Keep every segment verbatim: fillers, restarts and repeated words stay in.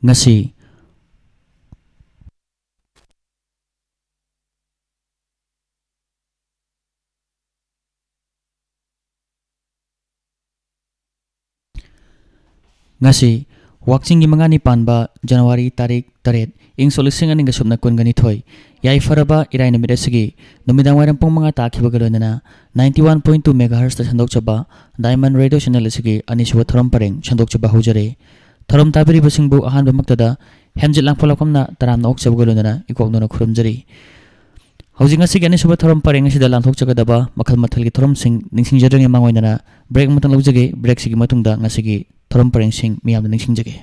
ꯉꯁꯤ ꯉꯁꯤ ꯋꯥꯛꯆꯤꯡꯒꯤ ꯃꯉꯥꯅꯤ ꯄꯥꯟꯕ ꯖꯅꯋꯥꯔꯤ ꯇꯥꯔꯤꯛ ꯇꯔꯦꯠ, ꯏꯪ ꯁꯣꯛ ꯂꯤꯁꯤꯡ ꯑꯅꯤꯒ ꯁꯨꯞꯅ ꯀꯨꯟꯒ ꯅꯤꯊꯣꯏ, ꯌꯥꯏꯐꯔꯕ ꯏꯔꯥꯏ ꯅꯨꯃꯤꯠ ꯑꯁꯤꯒꯤ ꯅꯨꯃꯤꯗꯥꯡ ꯋꯥꯏꯔꯝ ꯄꯨꯡ ꯃꯉꯥ ꯇꯥꯈꯤꯕꯒ ꯂꯣꯏꯅꯅ ninety one point two megahertz ꯁꯟꯗꯣꯛꯆꯕ Diamond Radio Channel ꯑꯁꯤꯒꯤ ꯑꯅꯤꯁꯨꯕ ꯊꯧꯔꯝ ꯄꯔꯦꯡ ꯁꯟꯗꯣꯛꯆꯕ ꯍꯧꯖꯔꯦ꯫ ꯊꯧꯔꯝ ꯇꯥꯕꯤꯔꯤꯕꯁꯤꯡꯕꯨ ꯑꯍꯥꯟꯕꯃꯛꯇꯗ ꯍꯦꯝꯖꯤꯠ ꯂꯥꯡꯄꯣꯛꯂꯥꯛꯐꯝꯅ ꯇꯔꯥꯝꯅ ꯑꯣꯛꯆꯕꯒ ꯂꯣꯏꯅꯅ ꯏꯀꯣꯛꯅꯅ ꯈꯨꯔꯨꯝꯖꯔꯤ꯫ ꯍꯧꯖꯤꯛ ꯉꯁꯤꯒꯤ ꯑꯅꯤꯁꯨꯕ ꯊꯧꯔꯝ ꯄꯔꯦꯡ ꯑꯁꯤꯗ ꯂꯥꯟꯊꯣꯛꯆꯒꯗꯕ ꯃꯈꯜ ꯃꯊꯦꯜꯒꯤ ꯊꯧꯔꯝꯁꯤꯡ ꯅꯤꯡꯁꯤꯡꯖꯗ꯭ꯔꯤꯉꯩ ꯃꯥꯡꯑꯣꯏꯅꯅ break ꯑꯃꯇꯪ ꯂꯧꯖꯒꯦ꯫ Breakꯁꯤꯒꯤ ꯃꯇꯨꯡꯗ ꯉꯁꯤꯒꯤ ꯊꯧꯔꯝ ꯄꯔꯦꯡꯁꯤꯡ ꯃꯤꯌꯥꯝꯗ ꯅꯤꯡꯁꯤꯡꯖꯒꯦ꯫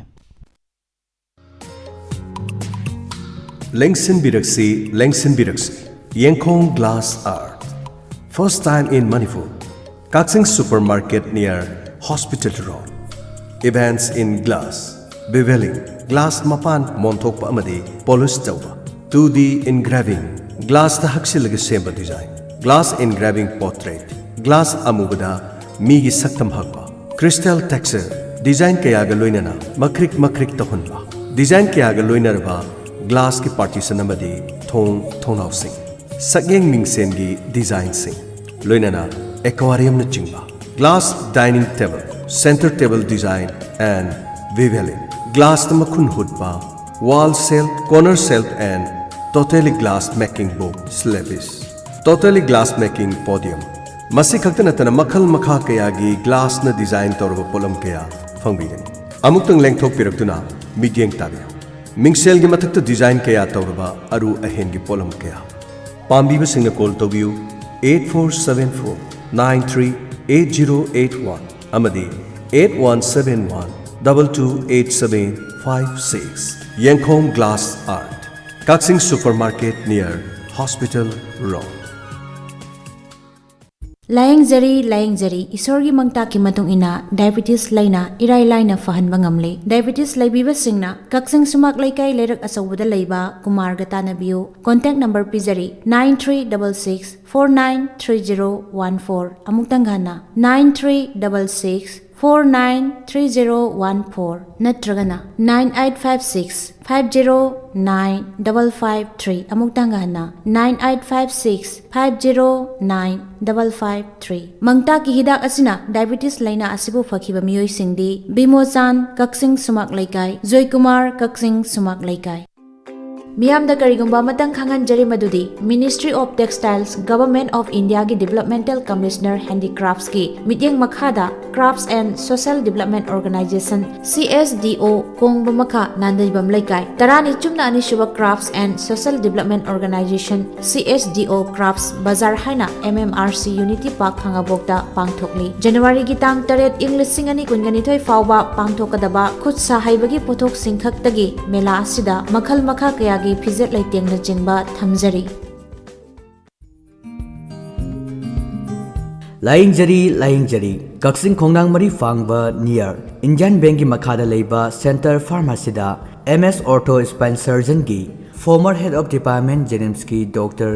ꯂꯦꯡꯁꯤꯟꯕꯤꯔꯛꯁꯤ, ꯂꯦꯡꯁꯤꯟꯕꯤꯔꯛꯁꯤ꯫ ꯌꯦꯡꯈꯣꯡ Glass Art, first time in Manipur. Kakching Supermarket near Hospital Road. Events in glass, beveling, glass ꯃꯄꯥꯟ ꯃꯣꯟꯊꯣꯛꯄ ꯑꯃꯗꯤ polish ꯇꯧꯕ꯫ Two D engraving, glassꯇ ꯍꯛꯆꯤꯜꯂꯒ ꯁꯦꯝꯕ design꯫ Glass engraving portrait, glass ꯑꯃꯨꯕꯗ ꯃꯤꯒꯤ ꯁꯛꯇꯝ ꯍꯛꯄ꯫ Crystal texture, design ꯀꯌꯥꯒ ꯂꯣꯏꯅꯅ ꯃꯈ꯭ꯔꯤꯛ ꯃꯈ꯭ꯔꯤꯛ ꯇꯧꯍꯟꯕ꯫ Design ꯀꯌꯥꯒ ꯂꯣꯏꯅꯔꯕ glassꯀꯤ partition ꯑꯃꯗꯤ ꯊꯣꯡ ꯊꯣꯡꯅꯥꯎꯁꯤꯡ꯫ ꯁꯛꯌꯦꯡ ꯃꯤꯡꯁꯦꯟꯒꯤ designꯁꯤꯡ, ꯂꯣꯏꯅꯅ aquariumꯅꯆꯤꯡꯕ꯫ Glass dining table, center table design and beveling꯫ Glassꯇ ꯃꯈꯨꯟ ꯍꯨꯠꯄ wall shelf, corner shelf and totally glass making book slabs꯫ Totally glass making podium꯫ ꯃꯁꯤ ꯈꯛꯇ ꯅꯠꯇꯅ ꯃꯈꯜ ꯃꯈꯥ ꯀꯌꯥꯒꯤ glassꯅ design ꯇꯧꯔꯕ ꯄꯣꯠꯂꯝ ꯀꯌꯥ ꯐꯪꯕꯤꯒꯅꯤ꯫ ꯑꯃꯨꯛꯇꯪ ꯂꯦꯡꯊꯣꯛꯄꯤꯔꯛꯇꯨꯅ ꯃꯤꯠꯌꯦꯡ ꯇꯥꯕꯤꯌꯨ꯫ ꯃꯤꯡꯁꯦꯜꯒꯤ ꯃꯊꯛꯇ design ꯀꯌꯥ ꯇꯧꯔꯕ ꯑꯔꯨ ꯑꯍꯦꯟꯒꯤ ꯄꯣꯠꯂꯝ ꯀꯌꯥ꯫ ꯄꯥꯝꯕꯤꯕꯁꯤꯡꯅ call ꯇꯧꯕꯤꯌꯨ eight four seven four nine three eight zero eight one ꯑꯃꯗꯤ eight one seven one double two eight seven five six꯫ ꯌꯦꯡꯈꯣꯡ Glass Art, Kakching Supermarket near Hospital Road꯫ ꯂꯥꯌꯦꯡꯖꯔꯤ, ꯂꯥꯌꯦꯡꯖꯔꯤ꯫ ꯏꯁꯣꯔꯒꯤ ꯃꯪꯇꯥꯛꯀꯤ ꯃꯇꯨꯡ ꯏꯟꯅ diabetes ꯂꯩꯅꯥ ꯏꯔꯥꯏ ꯂꯥꯏꯅ ꯐꯍꯟꯕ ꯉꯝꯂꯦ꯫ Diabetes ꯂꯩꯕꯤꯕꯁꯤꯡꯅ ꯀꯛꯆꯤꯡ ꯁꯨꯃꯥꯛ ꯂꯩꯀꯥꯏ ꯂꯩꯔꯛ ꯑꯆꯧꯕꯗ ꯂꯩꯕ ꯀꯨꯃꯥꯔꯒ ꯇꯥꯟꯅꯕꯤꯌꯨ꯫ Contact number ꯄꯤꯖꯔꯤ, nine three double six four nine three zero one four꯫ ꯑꯃꯨꯛꯇꯪ ꯍꯟꯅ, nine three double six four nine three zero one four ꯅꯠꯇ꯭ꯔꯒꯅ nine eight five six five zero nine double five three꯫ ꯑꯃꯨꯛꯇꯪꯒ ꯍꯟꯅ, nine eight five six five zero nine double five three꯫ ꯃꯪꯇꯥꯛꯀꯤ ꯍꯤꯗꯥꯛ ꯑꯁꯤꯅ diabetes ꯂꯥꯏꯅꯥ ꯑꯁꯤꯕꯨ ꯐꯈꯤꯕ ꯃꯤꯑꯣꯏꯁꯤꯡꯗꯤ ꯕꯤꯃꯣꯆꯥꯟ, ꯀꯛꯆꯤꯡ ꯁꯨꯃꯥꯛ ꯂꯩꯀꯥꯏ, ꯖꯣꯏꯀꯨꯃꯥꯔ, ꯀꯛꯆꯤꯡ ꯁꯨꯃꯥꯛ ꯂꯩꯀꯥꯏ꯫ ꯃꯤꯌꯥꯝꯗ ꯀꯔꯤꯒꯨꯝꯕ ꯑꯃꯇꯪ ꯈꯪꯍꯟꯖꯔꯤ, ꯃꯗꯨꯗꯤ Ministry of Textiles, Government of Indiaꯒꯤ Developmental Commissioner Handicraftsꯀꯤ ꯃꯤꯠꯌꯦꯡ ꯃꯈꯥꯗ Crafts and Social Development Organization, C S D O, ꯀꯣꯡꯕ ꯃꯈꯥ, ꯅꯥꯟꯗꯩꯕꯝ ꯂꯩꯀꯥꯏ, ꯇꯔꯥꯅꯤ ꯆꯨꯝꯅ ꯑꯅꯤꯁꯨꯕ Crafts and Social Development Organization, C S D O, Crafts Bazar ꯍꯥꯏꯅ M M R C Unity Park ꯈꯥꯉꯕꯣꯛꯇ ꯄꯥꯡꯊꯣꯛꯂꯤ꯫ ꯖꯅꯋꯥꯔꯤꯒꯤ ꯇꯥꯡ ꯇꯔꯦꯠ, ꯏꯪ ꯂꯤꯁꯤꯡ ꯑꯅꯤ ꯀꯨꯟꯒ ꯅꯤꯊꯣꯏ ꯐꯥꯎꯕ ꯄꯥꯡꯊꯣꯛꯀꯗꯕ ꯈꯨꯠ ꯁꯥ ꯍꯩꯕꯒꯤ ꯄꯣꯠꯊꯣꯛꯁꯤꯡ ꯈꯛꯇꯒꯤ ꯃꯦꯂꯥ ꯑꯁꯤꯗ ꯃꯈꯜ ꯃꯈꯥ ꯀꯌꯥꯒꯤ ꯐꯤꯖꯦꯠ ꯂꯩꯇꯦꯡꯅꯆꯤꯡꯕ ꯊꯝꯖꯔꯤ꯫ ꯂꯥꯌꯦꯡꯖꯔꯤ, ꯂꯥꯌꯦꯡꯖꯔꯤ꯫ ꯀꯛꯆꯤꯡ ꯈꯣꯡꯅꯥꯡ ꯃꯔꯤ ꯐꯥꯡꯕ near Indian Bankꯒꯤ ꯃꯈꯥꯗ ꯂꯩꯕ Center Pharmacyꯗ M S Ortho Spine Surgeonꯒꯤ former Head of Department JNIMSꯀꯤ Doctor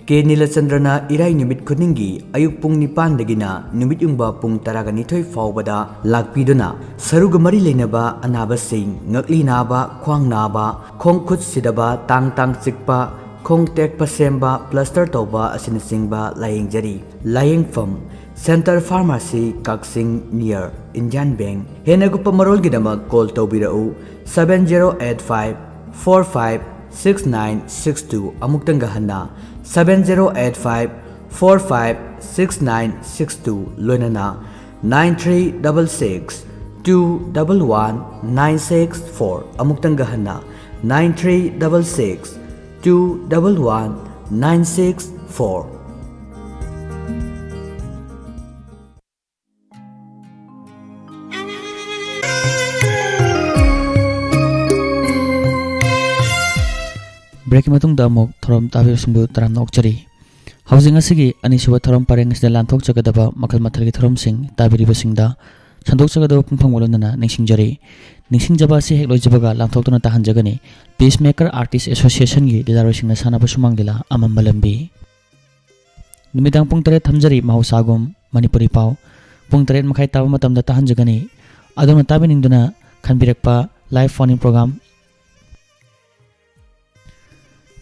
K ꯅꯤꯂꯆꯟꯗ꯭ꯔꯅ ꯏꯔꯥꯏ ꯅꯨꯃꯤꯠ ꯈꯨꯗꯤꯡꯒꯤ ꯑꯌꯨꯛ ꯄꯨꯡ ꯅꯤꯄꯥꯟꯗꯒꯤꯅ ꯅꯨꯃꯤꯠ ꯌꯨꯡꯕ ꯄꯨꯡ ꯇꯔꯥꯒ ꯅꯤꯊꯣꯏ ꯐꯥꯎꯕꯗ ꯂꯥꯛꯄꯤꯗꯨꯅ ꯁꯔꯨꯒ ꯃꯔꯤ ꯂꯩꯅꯕ ꯑꯅꯥꯕꯁꯤꯡ, ꯉꯛꯂꯤ ꯅꯥꯕ, ꯈ꯭ꯋꯥꯡ ꯅꯥꯕ, ꯈꯣꯡ ꯈꯨꯠ ꯁꯤꯗꯕ, ꯇꯥꯡ ꯇꯥꯡ ꯆꯤꯛꯄ, ꯈꯣꯡ ꯇꯦꯛꯄ ꯁꯦꯝꯕ, plaster ꯇꯧꯕ ꯑꯁꯤꯅꯆꯤꯡꯕ ꯂꯥꯌꯦꯡꯖꯔꯤ꯫ ꯂꯥꯌꯦꯡꯐꯝ, Center Pharmacy, ꯀꯛꯆꯤꯡ, near Indian Bank꯫ ꯍꯦꯟꯅ ꯀꯨꯞꯄ ꯃꯔꯣꯜꯒꯤꯗꯃꯛ call ꯇꯧꯕꯤꯔꯛꯎ, seven zero eight five four five six nine six two꯫ ꯑꯃꯨꯛꯇꯪꯒ ꯍꯟꯅ, seven zero eight five four five six nine six two, ꯂꯣꯏꯅꯅ nine three double six two double one nine six four꯫ ꯑꯃꯨꯛꯇꯪꯒ ꯍꯟꯅ, nine three double six two double one nine six four꯫ Breakꯀꯤ ꯃꯇꯨꯡꯗ ꯑꯃꯨꯛ ꯊꯧꯔꯝ ꯇꯥꯕꯤꯕꯁꯤꯡꯕꯨ ꯇꯔꯥꯝꯅ ꯑꯣꯛꯆꯔꯤ꯫ ꯍꯧꯖꯤꯛ ꯉꯁꯤꯒꯤ ꯑꯅꯤꯁꯨꯕ ꯊꯧꯔꯝ ꯄꯔꯦꯡ ꯑꯁꯤꯗ ꯂꯥꯟꯊꯣꯛꯆꯒꯗꯕ ꯃꯈꯜ ꯃꯊꯦꯜꯒꯤ ꯊꯧꯔꯝꯁꯤꯡ ꯇꯥꯕꯤꯔꯤꯕꯁꯤꯡꯗ ꯁꯟꯗꯣꯛꯆꯒꯗꯕ ꯄꯨꯡꯐꯝꯒ ꯂꯣꯏꯅꯅ ꯅꯤꯡꯁꯤꯡꯖꯔꯤ꯫ ꯅꯤꯡꯁꯤꯡꯖꯕ ꯑꯁꯤ ꯍꯦꯛ ꯂꯣꯏꯖꯕꯒ ꯂꯥꯟꯊꯣꯛꯇꯨꯅ ꯇꯥꯍꯟꯖꯒꯅꯤ Peacemaker Artist Associationꯒꯤ ꯂꯤꯂꯥꯔꯣꯏꯁꯤꯡꯅ ꯁꯥꯟꯅꯕ ꯁꯨꯃꯥꯡ ꯂꯤꯂꯥ ꯑꯃꯝꯕ ꯂꯝꯕꯤ꯫ ꯅꯨꯃꯤꯗꯥꯡ ꯄꯨꯡ ꯇꯔꯦꯠ ꯊꯝꯖꯔꯤ ꯃꯍꯧꯁꯥꯒꯨꯝ ꯃꯅꯤꯄꯨꯔꯤ ꯄꯥꯎ꯫ ꯄꯨꯡ ꯇꯔꯦꯠ ꯃꯈꯥꯏ ꯇꯥꯕ ꯃꯇꯝꯗ ꯇꯥꯍꯟꯖꯒꯅꯤ꯫ ꯑꯗꯣꯝꯅ ꯇꯥꯕꯤꯅꯤꯡꯗꯨꯅ ꯈꯟꯕꯤꯔꯛꯄ live phone-in program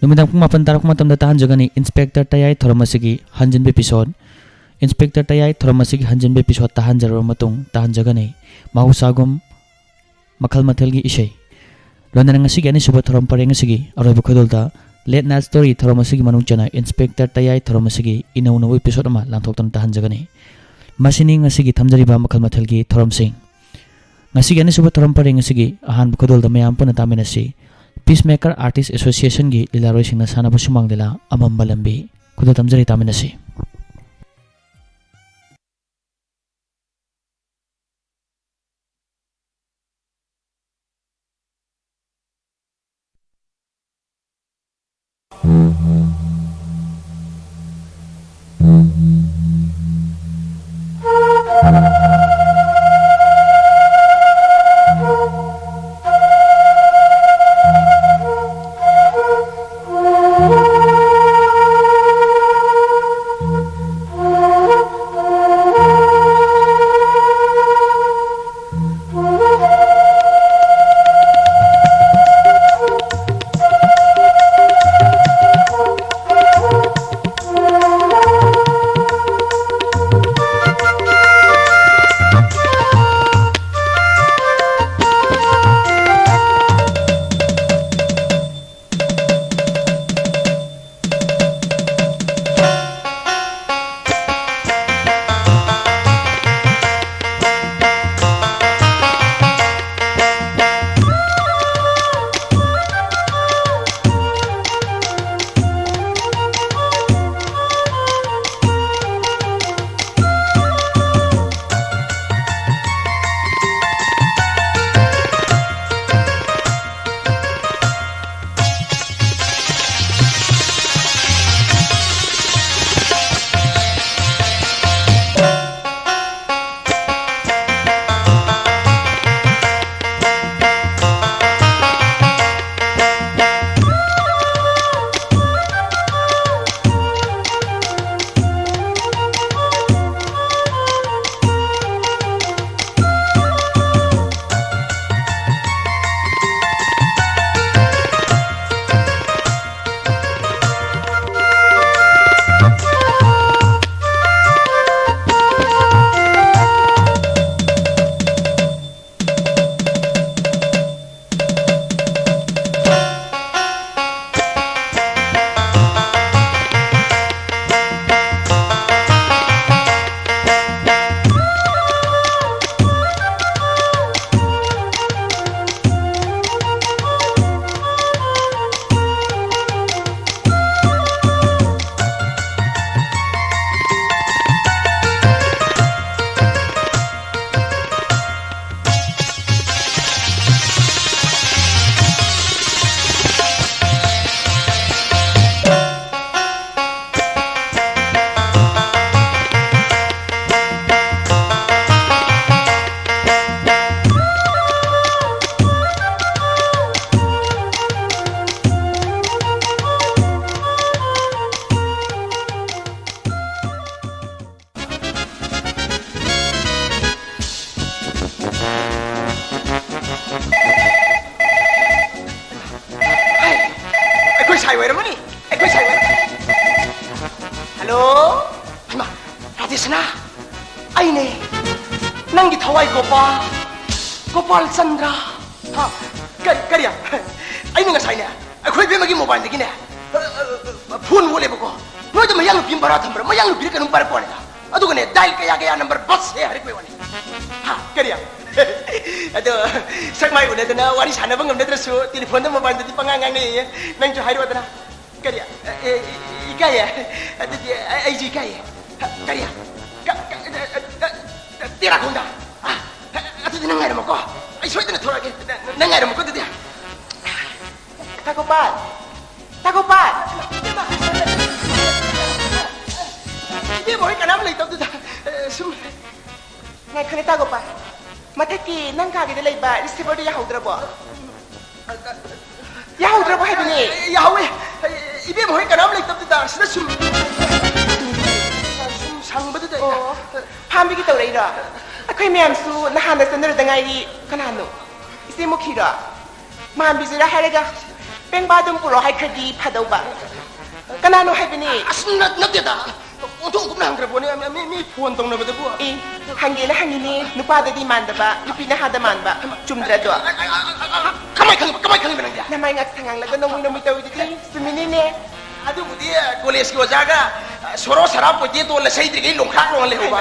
ꯅꯨꯃꯤꯗꯥꯡ ꯄꯨꯡ ꯃꯥꯄꯟ ꯇꯥꯔꯛꯄ ꯃꯇꯝꯗ ꯇꯥꯍꯟꯖꯒꯅꯤ Inspector ꯇꯌꯥꯏ ꯊꯧꯔꯝ ꯑꯁꯤꯒꯤ ꯍꯟꯖꯤꯟꯕ episode꯫ Inspector ꯇꯌꯥꯏ ꯊꯧꯔꯝ ꯑꯁꯤꯒꯤ ꯍꯟꯖꯤꯟꯕ episode ꯇꯥꯍꯟꯖꯔꯕ ꯃꯇꯨꯡ ꯇꯥꯍꯟꯖꯒꯅꯤ ꯃꯍꯧꯁꯥꯒꯨꯝ ꯃꯈꯜ ꯃꯊꯦꯜꯒꯤ ꯏꯁꯩ꯫ ꯂꯣꯏꯅꯅ ꯉꯁꯤꯒꯤ ꯑꯅꯤꯁꯨꯕ ꯊꯧꯔꯝ ꯄꯔꯦꯡ ꯑꯁꯤꯒꯤ ꯑꯔꯣꯏꯕ ꯈꯨꯗꯣꯜꯗ Late Night Story ꯊꯧꯔꯝ ꯑꯁꯤꯒꯤ ꯃꯅꯨꯡ ꯆꯟꯅ Inspector ꯇꯌꯥꯏ ꯊꯧꯔꯝ ꯑꯁꯤꯒꯤ ꯏꯅꯧ ꯅꯧꯕ episode ꯑꯃ ꯂꯥꯟꯊꯣꯛꯇꯨꯅ ꯇꯥꯍꯟꯖꯒꯅꯤ꯫ ꯃꯁꯤꯅꯤ ꯉꯁꯤꯒꯤ ꯊꯝꯖꯔꯤꯕ ꯃꯈꯜ ꯃꯊꯦꯜꯒꯤ ꯊꯧꯔꯝꯁꯤꯡ꯫ ꯉꯁꯤꯒꯤ ꯑꯅꯤꯁꯨꯕ ꯊꯧꯔꯝ ꯄꯔꯦꯡ ꯑꯁꯤꯒꯤ ꯑꯍꯥꯟꯕ ꯈꯨꯗꯣꯜꯗ ꯃꯌꯥꯝ ꯄꯨꯟꯅ ꯇꯥꯃꯤꯟꯅꯁꯤ꯫ Peacemaker Artist Association-ꯒꯤ ꯂꯤꯂꯥꯔꯣꯏꯁꯤꯡꯅ ꯁꯥꯟꯅꯕ ꯁꯨꯃꯥꯡ ꯂꯤꯂꯥ ꯑꯃꯝꯕ ꯂꯝꯕꯤ꯫ ꯈꯨꯗꯣꯜ ꯇꯝꯖꯔꯤ, ꯇꯥꯃꯤꯟꯅꯁꯤ꯫ ꯑꯣꯏꯔꯝꯃꯅꯤ꯫ ꯑꯩꯈꯣꯏ ꯁꯥꯏ ꯑꯣꯏꯔꯝꯃꯅꯤ꯫ ꯍꯜꯂꯣ꯫ ꯍꯩꯃꯥ, ꯔꯥꯙꯦꯁꯅꯥ, ꯑꯩꯅꯦ꯫ ꯅꯪꯒꯤ ꯊꯋꯥꯏ ꯒꯣꯄꯥꯜ, ꯒꯣꯄꯥꯜ ꯆꯟꯗ꯭ꯔ꯫ ꯍꯥ? ꯀꯔꯤ, ꯀꯔꯤ? ꯑꯩꯅ ꯉꯁꯥꯏꯅꯦ, ꯑꯩꯈꯣꯏ ꯏꯕꯦꯝꯃꯒꯤ mobileꯗꯒꯤꯅꯦ, ꯑ, ꯑ, ꯑ, phone ꯑꯣꯜꯂꯦꯕꯀꯣ꯫ ꯅꯣꯏꯗ ꯃꯌꯥꯡ ꯅꯨꯄꯤ ꯑꯃ ꯚꯔꯥ ꯊꯝꯕ꯭ꯔꯥ? ꯃꯌꯥꯡ ꯅꯨꯄꯤꯔ ꯀꯩꯅꯣꯝ ꯄꯥꯏꯔꯛꯄ ꯋꯥꯅꯤꯗ꯫ ꯑꯗꯨꯒꯅꯦ, dial ꯀꯌꯥ ꯀꯌꯥ number ꯕꯁ ꯍꯦ ꯍꯥꯏꯔꯛꯄꯩ ꯋꯥꯅꯤ꯫ ꯍꯥ, ꯀꯔꯤ? ꯑꯗꯣ, ꯁꯛ ꯃꯥꯏ ꯎꯅꯗꯅ ꯋꯥꯔꯤ ꯁꯥꯟꯅꯕ ꯉꯝꯅꯗ꯭ꯔꯁꯨ, telephone ꯗ mobileꯗꯗꯤ ꯄꯉꯥꯡ ꯉꯥꯡꯅꯩꯌꯦ꯫ ꯅꯪꯁꯨ ꯍꯥꯏꯔꯛꯑꯣꯗꯅ꯫ ꯀꯔꯤ? ꯑꯦ, ꯑꯦ, ꯏꯀꯥꯏꯌꯦ꯫ ꯑꯗꯨꯗꯤ ꯑꯩ, ꯑꯩꯁꯨ ꯏꯀꯥꯏꯌꯦ꯫ ꯀꯔꯤ? ꯀ-, ꯀ-, ꯇꯦꯔꯥꯈꯣꯡꯗ? ꯑ, ꯑꯗꯨꯗꯤ ꯅꯪ ꯉꯥꯏꯔꯝꯃꯣꯀꯣ꯫ ꯑꯩ ꯁꯣꯏꯗꯅ ꯊꯣꯔꯛꯑꯒꯦ꯫ ꯅꯪ, ꯅꯪ ꯉꯥꯏꯔꯝꯃꯣꯀꯣ ꯑꯗꯨꯗꯤ꯫ ꯇꯥ ꯒꯣꯄꯥꯜ! ꯇꯥ ꯒꯣꯄꯥꯜ! ꯏꯕꯦꯝꯃ! ꯏꯕꯦꯝꯃ ꯍꯣꯏ ꯀꯅꯥꯝ ꯂꯩꯇꯕꯗꯨꯗ, ꯑ, ꯁꯨꯝ ꯉꯥꯏꯈꯣꯅꯦ, ꯇꯥ ꯒꯣꯄꯥꯜ꯫ ꯃꯊꯛꯀꯤ ꯅꯪ ꯀꯥꯒꯤꯗ ꯂꯩꯕ receiver ꯗꯨ ꯌꯥꯍꯧꯗ꯭ꯔꯕꯣ? ꯌꯥꯍꯧꯗ꯭ꯔꯕꯣ ꯍꯥꯏꯕꯅꯦ? ꯌꯥꯍꯧꯋꯦ꯫ ꯏꯕꯦꯝꯃ ꯍꯣꯏ ꯀꯅꯥꯝ ꯂꯩꯇꯕꯗꯨꯗ ꯁꯤꯗ ꯁꯨꯝ, ꯁꯨꯝ ꯁꯪꯕꯗꯨꯗ꯫ ꯑꯣ, ꯐꯥꯝꯗꯒꯤ ꯇꯧꯔꯛꯏꯔꯣ? ꯑꯩꯈꯣꯏ ꯃꯌꯥꯝꯁꯨ ꯅꯍꯥꯟꯗ ꯆꯠꯅꯔꯨꯗ ꯉꯥꯏꯔꯤ꯫ ꯀꯅꯥꯅꯣ? ꯏꯆꯦ ꯃꯨꯈꯤꯔꯣ? ꯃꯥꯟꯕꯤꯁꯤꯔ ꯍꯥꯏꯔꯒ, ꯄꯦꯡꯕꯥ ꯑꯗꯨꯝ ꯄꯨꯔꯛꯑꯣ ꯍꯥꯏꯈ꯭ꯔꯗꯤ ꯐꯗꯧꯕ꯫ ꯀꯅꯥꯅꯣ ꯍꯥꯏꯕꯅꯤ? ꯑꯁ, ꯅꯠ-, ꯅꯠꯇꯦꯗ꯫ ꯑꯣꯟꯊꯣꯛ ꯑꯣꯟꯊꯣꯛꯅ ꯍꯪꯈ꯭ꯔꯕꯣꯅꯦ꯫ ꯃꯤ, ꯃꯤ phone ꯇꯧꯅꯕꯗꯕꯨ꯫ ꯑꯦ, ꯍꯪꯒꯦꯅ ꯍꯪꯉꯤꯅꯦ꯫ ꯅꯨꯄꯥꯗꯗꯤ ꯃꯥꯟꯗꯕ, ꯅꯨꯄꯤ ꯅꯍꯥꯗ ꯃꯥꯟꯕ꯫ ꯆꯨꯝꯗ꯭ꯔꯗꯣ? ꯀꯃꯥꯏ ꯈꯪꯉꯤꯕ, ꯀꯃꯥꯏ ꯈꯪꯉꯤꯕ ꯅꯪꯗꯤ? ꯅꯃꯥꯏ ꯉꯥꯛꯁꯪ ꯉꯥꯡꯂꯒ ꯅꯣꯡꯃꯩ ꯅꯣꯡꯃꯩ ꯇꯧꯔꯤꯗꯨꯗꯤ꯫ ꯆꯨꯝꯃꯤꯅꯤꯅꯦ꯫ ꯑꯗꯨꯕꯨꯗꯤ collegeꯀꯤ ꯑꯣꯖꯥꯒ, ꯑ, ꯁꯣꯔꯣ ꯁꯔꯥ ꯄꯣꯏꯗꯦꯗꯣ ꯂꯁꯩꯗ꯭ꯔꯤꯉꯩ ꯂꯣꯡꯈ꯭ꯔꯥꯛ ꯂꯣꯡꯉ ꯂꯩꯍꯧꯕ꯫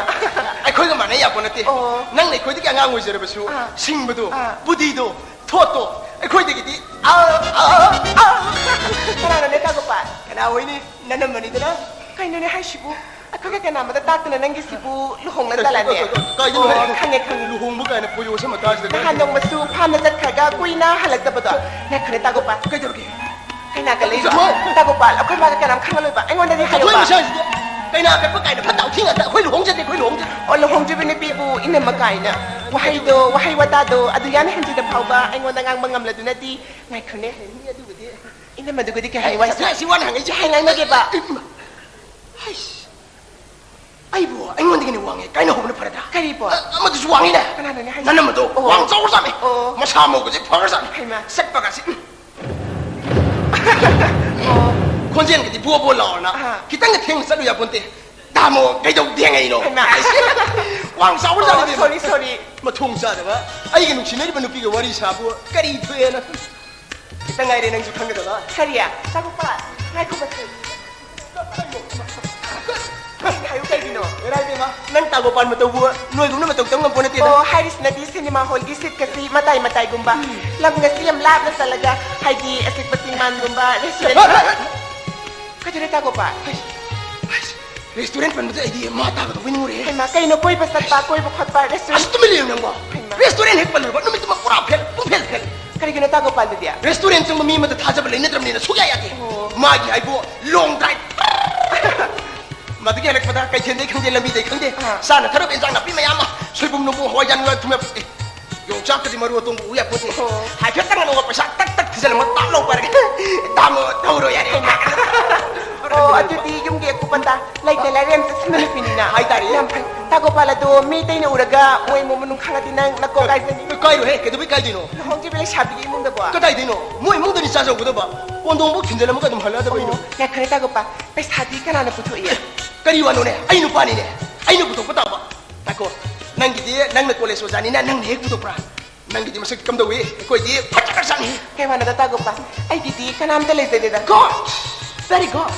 ꯑꯩꯈꯣꯏꯒ ꯃꯥꯟꯅ ꯌꯥꯄꯣ ꯅꯠꯇꯦ꯫ ꯑꯣ꯫ ꯅꯪꯅ ꯑꯩꯈꯣꯏꯗꯒꯤ ꯑꯉꯥꯡ ꯑꯣꯏꯖꯔꯕꯁꯨ, ꯑꯥ꯫ ꯁꯤꯡꯕꯗꯣ, ꯑꯥ꯫ ꯕꯨꯙꯤꯗꯣ, ꯊꯣꯠꯇꯣ ꯑꯩꯈꯣꯏꯗꯒꯤꯗꯤ, ꯑꯥ, ꯑꯥ, ꯑꯥ꯫ ꯀꯅꯥꯅꯣꯅꯦ ꯇꯥꯒꯣꯄꯥꯜ? ꯀꯅꯥ ꯑꯣꯏꯅꯤ? ꯅꯅꯝꯃꯅꯤꯗꯅ꯫ ꯀꯩꯅꯣꯅꯦ ꯍꯥꯏꯁꯤꯕꯨ? ꯑꯩꯈꯣꯏꯒ ꯀꯅꯥꯃꯗ ꯇꯥꯛꯇꯅ ꯅꯪꯒꯤꯁꯤꯕꯨ ꯂꯨꯍꯣꯡꯅ ꯀꯩ-, ꯖꯥꯠꯂꯅꯦ? ꯀꯩ-, ꯀꯩ-, ꯀꯩꯗꯧꯔꯦ? ꯑꯣ, ꯈꯪꯉꯦ, ꯈꯪꯉꯦ꯫ ꯂꯨꯍꯣꯡꯕ ꯀꯥꯏꯅ ꯄꯣꯌꯣꯁ ꯃꯇꯥꯁꯤꯗ ꯅꯍꯥꯟ ꯀꯔꯤ? ꯅꯣꯡꯃꯁꯨ ꯐꯥꯝꯗ ꯆꯠꯈ꯭ꯔꯒ ꯀꯨꯏꯅ ꯍꯜꯂꯛꯇꯕꯗꯣ꯫ ꯉꯥꯏꯈꯣꯅꯦ ꯇꯥꯒꯣꯄꯥꯜ꯫ ꯀꯩꯗꯧꯔꯒꯦ? ꯀꯩꯅꯥꯒ ꯂꯩꯔꯤꯕꯣ? ꯏꯆꯦ! ꯇꯥꯒꯣꯄꯥꯜ, ꯑꯩꯈꯣꯏ ꯃꯥꯒ ꯀꯅꯥꯝ ꯈꯪꯍꯜꯂꯣꯏꯕ꯫ ꯑꯩꯉꯣꯟꯗꯗꯤ ꯑꯩꯈꯣꯏ ꯍꯥꯏꯌꯣꯕ꯫ ꯃꯁꯥꯁꯤꯗ ꯀꯩꯅꯥ ꯀꯠꯄ ꯀꯥꯏꯅ ꯐꯠꯇ ꯍꯥꯎꯊꯤ ꯉꯥꯛꯇ꯫ ꯑꯩꯈꯣꯏ ꯂꯨꯍꯣꯡꯖꯗꯦ, ꯑꯩꯈꯣꯏ ꯂꯨꯍꯣꯡꯖꯗꯦ꯫ ꯑꯣ, ꯂꯨꯍꯣꯡꯗ꯭ꯔꯤꯕ ꯅꯨꯄꯤꯕꯨ ꯏꯅꯝꯃ ꯀꯥꯏꯅ ꯋꯥꯍꯩꯗꯣ, ꯋꯥꯍꯩ ꯋꯥꯇꯥꯗꯣ ꯑꯗꯨ ꯌꯥꯝ ꯍꯦꯟꯖꯤꯟꯅ ꯐꯥꯎꯕ ꯑꯩꯉꯣꯟꯗ ꯉꯥꯡꯕ ꯉꯝꯂꯗꯨꯅꯗꯤ꯫ ꯉꯥꯏꯈꯣꯅꯦ꯫ ꯃꯤ ꯑꯗꯨꯕꯨꯗꯤ ꯏꯅꯝꯃꯗꯨꯒꯗꯤ ꯀꯩ ꯍꯥꯏ ꯋꯥꯏ ꯁꯥ-? ꯁꯤ ꯋꯥꯅ ꯍꯪꯉꯛꯏꯁꯦ꯫ ꯀꯩ ꯍꯥꯏ ꯉꯥꯡꯅꯒꯦꯕ? ꯏꯃꯥ! ꯍꯩꯁ! ꯑꯩꯕꯨ ꯑꯩꯉꯣꯟꯗꯒꯤꯅ ꯋꯥꯡꯉꯦ ꯀꯥꯏꯅ ꯍꯧꯕꯅ ꯐꯔꯗ꯭ꯔꯥ? ꯀꯔꯤꯕꯣ? ꯑ, ꯑꯃꯗꯨꯁꯨ ꯋꯥꯡꯉꯤꯅꯦ꯫ ꯀꯅꯥꯅꯣꯅꯦ ꯍꯥꯏꯁꯦ? ꯅꯅꯝꯃꯗꯣ ꯑꯣ꯫ ꯋꯥꯡ ꯆꯥꯎꯔꯖꯥꯠꯅꯤ꯫ ꯑꯣ꯫ ꯃꯁꯥ ꯃꯧꯒꯁꯦ ꯐꯈ꯭ꯔꯖꯥꯠꯅꯤ꯫ ꯍꯩꯃꯥ꯫ ꯆꯠꯄꯒꯁꯦ, ꯎꯝ꯫ ꯈꯣꯟꯖꯦꯜꯒꯗꯤ ꯕꯣ ꯕꯣ ꯂꯥꯎꯔꯅ ꯑꯥ꯫ ꯈꯤꯇꯪꯒ ꯊꯦꯡꯅ ꯆꯠꯂꯨ ꯌꯥꯄꯣꯟꯇꯦ꯫ ꯇꯥꯃꯣ ꯀꯩꯗꯧ ꯊꯦꯡꯉꯛꯏꯅꯣ? ꯍꯩꯃꯥ꯫ ꯋꯥꯡ ꯆꯥꯎꯕ ꯑꯣ, ꯖꯥꯠꯅꯤ ꯏꯕꯦꯝꯃ꯫ Sorry, sorry꯫ ꯃꯊꯣꯡ ꯆꯥꯗꯕ꯫ ꯑꯩꯒ ꯅꯨꯡꯁꯤꯅꯔꯤꯕ ꯅꯨꯄꯤꯒ ꯋꯥꯔꯤ ꯁꯥꯕꯨ ꯀꯔꯤ ꯊꯣꯛꯑꯦꯅ? ꯈꯤꯇꯪ ꯉꯥꯏꯔꯦ ꯅꯪꯁꯨ ꯈꯪꯒꯗꯕ꯫ ꯀꯔꯤ? ꯇꯥꯃꯣꯄꯥ, ꯉꯥꯏꯈꯣ ꯃꯁꯦ꯫ ꯍꯥꯏꯌꯨ ꯀꯩꯒꯤꯅꯣ? ꯏꯔꯥꯏ ꯏꯕꯦꯝꯃ, ꯅꯪ ꯇꯥꯒꯣꯄꯥꯟ ꯃꯇꯧꯕꯨ ꯅꯣꯏꯒꯨꯝꯅ ꯃꯇꯧ ꯇꯧ ꯉꯝꯄꯣ ꯅꯠꯇꯦꯗ꯫ ꯑꯣ, ꯍꯥꯏꯔꯤꯁꯤꯅꯗꯤ ꯁꯤꯅꯦꯃꯥ ꯍꯣꯜꯒꯤ ꯁꯤꯠꯀꯁꯤ ꯃꯇꯥꯏ ꯃꯇꯥꯏꯒꯨꯝꯕ, ꯎꯝ꯫ ꯂꯝꯒꯁꯤ ꯌꯥꯝ ꯂꯥꯞꯅ ꯆꯠꯂꯒ, ꯍꯥꯏꯗꯤ ꯑꯆꯤꯛꯄ ꯆꯤꯡꯃꯥꯟꯒꯨꯝꯕ, restaurant ꯀꯩꯗꯧꯔꯦ ꯇꯥꯒꯣꯄꯥ? ꯍꯩꯁ, ꯍꯩꯁ, restaurant ꯄꯟꯕꯗ ꯑꯩꯗꯤ ꯃꯥ ꯇꯥꯒꯗꯧꯕꯩ ꯅꯤꯡꯉꯨꯔꯦ꯫ ꯍꯩꯃꯥ, ꯀꯩꯅꯣ ꯀꯣꯏꯕ ꯆꯠꯄ, ꯀꯣꯏꯕ ꯈꯣꯠꯄ, restaurant? ꯑꯁ, ꯇꯨꯃꯤꯟ ꯂꯩꯌꯨ ꯅꯪꯕꯣ꯫ ꯍꯩꯃꯥ꯫ Restaurant ꯍꯦꯛ ꯄꯜꯂꯨꯔꯕ ꯅꯨꯃꯤꯠꯇꯨꯃ ꯄꯨꯔꯥ ꯐꯦꯜ, ꯄꯨꯡ ꯐꯦꯜ ꯐꯦꯜ꯫ ꯀꯔꯤꯒꯤꯅꯣ ꯇꯥꯒꯣꯄꯥꯜꯗꯨꯗꯤ? Restaurant ꯆꯪꯕ ꯃꯤ ꯑꯃꯗ ꯊꯥꯖꯕ ꯂꯩꯅꯗ꯭ꯔꯕꯅꯤꯅ ꯁꯨꯛꯌꯥ ꯌꯥꯗꯦ꯫ ꯑꯣ꯫ ꯃꯥꯒꯤ ꯍꯥꯏꯕꯨ long drive꯫ ꯃꯗꯨꯒꯤ ꯍꯜꯂꯛꯄꯗ ꯀꯩꯊꯦꯜꯗꯩ ꯈꯪꯗꯦ, ꯂꯝꯕꯤꯗꯩ ꯈꯪꯗꯦ, ꯑꯥ꯫ ꯆꯥꯅ ꯊꯛꯅꯕ ꯏꯟꯖꯥꯡ ꯅꯥꯄꯤ ꯃꯌꯥꯝ ꯑꯃ, ꯁꯣꯏꯕꯨꯝ ꯅꯨꯡꯕꯨꯝ, ꯍꯋꯥꯏꯖꯥꯔ ꯅꯨꯡꯖꯥꯔ ꯊꯨꯝꯌꯥꯛꯄꯤ, ꯑꯦ, ꯌꯣꯡꯆꯥꯛꯇꯗꯤ ꯃꯔꯨ ꯑꯇꯣꯡꯕ ꯎ ꯌꯥꯄꯣꯠꯇꯦ꯫ ꯑꯣ꯫ ꯍꯥꯏꯐꯦꯠꯇꯪ ꯅꯣꯡꯃ ꯄꯩꯁꯥ ꯇꯛ ꯇꯛ ꯊꯤꯖꯤꯜꯂꯝꯃ ꯇꯥꯞ ꯂꯧ ꯄꯥꯏꯔꯒꯦ꯫ ꯇꯥꯃꯣ ꯊꯧꯔꯣ ꯌꯥꯔꯦ꯫ ꯑꯣ, ꯑꯗꯨꯗꯤ ꯌꯨꯝꯒꯤ ꯑꯀꯨꯞꯄꯇ ꯂꯩꯇ ꯂꯥꯏꯔ ꯌꯥꯝ ꯆꯦꯛꯁꯤꯟꯕ ꯅꯨꯄꯤꯅꯤꯅ꯫ ꯍꯥꯏꯇꯥꯔꯦ꯫ ꯌꯥꯝ ꯐꯩ꯫ ꯇꯥꯒꯣꯄꯥꯜ ꯑꯗꯣ ꯃꯤ ꯑꯇꯩꯅ ꯎꯔꯒ ꯃꯣꯏ ꯏꯃꯨꯡ ꯃꯅꯨꯡ ꯈꯪꯉꯗꯤ ꯅꯪ ꯅꯀꯣꯛ ꯀꯥꯏꯖꯅꯤ꯫ ꯀꯥꯏꯔꯣꯏꯍꯦ, ꯀꯩꯗꯧꯕꯩ ꯀꯥꯏꯗꯣꯏꯅꯣ? ꯂꯨꯍꯣꯡꯗ꯭ꯔꯤꯕ ꯂꯩꯁꯥꯕꯤꯒꯤ ꯏꯃꯨꯡꯗꯕꯣ? ꯀꯗꯥꯏꯗꯩꯅꯣ? ꯃꯣꯏ ꯏꯃꯨꯡꯗꯅꯤ ꯆꯥꯖꯧꯒꯗꯕ꯫ ꯀꯣꯟꯗꯣꯡꯕꯧ ꯊꯤꯟꯖꯤꯜꯂꯝꯃꯒ ꯑꯗꯨꯝ ꯍꯜꯂꯛꯑꯗꯕ ꯑꯩꯅ꯫ ꯑꯣ, ꯌꯥꯏꯐꯔꯦ ꯇꯥꯒꯣꯄꯥꯜ꯫ ꯄꯩꯁꯥꯗꯤ ꯀꯅꯥꯅ ꯄꯨꯊꯣꯛꯏ? ꯀꯔꯤ ꯋꯥꯅꯣꯅꯦ? ꯑꯩ ꯅꯨꯄꯥꯅꯤꯅꯦ꯫ ꯑꯩꯅ ꯄꯨꯊꯣꯛꯄ ꯇꯥꯕ꯫ ꯉꯥꯏꯈꯣ, ꯅꯪꯒꯤꯗꯤ ꯅꯪꯅ college ꯑꯣꯖꯥꯅꯤꯅ ꯅꯪꯅ ꯍꯦꯛ ꯄꯨꯊꯣꯛꯄ꯭ꯔꯥ? ꯅꯪꯒꯤꯗꯤ ꯃꯁꯛ ꯀꯝꯗꯧꯏ? ꯑꯩꯈꯣꯏꯗꯤ ꯐꯖꯈ꯭ꯔꯖꯥꯠꯅꯤ꯫ ꯀꯩ ꯋꯥꯅꯣꯗ ꯇꯥꯒꯣꯄꯥꯜ? ꯑꯩꯒꯤꯗꯤ ꯀꯅꯥꯝꯇ ꯂꯩꯖꯗꯦꯗ꯫ Good! Very good!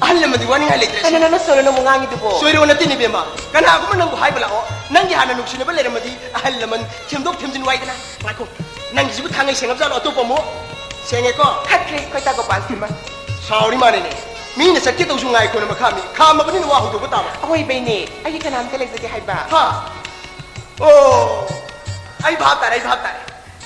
ꯑꯍꯜ ꯂꯃꯟꯗꯤ ꯋꯥꯅꯤꯡꯉꯥꯏ ꯂꯩꯇ꯭ꯔꯦ꯫ ꯀꯩꯅꯣ ꯅꯪꯅ ꯁꯣꯏꯔꯣ ꯅꯪꯕꯨ ꯉꯥꯡꯉꯤꯗꯨꯕꯣ? ꯁꯣꯏꯔꯣ ꯅꯠꯇꯦꯅꯦ ꯏꯕꯦꯝꯃ꯫ ꯀꯅꯥꯒꯨꯝꯕ ꯅꯪꯕꯨ ꯍꯥꯏꯕ ꯂꯥꯛꯑꯣ꯫ ꯅꯪꯒꯤ ꯍꯥꯟꯅ ꯅꯨꯡꯁꯤꯅꯕ ꯂꯩꯔꯝꯃꯗꯤ ꯑꯍꯜ ꯂꯃꯟ ꯊꯦꯝꯗꯣꯛ ꯊꯦꯝꯖꯤꯟ ꯋꯥꯏꯗꯅ꯫ ꯉꯥꯏꯈꯣ, ꯅꯪꯒꯤꯁꯤꯕꯨ ꯊꯥꯡꯉꯩ ꯁꯦꯡꯉꯕꯖꯥꯠꯂꯣ? ꯑꯇꯣꯞꯄ ꯑꯃꯨꯛ ꯁꯦꯡꯉꯦꯀꯣ? ꯈꯠꯈ꯭ꯔꯦ ꯑꯩꯈꯣꯏ ꯇꯥꯒꯣꯄꯥꯜꯁꯤꯃ꯫ ꯁꯥꯎꯔꯤ ꯃꯥꯅꯤꯅꯦ꯫ ꯃꯤꯅ ꯆꯠꯀꯦ ꯇꯧꯁꯨ ꯉꯥꯏꯈꯣꯅ ꯃꯈꯥ ꯃꯤ ꯈꯥꯝꯃꯕꯅꯤꯅ ꯋꯥ ꯍꯧꯗꯣꯛꯄ ꯇꯥꯕ꯫ ꯑꯋꯣꯏꯕꯩꯅꯦ, ꯑꯩꯒꯤ ꯀꯅꯥꯝꯇ ꯂꯩꯖꯗꯦ ꯍꯥꯏꯕ꯫ ꯍꯥ? ꯑꯣ, ꯑꯩ ꯚꯥꯞ ꯇꯥꯔꯦ, ꯑꯩ ꯚꯥꯞ ꯇꯥꯔꯦ꯫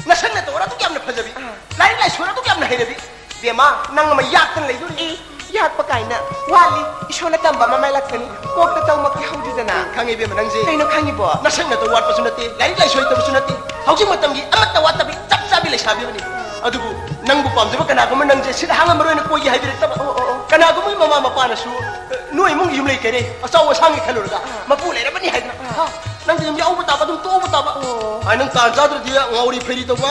ꯅꯁꯛ ꯅꯇꯧ ꯑꯗꯨꯛ ꯌꯥꯝꯅ ꯐꯖꯕꯤ, ꯑꯥ꯫ ꯂꯥꯏꯔꯤꯛ ꯂꯥꯏꯁꯣꯟ ꯑꯗꯨꯛ ꯌꯥꯝꯅ ꯍꯩꯔꯕꯤ, ꯕꯦꯝꯃ, ꯅꯪ ꯑꯃ ꯌꯥꯠꯇꯅ ꯂꯩꯗꯣꯔꯤ꯫ ꯏ, ꯌꯥꯠꯄ ꯀꯥꯏꯅ꯫ ꯋꯥꯠꯂꯤ, ꯏꯁꯣꯔꯅ ꯇꯝꯕ ꯑꯃ ꯃꯥꯏ ꯂꯥꯛꯆꯅꯤ꯫ ꯀꯣꯛꯇ ꯇꯧꯃꯛꯇꯤ ꯍꯧꯗ꯭ꯔꯤꯗꯅ꯫ ꯎꯝ, ꯈꯪꯉꯦ ꯏꯕꯦꯝꯃ ꯅꯪꯁꯦ꯫ ꯀꯩꯅꯣ ꯈꯪꯉꯤꯕꯣ? ꯅꯁꯛ ꯅꯇꯧ ꯋꯥꯠꯄꯁꯨ ꯅꯠꯇꯦ, ꯂꯥꯏꯔꯤꯛ ꯂꯥꯏꯁꯣꯟ ꯍꯩꯇꯕꯁꯨ ꯅꯠꯇꯦ꯫ ꯍꯧꯖꯤꯛ ꯃꯇꯝꯒꯤ ꯑꯃꯠꯇ ꯋꯥꯠꯇꯕꯤ ꯆꯞ ꯆꯥꯕꯤ ꯂꯩꯁꯥꯕꯤ ꯑꯃꯅꯤ꯫ ꯑꯗꯨꯕꯨ ꯅꯪꯕꯨ ꯄꯥꯝꯖꯕ ꯀꯅꯥꯒꯨꯝꯕ ꯅꯪꯁꯦ ꯁꯤꯠ ꯍꯥꯡꯉꯝꯃꯔꯣꯏꯅ ꯀꯣꯏꯒꯦ ꯍꯥꯏꯕꯤꯔꯛꯇꯕ꯫ ꯑꯣ, ꯑꯣ, ꯑꯣ꯫ ꯀꯅꯥꯒꯨꯝꯕꯒꯤ ꯃꯃꯥ ꯃꯄꯥꯅꯁꯨ, ꯑ, ꯅꯣꯏ ꯏꯃꯨꯡꯒꯤ ꯌꯨꯝ ꯂꯩ ꯀꯩꯔꯦ ꯑꯆꯧ ꯑꯁꯥꯡꯒꯤ ꯈꯜꯂꯨꯔꯒ, ꯑꯥ꯫ ꯃꯄꯨ ꯂꯩꯔꯕꯅꯤ ꯍꯥꯏꯗꯅ, ꯑꯥ꯫ ꯍꯥ? ꯅꯪꯗꯤ ꯑꯗꯨꯝ ꯌꯥꯎꯕ ꯇꯥꯕ, ꯑꯗꯨꯝ ꯇꯣꯛꯎꯕ ꯇꯥꯕ꯫ ꯑꯣ꯫ ꯑꯥ, ꯅꯪ ꯇꯥꯟ ꯆꯥꯗ꯭ꯔꯗꯤ ꯉꯥꯎꯔꯤ ꯐꯩꯔꯤ ꯇꯧꯕ꯫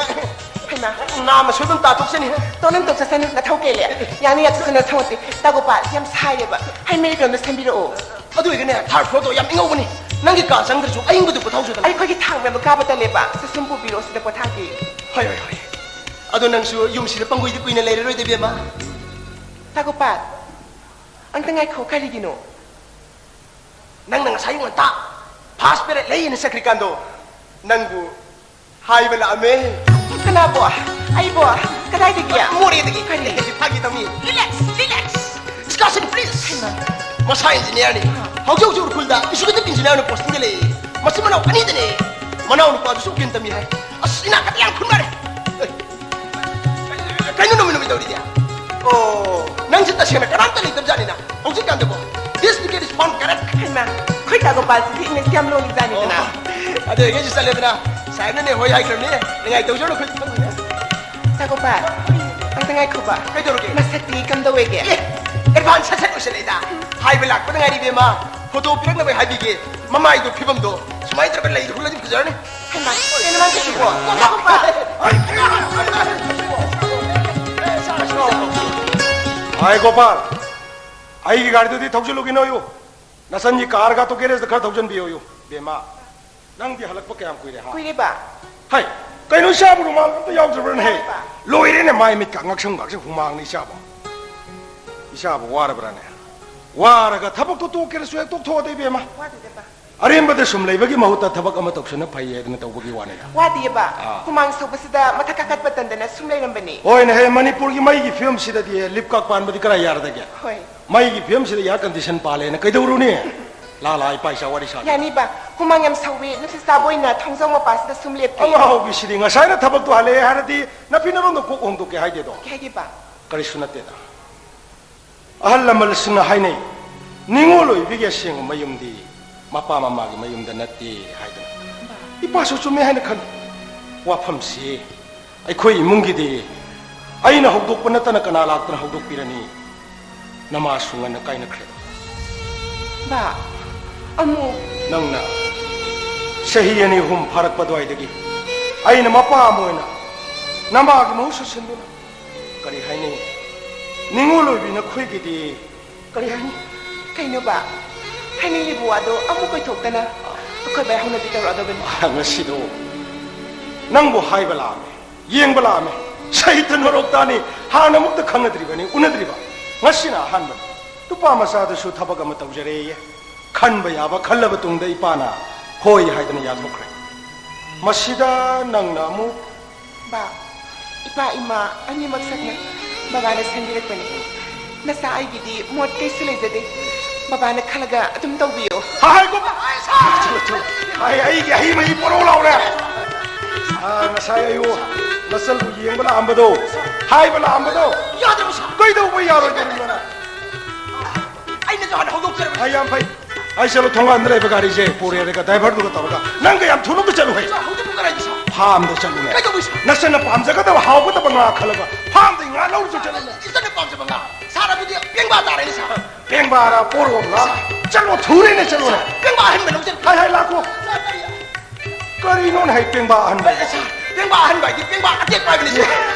ꯍꯩꯃꯥ, ꯅꯥꯝꯃ ꯁꯣꯏꯕꯝ ꯇꯥꯊꯣꯛꯆꯅꯤ꯫ ꯇꯣ, ꯅꯪ ꯇꯣꯛꯆꯁꯅꯨ, ꯅꯊꯧ ꯀꯦꯜꯂꯦ꯫ ꯌꯥꯅꯤ, ꯌꯥꯊꯣꯛꯆꯅꯨ, ꯅꯊꯧ ꯅꯠꯇꯦ꯫ ꯇꯥꯒꯣꯄꯥꯜ, ꯌꯥꯝ ꯁꯥꯏꯌꯦꯕ꯫ ꯍꯩ ꯃꯍꯤ ꯀꯩꯅꯣꯝꯇ ꯁꯦꯝꯕꯤꯔꯛꯑꯣ꯫ ꯑꯗꯨ ꯑꯣꯏꯔꯒꯅꯦ, third floor ꯗꯣ ꯌꯥꯝ ꯏꯪꯍꯧꯕꯅꯤ꯫ ꯅꯪꯒꯤ ꯀꯥ ꯆꯪꯗ꯭ꯔꯁꯨ ꯑꯏꯪꯕꯗꯨ ꯄꯣꯊꯥꯎꯁꯨꯗꯅ꯫ ꯑꯩꯈꯣꯏꯒꯤ ꯊꯥꯡ ꯃꯌꯥꯝꯗꯣ ꯀꯥꯕ ꯇꯜꯂꯦꯕ꯫ ꯁꯤ ꯁꯨꯝ ꯄꯨꯕꯤꯔꯛꯑꯣ, ꯁꯤꯗ ꯄꯣꯊꯥꯒꯦ꯫ ꯍꯣꯏ, ꯍꯣꯏ, ꯍꯣꯏ꯫ ꯑꯗꯣ ꯅꯪꯁꯨ ꯌꯨꯝꯁꯤꯗ ꯄꯪꯒꯣꯏꯗꯤ ꯀꯨꯏꯅ ꯂꯩꯔꯔꯣꯏꯗ, ꯏꯕꯦꯝꯃ꯫ ꯇꯥꯒꯣꯄꯥꯜ, ꯑꯝꯇ ꯉꯥꯏꯈꯣ, ꯀꯔꯤꯒꯤꯅꯣ? ꯅꯪꯅ ꯉꯁꯥꯏ ꯉꯟꯇꯥ first period ꯂꯩꯌꯦꯅ ꯆꯠꯈ꯭ꯔꯤꯀꯥꯟꯗꯣ, ꯅꯪꯕꯨ ꯍꯥꯏꯕ ꯂꯥꯛꯑꯝꯃꯦ꯫ ꯀꯅꯥꯕꯣ? ꯑꯩꯕꯣ? ꯀꯗꯥꯏꯗꯒꯤ? ꯃꯣꯔꯦꯗꯒꯤ꯫ ꯀꯔꯤ? ꯐꯥꯒꯤ ꯇꯧꯅꯤ꯫ Relax, relax. Discussion, please. ꯍꯩꯃꯥ꯫ ꯃꯁꯥ engineer ꯅꯤ꯫ ꯑꯥ꯫ ꯍꯧꯖꯤꯛ ꯍꯧꯖꯤꯛ ꯎꯈ꯭ꯔꯨꯜꯗ executive engineer ꯑꯣꯏꯅ posting ꯗ ꯂꯩꯌꯦ꯫ ꯃꯆꯤꯟ ꯃꯅꯥꯎ ꯑꯅꯤꯗꯅꯦ꯫ ꯃꯅꯥꯎ ꯅꯨꯄꯥꯗꯨꯁꯨ ꯎꯀꯤꯜ ꯇꯝꯃꯤ ꯍꯥꯏ꯫ ꯑꯁ, ꯏꯅꯥꯛ ꯀꯠꯇ ꯌꯥꯝ ꯈꯨꯟꯅꯔꯦ꯫ ꯑꯦ, ꯀꯩꯅꯣ ꯅꯨꯃꯤꯠ ꯅꯨꯃꯤꯠ ꯇꯧꯔꯤꯗꯤ? ꯑꯣ, ꯅꯪꯁꯦ ꯇꯁꯦꯡꯅ ꯀꯅꯥꯝꯇ ꯂꯩꯇꯕꯖꯥꯠꯅꯤꯅ꯫ ꯍꯧꯖꯤꯛꯀꯥꯟꯗꯀꯣ, this ticket is found correct꯫ ꯍꯩꯃꯥ, ꯑꯩꯈꯣꯏ ꯇꯥꯒꯣꯄꯥꯜꯁꯤꯗꯤ English ꯌꯥꯝ ꯂꯣꯜꯂꯤꯖꯥꯠꯅꯤꯗꯅ꯫ ꯑꯣ, ꯑꯗꯨ ꯑꯣꯏꯔꯒꯁꯨ ꯆꯠꯂꯦꯗꯅ, ꯁꯥꯍꯦꯕꯅꯅꯦ ꯍꯣꯏ ꯍꯥꯏꯈ꯭ꯔꯕꯅꯤ, ꯅꯤꯡꯉꯥꯏ ꯇꯧꯖꯔꯣ, ꯑꯩꯈꯣꯏ ꯈꯪꯗꯦ꯫ ꯇꯥꯒꯣꯄꯥꯜ, ꯑꯝꯇ ꯉꯥꯏꯈꯣꯕ꯫ ꯀꯩꯗꯧꯔꯒꯦ? ꯃꯁꯛꯇꯤ ꯀꯝꯗꯧꯋꯦꯒꯦ? ꯑꯦ, advance ꯁꯠ ꯁꯠ ꯑꯣꯏꯁꯜꯂꯛꯏꯗ꯫ ꯍꯥꯏꯕ ꯂꯥꯛꯄꯗ ꯉꯥꯏꯔꯤ, ꯏꯕꯦꯝꯃ꯫ Photo ꯄꯤꯔꯛꯅꯕ ꯍꯥꯏꯕꯤꯒꯦ꯫ ꯃꯃꯥꯏꯗꯣ, ꯐꯤꯕꯝꯗꯣ ꯁꯨꯃꯥꯏꯅ ꯇꯧꯔꯒ ꯂꯩꯗ ꯍꯨꯜꯂꯗꯤ ꯐꯖꯔꯅꯤ꯫ ꯍꯩꯃꯥ, ꯀꯩꯅꯣ ꯃꯥꯅ ꯇꯧꯏꯁꯤꯕꯣ? ꯇꯥꯒꯣꯄꯥꯜ! ꯍꯥꯏ ꯒꯣꯄꯥꯜ, ꯑꯩꯒꯤ ꯒꯥꯔꯤꯗꯨꯗꯤ ꯊꯧꯖꯤꯜꯂꯨꯈꯤꯅꯣꯌꯨ꯫ ꯅꯆꯟꯒꯤ ꯀꯥꯔꯒ ꯑꯣꯇꯣ ꯒꯦꯔꯦꯖꯇ ꯈꯔ ꯊꯧꯖꯤꯟꯕꯤꯌꯣꯌꯨ꯫ ꯕꯦꯝꯃ, ꯅꯪꯗꯤ ꯍꯜꯂꯛꯄ ꯀꯌꯥꯝ ꯀꯨꯏꯔꯦ, ꯍꯥ? ꯀꯨꯏꯔꯦꯕ꯫ ꯍꯩ, ꯀꯩꯅꯣ ꯏꯆꯥꯕꯨ ꯔꯨꯃꯥꯜ ꯑꯝꯇ ꯌꯥꯎꯗ꯭ꯔꯕ꯭ꯔꯅꯦ? ꯍꯩ, ꯌꯥꯎꯋꯦꯕ꯫ ꯂꯣꯏꯔꯦꯅꯦ, ꯃꯥꯏ ꯃꯤꯠꯀ ꯉꯛꯁꯝꯒꯁꯦ ꯍꯨꯃꯥꯡꯅ ꯏꯆꯥꯕꯨ꯫ ꯏꯆꯥꯕꯨ ꯋꯥꯔꯕ꯭ꯔꯥꯅꯦ? ꯋꯥꯔꯒ ꯊꯕꯛꯇꯣ ꯇꯣꯛꯀꯦꯔꯁꯨ ꯍꯦꯛ ꯇꯣꯛꯊꯣꯛꯑꯗ, ꯏꯕꯦꯝꯃ꯫ ꯋꯥꯗꯦꯗ ꯄꯥ꯫ ꯑꯔꯦꯝꯕꯗ ꯁꯨꯝ ꯂꯩꯕꯒꯤ ꯃꯍꯨꯠꯇ ꯊꯕꯛ ꯑꯃ ꯇꯧꯁꯟꯅ ꯐꯩ ꯍꯥꯏꯗꯅ ꯇꯧꯕꯒꯤ ꯋꯥꯅꯤꯗ꯫ ꯋꯥꯗꯦꯕ꯫ ꯑꯥ꯫ ꯍꯨꯃꯥꯡ ꯁꯧꯕꯁꯤꯗ ꯃꯊꯛ ꯀꯥꯈꯠꯄ ꯇꯟꯗꯅ ꯁꯨꯝ ꯂꯩꯔꯝꯕꯅꯤ꯫ ꯍꯣꯏꯅꯦ ꯍꯦ, ꯃꯅꯤꯄꯨꯔꯒꯤ ꯃꯩꯒꯤ ꯐꯤꯕꯝꯁꯤꯗꯗꯤ ꯂꯤꯞ ꯀꯥꯛ ꯄꯥꯟꯕꯗꯤ ꯀꯔꯥꯏ ꯌꯥꯔꯗꯒꯦ? ꯍꯣꯏ꯫ ꯃꯩꯒꯤ ꯐꯤꯕꯝꯁꯤꯗ air condition ꯄꯥꯜꯂꯦꯅ ꯀꯩꯗꯧꯔꯨꯅꯤ? ꯂꯥ ꯂꯥ, ꯏꯄꯥ ꯏꯆꯥ ꯋꯥꯔꯤ ꯁꯥꯒꯦ꯫ ꯌꯥꯅꯤꯕ, ꯍꯨꯃꯥꯡ ꯌꯥꯝ ꯁꯧꯋꯤ, ꯅꯨꯡꯁꯤꯠ ꯆꯥꯕ ꯑꯣꯏꯅ ꯊꯣꯡꯖꯥꯎ ꯃꯄꯥꯁꯤꯗ ꯁꯨꯝ ꯂꯦꯞꯀꯦ꯫ ꯑꯉꯥꯎꯕꯤꯁꯤꯗꯤ, ꯉꯁꯥꯏꯅ ꯊꯕꯛꯇꯣ ꯍꯜꯂꯛꯑꯦ ꯍꯥꯏꯔꯗꯤ ꯅꯐꯤ ꯅꯔꯣꯟꯗꯣ ꯀꯣꯛ ꯍꯣꯡꯗꯣꯛꯀꯦ ꯍꯥꯏꯗꯦꯗꯣ꯫ ꯀꯩ ꯍꯥꯏꯒꯦꯕ? ꯀꯔꯤꯁꯨ ꯅꯠꯇꯦꯗ꯫ ꯑꯍꯜ ꯂꯃꯟꯁꯤꯡꯅ ꯍꯥꯏꯅꯩ, ꯅꯤꯉꯣꯜ ꯑꯣꯏꯕꯤꯒꯤ ꯑꯁꯦꯡꯕ ꯃꯌꯨꯝꯗꯤ ꯃꯄꯥ ꯃꯃꯥꯒꯤ ꯃꯌꯨꯝꯗ ꯅꯠꯇꯦ ꯍꯥꯏꯗꯅ꯫ ꯏꯄꯥꯁꯨ ꯆꯨꯝꯃꯦ ꯍꯥꯏꯅ ꯈꯜꯂꯤ꯫ ꯋꯥꯐꯝꯁꯤ ꯑꯩꯈꯣꯏ ꯏꯃꯨꯡꯒꯤꯗꯤ ꯑꯩꯅ ꯍꯧꯗꯣꯛꯄ ꯅꯠꯇꯅ ꯀꯅꯥ ꯂꯥꯛꯇꯅ ꯍꯧꯗꯣꯛꯄꯤꯔꯅꯤ? ꯅꯃꯥꯁꯨ ꯉꯟꯅ ꯀꯥꯏꯅꯈ꯭ꯔꯦ꯫ ꯕꯥ, ꯑꯃꯨꯛ ꯅꯪꯅ ꯆꯍꯤ ꯑꯅꯤ ꯑꯍꯨꯝ ꯐꯥꯔꯛꯄ ꯑꯗꯨꯋꯥꯏꯗꯒꯤ ꯑꯩꯅ ꯃꯄꯥ ꯑꯃ ꯑꯣꯏꯅ ꯅꯃꯥꯒꯤ ꯃꯍꯨꯠ ꯁꯤꯟꯗꯨꯅ꯫ ꯀꯔꯤ ꯍꯥꯏꯅꯤ? ꯅꯤꯡꯉꯣꯜ ꯑꯣꯏꯕꯤ ꯅꯈꯣꯏꯒꯤꯗꯤ ꯀꯔꯤ ꯍꯥꯏꯅꯤ? ꯀꯩꯅꯣꯕ? ꯍꯥꯏꯅꯤꯡꯂꯤꯕ ꯋꯥꯗꯣ ꯑꯃꯨꯛ ꯀꯣꯏꯊꯣꯛꯇꯅ ꯑꯩꯈꯣꯏ ꯕꯥꯏ ꯍꯧꯅꯕꯤ ꯇꯧꯔꯛꯑꯗꯕꯅꯤ꯫ ꯉꯁꯤꯗꯣ ꯅꯪꯕꯨ ꯍꯥꯏꯕ ꯂꯥꯛꯑꯝꯃꯦ, ꯌꯦꯡꯕ ꯂꯥꯛꯑꯝꯃꯦ꯫ ꯁꯍꯤꯇ ꯅꯣꯔꯣꯛꯇꯥꯅꯤ, ꯍꯥꯟꯅꯃꯨꯛꯇ ꯈꯪꯅꯗ꯭ꯔꯤꯕꯅꯤ, ꯎꯅꯗ꯭ꯔꯤꯕ꯫ ꯉꯁꯤꯅ ꯑꯍꯥꯟꯕꯅꯤ꯫ ꯅꯨꯄꯥ ꯃꯆꯥꯗꯨꯁꯨ ꯊꯕꯛ ꯑꯃ ꯇꯧꯖꯔꯦꯌꯦ꯫ ꯈꯟꯕ ꯌꯥꯕ ꯈꯜꯂꯕ ꯇꯨꯡꯗ ꯏꯄꯥꯅ ꯍꯣꯏ ꯍꯥꯏꯗꯅ ꯌꯥꯊꯣꯛꯈ꯭ꯔꯦ꯫ ꯃꯁꯤꯗ ꯅꯪꯅ ꯑꯃꯨꯛ ꯕꯥ, ꯏꯄꯥ ꯏꯃꯥ ꯑꯅꯤꯃꯛ ꯁꯛꯅ ꯕꯕꯥꯅ ꯁꯦꯝꯕꯤꯔꯛꯄꯅꯤ꯫ ꯅꯆꯥ ꯑꯩꯒꯤꯗꯤ ꯃꯣꯠ ꯀꯩꯁꯨ ꯂꯩꯖꯗꯦ꯫ ꯕꯕꯥꯅ ꯈꯜꯂꯒ ꯑꯗꯨꯝ ꯇꯧꯕꯤꯌꯣ꯫ ꯍꯥꯏ, ꯍꯥꯏ, ꯀꯣ-, ꯆꯠꯂꯣ, ꯆꯠꯂꯣ꯫ ꯍꯥꯏ, ꯑꯩꯒꯤ ꯍꯩ ꯃꯍꯤ ꯄꯣꯔꯧ ꯂꯥꯎꯔꯦ꯫ ꯑꯥ, ꯉꯁꯥꯏ ꯑꯌꯨꯛ ꯅꯆꯜꯕꯨ ꯌꯦꯡꯕ ꯂꯥꯛꯑꯝꯕꯗꯣ, ꯍꯥꯏꯕ ꯂꯥꯛꯑꯝꯕꯗꯣ꯫ ꯌꯥꯗ꯭ꯔꯕ ꯁꯥ? ꯀꯩꯗꯧꯕ ꯌꯥꯔꯣꯏꯗꯣꯔꯤꯅꯣ ꯅꯪ? ꯑꯩꯅꯁꯨ ꯍꯥꯟꯅ ꯍꯧꯗꯣꯛꯆꯔꯕꯅꯤ꯫ ꯑꯩ ꯌꯥꯝ ꯐꯩ꯫ ꯑꯩ ꯆꯠꯂꯣ, ꯊꯣꯡꯒꯥꯟꯗ ꯂꯩꯕ ꯒꯥꯔꯤꯁꯦ ꯄꯨꯔꯦꯔꯒ ꯗ꯭ꯔꯥꯏꯚꯔꯗꯨꯒ ꯇꯧꯔꯒ ꯅꯪꯒ ꯌꯥꯝ ꯊꯨꯅ ꯑꯝꯇ ꯆꯠꯂꯨ ꯍꯩ꯫ ꯁꯥ, ꯍꯧꯖꯤꯛ ꯄꯨꯡ ꯀꯗꯥꯏꯗ ꯁꯥ? ꯐꯥꯝꯗ ꯆꯠꯂꯨꯅꯦ꯫ ꯀꯩꯗꯧꯕꯩ ꯁꯥ? ꯅꯆꯟꯅ ꯄꯥꯝꯖꯒꯗꯕ ꯍꯥꯎꯒꯗꯕ ꯉꯥ ꯈꯜꯂꯒ ꯐꯥꯝꯗꯩ ꯉꯥ ꯂꯧꯔꯨꯆꯣ, ꯆꯠꯂꯨꯅꯦ꯫ ꯏꯆꯟꯅ ꯄꯥꯝꯖꯕ ꯉꯥ? ꯁꯥꯔ, ꯑꯗꯨꯗꯤ ꯄꯦꯡꯕꯥ ꯇꯥꯔꯦꯅꯦ ꯁꯥ꯫ ꯄꯦꯡꯕꯥꯔ ꯄꯣꯔꯣꯝꯂ? ꯆꯠꯂꯣ, ꯊꯨꯔꯦꯅꯦ, ꯆꯠꯂꯣꯅꯦ꯫ ꯄꯦꯡꯕꯥ ꯑꯍꯟꯕ ꯂꯧꯖꯔꯒꯦ꯫ ꯍꯥꯏ, ꯍꯥꯏ, ꯂꯥꯛꯈꯣ꯫ ꯁꯥ, ꯀꯔꯤ? ꯀꯔꯤꯅꯣꯅꯦ ꯍꯥꯏ, ꯄꯦꯡꯕꯥ ꯑꯍꯟꯕ? ꯑꯦ, ꯁꯥ, ꯄꯦꯡꯕꯥ ꯑꯍꯟꯕ ꯍꯥꯏꯗꯤ ꯄꯦꯡꯕꯥ ꯑꯇꯦꯛꯄ ꯍꯥꯏꯕꯅꯤ ꯁꯥ꯫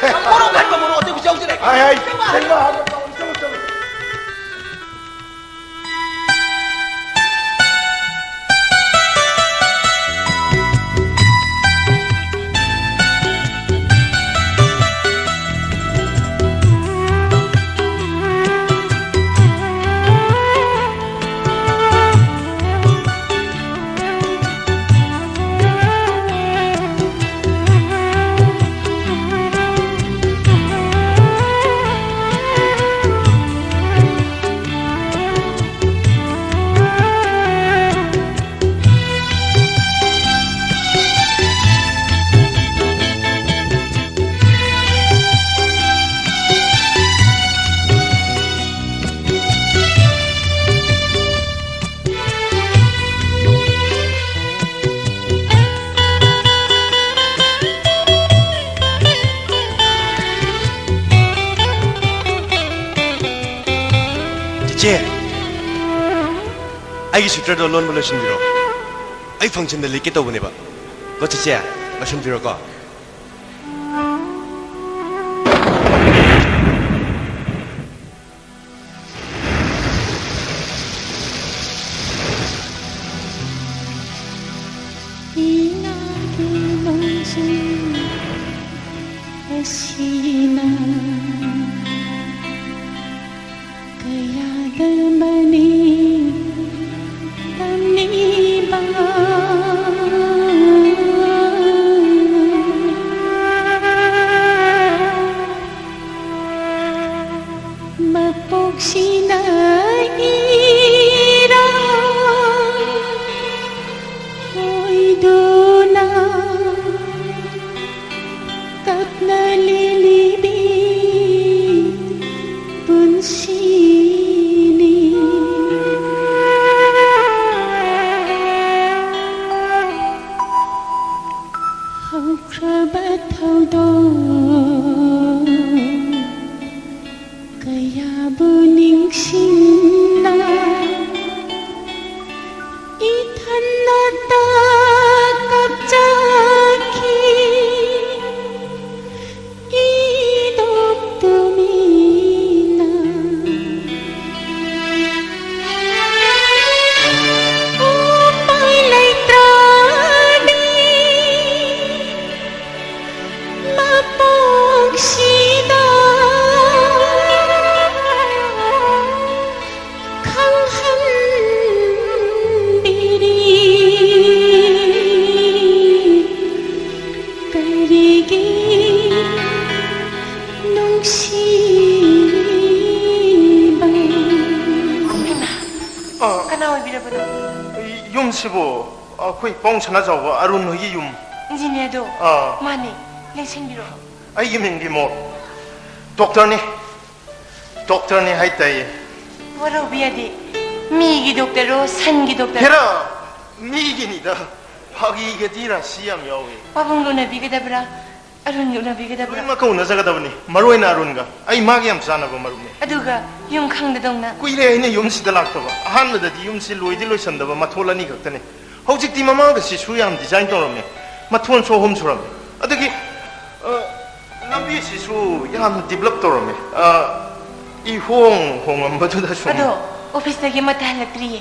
ꯃꯣꯔꯣꯛ ꯑꯍꯟꯕ, ꯃꯣꯔꯣꯛ ꯑꯇꯦꯛꯄꯁꯨ ꯌꯥꯎꯖꯔꯒꯦ꯫ ꯍꯥꯏ, ꯍꯥꯏ, ꯄꯦꯡꯕꯥ ꯑꯍꯟꯕ꯫ ꯄꯦꯡꯕꯥ ꯑꯍꯟꯕ ꯇꯧꯔꯣ, ꯆꯠꯂꯣ, ꯆꯠꯂꯣ꯫ ꯆꯦꯆꯦ, ꯑꯩꯒꯤ ꯁ꯭ꯋꯦꯇꯔꯗꯣ ꯂꯣꯟꯕ ꯂꯣꯏꯁꯤꯟꯕꯤꯔꯣ꯫ ꯑꯩ ꯐꯪꯁꯟꯗ ꯂꯤꯠꯀꯦ ꯇꯧꯕꯅꯦꯕ꯫ ꯀꯣ ꯆꯦꯆꯦ, ꯂꯣꯏꯁꯤꯟꯕꯤꯔꯣꯀꯣ꯫ ꯃꯄꯣꯛꯁꯤꯅ ꯏꯔꯥꯡ ꯑꯣꯏꯗꯨꯅ ꯀꯞꯅ ꯂꯦꯜꯂꯤꯕꯤ ꯄꯨꯟꯁꯤꯅꯤ꯫ ꯍꯧꯈ꯭ꯔꯕ ꯊꯧꯗꯣꯛ ꯀꯌꯥꯕꯨ ꯅꯤꯡꯁꯤꯡꯅ ꯏꯊꯟꯅꯇ ꯀꯞꯆꯈꯤ꯫ ꯏꯗꯣꯞ ꯇꯨꯃꯤꯟꯅ ꯎꯄꯥꯏ ꯂꯩꯇ꯭ꯔꯕꯤ ꯃꯄꯣꯛꯁꯤꯗ ꯈꯪꯍꯟꯕꯤꯔꯤ꯫ ꯀꯔꯤꯒꯤ ꯅꯨꯡꯁꯤꯕ? ꯑꯥ, ꯀꯅꯥ ꯑꯣꯏꯕꯤꯔꯕꯅꯣ? ꯌꯨꯝꯁꯤꯕꯨ ꯑꯩꯈꯣꯏ ꯄꯥꯎꯡ ꯁꯅꯥꯖꯥꯎꯕ ꯑꯔꯨꯟ ꯍꯣꯏꯒꯤ ꯌꯨꯝ? ꯏꯟꯖꯤꯅꯤꯌꯔꯗꯣ? ꯑꯥ꯫ ꯃꯥꯅꯦ, ꯂꯦꯡꯁꯤꯟꯕꯤꯔꯣ꯫ ꯑꯩꯒꯤ ꯃꯤꯡꯗꯤ ꯃꯣ-, ꯗꯣꯛꯇꯔꯅꯤ꯫ ꯗꯣꯛꯇꯔꯅꯤ ꯍꯥꯏ ꯇꯥꯏꯌꯦ꯫ ꯋꯥꯔꯧꯕꯤ ꯌꯥꯗꯦ꯫ ꯃꯤꯒꯤ ꯗꯣꯛꯇꯔꯔꯣ, ꯁꯟꯒꯤ ꯗꯣꯛꯇꯔ? ꯍꯦꯔꯥ, ꯃꯤꯒꯤꯅꯤꯗ꯫ ꯐꯥꯒꯤꯒꯗꯤ ꯔꯥꯁꯤ ꯌꯥꯝ ꯌꯥꯎꯋꯦ꯫ ꯄꯥꯕꯨꯡ ꯎꯅꯕꯤꯒꯗꯕ꯭ꯔꯥ? ꯑꯔꯨꯟꯒ ꯎꯅꯕꯤꯒꯗꯕ꯭ꯔꯥ? ꯂꯣꯏꯅꯃꯛꯀ ꯎꯅꯖꯒꯗꯕꯅꯤ, ꯃꯔꯨ ꯑꯣꯏꯅ ꯑꯔꯨꯟꯒ꯫ ꯑꯩ ꯃꯥꯒꯤ ꯌꯥꯝ ꯆꯥꯟꯅꯕ ꯃꯔꯨꯞꯅꯤ꯫ ꯑꯗꯨꯒ ꯌꯨꯝ ꯈꯪꯗꯗꯧꯅ? ꯀꯨꯏꯔꯦ ꯑꯩꯅ ꯌꯨꯝꯁꯤꯗ ꯂꯥꯛꯇꯕ꯫ ꯑꯍꯥꯟꯕꯗꯗꯤ ꯌꯨꯝꯁꯤ ꯂꯣꯏꯗꯤ ꯂꯣꯏꯁꯟꯗꯕ, ꯃꯊꯣꯜ ꯑꯅꯤ ꯈꯛꯇꯅꯤ꯫ ꯍꯧꯖꯤꯛꯇꯤ ꯃꯃꯥꯡꯒꯁꯤꯁꯨ ꯌꯥꯝ ꯗꯤꯖꯥꯏꯟ ꯇꯧꯔꯝꯃꯦ꯫ ꯃꯊꯣꯟꯁꯨ ꯑꯍꯨꯝ ꯁꯨꯔꯝꯃꯦ꯫ ꯑꯗꯒꯤ, ꯑ, ꯂꯝꯕꯤꯁꯤꯁꯨ ꯌꯥꯝ ꯗꯤꯕꯂꯞ ꯇꯧꯔꯝꯃꯦ꯫ ꯑ, ꯏꯍꯣꯡ ꯍꯣꯡꯉꯝꯕꯗꯨꯗ ꯁꯨꯝ꯫ ꯑꯗꯣ, ꯑꯣꯐꯤꯁꯇꯒꯤ ꯑꯃꯠꯇ ꯍꯜꯂꯛꯇ꯭ꯔꯤꯌꯦ꯫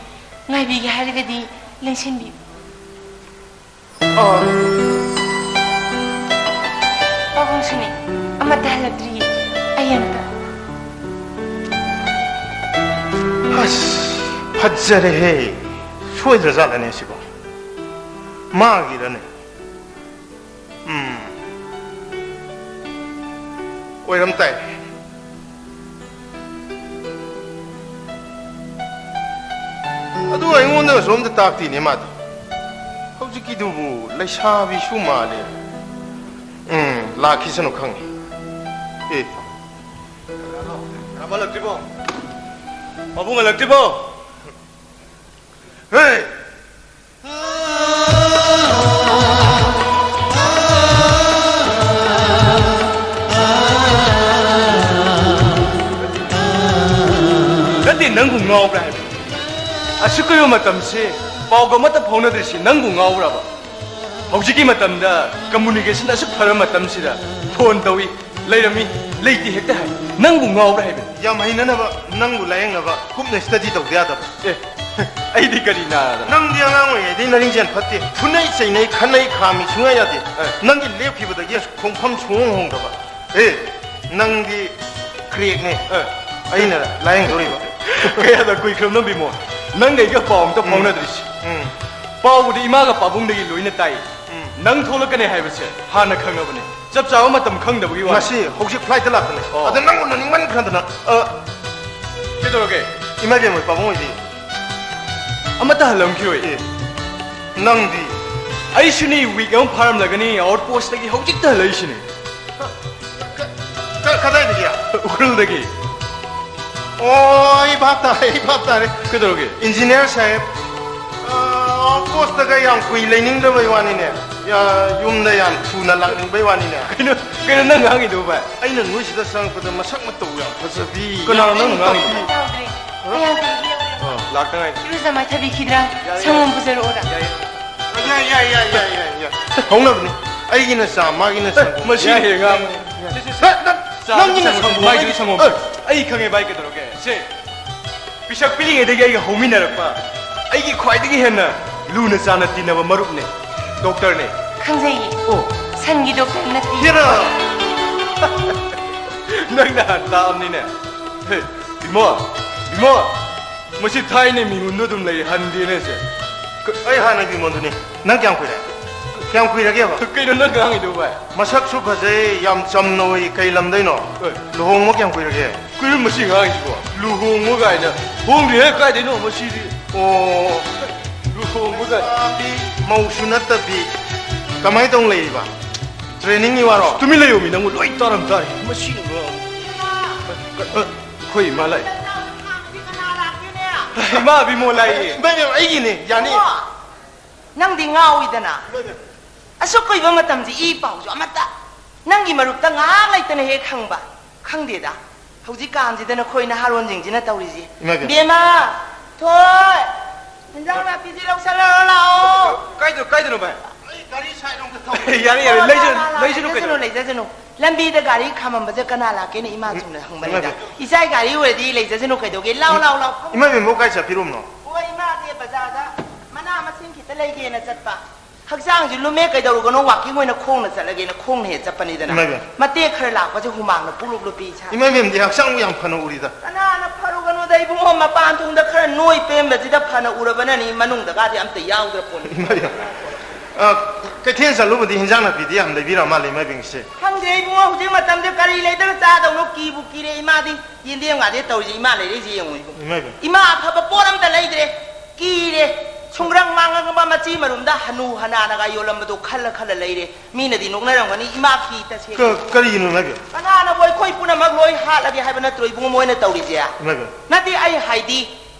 ꯉꯥꯏꯕꯤꯒꯦ ꯍꯥꯏꯔꯒꯗꯤ ꯂꯦꯡꯁꯤꯟꯕꯤꯌꯨ꯫ ꯑ, ꯄꯥꯕꯨꯡꯁꯨꯅꯦ, ꯑꯃꯠꯇ ꯍꯜꯂꯛꯇ꯭ꯔꯤꯌꯦ꯫ ꯑꯩ ꯑꯝꯇ꯫ ꯑꯁ, ꯐꯖꯔꯦꯍꯦ꯫ ꯁꯣꯏꯗ꯭ꯔꯖꯥꯠꯂꯅꯦ ꯁꯤꯕꯣ? ꯃꯥꯒꯤꯔꯅꯦ? ꯎꯝ꯫ ꯑꯣꯏꯔꯝ ꯇꯥꯏ꯫ ꯑꯗꯨ ꯑꯩꯉꯣꯟꯗꯒꯁꯨ ꯑꯝꯇ ꯇꯥꯛꯇꯦꯅꯦ ꯃꯥꯗꯤ꯫ ꯍꯧꯖꯤꯛꯀꯤꯗꯨꯕꯨ ꯂꯩꯁꯥꯕꯤꯁꯨ ꯃꯥꯜꯂꯦ꯫ ꯎꯝ, ꯂꯥꯛꯈꯤꯁꯅꯨ ꯈꯪꯉꯤ꯫ ꯑꯦ꯫ ꯔꯥꯃ ꯍꯜꯂꯛꯇ꯭ꯔꯤꯕꯣ? ꯄꯥꯕꯨꯡ ꯍꯜꯂꯛꯇ꯭ꯔꯤꯕꯣ? ꯍꯦ! ꯅꯠꯇꯦ, ꯅꯪꯕꯨ ꯉꯥꯎꯕ꯭ꯔꯥ ꯍꯥꯏꯕ? ꯑꯁꯨꯛ ꯀꯨꯏꯕ ꯃꯇꯝꯁꯤ ꯄꯥꯎꯒ ꯑꯃꯠꯇ ꯐꯥꯎꯅꯗ꯭ꯔꯤꯁꯤ ꯅꯪꯕꯨ ꯉꯥꯎꯕ꯭ꯔꯕ? ꯍꯧꯖꯤꯛꯀꯤ ꯃꯇꯝꯗ communication ꯑꯁꯨꯛ ꯐꯔꯕ ꯃꯇꯝꯁꯤꯗ phone ꯇꯧꯏ, ꯂꯩꯔꯝꯃꯤ, ꯂꯩꯇꯦ ꯍꯦꯛꯇ ꯍꯥꯏ꯫ ꯅꯪꯕꯨ ꯉꯥꯎꯕ꯭ꯔꯥ ꯍꯥꯏꯕꯅꯤ꯫ ꯌꯥꯝ ꯍꯩꯅꯅꯕ ꯅꯪꯕꯨ ꯂꯥꯌꯦꯡꯅꯕ ꯀꯨꯞꯅ study ꯇꯧꯗ ꯌꯥꯗꯕ꯫ ꯑꯦ, ꯑꯩꯗꯤ ꯀꯔꯤ ꯅꯥꯗꯅ? ꯅꯪꯗꯤ ꯑꯉꯥꯡ ꯑꯣꯏꯔꯤꯉꯩꯗꯩ ꯅꯔꯤꯡꯖꯦꯜ ꯐꯠꯇꯦ꯫ ꯐꯨꯅꯩ, ꯆꯩꯅꯩ, ꯈꯠꯅꯩ, ꯈꯥꯝꯃꯤ ꯁꯨꯡꯌꯥ ꯌꯥꯗꯦ꯫ ꯑꯦ꯫ ꯅꯪꯒꯤ ꯂꯦꯞꯈꯤꯕꯗꯒꯤ ꯈꯣꯡꯐꯝ ꯁꯨꯡꯍꯣꯡ ꯍꯣꯡꯗꯕ꯫ ꯑꯦ, ꯅꯪꯗꯤ crackꯅꯦ꯫ ꯑꯦ꯫ ꯑꯩꯅ ꯂꯥꯌꯦꯡꯗꯧꯔꯤꯕ꯫ ꯀꯌꯥꯗ ꯀꯨꯏꯈ꯭ꯔꯕꯅꯣ ꯕꯤꯃꯣ? ꯅꯪꯒ ꯑꯩꯒ ꯄꯥꯎ ꯑꯝꯇ ꯎꯝ꯫ ꯐꯥꯎꯅꯗ꯭ꯔꯤꯁꯤ꯫ ꯎꯝ꯫ ꯄꯥꯎꯕꯨꯗꯤ ꯏꯃꯥꯒ ꯄꯥꯕꯨꯡꯗꯒꯤ ꯂꯣꯏꯅ ꯇꯥꯏ꯫ ꯎꯝ꯫ ꯅꯪ ꯊꯣꯛꯂꯛꯀꯅꯤ ꯍꯥꯏꯕꯁꯦ ꯍꯥꯟꯅ ꯈꯪꯉꯕꯅꯤ꯫ ꯆꯞ ꯆꯥꯕ ꯃꯇꯝ ꯈꯪꯗꯕꯒꯤ ꯋꯥꯅꯤ꯫ ꯉꯁꯤ ꯍꯧꯖꯤꯛ flightꯇ ꯂꯥꯛꯄꯅꯦ꯫ ꯑꯣ꯫ ꯑꯗ ꯅꯪ ꯎꯅꯅꯤꯡꯃꯟꯈ꯭ꯔꯗꯅ꯫ ꯑ, ꯀꯩꯗꯧꯔꯒꯦ? ꯏꯃꯥ ꯏꯕꯦꯝꯃ, ꯄꯥꯕꯨꯡ ꯍꯣꯏꯗꯤ? ꯑꯃꯠꯇ ꯍꯜꯂꯝꯈꯤꯔꯣꯏ꯫ ꯑꯦ, ꯅꯪꯗꯤ? ꯑꯩꯁꯨꯅꯤ, week ꯑꯃ ꯐꯥꯔꯝꯂꯒꯅꯤ outpostꯇꯒꯤ ꯍꯧꯖꯤꯛꯇ ꯍꯜꯂꯛꯏꯁꯤꯅꯤ꯫ ꯀ-, ꯀ-, ꯀꯗꯥꯏꯗꯒꯤ? ꯎꯈ꯭ꯔꯨꯜꯗꯒꯤ꯫ ꯑꯣ, ꯑꯩ ꯚꯥꯞ ꯇꯥꯔꯦ, ꯑꯩ ꯚꯥꯞ ꯇꯥꯔꯦ꯫ ꯀꯩꯗꯧꯔꯒꯦ? Engineer ꯁꯥꯍꯦꯕ, ꯑ, outpostꯇꯒ ꯌꯥꯝ ꯀꯨꯏ ꯂꯩꯅꯤꯡꯗꯕꯩ ꯋꯥꯅꯤꯅꯦ꯫ ꯌꯥ, ꯌꯨꯝꯗ ꯌꯥꯝ ꯊꯨꯅ ꯂꯥꯛꯅꯤꯡꯕꯩ ꯋꯥꯅꯤꯅꯦ꯫ ꯀꯩꯅꯣ, ꯀꯩꯅꯣ ꯅꯪ ꯉꯥꯡꯉꯤꯗꯨꯕꯨ, ꯚꯥꯏ? ꯑꯩꯅ ꯅꯣꯏꯁꯤꯗ ꯆꯪꯉꯛꯄꯗ ꯃꯁꯛ ꯃꯇꯧ ꯌꯥꯝ ꯐꯖꯕꯤ꯫ ꯀꯅꯥꯅꯣ ꯅꯪ ꯉꯥꯡꯉꯤꯗꯨꯕꯨ? ꯇꯥꯍꯧꯗ꯭ꯔꯦ꯫ ꯑꯩ ꯌꯥꯝ ꯀꯨꯏꯔꯦ꯫ ꯑ, ꯂꯥꯛꯇ ꯉꯥꯏꯔꯤ꯫ ꯏꯔꯨꯖ ꯃꯥꯏꯊꯕꯤꯈꯤꯗ꯭ꯔꯥ? ꯌꯥꯏ, ꯌꯥꯏ꯫ ꯁꯪꯒꯣꯝ ꯄꯨꯖꯔꯛꯑꯣꯔꯥ? ꯌꯥꯏ, ꯌꯥꯏ, ꯌꯥꯏ, ꯌꯥꯏ, ꯌꯥꯏ, ꯌꯥꯏ꯫ ꯍꯧꯅꯕꯅꯤ꯫ ꯑꯩꯒꯤꯅ ꯆꯥ, ꯃꯥꯒꯤꯅ ꯁꯪꯒꯣꯝ꯫ ꯃꯁꯤ ꯌꯥꯏ, ꯍꯦꯛ ꯉꯥꯡꯕꯅꯤ꯫ ꯌꯥꯏ꯫ ꯁꯦ, ꯁꯦ, ꯁꯦ꯫ ꯅ-, ꯅ-, ꯆꯥ ꯅꯪꯒꯤꯅ ꯊꯛꯆꯜꯂꯨꯁꯦ, ꯁꯪꯒꯣꯝ, ꯃꯥꯏꯗꯨꯅ ꯑꯩꯒꯤ ꯁꯪꯒꯣꯝ꯫ ꯑ꯫ ꯑꯩ ꯈꯪꯉꯦ, ꯚꯥꯏ, ꯀꯩꯗꯧꯔꯒꯦ? ꯁꯦ, ꯄꯤꯁꯛ ꯄꯤꯛꯂꯤꯉꯩꯗꯒꯤ ꯑꯩꯒ ꯍꯧꯃꯤꯟꯅꯔꯛꯄ, ꯑꯩꯒꯤ ꯈ꯭ꯋꯥꯏꯗꯒꯤ ꯍꯦꯟꯅ ꯂꯨꯅ ꯆꯥꯟꯅ ꯇꯤꯟꯅꯕ ꯃꯔꯨꯞꯅꯦ꯫ Doctorꯅꯦ꯫ ꯈꯪꯖꯩꯌꯦ꯫ ꯑꯣ꯫ ꯁꯟꯒꯤ doctor ꯅꯠꯇꯦ꯫ ꯍꯦꯔꯥ! ꯅꯪꯅ ꯍꯥꯟ ꯇꯥꯕꯅꯤꯅꯦ꯫ ꯍꯦ, ꯏꯃꯣ, ꯏꯃꯣ! ꯃꯁꯤ ꯊꯥꯏꯅ ꯃꯤꯍꯨꯟꯗꯣ ꯑꯗꯨꯝ ꯂꯩ, ꯍꯟꯗꯦꯅꯦ ꯁꯦ꯫ ꯀ-, ꯑꯩ ꯍꯥꯟꯅꯒꯤ ꯃꯣꯟꯗꯨꯅꯤ꯫ ꯅꯪ ꯀꯌꯥꯝ ꯀꯨꯏꯔꯦ? ꯀꯌꯥꯝ ꯀꯨꯏꯔꯒꯦꯕ? ꯀꯩꯅꯣ ꯅꯪ ꯉꯥꯡꯉꯤꯗꯨꯕꯨ, ꯚꯥꯏ? ꯃꯁꯛꯁꯨ ꯐꯖꯩ, ꯌꯥꯝ ꯆꯝꯅ ꯎꯏ꯫ ꯀꯩ ꯂꯝꯗꯩꯅꯣ? ꯍꯣꯏ꯫ ꯂꯨꯍꯣꯡꯕ ꯀꯌꯥꯝ ꯀꯨꯏꯔꯒꯦ? ꯀꯩꯅꯣ ꯃꯁꯤ ꯉꯥꯡꯉꯤꯁꯤꯕꯣ? ꯂꯨꯍꯣꯡꯕ ꯀꯥꯏꯅ꯫ ꯍꯣꯡꯗ꯭ꯔꯤꯍꯦ, ꯀꯥꯏꯗꯩꯅꯣ? ꯃꯁꯤꯗꯤ ꯑꯣ, ꯂꯨꯍꯣꯡꯕꯒ ꯃꯧꯁꯨ ꯅꯠꯇꯕꯤ ꯀꯃꯥꯏꯅ ꯇꯧꯅ ꯂꯩꯔꯤꯕ? ꯇ꯭ꯔꯦꯅꯤꯡꯒꯤ ꯋꯥꯔꯣ? ꯇꯨꯃꯤꯟ ꯂꯩꯌꯣꯃꯤ, ꯅꯪꯕꯨ ꯂꯣꯏ ꯇꯥꯔꯝ ꯇꯥꯔꯦ꯫ ꯃꯁꯤ ꯑꯩꯈꯣꯏ ꯏꯃꯥ ꯂꯥꯛꯑꯦ꯫ ꯏꯃꯥ ꯑꯕꯤꯃꯣ ꯂꯥꯛꯑꯦ꯫ ꯏꯃꯥ ꯏꯕꯦꯝꯃ, ꯑꯩꯒꯤꯅꯦ, ꯌꯥꯅꯤ꯫ ꯅꯪꯗꯤ ꯉꯥꯎꯏꯗꯅ꯫ ꯑꯁꯨꯛ ꯀꯨꯏꯕ ꯃꯇꯝꯁꯤ ꯏ ꯄꯥꯎꯁꯨ ꯑꯃꯠꯇ꯫ ꯅꯪꯒꯤ ꯃꯔꯨꯞꯇ ꯉꯥꯏꯍꯥꯛ ꯂꯩꯇꯅ ꯍꯦꯛ ꯍꯪꯕ꯫ ꯈꯪꯗꯦꯗ꯫ ꯍꯧꯖꯤꯛꯀꯥꯟꯁꯤꯗ ꯅꯈꯣꯏ ꯅꯍꯥꯔꯣꯟꯁꯤꯡꯁꯤꯅ ꯇꯧꯔꯤꯁꯤ꯫ ꯏꯃꯥ ꯏꯕꯦꯝꯃ꯫ ꯕꯦꯝꯃ! ꯊꯣꯏ! ꯏꯟꯖꯥꯡ ꯅꯥꯄꯤꯁꯤ ꯂꯧꯁꯜꯂꯔꯣ ꯂꯥꯛꯑꯣ꯫ ꯀꯥꯏꯗꯅꯣ, ꯀꯥꯏꯗꯅꯣ ꯚꯥꯏ? ꯑꯩ ꯒꯥꯔꯤ ꯁꯥꯏꯠ ꯔꯣꯝꯗ ꯊꯧꯔꯤ꯫ ꯌꯥꯔꯦ, ꯌꯥꯔꯦ, ꯑꯣ, ꯂꯩꯖ-, ꯂꯥꯛꯑꯣ, ꯂꯥꯛꯑꯣ, ꯂꯩꯖꯅꯨ ꯂꯩꯖꯁꯅꯨ, ꯀꯩꯅꯣ꯫ ꯂꯩꯖꯁꯅꯨ꯫ ꯂꯝꯕꯤꯗ ꯒꯥꯔꯤ ꯈꯥꯝꯃꯝꯕꯁꯦ ꯀꯅꯥ ꯂꯥꯛꯀꯦꯅ ꯏꯃꯥ ꯆꯨꯝꯅ ꯍꯪꯕꯅꯤꯗ꯫ ꯏꯃꯥ ꯏꯕꯦꯝꯃ꯫ ꯏꯆꯥ ꯒꯥꯔꯤ ꯑꯣꯏꯔꯗꯤ ꯂꯩꯖꯁꯅꯨ ꯀꯩꯗꯧꯒꯦ? ꯂꯥꯎ, ꯂꯥꯎ, ꯂꯥꯎ꯫ ꯏꯃꯥ ꯏꯕꯦꯝꯃ, ꯀꯥꯏ ꯆꯠꯄꯤꯔꯨꯝꯅꯣ? ꯑꯣ, ꯏꯃꯥꯁꯦ ꯕꯖꯥꯔꯗ ꯃꯅꯥ ꯃꯁꯤꯡ ꯈꯤꯇ ꯂꯩꯒꯦꯅ ꯆꯠꯄ꯫ ꯍꯛꯆꯥꯡꯁꯨ ꯂꯨꯝꯃꯦ, ꯀꯩꯗꯧꯔꯨꯒꯅꯣ, walking ꯑꯣꯏꯅ ꯈꯣꯡꯅ ꯆꯠꯂꯒꯦꯅ ꯈꯣꯡꯅ ꯍꯦꯛ ꯆꯠꯄꯅꯤꯗꯅ꯫ ꯏꯃꯥ ꯏꯕꯦꯝꯃ꯫ ꯃꯇꯦꯛ ꯈꯔ ꯂꯥꯛꯄꯁꯦ ꯍꯨꯃꯥꯡꯅ ꯄꯨꯡꯂꯨꯞ ꯂꯨꯞꯄꯤ ꯏꯁꯥ꯫ ꯏꯃꯥ ꯏꯕꯦꯝꯃꯗꯤ ꯍꯛꯆꯥꯡꯕꯨ ꯌꯥꯝ ꯐꯅ ꯎꯔꯤꯗ꯫ ꯀꯅꯥꯅ ꯐꯔꯨꯒꯅꯣꯗ ꯏꯕꯨꯡꯉꯣ, ꯃꯄꯥꯟ ꯊꯣꯡꯗ ꯈꯔ ꯅꯣꯏ ꯄꯦꯟꯕꯁꯤꯗ ꯐꯅ ꯎꯔꯕꯅꯅꯤ, ꯃꯅꯨꯡꯗꯒꯗꯤ ꯑꯝꯇ ꯌꯥꯎꯗ꯭ꯔ ꯄꯣꯠꯅꯤ꯫ ꯏꯃꯥ ꯏꯕꯦꯝꯃ꯫ ꯑ, ꯀꯩꯊꯦꯜ ꯆꯠꯂꯨꯕꯗꯤ ꯍꯤꯟꯖꯥꯡ ꯅꯥꯄꯤꯗꯤ ꯌꯥꯝ ꯂꯩꯕꯤꯔ ꯃꯥꯜꯂꯦ ꯏꯃꯥ ꯏꯕꯦꯝꯃꯁꯦ꯫ ꯈꯪꯗꯦ ꯏꯕꯨꯡꯉꯣ, ꯍꯧꯖꯤꯛ ꯃꯇꯝꯗ ꯀꯔꯤ ꯂꯩꯗꯅ ꯆꯥꯗꯧꯅꯣ ꯀꯤꯕꯨ ꯀꯤꯔꯦ ꯏꯃꯥꯗꯤ꯫ ꯌꯦꯟꯗꯦꯝꯒꯥꯗꯤ ꯇꯧꯔꯤꯁꯦ ꯏꯃꯥ ꯂꯩꯔꯛꯏꯁꯦ ꯌꯦꯡꯉꯨ ꯏꯕꯨꯡꯉꯣ꯫ ꯏꯃꯥ ꯏꯕꯦꯝꯃ꯫ ꯏꯃꯥ ꯑꯐꯕ ꯄꯣꯠ ꯑꯝꯇ ꯂꯩꯗ꯭ꯔꯦ꯫ ꯀꯤꯔꯦ꯫ ꯁꯨꯡꯒ꯭ꯔꯪ ꯃꯥꯡꯉꯒ ꯃꯆꯤ ꯃꯔꯨꯝꯗ ꯍꯅꯨ ꯍꯅꯥꯅꯒ ꯌꯣꯜꯂꯝꯕꯗꯣ ꯈꯜꯂ ꯈꯜꯂ ꯂꯩꯔꯦ꯫ ꯃꯤꯅꯗꯤ ꯅꯣꯛꯅꯔꯝꯒꯅꯤ, ꯏꯃꯥ ꯐꯤ ꯇꯁꯦꯡꯅ꯫ ꯀ-, ꯀꯔꯤꯒꯤꯅꯣ ꯏꯃꯥ ꯏꯕꯦꯝꯃ? ꯀꯅꯥꯅꯕꯨ ꯑꯩꯈꯣꯏ ꯄꯨꯝꯅꯃꯛ ꯂꯣꯏ ꯍꯥꯠꯂꯒꯦ ꯍꯥꯏꯕ ꯅꯠꯇ꯭ꯔꯣ ꯏꯕꯨꯡꯉꯣ ꯃꯣꯏꯅ ꯇꯧꯔꯤꯁꯦ? ꯏꯃꯥ ꯏꯕꯦꯝꯃ꯫ ꯅꯠꯇꯦ, ꯑꯩ ꯍꯥꯏꯗꯤ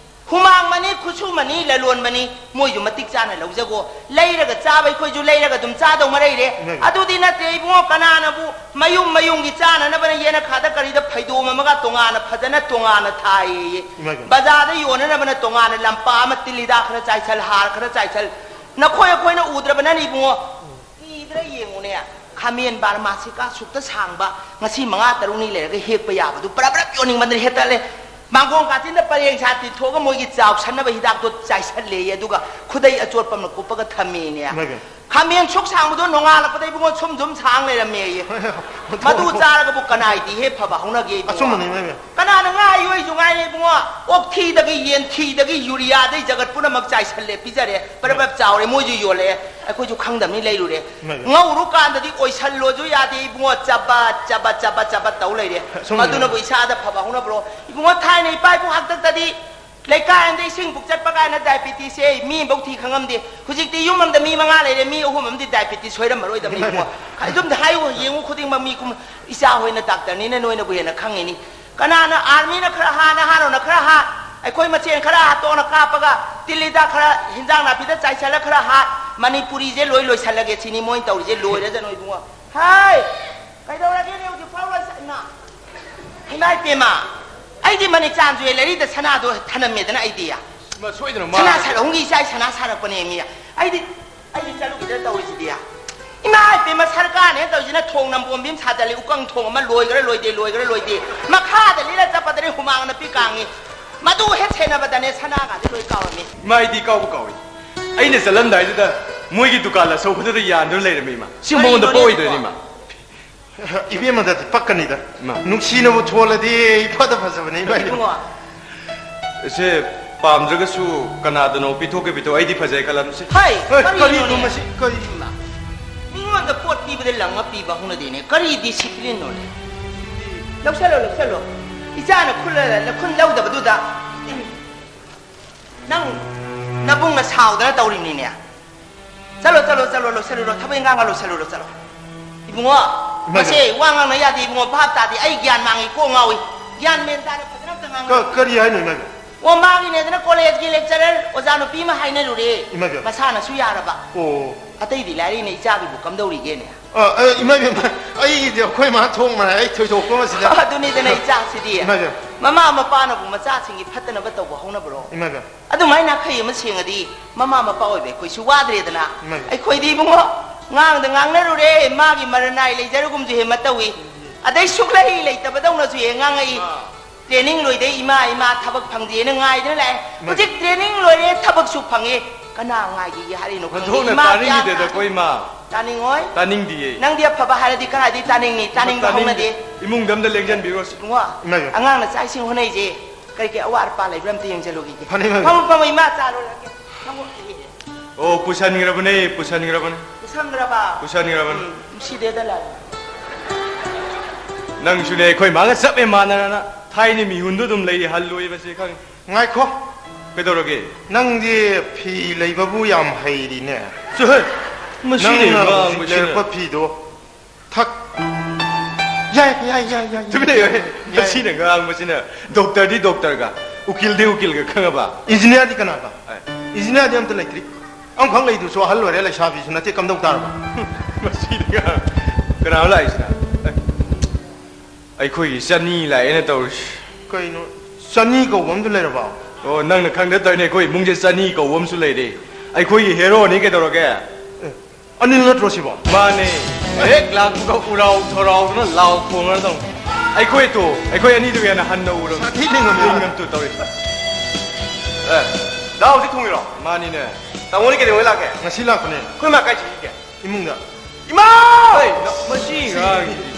ꯍꯨꯃꯥꯡꯃꯅꯤ, ꯈꯨꯠꯁꯨꯃꯅꯤ, ꯂꯂꯣꯟꯕꯅꯤ, ꯃꯣꯏꯁꯨ ꯃꯇꯤꯛ ꯆꯥꯅ ꯂꯧꯖꯒꯣ꯫ ꯂꯩꯔꯒ ꯆꯥꯕ ꯑꯩꯈꯣꯏꯁꯨ ꯂꯩꯔꯒ ꯑꯗꯨꯝ ꯆꯥꯗꯧ ꯃꯔꯩꯔꯦ꯫ ꯏꯃꯥ ꯏꯕꯦꯝꯃ꯫ ꯑꯗꯨꯗꯤ ꯅꯠꯇꯦ ꯏꯕꯨꯡꯉꯣ, ꯀꯅꯥꯅꯕꯨ ꯃꯌꯨꯝ ꯃꯌꯨꯝꯒꯤ ꯆꯥꯅꯅꯕꯅ ꯌꯦꯅꯈꯥꯗ ꯀꯔꯤꯗ ꯐꯩꯗꯣꯝ ꯑꯃꯒ ꯇꯣꯉꯥꯟꯅ ꯐꯖꯅ ꯇꯣꯉꯥꯟꯅ ꯊꯥꯏꯌꯦ꯫ ꯏꯃꯥ ꯏꯕꯦꯝꯃ꯫ ꯕꯖꯥꯔꯗ ꯌꯣꯟꯅꯅꯕꯅ ꯇꯣꯉꯥꯟꯅ ꯂꯝꯄꯥꯛ ꯑꯃ ꯇꯤꯜ ꯍꯤꯗꯥꯛ ꯈꯔ ꯆꯥꯏꯁꯜ, ꯍꯥꯔ ꯈꯔ ꯆꯥꯏꯁꯜ꯫ ꯅꯈꯣꯏ ꯑꯩꯈꯣꯏꯅ ꯎꯗ꯭ꯔꯕꯅꯅꯤ ꯏꯕꯨꯡꯉꯣ꯫ ꯀꯤꯗ꯭ꯔꯥ ꯌꯦꯡꯉꯨꯅꯦ, ꯈꯥꯃꯦꯟ ꯕꯥꯔꯃꯥꯁꯤꯀꯥ ꯁꯨꯛꯇ ꯁꯥꯡꯕ, ꯉꯁꯤ ꯃꯉꯥ ꯇꯔꯨꯛꯅꯤ ꯂꯩꯔꯒ ꯍꯦꯛꯄ ꯌꯥꯕꯗꯨ ꯄꯔꯞ ꯄꯔꯞ ꯌꯣꯟꯅꯤꯡꯃꯟꯗꯅ ꯍꯦꯛꯇꯠꯂꯦ꯫ ꯃꯥꯡꯒꯣꯟ ꯀꯥꯆꯤꯟꯗ ꯄꯔꯦꯡ ꯁꯥ ꯇꯤꯟꯊꯣꯛꯑꯒ ꯃꯣꯏꯒꯤ ꯆꯥꯎꯁꯟꯅꯕ ꯍꯤꯗꯥꯛꯇꯣ ꯆꯥꯏꯁꯜꯂꯦꯌꯦ, ꯑꯗꯨꯒ ꯈꯨꯗꯩ ꯑꯆꯣꯠꯄ ꯑꯃꯅ ꯀꯨꯞꯄꯒ ꯊꯝꯃꯦꯅꯦ꯫ ꯏꯃꯥꯏꯕꯦꯝ꯫ ꯈꯥꯃꯦꯟ ꯁꯨꯛ ꯁꯥꯡꯕꯗꯣ ꯅꯣꯡꯉꯥꯜꯂꯛꯄꯗ ꯏꯕꯨꯡꯉꯣ ꯁꯨꯝ ꯁꯨꯝ ꯁꯥꯡ ꯂꯩꯔꯝꯃꯦꯌꯦ꯫ ꯃꯗꯨ ꯆꯥꯔꯒꯕꯨ ꯀꯅꯥꯏꯗꯤ ꯍꯦ ꯐꯕ ꯍꯧꯅꯒꯦ ꯏꯕꯨꯡꯉꯣ? ꯑꯆꯨꯝꯕꯅꯤ, ꯏꯃꯥꯏꯕꯦꯝ꯫ ꯀꯅꯥꯅ ꯉꯥ ꯌꯣꯛꯏꯁꯨ ꯉꯥꯏꯔꯦ ꯏꯕꯨꯡꯉꯣ꯫ ꯑꯣꯛꯊꯤꯗꯒꯤ ꯌꯦꯟꯊꯤꯗꯒꯤ ꯌꯨꯔꯤꯌꯥꯗꯩ ꯖꯒꯠ ꯄꯨꯝꯅꯃꯛ ꯆꯥꯏꯁꯜꯂꯦ, ꯄꯤꯖꯔꯦ꯫ ꯄꯔꯞ ꯄꯔꯞ ꯆꯥꯎꯔꯦ, ꯃꯣꯏꯁꯨ ꯌꯣꯜꯂꯛꯑꯦ꯫ ꯑꯩꯈꯣꯏꯁꯨ ꯈꯪꯗꯕꯅꯤ ꯂꯩꯔꯨꯔꯦ꯫ ꯏꯃꯥꯏꯕꯦꯝ꯫ ꯉꯧꯔꯨꯀꯥꯟꯗꯗꯤ ꯑꯣꯏꯁꯜꯂꯣꯁꯨ ꯌꯥꯗꯦ ꯏꯕꯨꯡꯉꯣ, ꯆꯕꯠ, ꯆꯕꯠ, ꯆꯕꯠ, ꯆꯕꯠ ꯇꯧ ꯂꯩꯔꯦ꯫ ꯑꯆꯨꯝꯕꯅꯤ꯫ ꯃꯗꯨꯅꯕꯨ ꯏꯁꯥꯗ ꯐꯕ ꯍꯧꯅꯕ꯭ꯔꯣ? ꯏꯕꯨꯡꯉꯣ, ꯊꯥꯏꯅ ꯏꯄꯥ ꯏꯄꯨ ꯍꯥꯛꯇꯛꯇꯗꯤ ꯂꯩꯀꯥꯏ ꯑꯃꯗ ꯏꯁꯤꯡ ꯄꯨꯛ ꯆꯠꯄ ꯀꯥꯏꯅ diabetes ꯁꯦ ꯃꯤ ꯑꯃꯐꯧ ꯊꯤ ꯈꯪꯉꯝꯗꯦ꯫ ꯍꯧꯖꯤꯛꯇꯤ ꯌꯨꯝ ꯑꯃꯗ ꯃꯤ ꯃꯉꯥ ꯂꯩꯔꯦ, ꯃꯤ ꯑꯍꯨꯝ ꯑꯃꯗꯤ diabetes ꯁꯣꯏꯔꯝꯃꯔꯣꯏꯗꯕꯅꯤ ꯏꯕꯨꯡꯉꯣ꯫ ꯑꯗꯨꯝꯗ ꯍꯥꯏꯌꯨ, ꯌꯦꯡꯉꯨ ꯈꯨꯗꯤꯡꯃꯛ ꯃꯤ ꯀꯨꯝ-, ꯏꯆꯥ ꯍꯣꯏꯅ ꯗꯥꯛꯇꯔꯅꯤꯅ ꯅꯣꯏꯅꯕꯨ ꯍꯦꯟꯅ ꯈꯪꯉꯤꯅꯤ꯫ ꯀꯅꯥꯅ army ꯅ ꯈꯔ ꯍꯥ, ꯅꯍꯥꯔꯣꯟꯅ ꯈꯔ ꯍꯥ, ꯑꯩꯈꯣꯏ ꯃꯁꯦꯟ ꯈꯔ ꯍꯥ, ꯇꯣꯛꯅ ꯀꯥꯞꯄꯒ ꯇꯤꯜ ꯍꯤꯗꯥꯛ ꯈꯔ ꯍꯤꯟꯖꯥꯡ ꯅꯥꯄꯤꯗ ꯆꯥꯏꯁꯜꯂ ꯈꯔ ꯍꯥ, ꯃꯅꯤꯄꯨꯔꯤꯁꯦ ꯂꯣꯏ ꯂꯣꯏꯁꯜꯂꯒꯦ ꯁꯤꯅꯤ ꯃꯣꯏꯅ ꯇꯧꯔꯤꯁꯦ, ꯂꯣꯏꯔꯖꯅꯨ ꯏꯕꯨꯡꯉꯣ꯫ ꯍꯥꯏ! ꯀꯩꯗꯧꯔꯒꯦꯅꯦ ꯍꯧꯖꯤꯛ ꯐꯥꯎ ꯂꯣꯏꯁ-, ꯏꯃꯥ! ꯏꯃꯥ ꯏꯄꯦꯝꯃ! ꯑꯩꯗꯤ ꯃꯅꯤꯛ ꯆꯥꯟ ꯖꯨꯋꯦꯂꯔꯤꯗ ꯁꯅꯥꯗꯣ ꯊꯅꯝꯃꯦꯗꯅ ꯑꯩꯗꯤ꯫ ꯃꯥ ꯁꯣꯏꯗꯅ ꯃꯥ ꯁꯅꯥ ꯁꯥꯠ ꯑꯍꯨꯝꯒꯤ ꯏꯆꯥ ꯏ ꯁꯅꯥ ꯁꯥꯔꯛꯄꯅꯦ ꯃꯤ꯫ ꯑꯩꯗꯤ, ꯑꯩꯗꯤ ꯆꯠꯂꯨꯈꯤꯗꯅ ꯇꯧꯔꯤꯁꯤꯗꯤ꯫ ꯏꯃꯥ ꯏꯄꯦꯝꯃ, ꯁꯔꯀꯥꯔꯅꯦ ꯇꯧꯔꯤꯁꯤꯅ ꯊꯣꯡ ꯅꯝꯕꯣꯝꯕꯤ ꯑꯃ ꯁꯥꯖꯜꯂꯤ, ꯎꯀꯪ ꯊꯣꯡ ꯑꯃ ꯂꯣꯏꯈ꯭ꯔꯥ ꯂꯣꯏꯗꯦ, ꯂꯣꯏꯈ꯭ꯔꯥ ꯂꯣꯏꯗꯦ꯫ ꯃꯈꯥꯗ ꯂꯤꯠꯂ ꯆꯠꯄꯗꯅꯦ ꯍꯨꯃꯥꯡ ꯅꯄꯤ ꯀꯥꯡꯉꯤ꯫ ꯃꯗꯨ ꯍꯦꯛ ꯁꯦꯟꯅꯕꯗꯅꯦ ꯁꯅꯥꯒꯥꯁꯦ ꯂꯣꯏ ꯀꯥꯎꯔꯝꯃꯤ꯫ ꯏꯃꯥ, ꯑꯩꯗꯤ ꯀꯥꯎꯕꯨ ꯀꯥꯎꯏ꯫ ꯑꯩꯅ ꯆꯠꯂꯝꯗꯥꯏꯗꯨꯗ ꯃꯣꯏꯒꯤ ꯗꯨꯀꯥꯟ ꯑꯆꯧꯕꯗꯨꯗ ꯌꯥꯟꯗꯨꯅ ꯂꯩꯔꯝꯃꯤ ꯏꯃꯥ꯫ ꯁꯤ ꯃꯉꯣꯟꯗ ꯀꯔꯤꯅꯣꯅꯦ ꯄꯣꯛꯑꯣꯏꯗꯣꯏꯅꯤ ꯏꯕꯨꯡꯉꯣ? ꯏꯃꯥ꯫ ꯏꯕꯦꯝꯃꯗꯗꯤ ꯄꯛꯀꯅꯤꯗ꯫ ꯏꯃꯥ꯫ ꯅꯨꯡꯁꯤꯅꯕꯨ ꯊꯣꯜꯂꯗꯤ ꯏꯐꯗ ꯐꯖꯕꯅꯦ ꯏꯃꯥ꯫ ꯏꯕꯨꯡꯉꯣ꯫ ꯏꯆꯦ, ꯄꯥꯝꯗ꯭ꯔꯒꯁꯨ ꯀꯅꯥꯗꯅꯣ ꯄꯤꯊꯣꯛꯀꯦ ꯄꯤꯊꯣꯛ, ꯑꯩꯗꯤ ꯐꯖꯩ ꯈꯜꯂꯝꯁꯤ꯫ ꯍꯩ, ꯑꯦ, ꯀꯔꯤꯅꯣꯅꯦ? ꯀꯔꯤꯅꯣ ꯃꯁꯤ? ꯀꯔꯤ? ꯃꯤꯉꯣꯟꯗ ꯄꯣꯠ ꯄꯤꯕꯗ ꯂꯪꯉ ꯄꯤꯕ ꯍꯧꯅꯗꯦꯅꯦ꯫ ꯀꯔꯤ discipline ꯅꯣꯅꯦ? ꯂꯧꯁꯜꯂꯣ, ꯂꯧꯁꯜꯂꯣ꯫ ꯏꯆꯥꯅ ꯈꯨꯜꯂ, ꯈꯨꯟ ꯂꯧꯗꯕꯗꯨꯗ꯫ ꯅꯪ ꯅꯕꯨꯡꯅ ꯁꯥꯎꯗꯅ ꯇꯧꯔꯤꯕꯅꯤꯅꯦ꯫ ꯆꯠꯂꯣ, ꯆꯠꯂꯣ, ꯆꯠꯂꯣ, ꯂꯣꯏꯁꯜꯂꯨꯔꯣ, ꯊꯕꯛ ꯏꯪꯈꯥꯡꯒ ꯂꯣꯏꯁꯜꯂꯨꯔꯣ, ꯆꯠꯂꯣ꯫ ꯏꯕꯨꯡꯉꯣ, ꯏꯃꯥꯏꯕꯦꯝ꯫ ꯃꯁꯦ ꯋꯥ ꯉꯥꯡꯅ ꯌꯥꯗꯦ ꯏꯕꯨꯡꯉꯣ, ꯚꯥꯞ ꯇꯥꯗꯦ, ꯑꯩ ꯒ꯭ꯌꯥꯟ ꯃꯥꯡꯉꯤ, ꯀꯣꯛ ꯉꯥꯎꯏ, ꯒ꯭ꯌꯥꯟ ꯃꯦꯟ ꯇꯥꯅ ꯐꯖꯅ ꯑꯝꯇ ꯉꯥꯡꯉꯨ꯫ ꯀ-, ꯀꯔꯤ ꯍꯥꯏꯅꯣ ꯏꯃꯥꯏꯕꯦꯝ? ꯑꯣ, ꯃꯥꯒꯤꯅꯦꯗꯅ ꯀꯣꯂꯦꯖꯀꯤ lecturer ꯑꯣꯖꯥ ꯅꯨꯄꯤ ꯑꯃ ꯍꯥꯏꯅꯔꯨꯔꯦ꯫ ꯏꯃꯥꯏꯕꯦꯝ꯫ ꯃꯁꯥꯅꯁꯨ ꯌꯥꯔꯕ꯫ ꯑꯣ꯫ ꯑꯇꯩꯗꯤ ꯂꯥꯏꯔꯤꯅꯦ, ꯏꯆꯥꯒꯤꯕꯨ ꯀꯝꯗꯧꯔꯤꯒꯦꯅꯦ? ꯑ, ꯑ, ꯏꯃꯥꯏꯕꯦꯝ, ꯑꯩꯒꯤꯗꯤ ꯑꯩꯈꯣꯏ ꯃꯥ ꯊꯣꯡꯕꯅ ꯑꯩ ꯊꯣꯏꯗꯣꯛꯄ ꯑꯃ ꯁꯤꯗ꯫ ꯑꯗꯨꯅꯤꯗꯅ ꯏꯆꯥꯁꯤꯗꯤ꯫ ꯏꯃꯥꯏꯕꯦꯝ꯫ ꯃꯃꯥ ꯃꯄꯥꯅꯕꯨ ꯃꯆꯥꯁꯤꯡꯒꯤ ꯐꯠꯇꯅꯕ ꯇꯧꯕ ꯍꯧꯅꯕ꯭ꯔꯣ? ꯏꯃꯥꯏꯕꯦꯝ꯫ ꯑꯗꯨꯃꯥꯏꯅ ꯑꯈꯩ ꯑꯃ ꯁꯦꯡꯉꯗꯤ ꯃꯃꯥ ꯃꯄꯥ ꯑꯣꯏꯕ ꯑꯩꯈꯣꯏꯁꯨ ꯋꯥꯗ꯭ꯔꯦꯗꯅ꯫ ꯏꯃꯥꯏꯕꯦꯝ꯫ ꯑꯩꯈꯣꯏꯗꯤ ꯏꯕꯨꯡꯉꯣ, ꯉꯥꯡꯗ ꯉꯥꯡꯅꯔꯨꯔꯦ, ꯃꯥꯒꯤ ꯃꯔꯟ ꯅꯥꯏ ꯂꯩꯖꯔꯒꯨꯝꯁꯨ ꯍꯦꯛ ꯃꯇꯧꯏ꯫ ꯑꯗꯩ ꯁꯨꯛꯂꯩ ꯂꯩꯇꯕꯗꯧꯅꯁꯨ ꯍꯦꯛ ꯉꯥꯡꯉꯛꯏ꯫ ꯑꯥ꯫ Training ꯂꯣꯏꯗꯩ ꯏꯃꯥ, ꯏꯃꯥ ꯊꯕꯛ ꯐꯪꯗꯦꯅ ꯉꯥꯏꯗꯅ ꯂꯥꯛꯑꯦ꯫ ꯏꯃꯥ꯫ ꯍꯧꯖꯤꯛ training ꯂꯣꯏꯔꯦ, ꯊꯕꯛꯁꯨ ꯐꯪꯉꯦ꯫ ꯀꯅꯥ ꯉꯥꯏꯈꯤꯒꯦ ꯍꯥꯏꯔꯤꯅꯣ ꯈꯪꯗꯦ꯫ ꯃꯗꯨꯅ ꯏꯃꯥ ꯒ꯭ꯌꯥꯟ ꯇꯥꯅꯤꯡꯗꯦꯗꯀꯣ, ꯇꯥꯗꯦ꯫ ꯏꯃꯥ꯫ ꯇꯥꯅꯤꯡꯉꯣꯏ꯫ ꯇꯥꯅꯤꯡꯗꯤꯌꯦ꯫ ꯅꯪꯗꯤ ꯑꯐꯕ ꯍꯥꯏꯔꯗꯤ ꯀꯔꯥꯏꯗꯩ ꯇꯥꯅꯤꯡꯅꯤ? ꯇꯥꯅꯤꯡꯕ ꯇꯥꯅꯤꯡ-, ꯍꯧꯅꯗꯦ꯫ ꯏꯃꯨꯡꯗ ꯑꯝꯇ ꯂꯦꯡꯖꯟꯕꯤꯔꯣꯁꯤ꯫ ꯏꯕꯨꯡꯉꯣ, ꯏꯃꯥ ꯏꯕꯦꯝꯃ꯫ ꯑꯉꯥꯡꯅ ꯆꯥꯛ ꯏꯁꯤꯡ ꯍꯣꯠꯅꯩꯁꯦ꯫ ꯀꯔꯤ ꯀꯔꯤ ꯑꯋꯥꯠ ꯑꯄꯥ ꯂꯩꯕ꯭ꯔꯥ ꯑꯝꯇ ꯌꯦꯡꯁꯤꯜꯂꯨꯈꯤꯒꯦ꯫ ꯐꯅꯤ, ꯐꯅꯤ꯫ ꯐꯝꯃꯨ, ꯐꯝꯃꯨ, ꯏꯃꯥ ꯆꯥ ꯂꯣꯜꯂꯒꯦ꯫ ꯐꯝꯃꯨ꯫ ꯑꯣ, ꯄꯨꯁꯟꯈ꯭ꯔꯕꯅꯦ, ꯄꯨꯁꯟꯈ꯭ꯔꯕꯅꯦ꯫ ꯄꯨꯁꯟꯈ꯭ꯔꯕ? ꯄꯨꯁꯟꯈ꯭ꯔꯕꯅꯦ꯫ ꯎꯝ, ꯅꯨꯡꯁꯤꯗꯦꯗ ꯂꯥꯏ꯫ ꯅꯪꯁꯨꯅꯦ ꯑꯩꯈꯣꯏ ꯃꯥꯒ ꯆꯞ ꯍꯦꯛ ꯃꯥꯟꯅꯔꯅ ꯊꯥꯏꯅ ꯃꯤꯍꯨꯟꯗꯣ ꯑꯗꯨꯝ ꯂꯩꯔꯤ, ꯍꯜꯂꯣꯏꯕꯁꯦ ꯈꯪꯉꯤ꯫ ꯉꯥꯏꯈꯣ꯫ ꯀꯩꯗꯧꯔꯒꯦ? ꯅꯪꯗꯤ ꯐꯤ ꯂꯩꯕꯕꯨ ꯌꯥꯝ ꯍꯩꯔꯤꯅꯦ꯫ ꯆꯠꯂꯣꯍꯦ! ꯃꯁꯤꯅ ꯅꯪꯅ ꯍꯧꯖꯤꯛ ꯉꯥꯡꯕꯁꯤꯅ꯫ ꯂꯩꯔꯛꯄ ꯐꯤꯗꯣ ꯊꯛ꯫ ꯌꯥꯏ, ꯌꯥꯏ, ꯌꯥꯏ, ꯌꯥꯏ, ꯌꯥꯏ꯫ ꯇꯨꯃꯤꯟ ꯂꯩꯌꯨꯍꯦ꯫ ꯌꯥꯏ꯫ ꯃꯁꯤꯅ ꯉꯥꯡꯕꯁꯤꯅ ꯗꯣꯛꯇꯔꯗꯤ ꯗꯣꯛꯇꯔꯒ, ꯎꯀꯤꯜꯗꯤ ꯎꯀꯤꯜꯒ ꯈꯪꯉꯕ? ꯏꯟꯖꯤꯅꯤꯌꯥꯔꯗꯤ ꯀꯅꯥꯒ? ꯑꯦ꯫ ꯏꯟꯖꯤꯅꯤꯌꯥꯔꯗꯤ ꯑꯝꯇ ꯂꯩꯇ꯭ꯔꯤ꯫ ꯑꯃꯈꯛ ꯂꯩꯗꯨꯁꯨ ꯑꯍꯜ ꯑꯣꯏꯔꯦ, ꯂꯩꯁꯥꯕꯤꯁꯨ ꯅꯠꯇꯦ, ꯀꯝꯗꯧ ꯇꯥꯔꯕ? ꯃꯁꯤꯗꯤ ꯉꯥꯡ-, ꯀꯅꯥꯅꯣ ꯂꯥꯛꯏꯁꯤꯅ? ꯑꯦ꯫ ꯑꯩꯈꯣꯏꯒꯤ ꯆꯅꯤ ꯂꯥꯛꯑꯦꯅ ꯇꯧꯔꯤꯁꯤ꯫ ꯀꯩꯅꯣ, ꯆꯅꯤ ꯀꯧꯕ ꯑꯃꯁꯨ ꯂꯩꯔꯕꯣ? ꯑꯣ, ꯅꯪꯅ ꯈꯪꯗ ꯇꯧꯔꯤꯅꯦ, ꯑꯩꯈꯣꯏ ꯏꯃꯨꯡꯁꯦ ꯆꯅꯤ ꯀꯧꯕ ꯑꯃꯁꯨ ꯂꯩꯔꯦ꯫ ꯑꯩꯈꯣꯏꯒꯤ ꯍꯦꯔꯣꯅꯤ ꯀꯩꯗꯧꯔꯒꯦ? ꯑꯦ, ꯑꯅꯤꯜ ꯅꯠꯇ꯭ꯔꯣ ꯁꯤꯕꯣ? ꯃꯥꯅꯦ꯫ ꯍꯦꯛ ꯂꯥꯛꯄꯒ ꯎꯔꯥꯎ ꯊꯔꯥꯎꯗꯅ ꯂꯥꯎ ꯈꯣꯡꯉꯗꯧꯅꯤ꯫ ꯑꯩꯈꯣꯏ ꯇꯨ, ꯑꯩꯈꯣꯏ ꯑꯅꯤꯗꯨ ꯍꯦꯟꯅ ꯍꯟꯅ ꯎꯔꯝꯃꯤ꯫ ꯁꯥꯊꯤ ꯂꯤꯡꯉꯝꯃꯤ꯫ ꯂꯤꯡꯉꯝ ꯇꯨ ꯇꯧꯔꯤ꯫ ꯑꯦ, ꯗꯥ ꯍꯧꯖꯤꯛ ꯊꯨꯡꯉꯤꯔꯣ? ꯃꯥꯅꯤꯅꯦ꯫ ꯇꯥꯃꯣꯗꯤ ꯀꯩꯗꯧꯉꯩ ꯂꯥꯛꯀꯦ? ꯉꯁꯤ ꯂꯥꯛꯄꯅꯦ꯫ ꯑꯩꯈꯣꯏ ꯃꯥ ꯀꯥꯏ ꯆꯠꯈꯤꯒꯦ? ꯏꯃꯨꯡꯗ꯫ ꯏꯃꯥ! ꯍꯣꯏ, ꯃꯁꯤ ꯉꯥꯡꯁꯤꯗꯤ꯫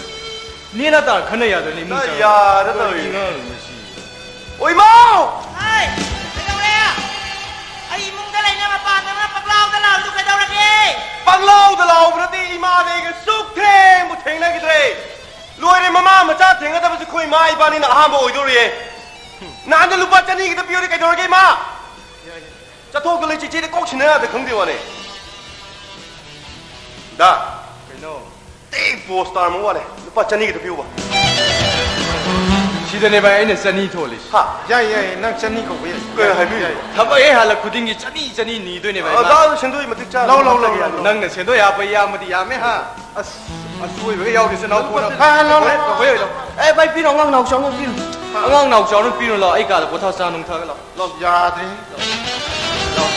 ꯅꯦꯅꯥ ꯇꯥ ꯈꯟꯅ ꯌꯥꯗ꯭ꯔꯅꯤ ꯏꯃꯨꯡ ꯅꯪ ꯆꯪꯉꯛ-, ꯌꯥꯗ ꯀꯔꯤ ꯇꯧꯔꯤ꯫ ꯉꯥꯡꯅꯣ ꯃꯁꯤ? ꯑꯣ, ꯏꯃꯥꯎ! ꯍꯥꯏ! ꯀꯩꯗꯧꯔꯦ? ꯑꯩ ꯏꯃꯨꯡꯗ ꯂꯩꯅ ꯃꯄꯥꯟꯗ ꯅꯪ ꯄꯪꯂꯥꯎꯗ ꯂꯥꯎꯔꯤꯗꯨ ꯀꯩꯗꯧꯔꯒꯦ? ꯄꯪꯂꯥꯎꯗ ꯂꯥꯎꯕ ꯅꯠꯇꯦ, ꯏꯃꯥꯗꯤ ꯑꯩꯒ ꯁꯨꯛ ꯊꯦꯡꯕꯨ ꯊꯦꯡꯅꯈꯤꯗ꯭ꯔꯦ꯫ ꯂꯣꯏꯔꯦ, ꯃꯃꯥ ꯃꯆꯥ ꯊꯦꯡꯅꯗꯕꯁꯤ ꯑꯩꯈꯣꯏ ꯏꯃꯥ ꯏꯕꯥꯅꯤꯅ ꯑꯍꯥꯟꯕ ꯑꯣꯏꯗꯣꯔꯤꯌꯦ꯫ ꯅꯍꯥꯟꯗ ꯂꯨꯄꯥ ꯆꯅꯤ ꯈꯤꯇ ꯄꯤꯌꯣꯅꯦ, ꯀꯩꯗꯧꯔꯒꯦ, ꯏꯃꯥ? ꯆꯠꯊꯣꯛꯇ ꯂꯩ, ꯆꯤꯆꯦꯗ ꯀꯣꯛ ꯁꯤꯟꯅ ꯌꯥꯗ ꯈꯪꯗꯦ ꯋꯥꯅꯦ꯫ ꯗꯥ꯫ ꯀꯩꯅꯣ? ꯇꯦ ꯄꯣꯁ ꯇꯥꯔꯝꯃ ꯋꯥꯅꯦ꯫ ꯂꯨꯄꯥ ꯆꯅꯤ ꯈꯤꯇ ꯄꯤꯌꯨꯕ꯫ ꯁꯤꯗꯅꯦ ꯚꯥꯏ ꯑꯩꯅ ꯆꯅꯤ ꯊꯣꯜꯂꯤꯁꯤ꯫ ꯍꯥ? ꯌꯥꯏ, ꯌꯥꯏ, ꯅꯪ ꯆꯅꯤ ꯀꯧꯕ ꯌꯥꯏ꯫ ꯀꯩ ꯍꯥꯏꯕꯤꯔꯤꯅꯣ? ꯌꯥꯏ, ꯌꯥꯏ꯫ ꯊꯕꯛ ꯍꯦꯛ ꯍꯜꯂꯛ ꯈꯨꯗꯤꯡꯒꯤ ꯆꯅꯤ, ꯆꯅꯤ ꯅꯤꯗꯣꯏꯅꯦ ꯚꯥꯏ꯫ ꯑ, ꯗꯥ, ꯁꯦꯟꯗꯣꯏ ꯃꯇꯤꯛ ꯆꯥꯅ ꯂꯧ, ꯂꯧ, ꯂꯧ, ꯂꯧ, ꯂꯧ꯫ ꯅꯪꯅ ꯁꯦꯟꯗꯣꯏ ꯍꯥꯞꯄ ꯌꯥꯝꯕꯗꯤ ꯌꯥꯝꯃꯦ, ꯍꯥ? ꯑꯁ, ꯑꯁꯣꯏꯕꯒ ꯌꯥꯎꯗꯦ, ꯆꯤꯟꯅꯥꯎ ꯄꯣꯠꯅ꯫ ꯍꯣꯔꯦꯟ, ꯍꯣꯔꯦꯟ, ꯍꯣꯔꯦꯟ꯫ ꯑꯦ, ꯚꯥꯏ, ꯄꯤꯔꯣ, ꯑꯉꯥꯡ ꯅꯥꯎꯆꯥꯎꯅ ꯄꯤꯔꯣ꯫ ꯑꯉꯥꯡ ꯅꯥꯎꯆꯥꯎꯅ ꯄꯤꯔꯣ, ꯂꯥꯎ, ꯑꯩ ꯀꯥꯗ ꯄꯣꯊꯥ ꯆꯥ ꯅꯨꯡ ꯊꯛꯑꯒ ꯂꯥꯎ꯫ ꯂꯥꯎ꯫ ꯌꯥꯗ꯭ꯔꯦ꯫ ꯂꯥꯎ꯫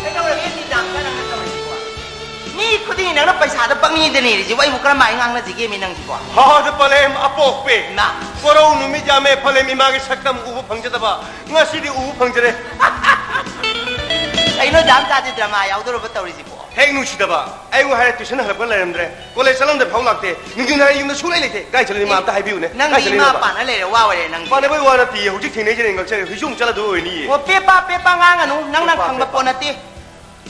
ꯀꯩꯗꯧꯔꯒꯦ, ꯃꯤ ꯌꯥꯝ ꯀꯟꯅ ꯇꯧꯔꯤꯁꯤꯕꯣ? ꯃꯤ ꯈꯨꯗꯤꯡꯒꯤ ꯅꯪꯅ ꯄꯩꯁꯥꯗ ꯄꯪꯅꯤꯗ ꯅꯤꯔꯤꯁꯤꯕꯣ? ꯑꯩꯕꯨ ꯀꯔꯝꯍꯥꯏꯅ ꯉꯥꯡꯅꯁꯤꯒꯦ, ꯃꯤ ꯅꯪꯁꯤꯕꯣ? ꯍꯥꯗ ꯄꯂꯦꯝ ꯑꯄꯣꯛꯄꯤ꯫ ꯅ꯫ ꯀꯣꯔꯧ ꯅꯨꯃꯤꯠ ꯌꯥꯝꯃꯦ, ꯄꯂꯦꯝ ꯏꯃꯥꯒꯤ ꯁꯛꯇꯝ ꯎꯕ ꯐꯪꯖꯗꯕ꯫ ꯉꯁꯤꯗꯤ ꯎꯕ ꯐꯪꯖꯔꯦ꯫ ꯀꯩꯅꯣ, ꯗꯥꯝꯆꯥꯁꯦ ꯗ꯭ꯔꯃꯥ ꯌꯥꯎꯗꯣꯔꯕ ꯇꯧꯔꯤꯁꯤꯕꯣ? ꯍꯦꯛ ꯅꯨꯡꯁꯤꯗꯕ, ꯑꯩꯕꯨ ꯍꯥꯏꯔꯦ ꯇ꯭ꯌꯨꯁꯟ ꯍꯜꯂꯛꯄ ꯂꯩꯔꯝꯗ꯭ꯔꯦ, ꯀꯣꯂꯦꯖ ꯆꯠꯂꯝꯗꯦ ꯐꯥꯎ ꯂꯥꯛꯇꯦ, ꯅꯨꯡꯊꯤꯟ ꯍꯥꯏꯔꯦ ꯌꯨꯝꯗ ꯁꯨꯡꯂꯩ ꯂꯩꯇꯦ, ꯀꯥꯏ ꯆꯠꯂꯤꯅꯣ ꯏꯃꯥ ꯑꯝꯇ ꯍꯥꯏꯕꯤꯌꯨꯅꯦ, ꯅꯪ ꯀꯥꯏ ꯆꯠꯂꯤꯅꯣ ꯏꯃꯥ ꯏꯃꯥ? ꯄꯥꯅ ꯂꯩꯔꯦ, ꯋꯥ ꯑꯣꯏꯔꯦ ꯅꯪ꯫ ꯄꯥꯅꯕꯩ ꯋꯥ ꯅꯠꯇꯤꯌꯦ, ꯍꯧꯖꯤꯛ ꯊꯦꯡꯅꯩꯁꯦ ꯉꯛꯆꯔꯦ, ꯍꯨꯏꯁꯨ ꯑꯃꯨꯛ ꯆꯠꯂꯗꯣꯏ ꯑꯣꯏꯅꯤꯌꯦ꯫ ꯑꯣ, ꯄꯦꯄꯥ, ꯄꯦꯄꯥ ꯉꯥꯡꯒꯅꯨ, ꯅꯪꯅ ꯄꯦꯄꯥ, ꯈꯪꯕ ꯄꯦꯄꯥ꯫ ꯄꯣꯠ ꯅꯠꯇꯦ꯫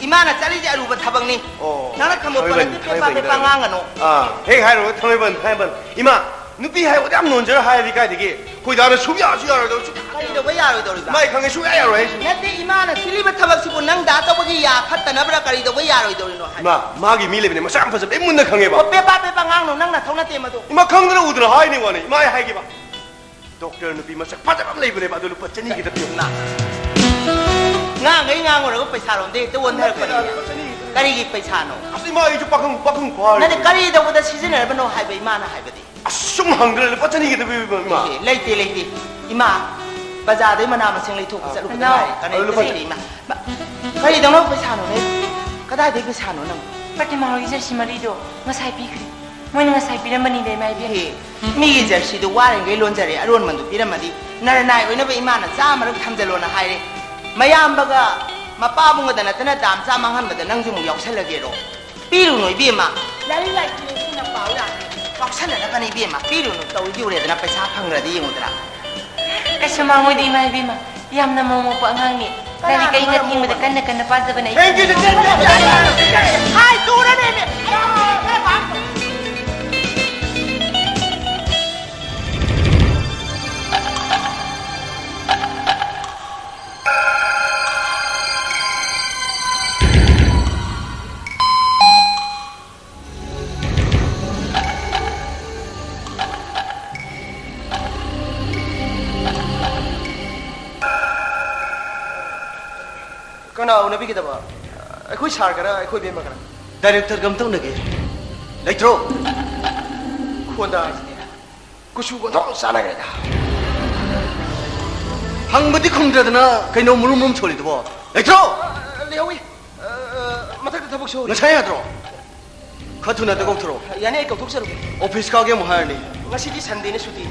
ꯏꯃꯥꯅ ꯆꯠꯂꯤꯁꯦ ꯑꯔꯨꯕ ꯊꯕꯛꯅꯤ꯫ ꯑꯣ, ꯅꯪꯅ ꯈꯪꯕ ꯄꯣꯠ ꯊꯥꯡꯃꯩꯕꯟ, ꯅꯠꯇꯦ, ꯄꯦꯄꯥ, ꯊꯥꯡꯃꯩꯕꯟꯒꯤꯗ ꯄꯦꯄꯥ ꯑꯣꯏꯔꯝꯒꯅꯤ꯫ ꯉꯥꯡꯒꯅꯨ꯫ ꯑꯥ, ꯍꯦꯛ ꯍꯥꯏꯔꯨꯔꯒ ꯊꯥꯡꯃꯩꯕꯟ, ꯊꯥꯡꯃꯩꯕꯟ꯫ ꯏꯃꯥ, ꯅꯨꯄꯤ ꯍꯥꯏꯕꯗꯤ ꯌꯥꯝ ꯅꯣꯟꯖꯔ ꯍꯥꯏꯔꯗꯤ ꯀꯥꯏꯗꯒꯤ? ꯈꯣꯏꯗꯥꯅ ꯁꯨꯡꯌꯥꯁꯨ ꯌꯥꯔꯣꯏꯗꯧꯔꯤ, ꯁꯨꯡꯌꯥ ꯀꯔꯤꯗꯧꯕ ꯌꯥꯔꯣꯏꯗꯧꯔꯤꯕ? ꯏꯃꯥ, ꯑꯩ ꯈꯪꯉꯦ, ꯁꯨꯡꯌꯥ ꯌꯥꯔꯣꯏ ꯍꯥꯏꯁꯤꯅꯤ꯫ ꯅꯠꯇꯦ, ꯏꯃꯥꯅ ꯁꯤꯜꯂꯤꯕ ꯊꯕꯛꯁꯤꯕꯨ ꯅꯪ ꯗꯥ ꯇꯧꯕꯒꯤ ꯌꯥ ꯐꯠꯇꯅꯕ꯭ꯔꯥ, ꯀꯔꯤꯗꯧꯕ ꯌꯥꯔꯣꯏꯗꯧꯔꯤꯅꯣ ꯍꯥꯏ? ꯏꯃꯥ, ꯃꯥꯒꯤ ꯃꯤ ꯂꯩꯕꯅꯦ, ꯃꯁꯛ ꯌꯥꯝ ꯐꯖꯕ, ꯑꯩ ꯃꯨꯟꯅ ꯈꯪꯉꯦꯕ꯫ ꯑꯣ, ꯄꯦꯄꯥ ꯄꯦꯄꯥ ꯉꯥꯡꯅꯨ, ꯅꯪ ꯅꯊꯧ ꯅꯠꯇꯦ ꯃꯗꯨ꯫ ꯏꯃꯥ, ꯈꯪꯗꯅ ꯎꯗꯅ ꯍꯥꯏꯅꯤ ꯋꯥꯅꯤ, ꯏꯃꯥ, ꯑꯩ ꯍꯥꯏꯒꯦꯕ꯫ ꯗꯣꯛꯇꯔ ꯅꯨꯄꯤ ꯃꯁꯛ ꯐꯖꯕ ꯑꯃ ꯂꯩꯕꯅꯦꯕ, ꯑꯗꯨ ꯂꯨꯄꯥ ꯆꯅꯤ ꯈꯤꯇ ꯄꯤꯌꯨ꯫ ꯏꯃꯥ, ꯉꯥꯡꯈꯩ ꯉꯥꯡꯉꯨꯔꯒ ꯄꯩꯁꯥꯔꯣꯝꯗ ꯍꯦꯛꯇ ꯑꯣꯟꯊꯔꯛꯄꯅꯤ꯫ ꯂꯨꯄꯥ ꯆꯅꯤ ꯈꯤꯇ꯫ ꯀꯔꯤꯒꯤ ꯄꯩꯁꯥꯅꯣ? ꯑꯁ, ꯏꯃꯥ, ꯑꯩꯁꯨ ꯄꯥꯈꯪ, ꯄꯥꯈꯪ ꯐꯥꯔꯦ꯫ ꯅꯠꯇꯦ, ꯀꯔꯤ ꯇꯧꯕꯗ ꯁꯤꯖꯤꯟꯅꯔꯕꯅꯣ ꯍꯥꯏꯕ ꯏꯃꯥꯅ ꯍꯥꯏꯕꯗꯤ? ꯑꯁ, ꯁꯨꯝ ꯍꯪꯗ꯭ꯔ ꯂꯨꯄꯥ ꯆꯅꯤ ꯈꯤꯇ ꯄꯤꯕꯤꯕ, ꯏꯃꯥ꯫ ꯑꯦ, ꯂꯩꯇꯦ, ꯂꯩꯇꯦ꯫ ꯏꯃꯥ, ꯕꯖꯥꯔꯗꯩ ꯃꯅꯥ ꯃꯁꯤꯡ ꯂꯩꯊꯣꯛꯄ ꯑꯥ꯫ ꯆꯠꯂꯨꯕꯗ ꯅꯅꯥꯎ꯫ ꯉꯥꯏꯔꯤ꯫ ꯀꯥꯟꯅꯩ ꯑꯗꯨ ꯂꯨꯄꯥ ꯐꯖꯗꯦ, ꯆꯅꯤ꯫ ꯏꯃꯥ꯫ ꯏꯃꯥ, ꯀꯔꯤꯗꯧꯅꯣ ꯄꯩꯁꯥꯅꯣꯅꯦ? ꯀꯗꯥꯏꯗꯩ ꯄꯩꯁꯥꯅꯣ ꯅꯪ? ꯄ꯭ꯔꯇꯤꯃꯥ ꯍꯣꯏꯒꯤ ꯖꯔꯁꯤ ꯃꯔꯤꯗꯣ ꯉꯁꯥꯏ ꯄꯤꯈ꯭ꯔꯦ꯫ ꯃꯣꯏꯅ ꯉꯁꯥꯏ ꯄꯤꯔꯝꯕꯅꯤꯗ, ꯏꯃꯥ ꯏꯕꯦꯝ꯫ ꯏꯍꯦ, ꯃꯤꯒꯤ ꯖꯔꯁꯤꯗꯣ ꯋꯥꯔꯤꯉꯩ ꯂꯣꯟꯖꯔꯦ, ꯑꯔꯣꯟꯃꯟꯗꯨ ꯄꯤꯔꯝꯃꯗꯤ ꯅꯔꯅꯥꯏ ꯑꯣꯏꯅꯕ ꯏꯃꯥꯅ ꯆꯥꯝꯃꯔꯛ ꯊꯝꯖꯜꯂꯣꯅ ꯍꯥꯏꯔꯦ꯫ ꯃꯌꯥꯝꯕꯒ ꯃꯄꯥꯕꯨꯡꯒꯗ ꯅꯠꯇꯅ ꯗꯥꯝꯆꯥ ꯃꯥꯡꯍꯟꯕꯗ ꯅꯪꯁꯨ ꯑꯃꯨꯛ ꯌꯥꯎꯁꯜꯂꯒꯦꯔꯣ? ꯄꯤꯔꯨꯅꯨ ꯏꯕꯦꯝꯃ꯫ ꯂꯥꯏꯔꯤꯛ ꯂꯥꯏꯁꯨ ꯅꯤꯡꯊꯤꯅ ꯄꯥꯎ ꯌꯥꯗ꯭ꯔꯦ꯫ ꯌꯥꯎꯁꯜꯂꯗꯕꯅꯤ ꯏꯕꯦꯝꯃ꯫ ꯄꯤꯔꯨꯅꯨ꯫ ꯇꯧꯔꯤꯗꯤ ꯎꯔꯦꯗꯅ, ꯄꯩꯁꯥ ꯐꯪꯈ꯭ꯔꯗꯤ ꯌꯦꯡꯉꯨꯗꯅ꯫ ꯀꯩꯁꯨ ꯃꯥꯡꯉꯣꯏꯗ, ꯏꯃꯥ ꯏꯕꯦꯝꯃ꯫ ꯌꯥꯝꯅ ꯃꯃꯧ ꯃꯣꯛꯄ ꯑꯉꯥꯡꯅꯤ꯫ ꯀꯅꯥꯅ ꯂꯥꯏꯔꯤꯛ ꯑꯩꯅ ꯃꯔꯝ ꯊꯤꯡꯕꯗ ꯃꯣꯛꯄꯅꯣ? ꯀꯟꯅ ꯀꯟꯅ ꯄꯥꯖꯕꯅꯦ꯫ ꯊꯦꯡꯀ꯭ꯌꯨ, ꯆꯦꯆꯦ꯫ ꯍꯥꯏ, ꯇꯨꯔꯅꯦꯃꯤ꯫ ꯀꯅꯥ ꯎꯅꯕꯤꯒꯗꯕ? ꯑꯩꯈꯣꯏ ꯁꯥꯔꯒꯔ, ꯑꯩꯈꯣꯏ ꯕꯦꯝꯃꯒꯔ? ꯗꯥꯏꯔꯦꯛꯇꯔꯒ ꯑꯝꯇ ꯎꯅꯒꯦ꯫ ꯂꯩꯇ꯭ꯔꯣ? ꯈꯣꯟꯗꯥ ꯍꯥꯏꯁꯤꯗꯤ꯫ ꯀꯨꯆꯨꯒ ꯑꯣꯟꯊꯣꯛꯅ ꯆꯥꯟꯅꯈ꯭ꯔꯦꯗ꯫ ꯍꯪꯕꯗꯤ ꯈꯨꯝꯗ꯭ꯔꯗꯅ ꯀꯩꯅꯣ ꯃꯨꯔꯨꯝ ꯃꯨꯔꯨꯝ ꯁꯣꯜꯂꯤꯗꯨꯕꯣ? ꯂꯩꯇ꯭ꯔꯣ? ꯑ, ꯂꯩꯍꯧꯏ꯫ ꯑ, ꯑ, ꯃꯊꯛꯇ ꯊꯕꯛ ꯁꯨꯔꯤ꯫ ꯉꯁꯥꯏ ꯌꯥꯗ꯭ꯔꯣ? ꯈꯔ ꯊꯨꯅ ꯑꯗꯨ ꯀꯧꯊꯣꯔꯛꯑꯣ꯫ ꯌꯥꯅꯤ, ꯑꯩ ꯀꯧꯊꯣꯛꯆꯔꯛꯀꯦ꯫ ꯑꯣꯐꯤꯁ ꯀꯥꯒꯦ ꯑꯃꯨꯛ ꯍꯥꯏꯔꯅꯤ꯫ ꯉꯁꯤꯗꯤ ꯁꯟꯗꯦꯅꯤ, ꯁꯨꯇꯤ꯫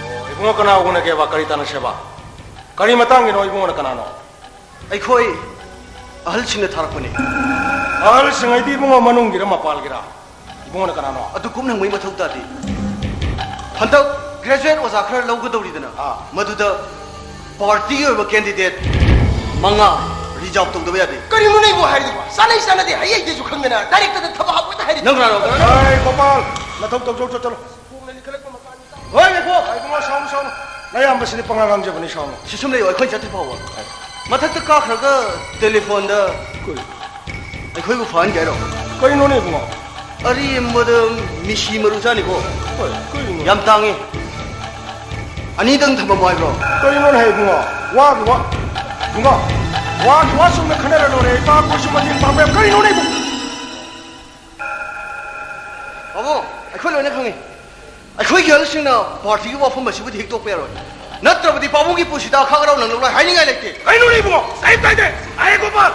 ꯑꯣ, ꯏꯕꯨꯡꯉꯣ, ꯀꯅꯥ ꯎꯅꯒꯦꯕ? ꯀꯔꯤ ꯇꯥꯟꯅꯁꯦꯕ? ꯀꯔꯤ ꯃꯇꯥꯡꯒꯤꯅꯣ? ꯏꯕꯨꯡꯉꯣꯅ ꯀꯅꯥꯅꯣ? ꯑꯩꯈꯣꯏ ꯑꯍꯜꯁꯤꯡꯅ ꯊꯥꯔꯛꯄꯅꯤ꯫ ꯑꯍꯜꯁꯤꯡ ꯍꯥꯏꯗꯤ ꯏꯕꯨꯡꯉꯣ ꯃꯅꯨꯡꯒꯤꯔ ꯃꯄꯥꯜꯒꯤꯔ? ꯏꯕꯨꯡꯉꯣꯅ ꯀꯅꯥꯅꯣ? ꯑꯗꯨ ꯀꯨꯞꯅ ꯍꯪꯕꯒꯤ ꯃꯊꯧ ꯇꯥꯗꯦ꯫ ꯍꯟꯗꯛ graduate ꯑꯣꯖꯥ ꯈꯔ ꯂꯧꯒꯗꯧꯔꯤꯗꯅ, ꯑꯥ꯫ ꯃꯗꯨꯗ party ꯒꯤ ꯑꯣꯏꯕ candidate ꯃꯉꯥ reserve ꯇꯧꯗꯕ ꯌꯥꯗꯦ꯫ ꯀꯔꯤꯅꯣ ꯅꯪꯕꯨ ꯍꯥꯏꯔꯤꯗꯨꯕꯣ? ꯆꯥꯅꯩ ꯆꯥꯅꯗꯦ ꯍꯥꯏꯌꯦ ꯍꯩꯇꯦꯁꯨ ꯈꯪꯗꯅ direct ꯇ ꯊꯕꯛ ꯍꯥꯞꯄꯣ ꯍꯦꯛꯇ ꯍꯥꯏꯔꯤ꯫ ꯅꯪ ꯀꯅꯥꯅꯣ? ꯑꯩ ꯒꯣꯄꯥꯜ, ꯅꯊꯧ ꯇꯧꯖꯧ, ꯆꯠ-, ꯆꯠꯂꯣ꯫ ꯍꯣꯏ, ꯉꯥꯏꯈꯣ꯫ ꯑꯩ ꯏꯕꯨꯡꯉꯣ, ꯁꯥꯎꯅꯨ, ꯁꯥꯎꯅꯨ꯫ ꯅꯌꯥꯝꯕꯁꯤꯗꯤ ꯄꯉꯥꯡ ꯉꯥꯡꯖꯕꯅꯤ, ꯁꯥꯎꯅꯨ꯫ ꯁꯤ ꯁꯨꯝ ꯂꯩꯌꯨ, ꯑꯩꯈꯣꯏꯅ ꯆꯠꯇ꯭ꯔꯤ ꯐꯥꯎꯕ꯫ ꯃꯊꯛꯇ ꯀꯥꯈ꯭ꯔꯒ telephone ꯗ ꯀꯔꯤ? ꯑꯩꯈꯣꯏꯕꯨ ꯐꯍꯟꯒꯦ ꯍꯥꯏꯔꯣ? ꯀꯔꯤꯅꯣꯅꯦ ꯏꯕꯨꯡꯉꯣ? ꯑꯔꯦꯝꯕꯗ ꯃꯤꯁꯤ ꯃꯔꯨ ꯆꯥꯅꯤꯀꯣ꯫ ꯍꯣꯏ, ꯀꯔꯤꯅꯣ? ꯌꯥꯝ ꯇꯥꯡꯉꯤ꯫ ꯑꯅꯤꯗꯪ ꯊꯝꯃꯝꯃꯣ ꯍꯥꯏꯕ꯭ꯔꯣ? ꯀꯔꯤꯅꯣꯅꯦ ꯍꯥꯏ ꯏꯕꯨꯡꯉꯣ? ꯋꯥꯒꯤ ꯋꯥ, ꯏꯕꯨꯡꯉꯣ, ꯋꯥꯒꯤ ꯋꯥ ꯆꯨꯝꯅ ꯈꯟꯅꯔ ꯂꯣꯏꯔꯦ꯫ ꯏꯄꯥ ꯑꯩꯈꯣꯏꯁꯨ ꯃꯇꯦꯡ ꯄꯥꯡꯕ ꯌꯥꯏ꯫ ꯀꯔꯤꯅꯣꯅꯦ ꯏꯕꯨꯡꯉꯣ? ꯄꯥꯕꯨꯡ, ꯑꯩꯈꯣꯏ ꯂꯣꯏꯅ ꯈꯪꯉꯤ꯫ ꯑꯩꯈꯣꯏꯒꯤ ꯑꯍꯜꯁꯤꯡꯅ party ꯒꯤ ꯋꯥꯐꯝ ꯑꯁꯤꯕꯨꯗꯤ ꯍꯤꯛꯇꯣꯛꯄ ꯌꯥꯔꯣꯏ꯫ ꯅꯠꯇ꯭ꯔꯕꯗꯤ ꯄꯥꯕꯨꯡꯒꯤ ꯄꯨꯟꯁꯤꯗ ꯑꯈꯥꯛ ꯑꯔꯥꯎ ꯅꯪꯂꯔꯣꯏ, ꯍꯥꯏꯅꯤꯡꯉꯥꯏ ꯂꯩꯇꯦ꯫ ꯀꯩꯅꯣꯅꯦ ꯏꯕꯨꯡꯉꯣ? ꯇꯥꯏ, ꯇꯥꯏ, ꯇꯥꯏ꯫ ꯑꯍꯦ ꯒꯣꯄꯥꯜ,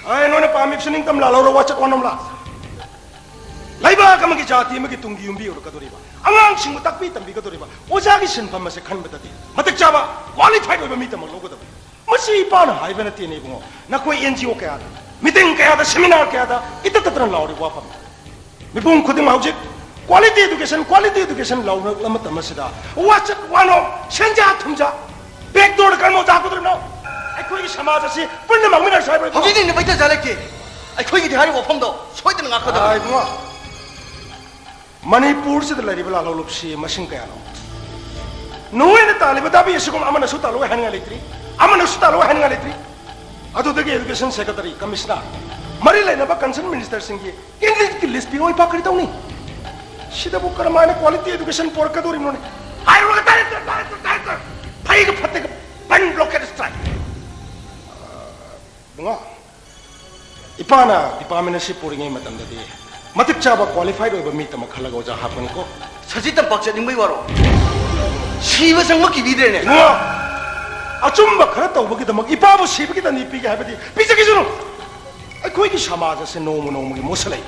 ꯑꯍꯦ, ꯅꯣꯏꯅ ꯄꯥꯝꯃꯤꯕꯁꯤ ꯅꯤꯡꯇꯝ ꯂꯥꯜꯍꯧꯔ ꯋꯥꯆꯠ ꯋꯥꯅꯣꯝꯂꯥ? ꯂꯩꯕꯥꯛ ꯑꯃꯒꯤ ꯖꯥꯇꯤ ꯑꯃꯒꯤ ꯇꯨꯡꯒꯤ ꯌꯨꯝꯕꯤ ꯑꯣꯏꯔꯛꯀꯗꯧꯔꯤꯕ, ꯑꯉꯥꯡꯁꯤꯡꯕꯨ ꯇꯥꯛꯄꯤ ꯇꯝꯕꯤꯒꯗꯧꯔꯤꯕ ꯑꯣꯖꯥꯒꯤ ꯁꯤꯟꯐꯝ ꯑꯁꯦ ꯈꯟꯕꯗꯗꯤ ꯃꯇꯤꯛ ꯆꯥꯕ, qualified ꯑꯣꯏꯕ ꯃꯤ ꯇꯝꯃꯛ ꯂꯧꯒꯗꯕꯅꯤ꯫ ꯃꯁꯤ ꯏꯄꯥꯅ ꯍꯥꯏꯕ ꯅꯠꯇꯦꯅꯦ ꯏꯕꯨꯡꯉꯣ, ꯅꯈꯣꯏ N G O ꯀꯌꯥꯗ, meeting ꯀꯌꯥꯗ, seminar ꯀꯌꯥꯗ ꯏꯇꯠ ꯇꯠꯇꯅ ꯂꯥꯎꯔꯤꯕ ꯋꯥꯐꯝꯅꯤ꯫ ꯃꯤꯄꯨꯝ ꯈꯨꯗꯤꯡꯃꯛ ꯍꯧꯖꯤꯛ quality education, quality education ꯂꯥꯎꯅꯔꯛꯂꯕ ꯃꯇꯝ ꯑꯁꯤꯗ ꯋꯥꯆꯠ ꯋꯥꯅꯣ, ꯁꯦꯟꯖꯥ ꯊꯨꯝꯖꯥ, back door ꯗ ꯀꯔꯝꯕ ꯑꯣꯖꯥ ꯍꯥꯞꯀꯗꯧꯔꯤꯕꯅꯣ? ꯑꯩꯈꯣꯏꯒꯤ ꯁꯃꯥꯖ ꯑꯁꯤ ꯄꯨꯟꯅ ꯃꯥꯡꯃꯤꯟꯅꯔꯁꯤ ꯍꯥꯏꯕ꯭ꯔꯣ ꯏꯕꯨꯡꯉꯣ? ꯍꯧꯖꯤꯛꯇꯤ ꯅꯨꯃꯩ ꯇꯟꯖꯥ ꯂꯩꯇꯦ꯫ ꯑꯩꯈꯣꯏꯒꯤꯗꯤ ꯍꯥꯏꯔꯤꯕ ꯋꯥꯐꯝꯗꯣ ꯁꯣꯏꯗꯅ ꯉꯥꯛꯀꯗꯕꯅꯤ꯫ ꯑꯥ, ꯏꯕꯨꯡꯉꯣ꯫ ꯃꯅꯤꯄꯨꯔꯁꯤꯗ ꯂꯩꯔꯤꯕ ꯂꯥꯜꯍꯧꯂꯨꯞꯁꯤ ꯃꯁꯤꯡ ꯀꯌꯥꯅꯣ? ꯅꯣꯏꯅ ꯇꯥꯜꯂꯤꯕ ꯗꯥꯕꯤ ꯑꯁꯤꯒꯨꯝꯕ ꯑꯃꯅꯁꯨ ꯇꯥꯜꯂꯣꯏ ꯍꯥꯏꯅꯤꯡꯉꯥꯏ ꯂꯩꯇ꯭ꯔꯤ, ꯑꯃꯅꯁꯨ ꯇꯥꯜꯂꯣꯏ ꯍꯥꯏꯅꯤꯡꯉꯥꯏ ꯂꯩꯇ꯭ꯔꯤ꯫ ꯑꯗꯨꯗꯒꯤ education secretary, commissioner, ꯃꯔꯤ ꯂꯩꯅꯕ concern minister ꯁꯤꯡꯒꯤ candidate ꯀꯤ list ꯄꯤꯔꯛꯑꯣ, ꯏꯄꯥ ꯀꯔꯤ ꯇꯧꯅꯤ? ꯁꯤꯗꯕꯨ ꯀꯔꯝꯍꯥꯏꯅ quality education ꯄꯣꯔꯛꯀꯗꯧꯔꯤꯕꯅꯣꯅꯦ? ꯍꯥꯏꯔꯨꯔꯒ director, director, director, ꯐꯩꯒ ꯐꯠꯇꯒ pen blockade strike꯫ ꯏꯕꯨꯡꯉꯣ, ꯏꯄꯥꯅ department ꯑꯁꯤ ꯄꯨꯔꯤꯉꯩ ꯃꯇꯝꯗꯗꯤ ꯃꯇꯤꯛ ꯆꯥꯕ qualified ꯑꯣꯏꯕ ꯃꯤ ꯇꯃꯛ ꯈꯜꯂꯒ ꯑꯣꯖꯥ ꯍꯥꯞꯄꯅꯤꯀꯣ꯫ ꯁꯖꯤꯠ ꯇꯝꯄꯥꯛ ꯆꯠꯅꯤꯡꯕꯩ ꯋꯥꯔꯣ? ꯁꯤꯕ ꯆꯪꯕ ꯀꯤꯕꯤꯗ꯭ꯔꯦꯅꯦ꯫ ꯏꯕꯨꯡꯉꯣ, ꯑꯆꯨꯝꯕ ꯈꯔ ꯇꯧꯕꯒꯤꯗꯃꯛ ꯏꯄꯥꯕꯨ ꯁꯤꯕꯒꯤ ꯗꯟꯗꯤ ꯄꯤꯒꯦ ꯍꯥꯏꯕꯗꯤ ꯄꯤꯖꯈꯤꯁꯅꯨ꯫ ꯑꯩꯈꯣꯏꯒꯤ ꯁꯃꯥꯖ ꯑꯁꯤ ꯅꯣꯡꯃ ꯅꯣꯡꯃꯒꯤ ꯃꯣꯠꯁꯤꯜꯂꯛꯏ꯫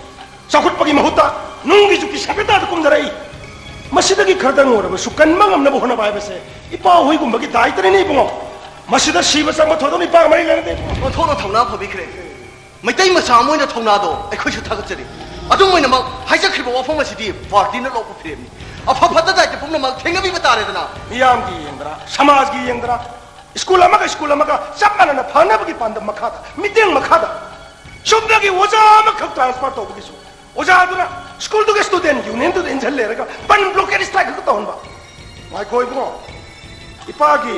ꯆꯥꯎꯈꯠꯄꯒꯤ ꯃꯍꯨꯠꯇ ꯅꯨꯡꯒꯤ ꯖꯨꯛꯀꯤ ꯁꯥꯕꯦꯇꯥꯗ ꯀꯨꯝꯊꯔꯛꯏ꯫ ꯃꯁꯤꯗꯒꯤ ꯈꯔꯗꯪ ꯑꯣꯏꯔꯕꯁꯨ ꯀꯟꯕ ꯉꯝꯅꯕ ꯍꯣꯠꯅꯕ ꯍꯥꯏꯕꯁꯦ ꯏꯄꯥ ꯍꯣꯏꯒꯨꯝꯕꯒꯤ ꯗꯥꯏꯇꯅꯤꯅꯦ ꯏꯕꯨꯡꯉꯣ꯫ ꯃꯁꯤꯗ ꯁꯤꯕ ꯆꯪꯕ ꯊꯣꯏꯗꯣꯛꯅ ꯏꯄꯥ ꯃꯔꯤ ꯂꯩꯅꯗꯦ꯫ ꯑꯣꯟꯊꯣꯛꯅ ꯊꯧꯅꯥ ꯐꯕꯤꯈ꯭ꯔꯦ꯫ ꯃꯩꯇꯩ ꯃꯆꯥ ꯑꯃ ꯑꯣꯏꯅ ꯊꯧꯅꯥꯗꯣ ꯑꯩꯈꯣꯏꯁꯨ ꯊꯥꯒꯠꯆꯔꯤ꯫ ꯑꯗꯨꯝ ꯑꯣꯏꯅꯃꯛ, ꯍꯥꯏꯖꯈ꯭ꯔꯤꯕ ꯋꯥꯐꯝ ꯑꯁꯤꯗꯤ ꯄꯥꯔꯇꯤꯅ ꯂꯧꯕ ꯐꯤꯔꯦꯞꯅꯤ꯫ ꯑꯐ ꯐꯠꯇ ꯗꯥꯏꯇ ꯄꯨꯝꯅꯃꯛ ꯊꯦꯡꯅꯕꯤꯕ ꯇꯥꯔꯦꯗꯅ꯫ ꯃꯤꯌꯥꯝꯒꯤ ꯌꯦꯡꯗꯅ, ꯁꯃꯥꯖꯒꯤ ꯌꯦꯡꯗꯅ, ꯁ꯭ꯀꯨꯜ ꯑꯃꯒ ꯁ꯭ꯀꯨꯜ ꯑꯃꯒ ꯆꯞ ꯃꯥꯟꯅꯅ ꯐꯅꯕꯒꯤ ꯄꯥꯟꯗꯝ ꯃꯈꯥꯗ, ꯃꯤꯠꯌꯦꯡ ꯃꯈꯥꯗ, ꯁꯣꯝꯗꯒꯤ ꯑꯣꯖꯥ ꯑꯃꯈꯛ ꯇ꯭ꯔꯥꯟꯁꯐꯔ ꯇꯧꯕꯒꯤꯁꯨ ꯑꯣꯖꯥꯗꯨꯅ ꯁ꯭ꯀꯨꯜꯗꯨꯒꯤ ꯁ꯭ꯇꯨꯗꯦꯟꯠ ꯌꯨꯅꯤꯌꯟꯗꯨꯗ ꯏꯟꯁꯤꯜꯂꯦꯔꯒ ꯄꯟ ꯕ꯭ꯂꯣꯀꯦꯠ ꯁ꯭ꯇ꯭ꯔꯥꯏꯛ ꯈꯛꯇ ꯇꯧꯍꯟꯕ꯫ ꯉꯥꯏꯈꯣ ꯏꯕꯨꯡꯉꯣ, ꯏꯄꯥꯒꯤ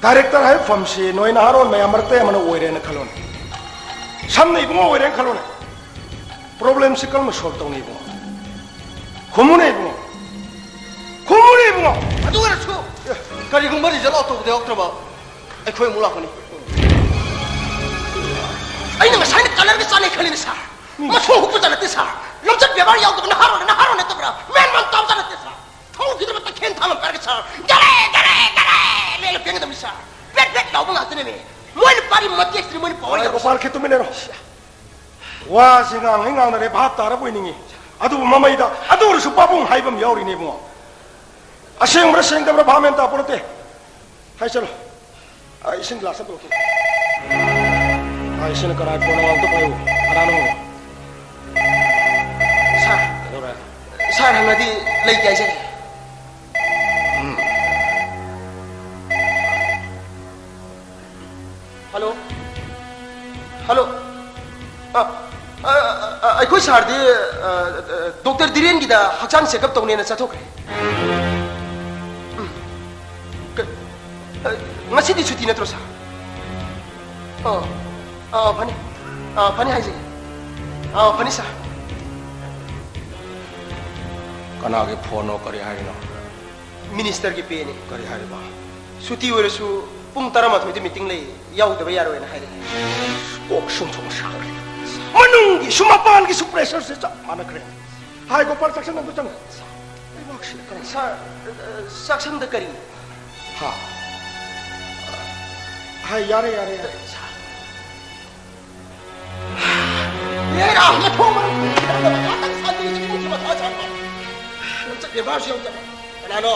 ꯗꯥꯏꯔꯦꯛꯇꯔ ꯍꯥꯏꯕ ꯐꯝꯁꯤ ꯅꯣꯏ ꯅꯍꯥꯔꯣꯜ ꯃꯌꯥꯝ ꯃꯔꯛꯇ ꯑꯃꯅ ꯑꯣꯏꯔꯦꯅ ꯈꯜꯂꯣꯅꯦ꯫ ꯁꯝꯅ ꯏꯕꯨꯡꯉꯣ ꯑꯣꯏꯔꯦꯅ ꯈꯜꯂꯣꯅꯦ꯫ ꯄ꯭ꯔꯣꯕ꯭ꯂꯦꯝꯁꯤ ꯀꯔꯝꯅ ꯁꯣꯜꯕ ꯇꯧꯅꯤ ꯏꯕꯨꯡꯉꯣ? ꯈꯨꯝꯃꯨꯅꯦ ꯏꯕꯨꯡꯉꯣ꯫ ꯈꯨꯝꯃꯨꯅꯦ ꯏꯕꯨꯡꯉꯣ꯫ ꯑꯗꯨ ꯑꯣꯏꯔꯁꯨ, ꯑꯦ, ꯀꯔꯤꯒꯨꯝꯕ ꯔꯤꯖꯜ ꯑꯥꯎꯠ ꯇꯧꯕꯗ ꯌꯥꯎꯔꯛꯇ꯭ꯔꯕ ꯑꯩꯈꯣꯏ ꯑꯃꯨꯛ ꯂꯥꯛꯀꯅꯤ꯫ ꯑꯩꯅ ꯉꯁꯥꯏꯅ ꯀꯂꯔꯒ ꯆꯥꯅꯩ ꯈꯜꯂꯤꯅꯦ ꯁꯥꯔ꯫ ꯃꯁꯣꯡ ꯍꯨꯛꯄꯖꯥꯠ ꯅꯠꯇꯦ ꯁꯥꯔ꯫ ꯂꯝꯆꯠ ꯕꯦꯕꯥꯔ ꯌꯥꯎꯗꯕ ꯅꯍꯥꯔꯣꯜꯅ ꯅꯍꯥꯔꯣꯜ ꯅꯠꯇꯕ꯭ꯔꯥ? ꯃꯦꯟ ꯃꯥꯟ ꯇꯥꯕꯖꯥꯠ ꯅꯠꯇꯦ ꯁꯥꯔ꯫ ꯊꯧꯈꯤꯗ꯭ꯔꯕ ꯇꯈꯦꯟ ꯊꯥ ꯂꯝ ꯄꯥꯏꯔꯒ ꯁꯥꯔ, "ꯒꯔꯦ, ꯒꯔꯦ, ꯒꯔꯦ!" ꯂꯦꯅ ꯐꯦꯡꯒꯗꯕꯅꯤ ꯁꯥꯔ꯫ ꯕꯦꯠ ꯕꯦꯠ ꯂꯥꯎꯕ ꯉꯥꯛꯇꯅꯦꯃꯤ꯫ ꯃꯣꯏꯅ ꯄꯥꯔꯤ ꯃꯇꯦꯛꯁꯤꯅꯤ ꯃꯣꯏꯅ ꯄꯥꯎ ꯒꯣꯄꯥꯜ, ꯈꯤꯇ ꯇꯨꯃꯤꯟ ꯂꯩꯔꯣ꯫ ꯋꯥꯁꯤ ꯉꯥꯡꯉꯤ ꯉꯥꯡꯅꯔꯦ, ꯚꯥꯞ ꯇꯥꯔꯕ ꯑꯣꯏꯅꯤꯡꯉꯤ꯫ ꯑꯗꯨꯕꯨ ꯃꯃꯩꯗ ꯑꯗꯨ ꯑꯣꯏꯔꯁꯨ ꯄꯥꯕꯨꯡ ꯍꯥꯏꯕ ꯑꯃ ꯌꯥꯎꯔꯤꯅꯦ ꯏꯕꯨꯡꯉꯣ꯫ ꯑꯁꯦꯡꯕ꯭ꯔꯥ ꯁꯦꯡꯗꯕ꯭ꯔꯥ ꯚꯥꯞ ꯃꯦꯟ ꯇꯥꯄꯣ ꯅꯠꯇꯦ꯫ ꯍꯥꯏ ꯆꯠꯂꯣ꯫ ꯑ, ꯏꯁꯤꯡ ꯒ꯭ꯂꯥꯁ ꯑꯃ ꯄꯨꯔꯛꯎ꯫ ꯑ, ꯏꯁꯤꯡꯅ ꯀꯅꯥꯒꯤ ꯐꯣꯟꯅꯣ ꯑꯝꯇ ꯄꯥꯏꯌꯨ꯫ ꯀꯅꯥꯅꯣ? ꯁꯥꯔ꯫ ꯀꯩꯗꯧꯔꯦ? ꯁꯥꯔ ꯍꯪꯉꯗꯤ ꯂꯩꯇꯦ ꯍꯥꯏꯖꯒꯦ꯫ ꯎꯝ꯫ ꯍꯜꯂꯣ꯫ ꯍꯜꯂꯣ꯫ ꯑ, ꯑ, ꯑ, ꯑ, ꯑꯩꯈꯣꯏ ꯁꯥꯔꯗꯤ, ꯑ, ꯑ, ꯗꯣꯛꯇꯔ ꯙꯤꯔꯦꯟꯒꯤꯗ ꯍꯛꯆꯥꯡ ꯆꯦꯛꯑꯞ ꯇꯧꯅꯦꯅ ꯆꯠꯊꯣꯛꯈ꯭ꯔꯦ꯫ ꯎꯝ꯫ ꯀ-, ꯑ, ꯉꯁꯤꯗꯤ ꯁꯨꯇꯤ ꯅꯠꯇ꯭ꯔꯣ, ꯁꯥꯔ? ꯑ, ꯑ, ꯐꯅꯤ꯫ ꯑ, ꯐꯅꯤ ꯍꯥꯏꯖꯒꯦ꯫ ꯑ, ꯐꯅꯤ, ꯁꯥꯔ꯫ ꯀꯅꯥꯒꯤ ꯐꯣꯟꯅꯣ, ꯀꯔꯤ ꯍꯥꯏꯔꯤꯅꯣ? ꯃꯤꯅꯤꯁꯇꯔꯒꯤ ꯄꯦꯅꯤ꯫ ꯀꯔꯤ ꯍꯥꯏꯔꯤꯕ? ꯁꯨꯇꯤ ꯑꯣꯏꯔꯁꯨ ꯄꯨꯡ ꯇꯔꯥꯃꯥꯊꯣꯏꯗ ꯃꯤꯇꯤꯡ ꯂꯩ, ꯌꯥꯎꯗꯕ ꯌꯥꯔꯣꯏꯅ ꯍꯥꯏꯔꯛꯑꯦ꯫ ꯀꯣꯛ ꯁꯨꯝ ꯁꯨꯝ ꯁꯥꯒꯠꯂꯦ꯫ ꯃꯅꯨꯡꯒꯤꯁꯨ ꯃꯄꯥꯟꯒꯤꯁꯨ ꯄ꯭ꯔꯦꯁꯔꯁꯦ ꯆꯞ ꯃꯥꯟꯅꯈ꯭ꯔꯦ꯫ ꯍꯥꯏ ꯒꯣꯄꯥꯜ, ꯆꯥꯛꯁꯪ ꯑꯝꯇ ꯆꯪꯉꯣ꯫ ꯂꯩꯕꯥꯛꯁꯤꯗ ꯀꯔꯝ- ꯁꯥꯔ, ꯑ, ꯆꯥꯛꯁꯪꯗ ꯀꯔꯤ? ꯍꯥ? ꯍꯥꯏ, ꯌꯥꯔꯦ, ꯌꯥꯔꯦ, ꯌꯥꯔꯦ꯫ ꯁꯥꯔ꯫ ꯑꯦ, ꯔꯥ, ꯃꯊꯣꯡ ꯃꯔꯝ ꯈꯪꯗꯅ ꯃꯊꯥ ꯇꯪ ꯁꯥꯟꯅꯔꯤꯁꯤ ꯏꯃꯨꯡꯁꯤ ꯃꯊꯥ ꯁꯥꯕ꯫ ꯂꯝꯆꯠ ꯕꯦꯕꯥꯔꯁꯨ ꯌꯥꯎꯗꯕ꯫ ꯀꯅꯥꯅꯣ?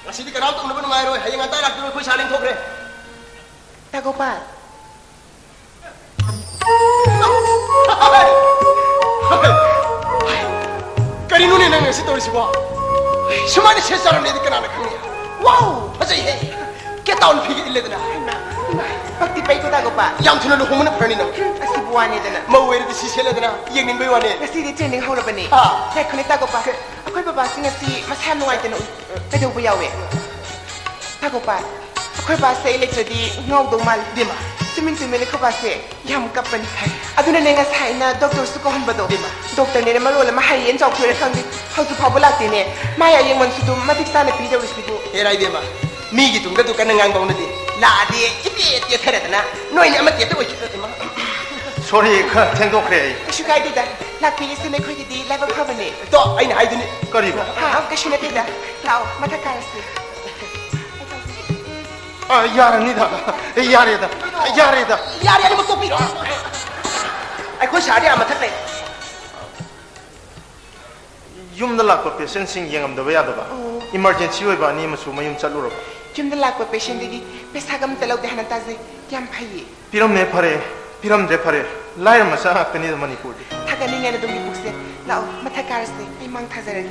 ꯉꯁꯤꯗꯤ ꯀꯅꯥꯝꯇ ꯎꯅꯕ ꯅꯨꯡꯉꯥꯏꯔꯣꯏ꯫ ꯍꯌꯦꯡ ꯉꯟꯇꯥ ꯂꯥꯛꯄꯤꯔꯣ, ꯑꯩꯈꯣꯏ ꯁꯥ ꯂꯦꯡꯊꯣꯛꯈ꯭ꯔꯦ꯫ ꯇꯥꯒꯣꯄꯥꯜ꯫ ꯀꯔꯤꯅꯣꯅꯦ ꯅꯪ ꯉꯁꯤ ꯇꯧꯔꯤꯁꯤꯕꯣ? ꯁꯨꯃꯥꯏꯅ ꯁꯦꯠ ꯆꯥꯔꯝꯅꯦꯗꯤ ꯀꯅꯥꯅ ꯈꯪꯅꯤ? ꯋꯥꯎ, ꯐꯖꯩꯍꯦ꯫ ꯀꯦꯇꯥꯎꯟ ꯐꯤꯒ ꯏꯜꯂꯦꯗꯅ꯫ ꯍꯩꯃꯥ, ꯍꯩꯃꯥ, ꯄꯛꯇꯤ ꯄꯩꯀꯣ ꯇꯥꯒꯣꯄꯥꯜ꯫ ꯌꯥꯝ ꯊꯨꯅ ꯂꯨꯍꯣꯡꯕꯅ ꯐꯔꯅꯤ ꯅꯪ꯫ ꯑꯁꯤꯕꯨ ꯋꯥꯅꯦꯗꯅ꯫ ꯃꯧ ꯑꯣꯏꯔꯗꯤ ꯁꯤ ꯁꯦꯠꯂꯦꯗꯅ, ꯌꯦꯡꯅꯤꯡꯕꯩ ꯋꯥꯅꯦ꯫ ꯉꯁꯤꯗꯤ training ꯍꯧꯔꯕꯅꯦ꯫ ꯑꯥ꯫ ꯉꯥꯏꯈꯣꯅꯦ ꯇꯥꯒꯣꯄꯥꯜ꯫ ꯑꯩꯈꯣꯏ ꯕꯕꯥꯁꯤ ꯉꯁꯤ ꯃꯁꯥ ꯅꯨꯡꯉꯥꯏꯇꯅ ꯎ-, ꯀꯩꯗꯧꯕ ꯌꯥꯎꯋꯦ? ꯇꯥꯒꯣꯄꯥꯜ, ꯑꯩꯈꯣꯏ ꯕꯥꯁꯦ ꯑꯩ ꯂꯩꯇ꯭ꯔꯗꯤ ꯉꯥꯎꯗꯧ ꯃꯥꯜꯂꯤ꯫ ꯕꯦꯝꯃ꯫ ꯇꯨꯃꯤꯟ ꯇꯨꯃꯤꯟ ꯑꯩꯈꯣꯏ ꯕꯥꯁꯦ ꯌꯥꯝ ꯀꯞꯄꯅꯤ꯫ ꯍꯥꯏ꯫ ꯑꯗꯨꯅꯅꯦ ꯉꯁꯥꯏ ꯑꯩꯅ doctorꯁꯨ ꯀꯧꯍꯟꯕꯗꯣ꯫ ꯕꯦꯝꯃ꯫ Doctorꯅꯦꯅ ꯃꯔꯣꯜ ꯑꯃ ꯍꯩꯌꯦꯅ ꯆꯥꯎꯊꯣꯛꯏꯔꯥ ꯈꯪꯗꯦ, ꯍꯧꯖꯤꯛ ꯐꯥꯎꯕ ꯂꯥꯛꯇꯦꯅꯦ꯫ ꯃꯥ ꯑꯌꯦꯡꯃꯟꯁꯨ ꯑꯗꯨꯝ ꯃꯇꯤꯛ ꯆꯥꯅ ꯄꯤꯗꯧꯔꯤꯁꯤꯕꯨ꯫ ꯍꯦꯔꯥ ꯏꯕꯦꯝꯃ, ꯃꯤꯒꯤ ꯇꯨꯡꯗ ꯑꯗꯨ ꯀꯟꯅ ꯉꯥꯡꯕ ꯍꯧꯅꯗꯦ꯫ ꯂꯥꯛꯑꯗꯤ ꯏꯄꯦꯠ ꯄꯦꯠꯊꯔꯗꯅ ꯅꯣꯏꯅ ꯑꯃꯠꯇ ꯑꯣꯏꯈꯤꯗ꯭ꯔꯗꯤ ꯃꯥ꯫ Sorry, ꯈꯔ ꯊꯦꯡꯗꯣꯛꯈ꯭ꯔꯦ ꯑꯩ꯫ ꯀꯩꯁꯨ ꯀꯥꯏꯗꯦꯗ, ꯂꯥꯛꯄꯤꯔꯤꯁꯤꯅ ꯑꯩꯈꯣꯏꯒꯤꯗꯤ ꯂꯥꯏꯕꯛ ꯐꯕꯅꯦ꯫ ꯇꯣ, ꯑꯩꯅ ꯍꯥꯏꯗꯨꯅꯤ꯫ ꯀꯔꯤꯕꯣ? ꯍꯥ, ꯀꯩꯁꯨ ꯅꯠꯇꯦꯗ꯫ ꯂꯥꯛꯑꯣ, ꯃꯊꯛ ꯀꯥꯔꯁꯤ꯫ ꯑ, ꯌꯥꯔꯅꯤꯗ꯫ ꯌꯥꯔꯦꯗ꯫ ꯌꯥꯔꯦꯗ꯫ ꯌꯥꯔꯦ, ꯑꯅꯤꯃꯛ ꯇꯣꯛꯄꯤꯔꯣ꯫ ꯑꯩꯈꯣꯏ ꯁꯥꯔꯗꯤ ꯑꯥ ꯃꯊꯛ ꯂꯩ꯫ ꯌꯨꯝꯗ ꯂꯥꯛꯄ patientꯁꯤꯡ ꯌꯦꯡꯉꯝꯗꯕ ꯌꯥꯗꯕ꯫ ꯑꯣ꯫ Emergency ꯑꯣꯏꯕ ꯑꯅꯤ ꯑꯃꯁꯨ ꯃꯌꯨꯝ ꯆꯠꯂꯨꯔꯕ꯫ ꯌꯨꯝꯗ ꯂꯥꯛꯄ patientꯗꯒꯤ ꯄꯩꯁꯥꯒ ꯑꯝꯇ ꯂꯧꯗꯦ ꯍꯥꯏꯅ ꯇꯥꯖꯩ꯫ ꯌꯥꯝ ꯐꯩꯌꯦ꯫ ꯄꯤꯔꯝꯃꯦ ꯐꯔꯦ, ꯄꯤꯔꯝꯗ꯭ꯔꯦ ꯐꯔꯦ꯫ ꯂꯥꯏꯔ ꯃꯆꯥ ꯉꯥꯛꯇꯅꯤꯗ ꯃꯅꯤꯄꯨꯔꯗꯤ꯫ ꯊꯥꯒꯠꯅꯤꯡꯉꯦ ꯅꯗꯣꯝꯒꯤ ꯄꯨꯛꯁꯦ꯫ ꯂꯥꯛꯑꯣ, ꯃꯊꯛ ꯀꯥꯔꯁꯦ꯫ ꯑꯩ ꯃꯥꯡ ꯊꯥꯖꯔꯒꯦ꯫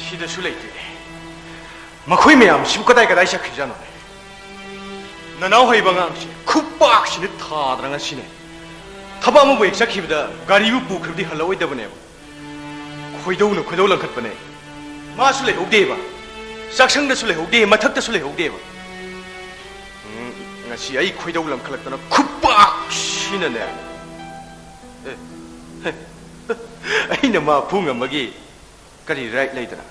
ꯁꯤꯗꯁꯨ ꯂꯩꯇꯦ꯫ ꯃꯈꯣꯏ ꯃꯌꯥꯝꯁꯤꯕꯨ ꯀꯗꯥꯏ ꯀꯗꯥꯏ ꯆꯠꯈ꯭ꯔꯤꯖꯥꯠꯅꯣꯅꯦ? ꯅꯅꯥꯎ ꯍꯩꯕ ꯑꯉꯥꯡꯁꯦ ꯈꯨꯄꯥꯛꯁꯤꯅ ꯊꯥꯗꯅ ꯉꯁꯤꯅꯦ ꯊꯕꯛ ꯑꯃꯕꯨ ꯍꯦꯛ ꯆꯠꯈꯤꯕꯗ ꯒꯥꯔꯤꯕꯨ ꯄꯨꯈ꯭ꯔꯕꯗꯤ ꯍꯜꯂꯛꯑꯣꯏꯗꯕꯅꯦꯕ꯫ ꯈꯣꯏꯗꯧꯅ ꯈꯣꯏꯗꯧ ꯂꯪꯈꯠꯄꯅꯦ꯫ ꯃꯥꯁꯨ ꯂꯩꯍꯧꯗꯦꯕ, ꯆꯥꯛꯁꯪꯗꯁꯨ ꯂꯩꯍꯧꯗꯦ, ꯃꯊꯛꯇꯁꯨ ꯂꯩꯍꯧꯗꯦꯕ꯫ ꯎꯝ, ꯉꯁꯤ ꯑꯩ ꯈꯣꯏꯗꯧ ꯂꯪꯈꯠꯂꯛꯇꯅ ꯈꯨꯄꯥꯛꯁꯤꯅꯅꯦ꯫ ꯑꯦ, ꯑꯩꯅ ꯃꯥ ꯐꯨ ꯉꯝꯕꯒꯤ ꯀꯔꯤ right ꯂꯩꯗꯅ?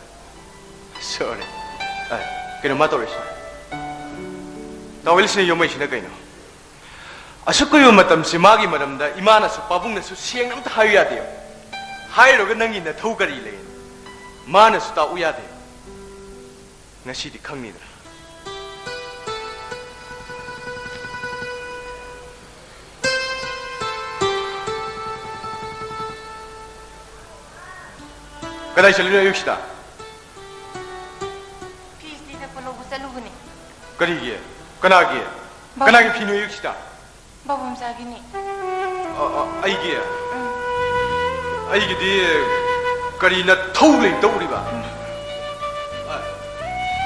Sorry꯫ ꯑ, ꯀꯩꯅꯣ ꯃꯥ ꯇꯧꯔꯤꯁꯤꯅ? ꯇꯥꯋꯦꯜꯁꯤꯅ ꯌꯣꯝꯃꯛꯏꯁꯤꯅ ꯀꯩꯅꯣ? ꯑꯁꯨꯛ ꯀꯨꯏꯕ ꯃꯇꯝꯁꯤ ꯃꯥꯒꯤ ꯃꯔꯝꯗ ꯏꯃꯥꯅꯁꯨ ꯄꯥꯕꯨꯡꯅꯁꯨ ꯁꯦꯡꯅ ꯑꯝꯇ ꯍꯥꯏꯌꯨ ꯌꯥꯗꯦ꯫ ꯍꯥꯏꯔꯨꯔꯒ ꯅꯪꯒꯤ ꯅꯊꯧ ꯀꯔꯤ ꯂꯩ? ꯃꯥꯅꯁꯨ ꯇꯥꯛꯎ ꯌꯥꯗꯦ꯫ ꯉꯁꯤꯗꯤ ꯈꯪꯅꯤꯗꯅ꯫ ꯀꯗꯥꯏ ꯆꯠꯂꯤꯅꯣ ꯑꯌꯨꯛꯁꯤꯗ? ꯐꯤ ꯏꯁꯇ꯭ꯔꯤ ꯇꯛꯄ ꯂꯧꯕ ꯆꯠꯂꯨꯕꯅꯦ꯫ ꯀꯔꯤꯒꯤ? ꯀꯅꯥꯒꯤ? ꯕꯥ- ꯀꯅꯥꯒꯤ ꯐꯤꯅꯣ ꯑꯌꯨꯛꯁꯤꯗ? ꯕꯥꯕꯨꯝꯆꯥꯒꯤꯅꯦ꯫ ꯑ, ꯑ, ꯑꯩꯒꯤ? ꯎꯝ꯫ ꯑꯩꯒꯤꯗꯤ ꯀꯔꯤ ꯅꯊꯧ ꯂꯩ ꯇꯧꯔꯤꯕ? ꯎꯝ꯫ ꯑ,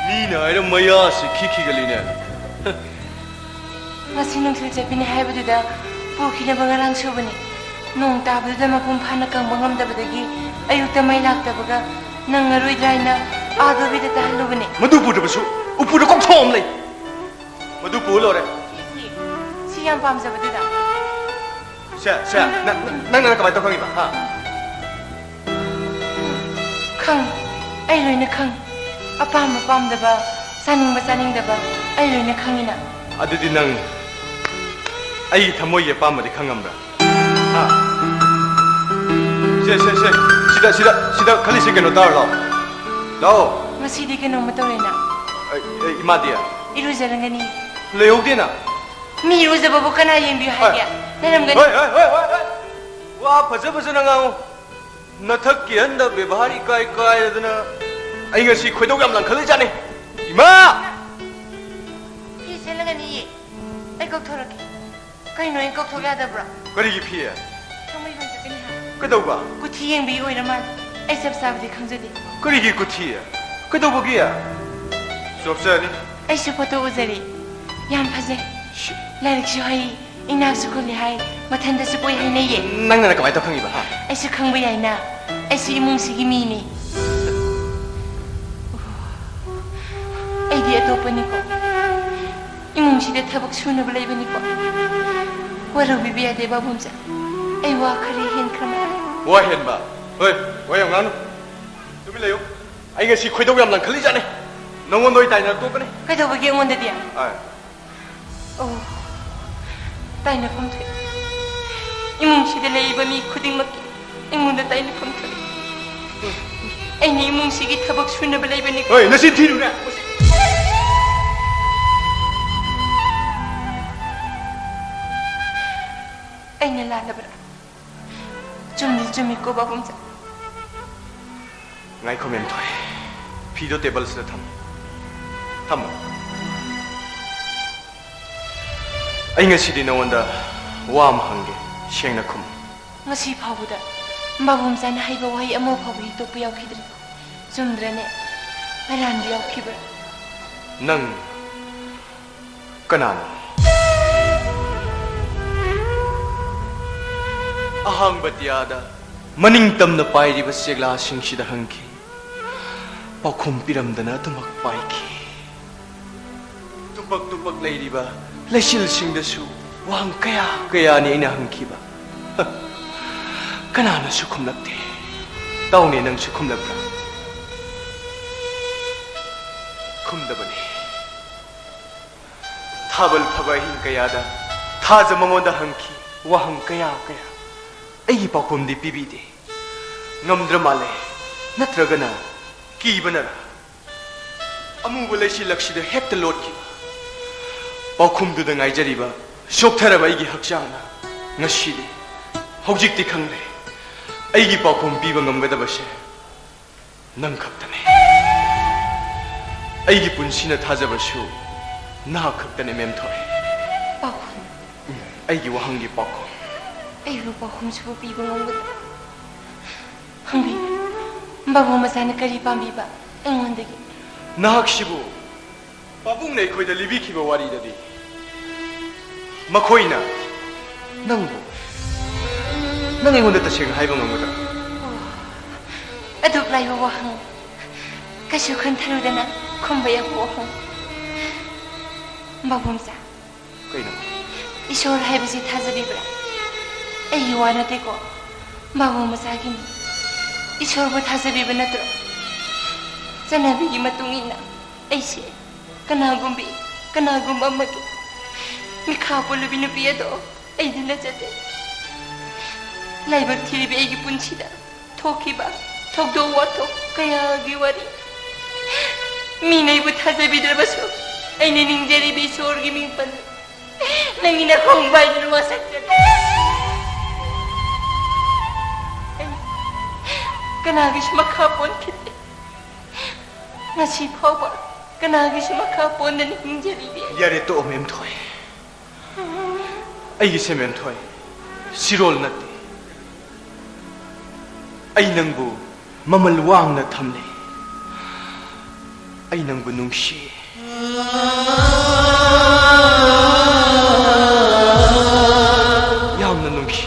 ꯃꯤꯅ ꯍꯥꯏꯔ ꯃꯌꯥꯁꯤ ꯈꯤꯈꯤꯒꯜꯂꯤꯅꯦ꯫ ꯉꯁꯤ ꯅꯨꯡꯊꯤꯜ ꯆꯠꯄꯤꯅꯤ ꯍꯥꯏꯕꯗꯨꯗ ꯄꯨꯈꯤꯅꯕ ꯉꯔꯥꯡ ꯁꯨꯕꯅꯤ꯫ ꯅꯣꯡ ꯇꯥꯕꯗꯨꯗ ꯃꯄꯨꯡ ꯐꯥꯅ ꯀꯪꯕ ꯉꯝꯗꯕꯗꯒꯤ ꯑꯌꯨꯛꯇ ꯃꯩ ꯂꯥꯛꯇꯕꯒ ꯅꯪꯉꯔꯣꯏꯗ꯭ꯔꯥ ꯍꯥꯏꯅ ꯑꯥ ꯗꯣꯕꯤꯗ ꯇꯥꯍꯜꯂꯨꯕꯅꯦ꯫ ꯃꯗꯨ ꯄꯨꯗ꯭ꯔꯕꯁꯨ ꯎꯄꯨꯗ ꯀꯣꯛꯊꯣꯛ ꯑꯃ ꯂꯩ꯫ ꯃꯗꯨ ꯄꯨ ꯂꯣꯏꯔꯦ꯫ ꯁꯤ, ꯁꯤ, ꯁꯤ ꯌꯥꯝ ꯄꯥꯝꯖꯕꯗꯨꯗ꯫ ꯁꯦ, ꯁꯦ, ꯅ-, ꯅ-, ꯅꯪꯅ ꯀꯃꯥꯏꯅ ꯇꯧ ꯈꯪꯉꯤꯕ, ꯍꯥ? ꯈꯪ-, ꯑꯩ ꯂꯣꯏꯅ ꯈꯪ-, ꯑꯄꯥꯝꯕ ꯄꯥꯝꯗꯕ, ꯆꯥꯅꯤꯡꯕ ꯆꯥꯅꯤꯡꯗꯕ, ꯑꯩ ꯂꯣꯏꯅ ꯈꯪꯉꯤꯅ꯫ ꯑꯗꯨꯗꯤ ꯅꯪ ꯑꯩꯒꯤ ꯊꯃꯣꯏꯒꯤ ꯑꯄꯥꯝꯕꯗꯤ ꯈꯪꯉꯝꯕ꯭ꯔꯥ? ꯍꯥ? ꯁꯦ, ꯁꯦ, ꯁꯦ, ꯁꯤꯗ, ꯁꯤꯗ, ꯁꯤꯗ ꯈꯜꯂꯤꯁꯦ ꯀꯩꯅꯣ ꯇꯧꯔ ꯂꯥꯛꯑꯣ꯫ ꯂꯥꯛꯑꯣ꯫ ꯉꯁꯤꯗꯤ ꯀꯩꯅꯣꯝꯃ ꯇꯧꯔꯦꯅ꯫ ꯑꯩ, ꯑꯩ, ꯏꯃꯥꯗꯤ? ꯏꯔꯨꯖꯔꯝꯒꯅꯤ꯫ ꯂꯩꯍꯧꯗꯦꯅ꯫ ꯃꯤ ꯏꯔꯨꯖꯕꯕꯨ ꯀꯅꯥ ꯌꯦꯡꯕꯤꯌꯨ ꯍꯥꯏꯒꯦ? ꯍꯣꯏ꯫ ꯂꯩꯔꯝꯒꯅꯤ꯫ ꯍꯣꯏ, ꯍꯣꯏ, ꯍꯣꯏ, ꯍꯣꯏ, ꯍꯣꯏ꯫ ꯋꯥ ꯐꯖ ꯐꯖꯅ ꯉꯥꯡꯉꯨ꯫ ꯅꯊꯛꯀꯤ ꯑꯍꯟꯗ ꯕꯦꯕꯥꯔ ꯏꯀꯥꯏ ꯀꯥꯏꯗꯅ ꯑꯩ ꯉꯁꯤ ꯈꯣꯏꯗꯧ ꯌꯥꯝ ꯂꯪꯈꯠꯂꯤꯖꯥꯠꯅꯤ꯫ ꯏꯃꯥ! ꯐꯤ ꯁꯦꯠꯂꯒꯅꯤꯌꯦ꯫ ꯑꯩ ꯀꯧꯊꯣꯔꯛꯀꯦ꯫ ꯀꯩꯅꯣ, ꯑꯩ ꯀꯧꯊꯣꯛ ꯌꯥꯗꯕ꯭ꯔꯣ? ꯀꯔꯤꯒꯤ ꯐꯤ? ꯊꯥꯡꯃꯩꯕꯟ ꯆꯠꯀꯅꯤ ꯍꯥꯏ꯫ ꯀꯩꯗꯧꯕ? ꯀꯨꯊꯤ ꯌꯦꯡꯕꯒꯤ ꯑꯣꯏꯔ ꯃꯥꯜꯂꯦ꯫ ꯑꯩ ꯆꯞ ꯆꯥꯕꯗꯤ ꯈꯪꯖꯗꯦ꯫ ꯀꯔꯤꯒꯤ ꯀꯨꯊꯤ? ꯀꯩꯗꯧꯕꯒꯤ? ꯆꯣꯞꯆꯅꯤ꯫ ꯑꯩꯁꯨ ꯐꯣꯇꯣ ꯎꯖꯔꯦ꯫ ꯌꯥꯝ ꯐꯖꯩ꯫ ꯁꯤ- ꯂꯥꯏꯔꯤꯛꯁꯨ ꯍꯩ, ꯏꯅꯥꯛꯁꯨ ꯈꯨꯜꯂꯤ ꯍꯥꯏ, ꯃꯊꯟꯗꯁꯨ ꯀꯣꯏ ꯍꯥꯏꯅꯩꯌꯦ꯫ ꯅꯪꯅ ꯀꯃꯥꯏꯅ ꯇꯧ ꯈꯪꯉꯤꯕ, ꯍꯥ? ꯑꯩꯁꯨ ꯈꯪꯕ ꯌꯥꯏꯅ, ꯑꯩꯁꯨ ꯏꯃꯨꯡꯁꯤꯒꯤ ꯃꯤꯅꯤ꯫ ꯑꯩꯗꯤ ꯑꯇꯣꯞꯄꯅꯤꯀꯣ꯫ ꯏꯃꯨꯡꯁꯤꯗ ꯊꯕꯛ ꯁꯨꯅꯕ ꯂꯩꯕꯅꯤꯀꯣ꯫ ꯋꯥꯔꯧꯕꯤꯕ ꯌꯥꯗꯦ, ꯕꯥꯕꯨꯝꯆꯥ꯫ ꯑꯩ ꯋꯥ ꯈꯔ ꯍꯦꯟꯈ꯭ꯔ ꯃꯥꯜꯂꯦ꯫ ꯋꯥ ꯍꯦꯟꯕ? ꯍꯣꯏ, ꯋꯥ ꯌꯥꯝ ꯉꯥꯡꯅꯨ꯫ ꯇꯨꯃꯤꯟ ꯂꯩꯌꯨ꯫ ꯑꯩ ꯉꯁꯤ ꯈꯣꯏꯗꯧ ꯌꯥꯝ ꯂꯪꯈꯠꯂꯤꯖꯥꯠꯅꯤ꯫ ꯅꯉꯣꯟꯗ ꯑꯣꯏ ꯇꯥꯏꯅꯔ ꯇꯣꯛꯀꯅꯤ꯫ ꯀꯩꯗꯧꯕꯒꯤ ꯑꯩꯉꯣꯟꯗꯗꯤ? ꯑꯥ꯫ ꯑꯣ, ꯇꯥꯏꯅꯐꯝ ꯊꯣꯛꯑꯦ꯫ ꯏꯃꯨꯡꯁꯤꯗ ꯂꯩꯔꯤꯕ ꯃꯤ ꯈꯨꯗꯤꯡꯃꯛꯀꯤ ꯑꯩꯉꯣꯟꯗ ꯇꯥꯏꯅꯐꯝ ꯊꯣꯛꯑꯦ꯫ ꯑꯩꯅ ꯏꯃꯨꯡꯁꯤꯒꯤ ꯊꯕꯛ ꯁꯨꯅꯕ ꯂꯩꯕꯅꯤ꯫ ꯍꯣꯏ, ꯅꯆꯤꯟ ꯊꯤꯅꯨꯅꯦ꯫ ꯑꯩꯅ ꯂꯥꯜꯂꯕ꯭ꯔꯥ? ꯆꯨꯝꯗꯤ ꯆꯨꯝꯃꯤꯀꯣ, ꯕꯥꯕꯨꯝꯆꯥ꯫ ꯉꯥꯏꯈꯣ, ꯃꯦꯝꯊꯣꯏ꯫ ꯐꯤꯗꯣ ꯇꯦꯕꯜꯁꯤꯗ ꯊꯝꯃꯨ꯫ ꯊꯝꯃꯨ꯫ ꯑꯩ ꯉꯁꯤꯗꯤ ꯅꯉꯣꯟꯗ ꯋꯥ ꯑꯃ ꯍꯪꯒꯦ, ꯁꯦꯡꯅ ꯈꯨꯝꯃꯨ꯫ ꯉꯁꯤ ꯐꯥꯎꯕꯗ ꯕꯥꯕꯨ ꯃꯆꯥꯅ ꯍꯥꯏꯕ ꯋꯥꯍꯩ ꯑꯃ ꯐꯥꯎꯕ ꯍꯤꯛꯇꯣꯛꯄ ꯌꯥꯎꯈꯤꯗ꯭ꯔꯤꯕ꯫ ꯆꯨꯝꯗ꯭ꯔꯅꯦ? ꯑꯔꯥꯟꯕ ꯌꯥꯎꯈꯤꯕ꯭ꯔꯥ? ꯅꯪ ꯀꯅꯥꯅꯣ? ꯑꯍꯥꯡꯕ ꯇꯤꯌꯥꯗ ꯃꯅꯤꯡ ꯇꯝꯅ ꯄꯥꯏꯔꯤꯕ ꯆꯦꯛꯂꯥꯁꯤꯡꯁꯤꯗ ꯍꯪꯈꯤ꯫ ꯄꯥꯎꯈꯨꯝ ꯄꯤꯔꯝꯗꯅ ꯑꯗꯨꯃꯛ ꯄꯥꯏꯈꯤ꯫ ꯇꯨꯄꯛ ꯇꯨꯄꯛ ꯂꯩꯔꯤꯕ ꯂꯩꯆꯤꯜꯁꯤꯡꯗꯁꯨ ꯋꯥꯍꯪ ꯀꯌꯥ ꯀꯌꯥꯅꯤ ꯑꯩꯅ ꯍꯪꯈꯤꯕ꯫ ꯍ, ꯀꯅꯥꯅꯁꯨ ꯈꯨꯝꯂꯛꯇꯦ꯫ ꯇꯥꯎꯅꯦ, ꯅꯪꯁꯨ ꯈꯨꯝꯂꯛꯄ꯭ꯔꯥ? ꯈꯨꯝꯗꯕꯅꯤ꯫ ꯊꯥꯕꯜ ꯐꯕ ꯑꯍꯤꯡ ꯀꯌꯥꯗ ꯊꯥꯖ ꯃꯉꯣꯟꯗ ꯍꯪꯈꯤ ꯋꯥꯍꯪ ꯀꯌꯥ ꯀꯌꯥ꯫ ꯑꯩꯒꯤ ꯄꯥꯎꯈꯨꯝꯗꯤ ꯄꯤꯕꯤꯗꯦ꯫ ꯉꯝꯗ꯭ꯔ ꯃꯥꯜꯂꯦ, ꯅꯠꯇ꯭ꯔꯒꯅ ꯀꯤꯕꯅꯔ? ꯑꯃꯨꯕ ꯂꯩꯆꯤꯜꯂꯛꯁꯤꯗ ꯍꯦꯛꯇ ꯂꯣꯠꯈꯤꯕ ꯄꯥꯎꯈꯨꯝꯗꯨꯗ ꯉꯥꯏꯖꯔꯤꯕ ꯆꯣꯛꯊꯔꯕ ꯑꯩꯒꯤ ꯍꯛꯆꯥꯡꯅ ꯉꯁꯤꯗꯤ, ꯍꯧꯖꯤꯛꯇꯤ ꯈꯪꯂꯦ, ꯑꯩꯒꯤ ꯄꯥꯎꯈꯨꯝ ꯄꯤꯕ ꯉꯝꯒꯗꯕꯁꯦ ꯅꯪ ꯈꯛꯇꯅꯦ꯫ ꯑꯩꯒꯤ ꯄꯨꯟꯁꯤꯅ ꯊꯥꯖꯕꯁꯨ ꯅꯍꯥꯛ ꯈꯛꯇꯅꯦ, ꯃꯦꯝꯊꯣꯏ꯫ ꯄꯥꯎꯈꯨꯝ? ꯎꯝ, ꯑꯩꯒꯤ ꯋꯥꯍꯪꯒꯤ ꯄꯥꯎꯈꯨꯝ꯫ ꯑꯩꯕꯨ ꯄꯥꯎꯈꯨꯝꯁꯤꯕꯨ ꯄꯤꯕ ꯉꯝꯒꯗ꯭ꯔꯥ? ꯍꯪꯕꯤꯌꯨ꯫ ꯕꯥꯕꯨ ꯃꯆꯥꯅ ꯀꯔꯤ ꯄꯥꯝꯕꯤꯕ ꯑꯩꯉꯣꯟꯗꯒꯤ? ꯅꯍꯥꯛꯁꯤꯕꯨ ꯄꯥꯕꯨꯡꯅ ꯑꯩꯈꯣꯏꯗ ꯂꯤꯕꯤꯈꯤꯕ ꯋꯥꯔꯤꯗꯗꯤ ꯃꯈꯣꯏꯅ ꯅꯪꯕꯨ, ꯅꯪ ꯑꯩꯉꯣꯟꯗ ꯇꯁꯦꯡꯅ ꯍꯥꯏꯕ ꯉꯝꯒꯗ꯭ꯔꯥ? ꯑꯣ, ꯑꯗꯨꯛ ꯂꯥꯏꯕ ꯋꯥꯍꯪ, ꯀꯩꯁꯨ ꯈꯟꯊꯔꯨꯗꯅ ꯈꯨꯝꯕ ꯌꯥꯕ ꯋꯥꯍꯪ꯫ ꯕꯥꯕꯨ ꯃꯆꯥ, ꯀꯩꯅꯣ? ꯏꯁꯣꯔ ꯍꯥꯏꯕꯁꯤ ꯊꯥꯖꯕꯤꯕ꯭ꯔꯥ? ꯑꯩꯒꯤ ꯋꯥ ꯅꯠꯇꯦꯀꯣ, ꯕꯥꯕꯨ ꯃꯆꯥꯒꯤꯅꯤ꯫ ꯏꯁꯣꯔꯕꯨ ꯊꯥꯖꯕꯤꯕ ꯅꯠꯇ꯭ꯔꯣ? ꯆꯠꯅꯕꯤꯒꯤ ꯃꯇꯨꯡ ꯏꯟꯅ ꯑꯩꯁꯦ ꯀꯅꯥꯒꯨꯝꯕꯤ, ꯀꯅꯥꯒꯨꯝꯕ ꯑꯃꯒꯤ ꯃꯤꯈꯥ ꯄꯣꯜꯂꯕꯤ ꯅꯨꯄꯤ ꯑꯗꯣ ꯑꯩꯗꯤ ꯅꯠꯆꯗꯦ꯫ ꯂꯥꯏꯕꯛ ꯊꯤꯔꯤꯕ ꯑꯩꯒꯤ ꯄꯨꯟꯁꯤꯗ ꯊꯣꯛꯈꯤꯕ ꯊꯧꯗꯣꯛ ꯋꯥꯊꯣꯛ ꯀꯌꯥꯒꯤ ꯋꯥꯔꯤ꯫ ꯃꯤꯅ ꯑꯩꯕꯨ ꯊꯥꯖꯕꯤꯗ꯭ꯔꯕꯁꯨ ꯑꯩꯅ ꯅꯤꯡꯖꯔꯤꯕ ꯏꯁꯣꯔꯒꯤ ꯃꯤꯡ ꯄꯟꯗꯨꯅ ꯅꯪꯒꯤ ꯅꯈꯣꯡ ꯄꯥꯏꯗꯨꯅ ꯋꯥꯁꯛꯆꯔꯤ꯫ ꯑꯩ ꯀꯅꯥꯒꯤꯁꯨ ꯃꯈꯥ ꯄꯣꯟꯈꯤꯗꯦ꯫ ꯉꯁꯤ ꯐꯥꯎꯕ ꯀꯅꯥꯒꯤꯁꯨ ꯃꯈꯥ ꯄꯣꯟꯗꯅ ꯍꯤꯡꯖꯔꯤꯕꯤ꯫ ꯌꯥꯔꯦ, ꯇꯣꯛꯑꯣ, ꯃꯦꯝꯊꯣꯏ꯫ ꯑꯩꯒꯤꯁꯦ, ꯃꯦꯝꯊꯣꯏ, ꯁꯤꯔꯣꯜ ꯅꯠꯇꯦ꯫ ꯑꯩ ꯅꯪꯕꯨ ꯃꯃꯜ ꯋꯥꯡꯅ ꯊꯝꯂꯤ꯫ ꯑꯩ ꯅꯪꯕꯨ ꯅꯨꯡꯁꯤ꯫ ꯌꯥꯝꯅ ꯅꯨꯡꯁꯤ꯫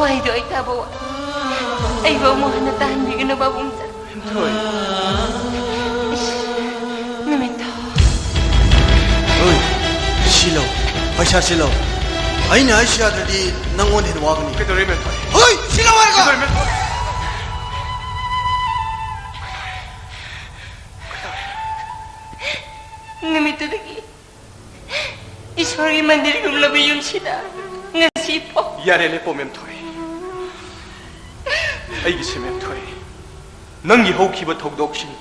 ꯋꯥꯍꯩꯗꯣ ꯑꯩ ꯇꯥꯕ ꯋꯥ-, ꯑꯩꯕꯨ ꯑꯃꯨꯛ ꯍꯟꯅ ꯇꯥꯍꯟꯕꯤꯒꯅꯨ, ꯄꯥꯕꯨꯡꯖꯥ꯫ ꯃꯦꯝꯊꯣꯏ꯫ ꯏꯁ, ꯅꯨꯃꯤꯠꯇꯣ꯫ ꯍꯣꯏ, ꯁꯤ ꯂꯧ꯫ ꯄꯩꯁꯥ ꯁꯤ ꯂꯧ꯫ ꯑꯩꯅ ꯍꯥꯏꯁꯤ ꯌꯥꯗ꯭ꯔꯗꯤ ꯅꯪꯉꯣꯟꯗ ꯍꯦꯟꯅ ꯋꯥꯒꯅꯤ꯫ ꯀꯩꯗꯧꯔꯦ, ꯃꯦꯝꯊꯣꯏ? ꯍꯣꯏ, ꯁꯤ ꯂꯧ ꯍꯥꯏꯔꯒ! ꯀꯩꯗꯧꯔꯦ, ꯃꯦꯝꯊꯣꯏ? ꯅꯨꯃꯤꯠꯇꯨꯗꯒꯤ ꯏꯁꯣꯔꯒꯤ ꯃꯟꯗꯤꯔ ꯌꯨꯝꯂꯕ ꯌꯨꯝꯁꯤꯗ ꯉꯁꯤ ꯐꯥꯎ꯫ ꯌꯥꯔꯦ, ꯂꯦꯞꯄꯣ, ꯃꯦꯝꯊꯣꯏ꯫ ꯑꯩꯒꯤꯁꯦ, ꯃꯦꯝꯊꯣꯏ, ꯅꯪꯒꯤ ꯍꯧꯈꯤꯕ ꯊꯧꯗꯣꯛꯁꯤꯡ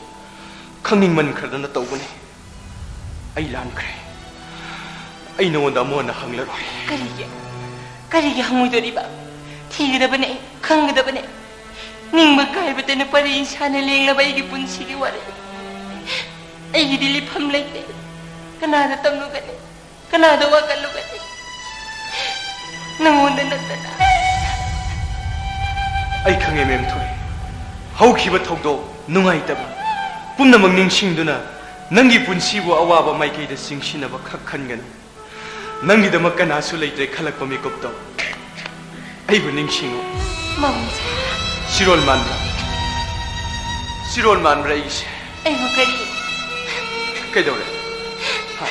ꯈꯪꯅꯤꯡꯃꯟꯈ꯭ꯔꯗꯅ ꯇꯧꯕꯅꯤ꯫ ꯑꯩ ꯂꯥꯟꯈ꯭ꯔꯦ꯫ ꯑꯩ ꯅꯉꯣꯟꯗ ꯑꯃꯨꯛ ꯍꯟꯅ ꯍꯪꯂꯔꯣꯏ꯫ ꯀꯔꯤꯒꯤ? ꯀꯔꯤꯒꯤ ꯍꯪꯉꯣꯏꯗꯣꯔꯤꯕ? ꯊꯤꯒꯗꯕꯅꯦ, ꯈꯪꯒꯗꯕꯅꯦ꯫ ꯅꯤꯡꯕ ꯀꯥꯏꯕꯇꯅ ꯄꯔꯦꯡ ꯁꯥꯅ ꯂꯦꯡꯂꯕ ꯑꯩꯒꯤ ꯄꯨꯟꯁꯤꯒꯤ ꯋꯥꯔꯤ꯫ ꯑꯩꯒꯤꯗꯤ ꯂꯤꯐꯝ ꯂꯩꯇꯦ꯫ ꯀꯅꯥꯗ ꯇꯝꯂꯨꯒꯅꯤ? ꯀꯅꯥꯗ ꯋꯥꯀꯠꯂꯨꯒꯅꯤ? ꯅꯉꯣꯟꯗ ꯅꯠꯇꯅ꯫ ꯑꯩ ꯈꯪꯉꯦ, ꯃꯦꯝꯊꯣꯏ꯫ ꯍꯧꯈꯤꯕ ꯊꯧꯗꯣꯛ ꯅꯨꯡꯉꯥꯏꯇꯕ ꯄꯨꯝꯅꯃꯛ ꯅꯤꯡꯁꯤꯡꯗꯨꯅ ꯅꯪꯒꯤ ꯄꯨꯟꯁꯤꯕꯨ ꯑꯋꯥꯕ ꯃꯥꯏꯀꯩꯗ ꯆꯤꯡꯁꯤꯟꯅꯕ ꯈꯛ ꯈꯟꯒꯅꯨ꯫ ꯅꯪꯒꯤꯗꯃꯛ ꯀꯅꯥꯁꯨ ꯂꯩꯇ꯭ꯔꯦ ꯈꯜꯂꯛꯄ ꯃꯤꯀꯨꯞꯇꯣ ꯑꯩꯕꯨ ꯅꯤꯡꯁꯤꯡꯉꯨ꯫ ꯃꯥꯕꯨꯡꯁꯥ꯫ ꯁꯤꯔꯣꯜ ꯃꯥꯟꯕ, ꯁꯤꯔꯣꯜ ꯃꯥꯟꯕ꯭ꯔꯥ ꯑꯩꯒꯤꯁꯦ? ꯑꯩꯕꯨ ꯀꯔꯤ? ꯀꯩꯗꯧꯔꯦ? ꯍꯥ?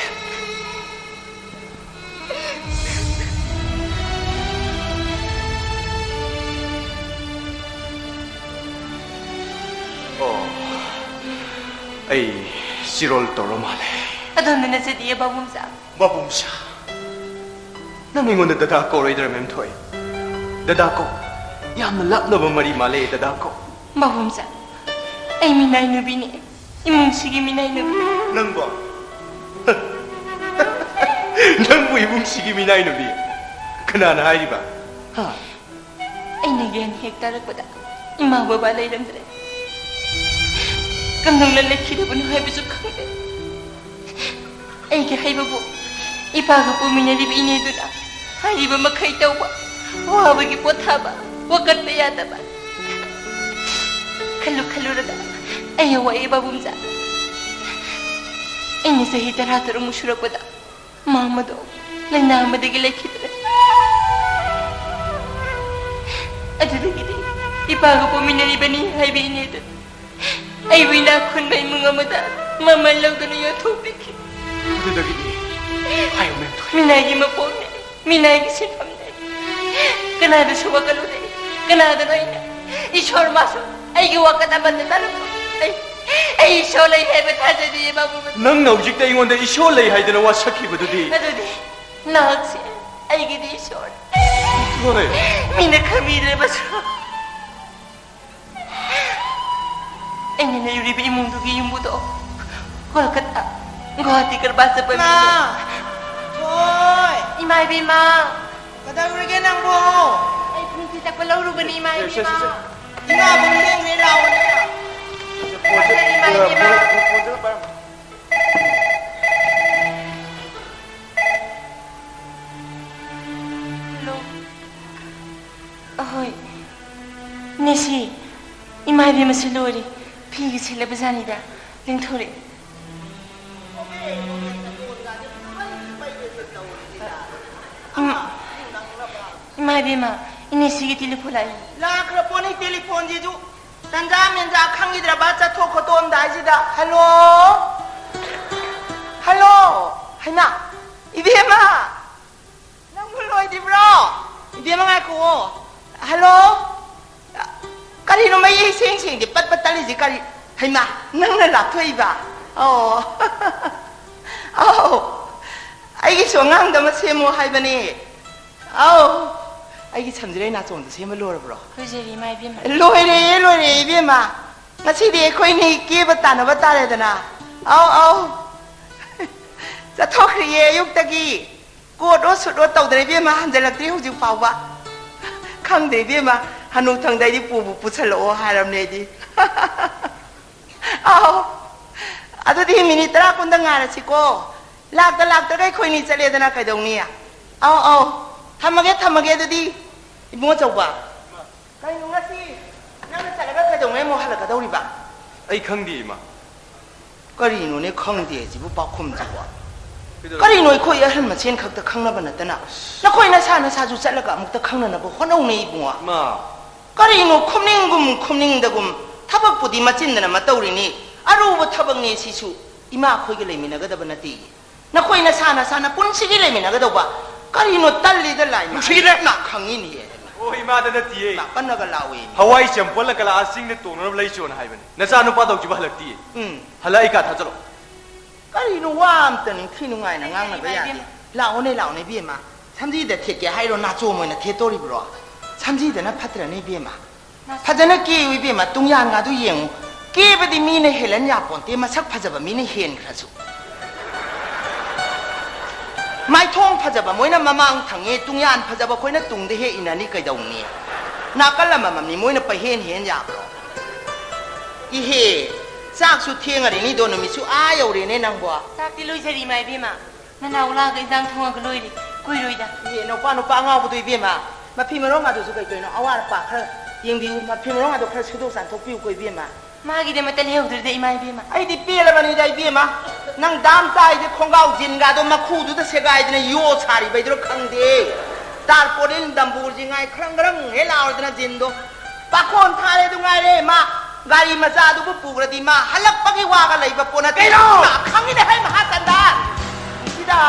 ꯑꯣ, ꯑꯩ ꯁꯤꯔꯣꯜ ꯇꯧꯔ ꯃꯥꯜꯂꯦ꯫ ꯑꯗꯣꯝꯗ ꯅꯠꯆꯗꯤꯌꯦ, ꯕꯥꯕꯨꯝꯆꯥ꯫ ꯕꯥꯕꯨꯝꯆꯥ? ꯅꯪ ꯑꯩꯉꯣꯟꯗ ꯗꯗꯥ ꯀꯧꯔꯣꯏꯗ꯭ꯔꯥ, ꯃꯦꯝꯊꯣꯏ? ꯗꯗꯥ ꯀꯧ꯫ ꯌꯥꯝꯅ ꯂꯥꯞꯅꯕ ꯃꯔꯤ ꯃꯥꯜꯂꯦ, ꯗꯗꯥ ꯀꯧ꯫ ꯕꯥꯕꯨꯝꯆꯥ, ꯑꯩ ꯃꯤꯅꯥꯏ ꯅꯨꯄꯤꯅꯦ꯫ ꯏꯃꯨꯡꯁꯤꯒꯤ ꯃꯤꯅꯥꯏ ꯅꯨꯄꯤ꯫ ꯅꯪꯕꯣ? ꯅꯪꯕꯨ ꯏꯃꯨꯡꯁꯤꯒꯤ ꯃꯤꯅꯥꯏ ꯅꯨꯄꯤ? ꯀꯅꯥꯅ ꯍꯥꯏꯔꯤꯕ? ꯍꯥ? ꯑꯩꯅ ꯒ꯭ꯌꯥꯟ ꯍꯦꯛ ꯇꯥꯔꯛꯄꯗ ꯏꯃꯥ ꯕꯕꯥ ꯂꯩꯔꯝꯗ꯭ꯔꯦ꯫ ꯀꯝꯗꯧꯅ ꯂꯩꯈꯤꯗꯕꯅꯣ ꯍꯥꯏꯕꯁꯨ ꯈꯪꯗꯦ꯫ ꯑꯩꯒꯤ ꯍꯩꯕꯕꯨ ꯏꯄꯥꯒ ꯄꯣꯛꯃꯤꯟꯅꯔꯤꯕ ꯏꯅꯦꯗꯨꯅ ꯍꯥꯏꯔꯤꯕ ꯃꯈꯩ ꯇꯧꯕ, ꯋꯥꯕꯒꯤ ꯄꯣꯊꯥꯕ, ꯋꯥꯀꯠꯄ ꯌꯥꯗꯕ꯫ ꯈꯜꯂꯨ ꯈꯜꯂꯨꯔꯒ ꯑꯩ ꯑꯋꯥꯏ ꯏꯕꯥꯕꯨꯝꯖꯥ꯫ ꯑꯩꯅ ꯆꯍꯤ ꯇꯔꯥ ꯇꯔꯨꯛꯃꯨꯛ ꯁꯨꯔꯛꯄꯗ ꯃꯥ ꯃꯗꯣ ꯂꯥꯏꯅꯥ ꯑꯃꯗꯒꯤ ꯂꯩꯈꯤꯗ꯭ꯔꯦ꯫ ꯑꯗꯨꯗꯒꯤꯗꯤ ꯏꯄꯥꯒ ꯄꯣꯛꯃꯤꯟꯅꯔꯤꯕꯅꯤ ꯍꯥꯏꯕ ꯏꯅꯦꯗꯨ ꯑꯩꯕꯨ ꯏꯅꯥꯛ ꯈꯨꯟꯕ ꯏꯃꯨꯡ ꯑꯃꯗ ꯃꯃꯜ ꯂꯧꯗꯨꯅ ꯌꯣꯟꯊꯣꯛꯄꯤꯈꯤ꯫ ꯑꯗꯨꯗꯒꯤꯗꯤ ꯍꯥꯏꯌꯨ, ꯃꯦꯝꯊꯣꯏ꯫ ꯃꯤꯅꯥꯏꯒꯤ ꯃꯄꯣꯛꯅꯦ, ꯃꯤꯅꯥꯏꯒꯤ ꯁꯤꯟꯐꯝꯅꯦ꯫ ꯀꯅꯥꯗꯁꯨ ꯋꯥꯀꯠꯂꯨꯗꯦ, ꯀꯅꯥꯗꯅꯣ ꯑꯩꯅ꯫ ꯏꯁꯣꯔ ꯃꯥꯁꯨ ꯑꯩꯒꯤ ꯋꯥꯀꯠ ꯑꯃꯠꯇ ꯇꯥꯔꯛꯇꯦ꯫ ꯑꯩ, ꯑꯩ ꯏꯁꯣꯔ ꯂꯩ ꯍꯥꯏꯕ ꯊꯥꯖꯗꯦ, ꯕꯥꯕꯨ꯫ ꯅꯪꯅ ꯍꯧꯖꯤꯛꯇ ꯑꯩꯉꯣꯟꯗ ꯏꯁꯣꯔ ꯂꯩ ꯍꯥꯏꯗꯅ ꯋꯥꯁꯛꯈꯤꯕꯗꯨꯗꯤ? ꯑꯗꯨꯗꯤ ꯅꯍꯥꯛꯁꯦ ꯑꯩꯒꯤꯗꯤ ꯏꯁꯣꯔ꯫ ꯂꯣꯏꯔꯦ꯫ ꯃꯤꯅ ꯈꯪꯕꯤꯗ꯭ꯔꯕꯁꯨ ꯑꯩꯅ ꯂꯩꯔꯨꯔꯤꯕ ꯏꯃꯨꯡꯗꯨꯒꯤ ꯌꯨꯝꯕꯨꯗꯣ ꯀꯣꯜꯀꯇꯥ, ꯒꯨꯋꯥꯍꯥꯇꯤ ꯀꯔꯕꯥꯔ ꯆꯠꯄ ꯃꯤꯅꯦ꯫ ꯏꯃꯥ! ꯊꯣꯏ! ꯏꯃꯥ ꯏꯕꯦꯝꯃ! ꯀꯗꯧꯔꯒꯦ ꯅꯪꯕꯣ? ꯑꯩ ꯐꯤ ꯇꯛꯄ ꯂꯧꯔꯨꯕꯅꯤ, ꯏꯃꯥ ꯁꯦ, ꯁꯦ, ꯏꯕꯦꯝꯃ꯫ ꯁꯦ꯫ ꯏꯃꯥ ꯑꯃꯨꯛ ꯊꯦꯡꯈ꯭ꯔꯦ, ꯂꯥꯛꯑꯣꯅꯦ꯫ ꯐꯣꯟꯁꯦ, ꯏꯃꯥ ꯏꯕꯦꯝꯃ꯫ ꯐꯣꯟ, ꯐꯣꯟꯁꯦ ꯄꯥꯏꯔꯝꯃꯣ꯫ ꯍꯜꯂꯣ꯫ ꯑꯍꯣꯏ꯫ ꯅꯦꯁꯤ, ꯏꯃꯥ ꯏꯕꯦꯝꯃꯁꯤ ꯂꯣꯏꯔꯦ꯫ ꯐꯤꯒ ꯁꯦꯠꯂꯕ ꯖꯥꯠꯅꯤꯗ꯫ ꯂꯦꯡꯊꯣꯔꯛꯑꯦ꯫ ꯏꯝ-, ꯏꯃꯥ ꯏꯕꯦꯝꯃ, ꯏꯅꯦꯁꯤꯒꯤ ꯇꯦꯂꯤꯐꯣꯟ ꯂꯥꯛꯏ꯫ ꯂꯥꯛꯈ꯭ꯔ ꯄꯣꯠꯅꯤ ꯇꯦꯂꯤꯐꯣꯟꯁꯤꯁꯨ꯫ ꯇꯟꯖꯥ ꯃꯦꯟꯖꯥ ꯈꯪꯈꯤꯗ꯭ꯔꯕ ꯆꯠꯊꯣꯛ ꯈꯣꯠꯇꯣꯛꯑꯝꯗꯥꯏꯁꯤꯗ꯫ ꯍꯜꯂꯣ? ꯍꯜꯂꯣ? ꯍꯩꯃꯥ! ꯏꯕꯦꯝꯃ! ꯅꯪꯕꯨ ꯂꯣꯏꯗ꯭ꯔꯤꯕ꯭ꯔꯣ? ꯏꯕꯦꯝꯃ ꯉꯥꯏꯈꯨꯑꯣ꯫ ꯍꯜꯂꯣ? ꯀꯔꯤꯅꯣ ꯃꯌꯦꯛ ꯏꯁꯦꯡ ꯁꯦꯡꯗꯦ, ꯄꯠ ꯄꯠ ꯇꯠꯂꯤꯁꯤ ꯀꯔꯤ? ꯍꯩꯃꯥ, ꯅꯪꯅ ꯂꯥꯞꯊꯣꯛꯏꯕ? ꯑꯣ꯫ ꯑꯧ꯫ ꯑꯩꯒꯤꯁꯨ ꯑꯉꯥꯡꯗ ꯑꯃ ꯁꯦꯝꯃꯣ ꯍꯥꯏꯕꯅꯦ꯫ ꯑꯧ꯫ ꯑꯩꯒꯤ ꯁꯝꯖꯤꯔꯩ ꯅꯥꯆꯣꯝꯗꯣ ꯁꯦꯝꯕ ꯂꯣꯏꯔꯕ꯭ꯔꯣ? ꯂꯣꯏꯖꯔꯦ, ꯏꯃꯥ ꯏꯕꯦꯝꯃ꯫ ꯂꯣꯏꯔꯦ, ꯂꯣꯏꯔꯦ, ꯏꯕꯦꯝꯃ꯫ ꯉꯁꯤꯗꯤ ꯑꯩꯈꯣꯏꯅꯤ ꯀꯦꯕ ꯇꯥꯟꯅꯕ ꯇꯥꯔꯦꯗꯅ꯫ ꯑꯧ, ꯑꯧ꯫ ꯆꯠꯊꯣꯛꯈ꯭ꯔꯤꯌꯦ ꯑꯌꯨꯛꯇꯒꯤ꯫ ꯀꯣꯠ ꯑꯣ ꯁꯨꯠ ꯑꯣ ꯇꯧꯗ꯭ꯔꯦ ꯏꯕꯦꯝꯃ, ꯍꯟꯖꯤꯜꯂꯛꯇ꯭ꯔꯤ ꯍꯧꯖꯤꯛ ꯐꯥꯎꯕ꯫ ꯈꯪꯗꯦ ꯏꯕꯦꯝꯃ, ꯍꯅꯨ ꯊꯪꯗ ꯑꯩꯗꯤ ꯄꯨꯕꯨ ꯄꯨꯁꯜꯂꯛꯑꯣ ꯍꯥꯏꯔꯕꯅꯦ ꯑꯩꯗꯤ꯫ ꯑꯧ꯫ ꯑꯗꯨꯗꯤ ꯃꯤꯅꯤꯠ ꯇꯔꯥ ꯀꯨꯟꯗ ꯉꯥꯏꯔꯁꯤꯀꯣ꯫ ꯂꯥꯛꯇ ꯂꯥꯛꯇ꯭ꯔꯒ ꯑꯩꯈꯣꯏꯅꯤ ꯆꯠꯂꯦꯗꯅ ꯀꯩꯗꯧꯅꯤ? ꯑꯧ, ꯑꯧ꯫ ꯊꯝꯃꯒꯦ, ꯊꯝꯃꯒꯦ ꯑꯗꯨꯗꯤ, ꯏꯕꯨꯡꯉꯣ ꯑꯆꯧꯕ꯫ ꯀꯩꯅꯣ ꯉꯁꯤ ꯅꯪꯅ ꯆꯠꯂꯒ ꯀꯩꯗꯧꯉꯩ ꯑꯃꯨꯛ ꯍꯜꯂꯛꯀꯗꯧꯔꯤꯕ? ꯑꯩ ꯈꯪꯗꯦ, ꯏꯃꯥ꯫ ꯀꯔꯤꯅꯣꯅꯦ ꯈꯪꯗꯦ ꯁꯤꯕꯨ ꯄꯥꯎꯈꯨꯝꯁꯤꯕꯨ? ꯀꯩꯗꯧꯔꯒꯦ? ꯀꯔꯤꯅꯣ ꯑꯩꯈꯣꯏ ꯑꯍꯜ ꯃꯁꯦꯟ ꯈꯛꯇ ꯈꯪꯅꯕ ꯅꯠꯇꯅ, ꯅꯈꯣꯏ ꯅꯁꯥ ꯅꯁꯥꯁꯨ ꯆꯠꯂꯒ ꯑꯃꯨꯛꯇ ꯈꯪꯅꯅꯕ ꯍꯣꯠꯅꯧꯅꯦ ꯏꯕꯨꯡꯉꯣ꯫ ꯃꯥ꯫ ꯀꯔꯤꯅꯣ ꯈꯨꯝꯅꯤꯡꯒꯨꯝ ꯈꯨꯝꯅꯤꯡꯗꯒꯨꯝ? ꯊꯕꯛꯄꯨꯗꯤ ꯃꯆꯤꯟꯗꯅ ꯑꯃ ꯇꯧꯔꯤꯅꯤ, ꯑꯔꯨꯕ ꯊꯕꯛꯅꯦ ꯁꯤꯁꯨ꯫ ꯏꯃꯥ ꯑꯩꯈꯣꯏꯒ ꯂꯩꯃꯤꯟꯅꯒꯗꯕ ꯅꯠꯇꯦ꯫ ꯅꯈꯣꯏ ꯅꯁꯥ ꯅꯁꯥꯅ ꯄꯨꯟꯁꯤꯒꯤ ꯂꯩꯃꯤꯟꯅꯒꯗꯧꯕ꯫ ꯀꯔꯤꯅꯣ ꯇꯜꯂꯤꯗ ꯂꯥꯏꯃ? ꯅꯨꯡꯁꯤꯒꯤꯅꯦ꯫ ꯅꯥ ꯈꯪꯉꯤꯅꯦ꯫ ꯑꯣ, ꯏꯃꯥꯗ ꯅꯠꯇꯤꯌꯦ꯫ ꯅꯥ ꯄꯟꯅꯒ ꯂꯥꯎꯋꯦ꯫ ꯍꯋꯥꯏ ꯆꯦꯝꯄꯣꯠ ꯂꯀꯂꯥ ꯆꯤꯡꯗ ꯇꯣꯡꯅꯅꯕ ꯂꯩꯆꯣꯅ ꯍꯥꯏꯕꯅꯦ꯫ ꯅꯆꯥ ꯅꯨꯄꯥꯗꯣ ꯍꯧꯖꯤꯛ ꯍꯜꯂꯛꯇꯤꯌꯦ꯫ ꯎꯝ꯫ ꯍꯜꯂꯛꯑ ꯑꯩ ꯀꯥ ꯊꯥꯖꯜꯂꯣ꯫ ꯀꯔꯤꯅꯣ ꯋꯥ ꯑꯝꯇ ꯅꯤꯡꯊꯤ ꯅꯨꯡꯉꯥꯏꯅ ꯉꯥꯡꯅꯕ ꯌꯥꯗꯦ꯫ ꯂꯥꯛꯑꯣꯅꯦ, ꯂꯥꯛꯑꯣꯅꯦ ꯏꯕꯦꯝꯃ꯫ ꯁꯝꯖꯤꯗ ꯊꯦꯠꯀꯦ ꯍꯥꯏꯔꯣ? ꯅꯥꯆꯣꯝ ꯑꯣꯏꯅ ꯊꯦꯠꯇꯣꯔꯤꯕ꯭ꯔꯣ? ꯁꯝꯖꯤꯗꯅ ꯐꯠꯇ꯭ꯔꯅꯦ ꯏꯕꯦꯝꯃ? ꯐꯖꯅ ꯀꯦꯌꯨ ꯏꯕꯦꯝꯃ, ꯇꯨꯡꯌꯥꯟꯒꯗꯨ ꯌꯦꯡꯉꯨ꯫ ꯀꯦꯕꯗꯤ ꯃꯤꯅ ꯍꯦꯜꯍꯟ ꯌꯥꯄꯣꯟꯇꯦ, ꯃꯁꯛ ꯐꯖꯕ ꯃꯤꯅ ꯍꯦꯟꯈ꯭ꯔꯁꯨ꯫ ꯃꯥꯏꯊꯣꯡ ꯐꯖꯕ ꯃꯣꯏꯅ ꯃꯃꯥꯡ ꯊꯪꯉꯦ, ꯇꯨꯡꯌꯥꯟ ꯐꯖꯕ ꯑꯩꯈꯣꯏꯅ ꯇꯨꯡꯗ ꯍꯦꯛ ꯏꯟꯅꯅꯤ ꯀꯩꯗꯧꯅꯤ? ꯅꯥꯀꯜ ꯑꯃꯃꯝꯅꯤ ꯃꯣꯏꯅ ꯄꯩꯍꯦꯟ ꯍꯦꯟ ꯌꯥꯕ꯭ꯔꯣ? ꯏꯍꯦ, ꯆꯥꯛꯁꯨ ꯊꯦꯡꯉꯔꯦꯅꯤꯗꯣ, ꯅꯨꯃꯤꯠꯁꯨ ꯑꯥ ꯌꯧꯔꯦꯅꯦ ꯅꯪꯕꯣ꯫ ꯆꯥꯛꯇꯤ ꯂꯣꯏꯖꯔꯤ, ꯏꯃꯥ ꯏꯕꯦꯝꯃ꯫ ꯅꯅꯥꯎ ꯂꯥꯛꯑꯒ ꯏꯟꯖꯥꯡ ꯊꯣꯡꯉꯒ ꯂꯣꯏꯔꯦ꯫ ꯀꯨꯏꯔꯣꯏꯗ꯫ ꯏꯍꯦ, ꯅꯨꯄꯥ, ꯅꯨꯄꯥ ꯑꯉꯥꯎꯕꯗꯣ ꯏꯕꯦꯝꯃ, ꯃꯐꯤ ꯃꯔꯣꯟ ꯑꯗꯨꯁꯨ ꯀꯩ ꯀꯩꯅꯣ ꯑꯋꯥꯠ ꯑꯄꯥ ꯈꯔ ꯌꯦꯡꯕꯤꯌꯨ, ꯃꯐꯤ ꯃꯔꯣꯟ ꯑꯗꯣ ꯈꯔ ꯁꯨꯗꯣꯛ ꯆꯥꯝꯊꯣꯛꯄꯤꯌꯨꯀꯣ ꯏꯕꯦꯝꯃ꯫ ꯃꯥꯒꯤꯗꯤ ꯑꯃꯠꯇ ꯂꯩꯍꯧꯗ꯭ꯔꯦꯗ, ꯏꯃꯥ ꯏꯕꯦꯝꯃ꯫ ꯑꯩꯗꯤ ꯄꯦꯜꯂꯕꯅꯤꯗ ꯏꯕꯦꯝꯃ, ꯅꯪ ꯗꯥꯝ ꯇꯥꯏꯁꯦ ꯈꯣꯡꯒꯥꯎ ꯖꯤꯟꯒꯗꯣ ꯃꯈꯨꯗꯨꯗ ꯁꯦꯒꯥꯏꯗꯅ ꯌꯣ ꯁꯥꯔꯤꯕꯩꯗꯨꯔꯣ ꯈꯪꯗꯦ꯫ ꯇꯥꯔꯄꯣꯂꯤꯟ ꯗꯝꯕꯨꯔꯁꯤ ꯉꯥꯏ ꯈ꯭ꯔꯪ ꯈ꯭ꯔꯪ ꯍꯦꯛ ꯂꯥꯎꯔꯗꯅ ꯖꯤꯟꯗꯣ ꯄꯥꯈꯣꯟ ꯊꯥꯔꯦ ꯑꯗꯨ ꯉꯥꯏꯔꯦ꯫ ꯃꯥ ꯒꯥꯔꯤ ꯃꯆꯥꯗꯨꯕꯨ ꯄꯨꯈ꯭ꯔꯗꯤ ꯃꯥ ꯍꯜꯂꯛꯄꯒꯤ ꯋꯥꯒ ꯂꯩꯕ ꯄꯣꯠ ꯅꯠꯇꯦ꯫ ꯀꯩꯅꯣ? ꯃꯥ ꯈꯪꯉꯤꯅꯦ ꯍꯩ ꯃꯍꯥꯆꯟꯗ꯫ ꯁꯤꯗ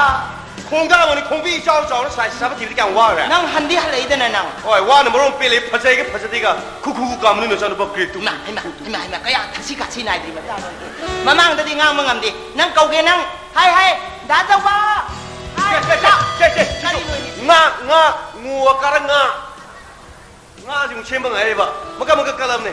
ꯈꯣꯡꯗꯥꯕꯅꯤ, ꯈꯣꯡꯕꯤ ꯏꯆꯥꯎ ꯆꯥꯎꯅ ꯁꯥꯏꯁ ꯆꯥꯕ ꯊꯤꯕꯗꯤ ꯀꯌꯥꯝ ꯋꯥꯈ꯭ꯔꯦ? ꯅꯪ ꯍꯟꯗꯤ ꯍꯜꯂꯛꯏꯗꯅ ꯅꯪ꯫ ꯍꯣꯏ, ꯋꯥꯅ ꯃꯔꯣꯟ ꯄꯦꯜꯂꯦ, ꯐꯖꯩꯒ ꯐꯖꯗꯦꯒ ꯈꯨ ꯈꯨ ꯈꯨ ꯀꯥꯝꯕꯅꯤ ꯅꯆꯥꯅꯨꯄꯥ ꯀ꯭ꯔꯤꯛꯇꯨ꯫ ꯏꯃꯥ, ꯏꯃꯥ, ꯏꯃꯥ, ꯏꯃꯥ, ꯀꯌꯥ ꯊꯛꯁꯤ ꯈꯥꯁꯤ ꯅꯥꯏꯗ꯭ꯔꯤ ꯃꯇꯥꯡ ꯑꯣꯏꯗꯦ꯫ ꯃꯃꯥꯡꯗꯗꯤ ꯉꯥꯡꯕ ꯉꯝꯗꯦ꯫ ꯅꯪ ꯀꯧꯒꯦ ꯅꯪ꯫ ꯍꯥꯏ, ꯍꯥꯏ, ꯗꯥ ꯆꯧꯕ! ꯍꯥꯏ, ꯁꯦ, ꯁꯦ, ꯂꯥꯎ! ꯁꯦ, ꯁꯦ, ꯁꯦ, ꯀꯔꯤꯅꯣ ꯏꯅꯦ? ꯉꯥ, ꯉꯥ, ꯉꯨ ꯑꯀꯥꯔ ꯉꯥ꯫ ꯉꯥꯁꯤ ꯑꯃꯨꯛ ꯁꯦꯝꯕ ꯉꯥꯏꯔꯦꯕ꯫ ꯃꯀꯛ ꯃꯀꯛ ꯀꯛꯂꯕꯅꯦ꯫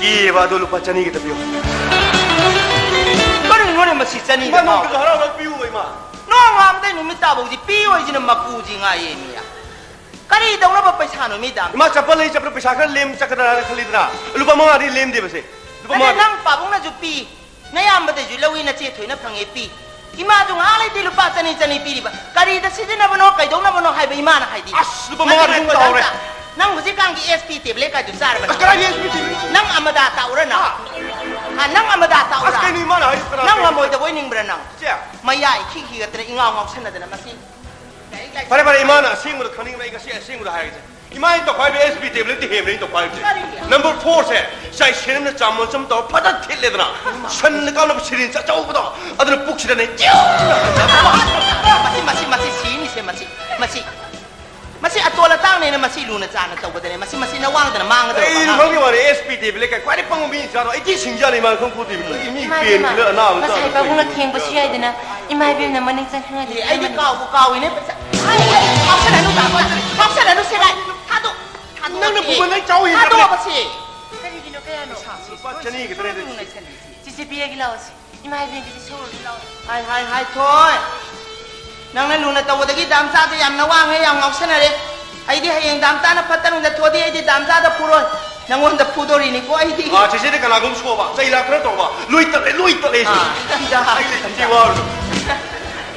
ꯀꯤꯌꯦꯕ, ꯑꯗꯣ ꯂꯨꯄꯥ ꯆꯅꯤ ꯈꯛꯇ ꯄꯤꯌꯨ꯫ ꯀꯔꯤꯅꯣꯅꯦ ꯃꯁꯤ ꯆꯅꯤꯗ ꯏꯃꯥ, ꯉꯥꯎꯔꯤꯁꯦ? ꯅꯣꯡꯃꯇꯁꯨ ꯍꯔꯥꯎ ꯍꯔꯥꯎ ꯄꯤꯌꯨꯕ, ꯏꯃꯥ꯫ ꯅꯣꯡꯉꯥꯟꯕꯗꯩ ꯅꯨꯃꯤꯠ ꯇꯥꯐꯧꯁꯤ ꯄꯤꯌꯣꯏꯁꯤꯅ ꯃꯀꯨꯁꯤ ꯉꯥꯏꯌꯦ ꯃꯤ꯫ ꯀꯔꯤ ꯇꯧꯅꯕ ꯄꯩꯁꯥꯅꯣ ꯃꯤ ꯗꯥꯝ? ꯏꯃꯥ, ꯆꯠꯄ ꯂꯩ ꯆꯠꯄꯗ ꯄꯩꯁꯥ ꯈꯔ ꯂꯦꯝ ꯆꯠꯀꯗ꯭ꯔꯥꯅ ꯈꯜꯂꯤꯗꯅ, ꯂꯨꯄꯥ ꯃꯉꯥꯗꯤ ꯂꯦꯝꯗꯦꯕꯁꯦ꯫ ꯂꯨꯄꯥ ꯅꯠꯇꯦ, ꯃꯉꯥ꯫ ꯅꯪ ꯄꯥꯕꯨꯡꯅꯁꯨ ꯄꯤ, ꯅꯌꯥꯝꯕꯗꯩꯁꯨ ꯂꯧꯏ, ꯅꯆꯦ ꯊꯣꯏꯅ ꯐꯪꯉꯦ ꯄꯤ꯫ ꯏꯃꯥꯁꯨ ꯉꯥꯏꯍꯥꯛ ꯂꯩꯇꯦ ꯂꯨꯄꯥ ꯆꯅꯤ ꯆꯅꯤ ꯄꯤꯔꯤꯕ꯫ ꯀꯔꯤꯗ ꯁꯤꯖꯤꯟꯅꯕꯅꯣ, ꯀꯩꯗꯧꯅꯕꯅꯣ ꯍꯥꯏꯕ ꯏꯃꯥꯅ ꯍꯥꯏꯗꯤ꯫ ꯑꯁ, ꯂꯨꯄꯥ ꯃꯉꯥ ꯅꯠꯇꯦ, ꯑꯗꯨꯝ ꯉꯥꯏꯈꯣ, ꯇꯧꯔꯦ꯫ ꯗꯥꯝꯆꯥ, ꯅꯪ ꯍꯧꯖꯤꯛꯀꯥꯟꯒꯤ ꯑꯦꯁ ꯄꯤ ꯇꯦꯕ꯭ꯂꯦꯠ ꯀꯥꯏꯗꯨ ꯆꯥꯔꯕ ꯑꯁ, ꯅꯪ? ꯀꯗꯥꯏꯗ ꯑꯦꯁ ꯄꯤ ꯇꯦꯕ꯭ꯂꯦꯠ? ꯅꯪ ꯑꯃꯗꯥ ꯇꯥꯛꯎꯔ ꯅꯪ? ꯍꯥ? ꯍꯥ, ꯅꯪ ꯑꯃꯗꯥ ꯇꯥꯛꯎꯔ? ꯑꯁ, ꯀꯩꯅꯣ ꯏꯃꯥꯅ ꯍꯥꯏꯔꯤꯁꯦ? ꯀꯅꯥ ꯅꯪ ꯀꯩꯅꯣ? ꯉꯝꯃꯣꯏꯗꯕꯣꯏ ꯅꯤꯡꯕ꯭ꯔꯥ ꯅꯪ? ꯆꯦ꯫ ꯃꯌꯥ ꯏꯈꯤ ꯈꯤꯒꯠꯇꯅ ꯏꯉꯥꯎ ꯉꯥꯎꯁꯟꯅꯗꯅ ꯃꯁꯤ꯫ ꯐꯔꯦ, ꯐꯔꯦ, ꯏꯃꯥꯅ ꯑꯁꯦꯡꯕꯗꯣ ꯈꯪꯅꯤꯡꯕ, ꯑꯩ ꯉꯁꯤ ꯑꯁꯦꯡꯕꯗꯣ ꯍꯥꯏꯔꯒꯦ꯫ ꯏꯃꯥ, ꯑꯩꯅ ꯇꯧꯈꯥꯏꯕ ꯑꯦꯁ ꯄꯤ ꯇꯦꯕ꯭ꯂꯦꯠꯇꯤ ꯍꯦꯟꯕꯅꯦ ꯑꯩꯅ ꯇꯧꯈꯥꯏꯕꯁꯦ꯫ ꯀꯔꯤꯒꯤ? ꯅꯝꯕꯔ ꯐꯣꯔꯁꯦ, ꯆꯥꯏꯁꯦꯟ ꯑꯃꯅ ꯆꯥꯃꯁ ꯑꯃ ꯇꯧꯔ ꯐꯖꯅ ꯊꯤꯠꯂꯦꯗꯅ, ꯁꯟꯅ ꯀꯥꯞꯅꯕ ꯁꯤꯔꯤꯟꯁ ꯑꯆꯧꯕꯗꯣ, ꯑꯗꯨꯅ ꯄꯨꯛꯁꯤꯗꯅꯦ, ꯃꯁꯤ, ꯃꯁꯤ, ꯃꯁꯤ ꯁꯤꯅꯤꯁꯦ, ꯃꯁꯤ, ꯃꯁꯤ, ꯃꯁꯤ ꯑꯇꯣꯜ ꯑꯇꯥꯡꯅꯦꯅ ꯃꯁꯤ ꯂꯨꯅ ꯆꯥꯅ ꯇꯧꯒꯗꯅꯦ꯫ ꯃꯁꯤ, ꯃꯁꯤ ꯅꯋꯥꯡꯗꯅ ꯃꯥꯡꯒꯗꯕ ꯑꯩ ꯑꯉꯥꯡ꯫ ꯈꯪꯗꯦ ꯋꯥꯅꯤ, ꯑꯦꯁ ꯄꯤ ꯇꯦꯕ꯭ꯂꯦꯠ ꯀꯥꯏ ꯈ꯭ꯋꯥꯏꯗꯩ ꯄꯪꯕ ꯃꯤ ꯏꯆꯥꯅꯣ? ꯑꯩ ꯊꯤ ꯁꯤꯡꯖꯥꯅꯤ, ꯏꯃꯥꯅ ꯈꯪꯄꯣꯠꯇꯦ꯫ ꯃꯤ, ꯃꯤ ꯏꯃꯥ, ꯄꯦꯟ ꯏꯃꯥ, ꯀꯤꯂꯔ ꯑꯅꯥꯕ ꯉꯁꯥꯏ ꯆꯥꯗꯕ ꯄꯥꯕꯨꯡꯅ ꯀꯩꯅꯣ ꯊꯦꯡꯕꯁꯨ ꯏꯆꯥꯅꯣ? ꯌꯥꯏꯗꯅ, ꯏꯃꯥ ꯏꯕꯦꯝꯅ ꯃꯅꯤꯡ ꯆꯪꯍꯟꯒꯗꯤ ꯑꯦ, ꯑꯩꯗꯤ ꯈꯪꯉꯅꯤ꯫ ꯀꯥꯎꯕꯨ ꯀꯥꯎꯏꯅꯦ ꯄꯩꯁꯥ꯫ ꯑꯩ, ꯑꯩ, ꯉꯥꯎꯁꯟꯅꯅꯨ, ꯉꯥꯎꯁꯟꯅꯅꯨ, ꯁꯦꯒꯥꯏ꯫ ꯊꯥꯗꯣꯛ, ꯊꯥꯗꯣꯛꯑꯣ ꯅꯪꯅ ꯁꯤ꯫ ꯄꯨꯕ ꯅꯪ ꯆꯥꯎ ꯍꯦꯟꯖꯜꯂꯦ꯫ ꯊꯥꯗꯣꯛꯑꯣ ꯁꯤ꯫ ꯀꯔꯤꯒꯤꯅꯣ, ꯀꯌꯥꯅꯣ? ꯂꯨꯄꯥ ꯆꯅꯤ ꯈꯛꯇꯅꯦ ꯑꯗꯨ꯫ ꯆꯤꯆꯦ ꯄꯤꯔꯒꯦ ꯂꯥꯛꯑꯣ ꯁꯤ꯫ ꯏꯃꯥ ꯏꯕꯦꯟꯒꯤꯁꯦ ꯁꯣꯔꯣꯗ ꯂꯥꯛꯑꯣ꯫ ꯍꯥꯏ, ꯍꯥꯏ, ꯍꯥꯏ, ꯊꯣꯏ꯫ ꯅꯪꯅ ꯂꯨꯅ ꯇꯧꯕꯗꯒꯤ ꯗꯥꯝꯆꯥꯗꯣ ꯌꯥꯝ ꯅꯋꯥꯡꯉꯦ, ꯌꯥꯝ ꯉꯥꯎꯁꯟꯅꯔꯦ꯫ ꯑꯩꯗꯤ ꯍꯌꯦꯡ ꯗꯥꯝꯆꯥꯅ ꯐꯠꯇ ꯅꯨꯡꯗ ꯊꯣꯛꯑꯗꯤ ꯑꯩꯗꯤ ꯗꯥꯝꯆꯥꯗ ꯐꯨꯔꯣꯏ꯫ ꯅꯪꯉꯣꯟꯗ ꯐꯨꯗꯣꯔꯤꯅꯤꯀꯣ ꯑꯩꯗꯤ꯫ ꯑꯥ, ꯆꯦꯆꯦꯗꯤ ꯀꯅꯥꯒꯨꯝ ꯁꯣꯕ? ꯆꯩ ꯂꯥꯛ ꯈꯔ ꯇꯧꯕ? ꯂꯣꯏ ꯇꯠꯂꯦ, ꯂꯣꯏ ꯇꯠꯂꯦ ꯑꯩꯁꯨ꯫ ꯑꯥ, ꯁꯤꯗ꯫ ꯑꯩ ꯂꯩꯇꯦ, ꯋꯥꯔꯨꯅꯨ꯫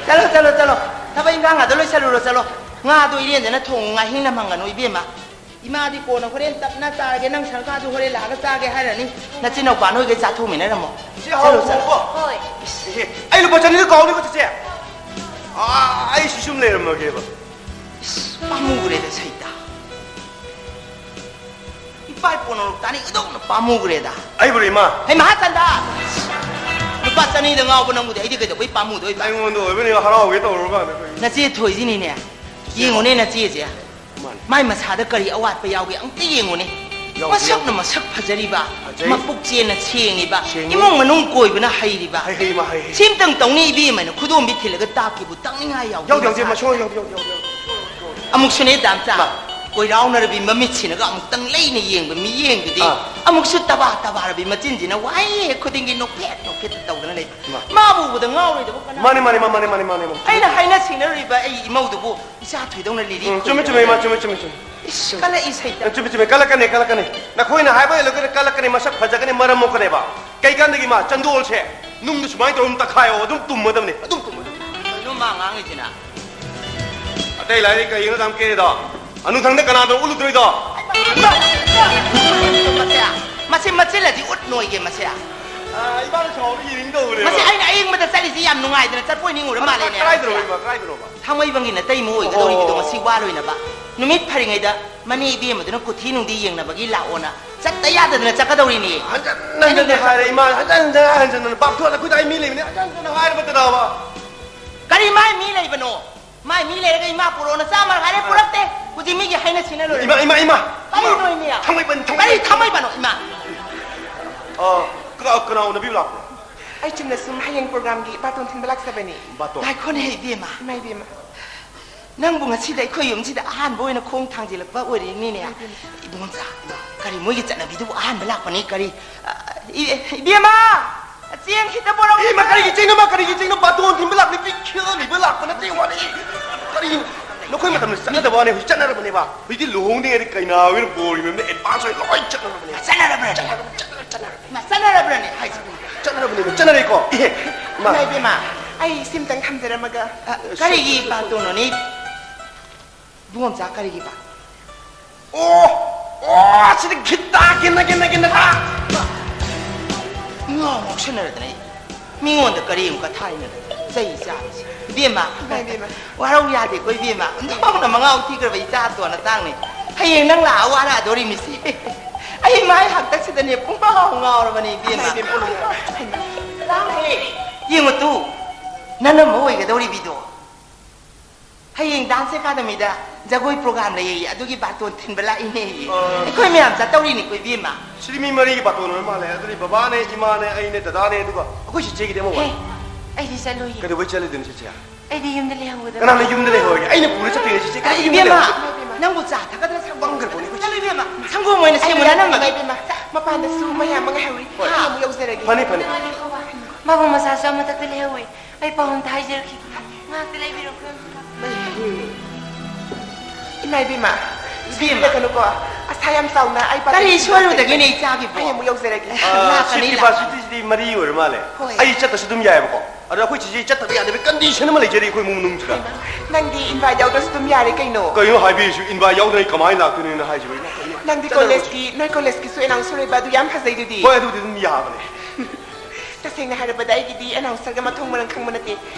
ꯆꯠꯂꯣ, ꯆꯠꯂꯣ, ꯆꯠꯂꯣ꯫ ꯊꯕꯛ ꯏꯪꯈꯥꯡ ꯑꯗꯣ ꯂꯣꯏꯁꯜꯂꯨꯔꯣ, ꯆꯠꯂꯣ꯫ ꯉꯥꯗꯣ ꯏꯔꯦꯟꯖꯅ ꯊꯣꯡꯉꯨ, ꯉꯥꯍꯤꯡ ꯅꯝꯍꯟꯒꯅꯨ ꯏꯕꯦꯝꯃ꯫ ꯏꯃꯥꯗꯤ ꯀꯣꯟꯅ ꯍꯣꯔꯦꯟ ꯇꯞꯅ ꯆꯥꯔꯒꯦ, ꯅꯪ ꯁꯔꯀꯥꯔꯁꯨ ꯍꯣꯔꯦꯟ ꯂꯥꯛꯑꯒ ꯆꯥꯒꯦ ꯍꯥꯏꯔꯅꯤ꯫ ꯅꯆꯤꯟ ꯅꯧꯄꯥ ꯅꯣꯏꯒꯩ ꯆꯥꯊꯣꯛꯃꯤꯟꯅꯔꯝꯃꯣ꯫ ꯁꯤ ꯆꯠꯂꯣ, ꯆꯠꯂꯣ꯫ ꯍꯥꯎꯕꯀꯣ? ꯍꯣꯏ꯫ ꯏꯁ, ꯏꯍꯦ, ꯑꯩ ꯂꯨꯄꯥ ꯆꯅꯤꯗꯣ ꯀꯥꯎꯅꯤꯀꯣ, ꯆꯦꯆꯦ꯫ ꯑꯥ, ꯑꯩ ꯁꯤ ꯁꯨꯝ ꯂꯩꯔꯝꯃꯒꯦꯕ꯫ ꯏꯁ, ꯄꯥꯝꯃꯨꯈ꯭ꯔꯦꯗ ꯁꯩꯇ꯫ ꯏꯄꯥ ꯏꯄꯨꯅ ꯏꯗꯧꯅ ꯄꯥꯝꯃꯨꯈ꯭ꯔꯦꯗ꯫ ꯑꯩꯕꯨꯔꯣ, ꯏꯃꯥ? ꯍꯩ, ꯃꯍꯥꯆꯟꯗ! ꯂꯨꯄꯥ ꯆꯅꯤꯗ ꯉꯥꯎꯕ ꯅꯪꯕꯨꯗꯤ ꯑꯩꯗꯤ ꯀꯩꯗꯧꯕꯩ ꯄꯥꯝꯃꯨꯗꯣꯏꯕ? ꯑꯩꯉꯣꯟꯗ ꯑꯣꯏꯕꯅꯤ, ꯍꯔꯥꯎꯒꯦ ꯇꯧꯔꯀꯥꯟꯗ ꯀꯩꯅꯣ? ꯅꯆꯦ ꯊꯣꯏꯁꯤꯅꯤꯅꯦ꯫ ꯌꯦꯡꯉꯨꯅꯦ ꯅꯆꯦꯁꯦ꯫ ꯃꯥꯅꯤ꯫ ꯃꯥꯏ ꯃꯁꯥꯗ ꯀꯔꯤ ꯑꯋꯥꯠꯄ ꯌꯥꯎꯒꯦ ꯑꯝꯇ ꯌꯦꯡꯉꯨꯅꯦ꯫ ꯌꯥꯎꯗꯦ, ꯃꯁꯛꯅ ꯌꯥꯎꯗꯦ꯫ ꯃꯁꯛ ꯐꯖꯔꯤꯕ, ꯐꯖꯩ꯫ ꯃꯄꯨꯛ ꯆꯦꯟꯅ ꯁꯦꯡꯉꯤꯕ, ꯁꯦꯡꯉꯤ꯫ ꯏꯃꯨꯡ ꯃꯅꯨꯡ ꯀꯣꯏꯕꯅ ꯍꯩꯔꯤꯕ꯫ ꯍꯩ, ꯍꯩ, ꯃꯥ, ꯍꯩ, ꯍꯩ꯫ ꯁꯤꯝꯇꯪ ꯇꯧꯅꯤ ꯏꯕꯦꯝꯃꯅ ꯈꯨꯗꯣꯝꯕꯤ ꯊꯤꯜꯂꯒ ꯇꯥꯛꯀꯦꯕꯨ ꯇꯥꯛꯅꯤꯡꯉꯥꯏ ꯌꯥꯎꯗꯦ ꯌꯥꯎꯗꯦ, ꯌꯥꯎꯗꯦ, ꯃꯁꯥꯁꯦ꯫ ꯃꯁꯣꯏ ꯌꯥꯎꯗꯦ, ꯌꯥꯎꯗꯦ, ꯌꯥꯎꯗꯦ, ꯌꯥꯎꯗꯦ꯫ ꯑꯃꯨꯛꯁꯨꯅꯦ ꯗꯥꯝꯆꯥ, ꯃꯥ꯫ ꯀꯣꯏꯔꯥꯎꯅꯔꯕꯤ ꯃꯃꯤꯠꯁꯤꯅꯒ ꯑꯃꯨꯛꯇꯪ ꯂꯩꯅ ꯌꯦꯡꯕ ꯃꯤꯠꯌꯦꯡꯗꯨꯗꯤ, ꯑꯥ꯫ ꯑꯃꯨꯛꯁꯨ ꯇꯕꯥ ꯇꯕꯥꯔꯕꯤ ꯃꯆꯤꯟꯁꯤꯅ ꯋꯥꯍꯩ ꯍꯦꯛ ꯈꯨꯗꯤꯡꯒꯤ ꯅꯣꯛꯐꯦꯠ ꯅꯣꯛꯐꯦꯠ ꯇꯧꯗꯅ ꯂꯩꯕ꯫ ꯃꯥ꯫ ꯃꯥꯕꯨ ꯎꯕꯗ ꯉꯥꯎꯔꯣꯏꯗꯕ ꯀꯅꯥ? ꯃꯥꯅꯤ, ꯃꯥꯅꯤ, ꯃꯥ, ꯃꯥꯅꯤ, ꯃꯥꯅꯤ, ꯃꯥꯅꯤ, ꯃꯥꯅꯤ꯫ ꯑꯩꯅ ꯍꯥꯏꯅ ꯁꯤꯡꯅꯔꯨꯔꯤꯕ ꯑꯩ ꯏꯃꯧꯗꯨꯕꯨ ꯏꯆꯥ ꯊꯣꯏꯗꯧꯅ ꯂꯤꯔꯤ ꯎꯝ, ꯆꯨꯝꯃꯦ, ꯆꯨꯝꯃꯦ, ꯏꯃꯥ, ꯈꯣꯏꯔꯤꯕꯅꯤ꯫ ꯆꯨꯝꯃꯦ, ꯆꯨꯝꯃꯦ, ꯆꯨꯝꯃꯦ꯫ ꯏꯁ, ꯀꯜꯂꯛꯏ ꯁꯩꯇ꯫ ꯆꯨꯝꯃꯦ, ꯆꯨꯝꯃꯦ, ꯀꯜꯂꯛꯀꯅꯤ, ꯀꯜꯂꯛꯀꯅꯤ꯫ ꯅꯈꯣꯏꯅ ꯍꯥꯏꯕ ꯏꯜꯂꯒꯅ ꯀꯜꯂꯛꯀꯅꯤ, ꯃꯁꯛ ꯐꯖꯒꯅꯤ, ꯃꯔꯝ ꯃꯣꯛꯀꯅꯦꯕ꯫ ꯀꯩꯀꯥꯟꯗꯒꯤ ꯃꯥ ꯆꯟꯗꯣꯜꯁꯦ ꯅꯨꯡꯗ ꯁꯨꯃꯥꯏꯅ ꯇꯧꯔ ꯑꯗꯨꯝ ꯇꯛꯈꯥꯏꯌꯣ, ꯑꯗꯨꯝ ꯇꯨꯝꯃꯗꯕꯅꯤ, ꯑꯗꯨꯝ ꯇꯨꯝꯃꯗꯕꯅꯤ꯫ ꯀꯩꯅꯣ ꯃꯥ ꯉꯥꯡꯉꯤꯁꯤꯅ? ꯑꯇꯩ ꯂꯥꯏꯔꯤ ꯀꯩꯒꯤꯅꯣ ꯑꯗꯨꯝ ꯀꯦꯔꯤꯗꯣ? ꯑꯅꯨꯊꯪꯗ ꯀꯅꯥꯗꯅꯣ ꯎꯠꯂꯨꯗꯣꯏꯗꯣ? ꯃꯁꯦ, ꯃꯁꯤ ꯃꯆꯤꯜꯂꯗꯤ ꯎꯠ ꯅꯣꯏꯒꯦ ꯃꯁꯦ꯫ ꯑꯥ, ꯏꯃꯥꯅ ꯁꯥꯎꯕ ꯌꯦꯡꯅꯤꯡꯗꯧꯕꯅꯦꯕ꯫ ꯃꯁꯤ ꯑꯩꯅ ꯑꯌꯤꯡꯕꯗ ꯆꯠꯂꯤꯁꯤ ꯌꯥꯝ ꯅꯨꯡꯉꯥꯏꯗꯅ ꯆꯠꯄꯣꯏ ꯅꯤꯡꯉꯨꯔ ꯑꯗꯣ ꯃꯥꯜꯂꯦꯅꯦ꯫ ꯀꯗꯥꯏꯗꯅꯣ ꯏꯃꯥ, ꯀꯗꯥꯏꯗꯅꯣꯕ? ꯊꯥꯡꯃꯩꯕꯟꯒꯤ ꯅꯇꯩꯃ ꯑꯣꯏꯒꯗꯧꯔꯤꯕꯗꯣ ꯑꯣ꯫ ꯉꯁꯤ ꯋꯥ ꯂꯣꯏꯅꯕ꯫ ꯅꯨꯃꯤꯠ ꯐꯔꯤꯉꯩꯗ ꯃꯅꯦ ꯏꯕꯦꯝꯃꯗꯨꯅ ꯀꯨꯊꯤ ꯅꯨꯡꯗꯤ ꯌꯦꯡꯅꯕꯒꯤ ꯂꯥꯛꯑꯣꯅ ꯆꯠꯇ ꯌꯥꯗꯗꯅ ꯆꯠꯀꯗꯧꯔꯤꯅꯦ꯫ ꯍꯟꯖꯟ ꯍꯟꯖꯟꯅ ꯑꯩꯅ ꯍꯥꯏꯔꯦ ꯏꯃꯥ, ꯍꯟꯖꯟ ꯍꯟꯖꯟꯅ, ꯍꯟꯖꯟ ꯍꯟꯖꯟꯅ꯫ ꯕꯥꯞꯊꯣꯟ ꯑꯩꯈꯣꯏꯗ ꯑꯩ ꯃꯤ ꯂꯩꯕꯅꯦ, ꯍꯟꯖꯟ ꯍꯟꯖꯟꯅ ꯍꯥꯏꯔꯕ ꯀꯩꯗꯧꯕ? ꯀꯔꯤ ꯃꯥꯏ ꯃꯤ ꯂꯩꯕꯅꯣ? ꯃꯥꯏ ꯃꯤ ꯂꯩꯔꯒ ꯏꯃꯥ ꯄꯨꯔꯛꯑꯣꯅ ꯆꯥꯝꯃ ꯍꯥꯏꯔꯦ, ꯄꯨꯔꯛꯇꯦ꯫ ꯍꯧꯖꯤꯛ ꯃꯤꯒꯤ ꯍꯥꯏꯅ ꯁꯤꯡꯅ ꯂꯣꯏꯔꯦ꯫ ꯏꯃꯥ, ꯏꯃꯥ, ꯏꯃꯥ! ꯀꯔꯤꯅꯣ ꯏꯃꯥ? ꯊꯥꯡꯃꯩꯕꯟ, ꯀꯔꯤ ꯊꯥꯡꯃꯩꯕꯟ? ꯊꯥꯡꯃꯩꯕꯟꯅꯣ ꯏꯃꯥ? ꯑ, ꯀꯅꯥ, ꯀꯅꯥ ꯎꯅꯕꯤꯕ ꯂꯥꯛꯄ꯭ꯔꯣ? ꯑꯩ ꯆꯨꯝꯅ ꯁꯨꯝ ꯍꯌꯦꯡ programꯒꯤ ꯕꯥꯇꯣꯟ ꯊꯤꯟꯕ ꯂꯥꯛꯆꯕꯅꯤ꯫ ꯕꯥꯇꯣꯟ? ꯉꯥꯏꯈꯣꯅꯦ ꯏꯕꯦꯝꯃ꯫ ꯏꯃꯥ ꯏꯕꯦꯝꯃ꯫ ꯅꯪꯕꯨ ꯉꯁꯤꯗ ꯑꯩꯈꯣꯏ ꯌꯨꯝꯁꯤꯗ ꯑꯍꯥꯟꯕ ꯑꯣꯏꯅ ꯈꯣꯡ ꯊꯥꯡꯖꯤꯜꯂꯛꯄ ꯑꯣꯏꯔꯤꯅꯤꯅꯦ꯫ ꯏꯕꯦꯝꯃ꯫ ꯏꯕꯨꯡꯉꯣꯝꯆꯥ, ꯀꯔꯤ ꯃꯣꯏꯒꯤ ꯆꯠꯅꯕꯤꯗꯨꯕꯨ ꯑꯍꯥꯟꯕ ꯂꯥꯛꯄꯅꯤ? ꯀꯔꯤ, ꯑ, ꯏ-, ꯏꯕꯦꯝꯃ! ꯆꯦꯡ ꯈꯤꯇ ꯄꯣꯔꯛꯎ꯫ ꯏꯃꯥ, ꯀꯔꯤꯒꯤ ꯆꯦꯡꯅꯣ? ꯏꯃꯥ, ꯀꯔꯤꯒꯤ ꯆꯦꯡꯅꯣ? ꯕꯥꯇꯣꯟ ꯊꯤꯟꯕ ꯂꯥꯛꯄꯅꯤ, ꯄꯤꯛ ꯈꯦꯜꯂꯤꯕ ꯂꯥꯛꯄ ꯅꯠꯇꯦ, ꯋꯥꯅꯤ꯫ ꯀꯔꯤꯅꯣ? ꯅꯈꯣꯏ ꯃꯇꯝꯗ ꯆꯠꯅꯗꯕ ꯋꯥꯅꯤ, ꯍꯧꯖꯤꯛ ꯆꯠꯅꯔꯕꯅꯦꯕ꯫ ꯍꯧꯖꯤꯛꯇꯤ ꯂꯨꯍꯣꯡꯗ꯭ꯔꯤꯉꯩꯗ ꯀꯩꯅꯥ ꯑꯣꯏꯅ ꯕꯣꯔꯒꯤ ꯃꯌꯨꯝꯗ advance ꯑꯣꯏꯅ ꯂꯣꯏ ꯆꯠꯅꯔꯕꯅꯦ꯫ ꯆꯠꯅꯔꯕꯅꯦ? ꯆꯠꯅꯔꯕꯅꯦ, ꯆꯠꯅꯔꯕꯅꯦ꯫ ꯏꯃꯥ, ꯆꯠꯅꯔꯕ꯭ꯔꯅꯦ ꯍꯥꯏꯁꯤꯕꯨ? ꯆꯠꯅꯔꯕꯅꯦ, ꯆꯠꯅꯔꯦꯀꯣ꯫ ꯏꯍꯦ, ꯏꯃꯥ꯫ ꯏꯃꯥ ꯏꯕꯦꯝꯃ, ꯑꯩ ꯁꯤꯝꯇꯪ ꯊꯝꯖꯔꯝꯃꯒ꯫ ꯑ, ꯀꯔꯤꯒꯤ ꯕꯥꯇꯣꯟꯅꯣꯅꯦ? ꯏꯕꯨꯡꯉꯣꯝꯆꯥ, ꯀꯔꯤꯒꯤ ꯕꯥꯇꯣꯟ? ꯑꯣ, ꯑꯣ, ꯁꯤꯗꯤ ꯒꯤꯇꯥ ꯒꯤꯅ ꯒꯤꯅ ꯒꯤꯅ ꯇꯥ꯫ ꯉꯥꯎ ꯉꯥꯎꯁꯟꯅꯔꯗꯅ ꯑꯩ ꯃꯤꯉꯣꯟꯗ ꯀꯔꯤ ꯑꯃꯨꯛꯀ ꯊꯥꯏꯅꯗ ꯆꯩ ꯆꯥꯕꯁꯤ꯫ ꯏꯕꯦꯝꯃ, ꯏꯃꯥ ꯏꯕꯦꯝꯃ꯫ ꯋꯥꯔꯧ ꯌꯥꯗꯦꯀꯣ ꯏꯕꯦꯝꯃ꯫ ꯑꯣꯟꯊꯣꯛꯅ ꯃꯉꯥꯎ ꯊꯤꯈ꯭ꯔꯕ ꯏꯆꯥ ꯑꯇꯣꯟ ꯑꯇꯥꯡꯅꯤ꯫ ꯍꯌꯦꯡ ꯅꯪ ꯂꯥꯛꯑ ꯋꯥꯔꯛꯑꯗꯣꯔꯤ ꯃꯤꯁꯤ꯫ ꯑꯩ ꯃꯥꯏ ꯍꯥꯛꯇꯛꯁꯤꯗꯅꯦ ꯄꯨꯡꯉꯥꯎ ꯉꯥꯎꯔꯕꯅꯦ ꯏꯕꯦꯝꯃ꯫ ꯏꯃꯥ ꯏꯕꯦꯝꯃ, ꯄꯨꯡꯉꯥꯎ ꯉꯥꯎꯔꯕꯅꯦ꯫ ꯂꯥꯛꯑꯦ꯫ ꯌꯦꯡꯉꯨ ꯇꯨ, ꯅꯅꯝꯃ ꯑꯣꯏꯒꯗꯧꯔꯤꯕꯤꯗꯣ꯫ ꯍꯌꯦꯡ dance academyꯗ ꯖꯒꯣꯏ program ꯂꯩꯌꯦ, ꯑꯗꯨꯒꯤ ꯕꯥꯇꯣꯟ ꯊꯤꯟꯕ ꯂꯥꯛꯏꯅꯦ꯫ ꯑ꯫ ꯑꯩꯈꯣꯏ ꯃꯌꯥꯝ ꯆꯠꯇꯧꯔꯤꯅꯤꯀꯣ, ꯏꯕꯦꯝꯃ꯫ ꯁꯤꯗꯤ ꯃꯤ ꯃꯔꯤꯒꯤ ꯕꯥꯇꯣꯟ ꯑꯣꯏꯔ ꯃꯥꯜꯂꯦ꯫ ꯑꯗꯨꯗꯤ ꯕꯕꯥꯅꯦ, ꯏꯃꯥꯅꯦ, ꯑꯩꯅꯦ, ꯗꯗꯥꯅꯦ, ꯑꯗꯨꯒ ꯑꯩꯈꯣꯏ ꯆꯤꯆꯦꯒꯤꯗꯤ ꯑꯃ ꯍꯦ, ꯋꯥꯠꯂꯤ꯫ ꯑꯩꯗꯤ ꯆꯠꯂꯣꯏꯌꯦ꯫ ꯀꯩꯗꯧꯕꯩ ꯆꯠꯂꯣꯏꯗꯣꯏꯅꯣ, ꯆꯤꯆꯦ? ꯑꯩꯗꯤ ꯌꯨꯝꯗ ꯂꯩꯍꯧꯒꯗꯕ꯫ ꯀꯅꯥꯅ ꯌꯨꯝꯗ ꯂꯩꯍꯧꯔꯒꯦ? ꯑꯩꯅ ꯄꯨꯔ ꯆꯠꯇꯣꯏꯅꯦ, ꯆꯤꯆꯦ꯫ ꯀꯅꯥꯅ ꯌꯨꯝꯗ ꯏꯕꯦꯝꯃ, ꯂꯩꯍꯧꯔꯒꯦ? ꯅꯪꯕꯨ ꯆꯥ ꯊꯛꯀꯗ꯭ꯔꯥ ꯁꯪꯒꯣꯝ? ꯄꯪꯈ꯭ꯔꯕꯣꯅꯦ ꯑꯩꯈꯣꯏ ꯆꯠꯂꯣ ꯆꯤꯆꯦ꯫ ꯏꯕꯦꯝꯃ, ꯁꯪꯒꯣꯝ ꯑꯣꯏꯅ ꯑꯩ ꯁꯦꯝꯃꯨ, ꯌꯥꯅꯕ ꯅꯪꯅ ꯏꯕꯦꯝꯃ꯫ ꯃꯄꯥꯟꯗꯁꯨ ꯃꯌꯥꯝ ꯑꯃ ꯉꯥꯏꯍꯧꯔꯤ꯫ ꯍꯣꯏ꯫ ꯑꯩ ꯑꯃꯨꯛ ꯌꯧꯖꯔꯒꯦ꯫ ꯐꯅꯤ, ꯐꯅꯤ꯫ ꯃꯥꯕꯨ ꯃꯆꯥꯁꯨ ꯑꯃꯊꯛꯇ ꯂꯩꯍꯧꯋꯤ꯫ ꯑꯩ ꯄꯥꯎ ꯑꯝꯇ ꯍꯥꯏꯖꯔꯛꯈꯤꯒꯦ꯫ ꯉꯥꯏꯍꯥꯛꯇ ꯂꯩꯕꯤꯔꯣ, ꯑꯩꯈꯣꯏ ꯑꯝꯇ ꯀꯥꯞ-꯫ ꯏꯃꯥ ꯏꯕꯦꯝꯃ, ꯏꯕꯦꯝꯃ꯫ ꯁꯣꯏꯔꯛꯀꯅꯨꯀꯣ꯫ ꯑꯁꯥ ꯌꯥꯝ ꯆꯥꯎꯅ ꯑꯩ ꯄꯥꯈꯠ-꯫ ꯀꯔꯤ ꯁꯣꯏꯔꯨꯗꯒꯦꯅꯦ, ꯏꯆꯥꯒꯤꯕꯣ? ꯑꯩ ꯑꯃꯨꯛ ꯌꯧꯖꯔꯒꯦ꯫ ꯑ, ꯂꯥꯛꯀꯅꯤ, ꯁꯤꯠ ꯂꯥꯛꯀꯅꯤ꯫ Capacity ꯁꯤꯗꯤ ꯃꯔꯤ ꯑꯣꯏꯔ ꯃꯥꯜꯂꯦ꯫ ꯍꯣꯏ꯫ ꯑꯩ ꯆꯠꯇꯁꯨ ꯑꯗꯨꯝ ꯌꯥꯏꯑꯕꯀꯣ꯫ ꯑꯗꯣ ꯑꯩꯈꯣꯏ ꯆꯤꯆꯦ ꯆꯠꯇꯕ ꯌꯥꯗꯕꯒꯤ condition ꯑꯃ ꯂꯩꯖꯔꯤ ꯑꯩꯈꯣꯏ ꯏꯃꯨꯡ ꯃꯅꯨꯡꯁꯤꯗ꯫ ꯅꯪꯗꯤ invite ꯌꯥꯎꯗ꯭ꯔꯁꯨ ꯑꯗꯨꯝ ꯌꯥꯔꯦ ꯀꯩꯅꯣ꯫ ꯀꯩꯅꯣ ꯍꯥꯏꯕꯤꯔꯤꯁꯤ? Invite ꯌꯥꯎꯗꯅ ꯑꯩ ꯀꯃꯥꯏꯅ ꯂꯥꯛꯇꯣꯏꯅꯣ ꯍꯥꯏꯁꯤꯕꯣ? ꯏꯃꯥ, ꯀꯩꯅꯣ? ꯅꯪꯗꯤ ꯆꯠꯂꯔꯣꯏꯁꯤ꯫ Collegeꯀꯤ, ꯅꯣꯏ collegeꯀꯤꯁꯨ announcer ꯑꯣꯏꯕ ꯑꯗꯨ ꯌꯥꯝ ꯐꯖꯩꯗꯨꯗꯤ꯫ ꯍꯣꯏ, ꯑꯗꯨꯗꯤ ꯑꯗꯨꯝ ꯌꯥꯕꯅꯦ꯫ ꯇꯁꯦꯡꯅ ꯍꯥꯏꯔꯕꯗ ꯑꯩꯒꯤꯗꯤ announcerꯒ ꯃꯊꯣꯡ ꯃꯔꯝ ꯈꯪꯕ ꯅꯠꯇꯦ꯫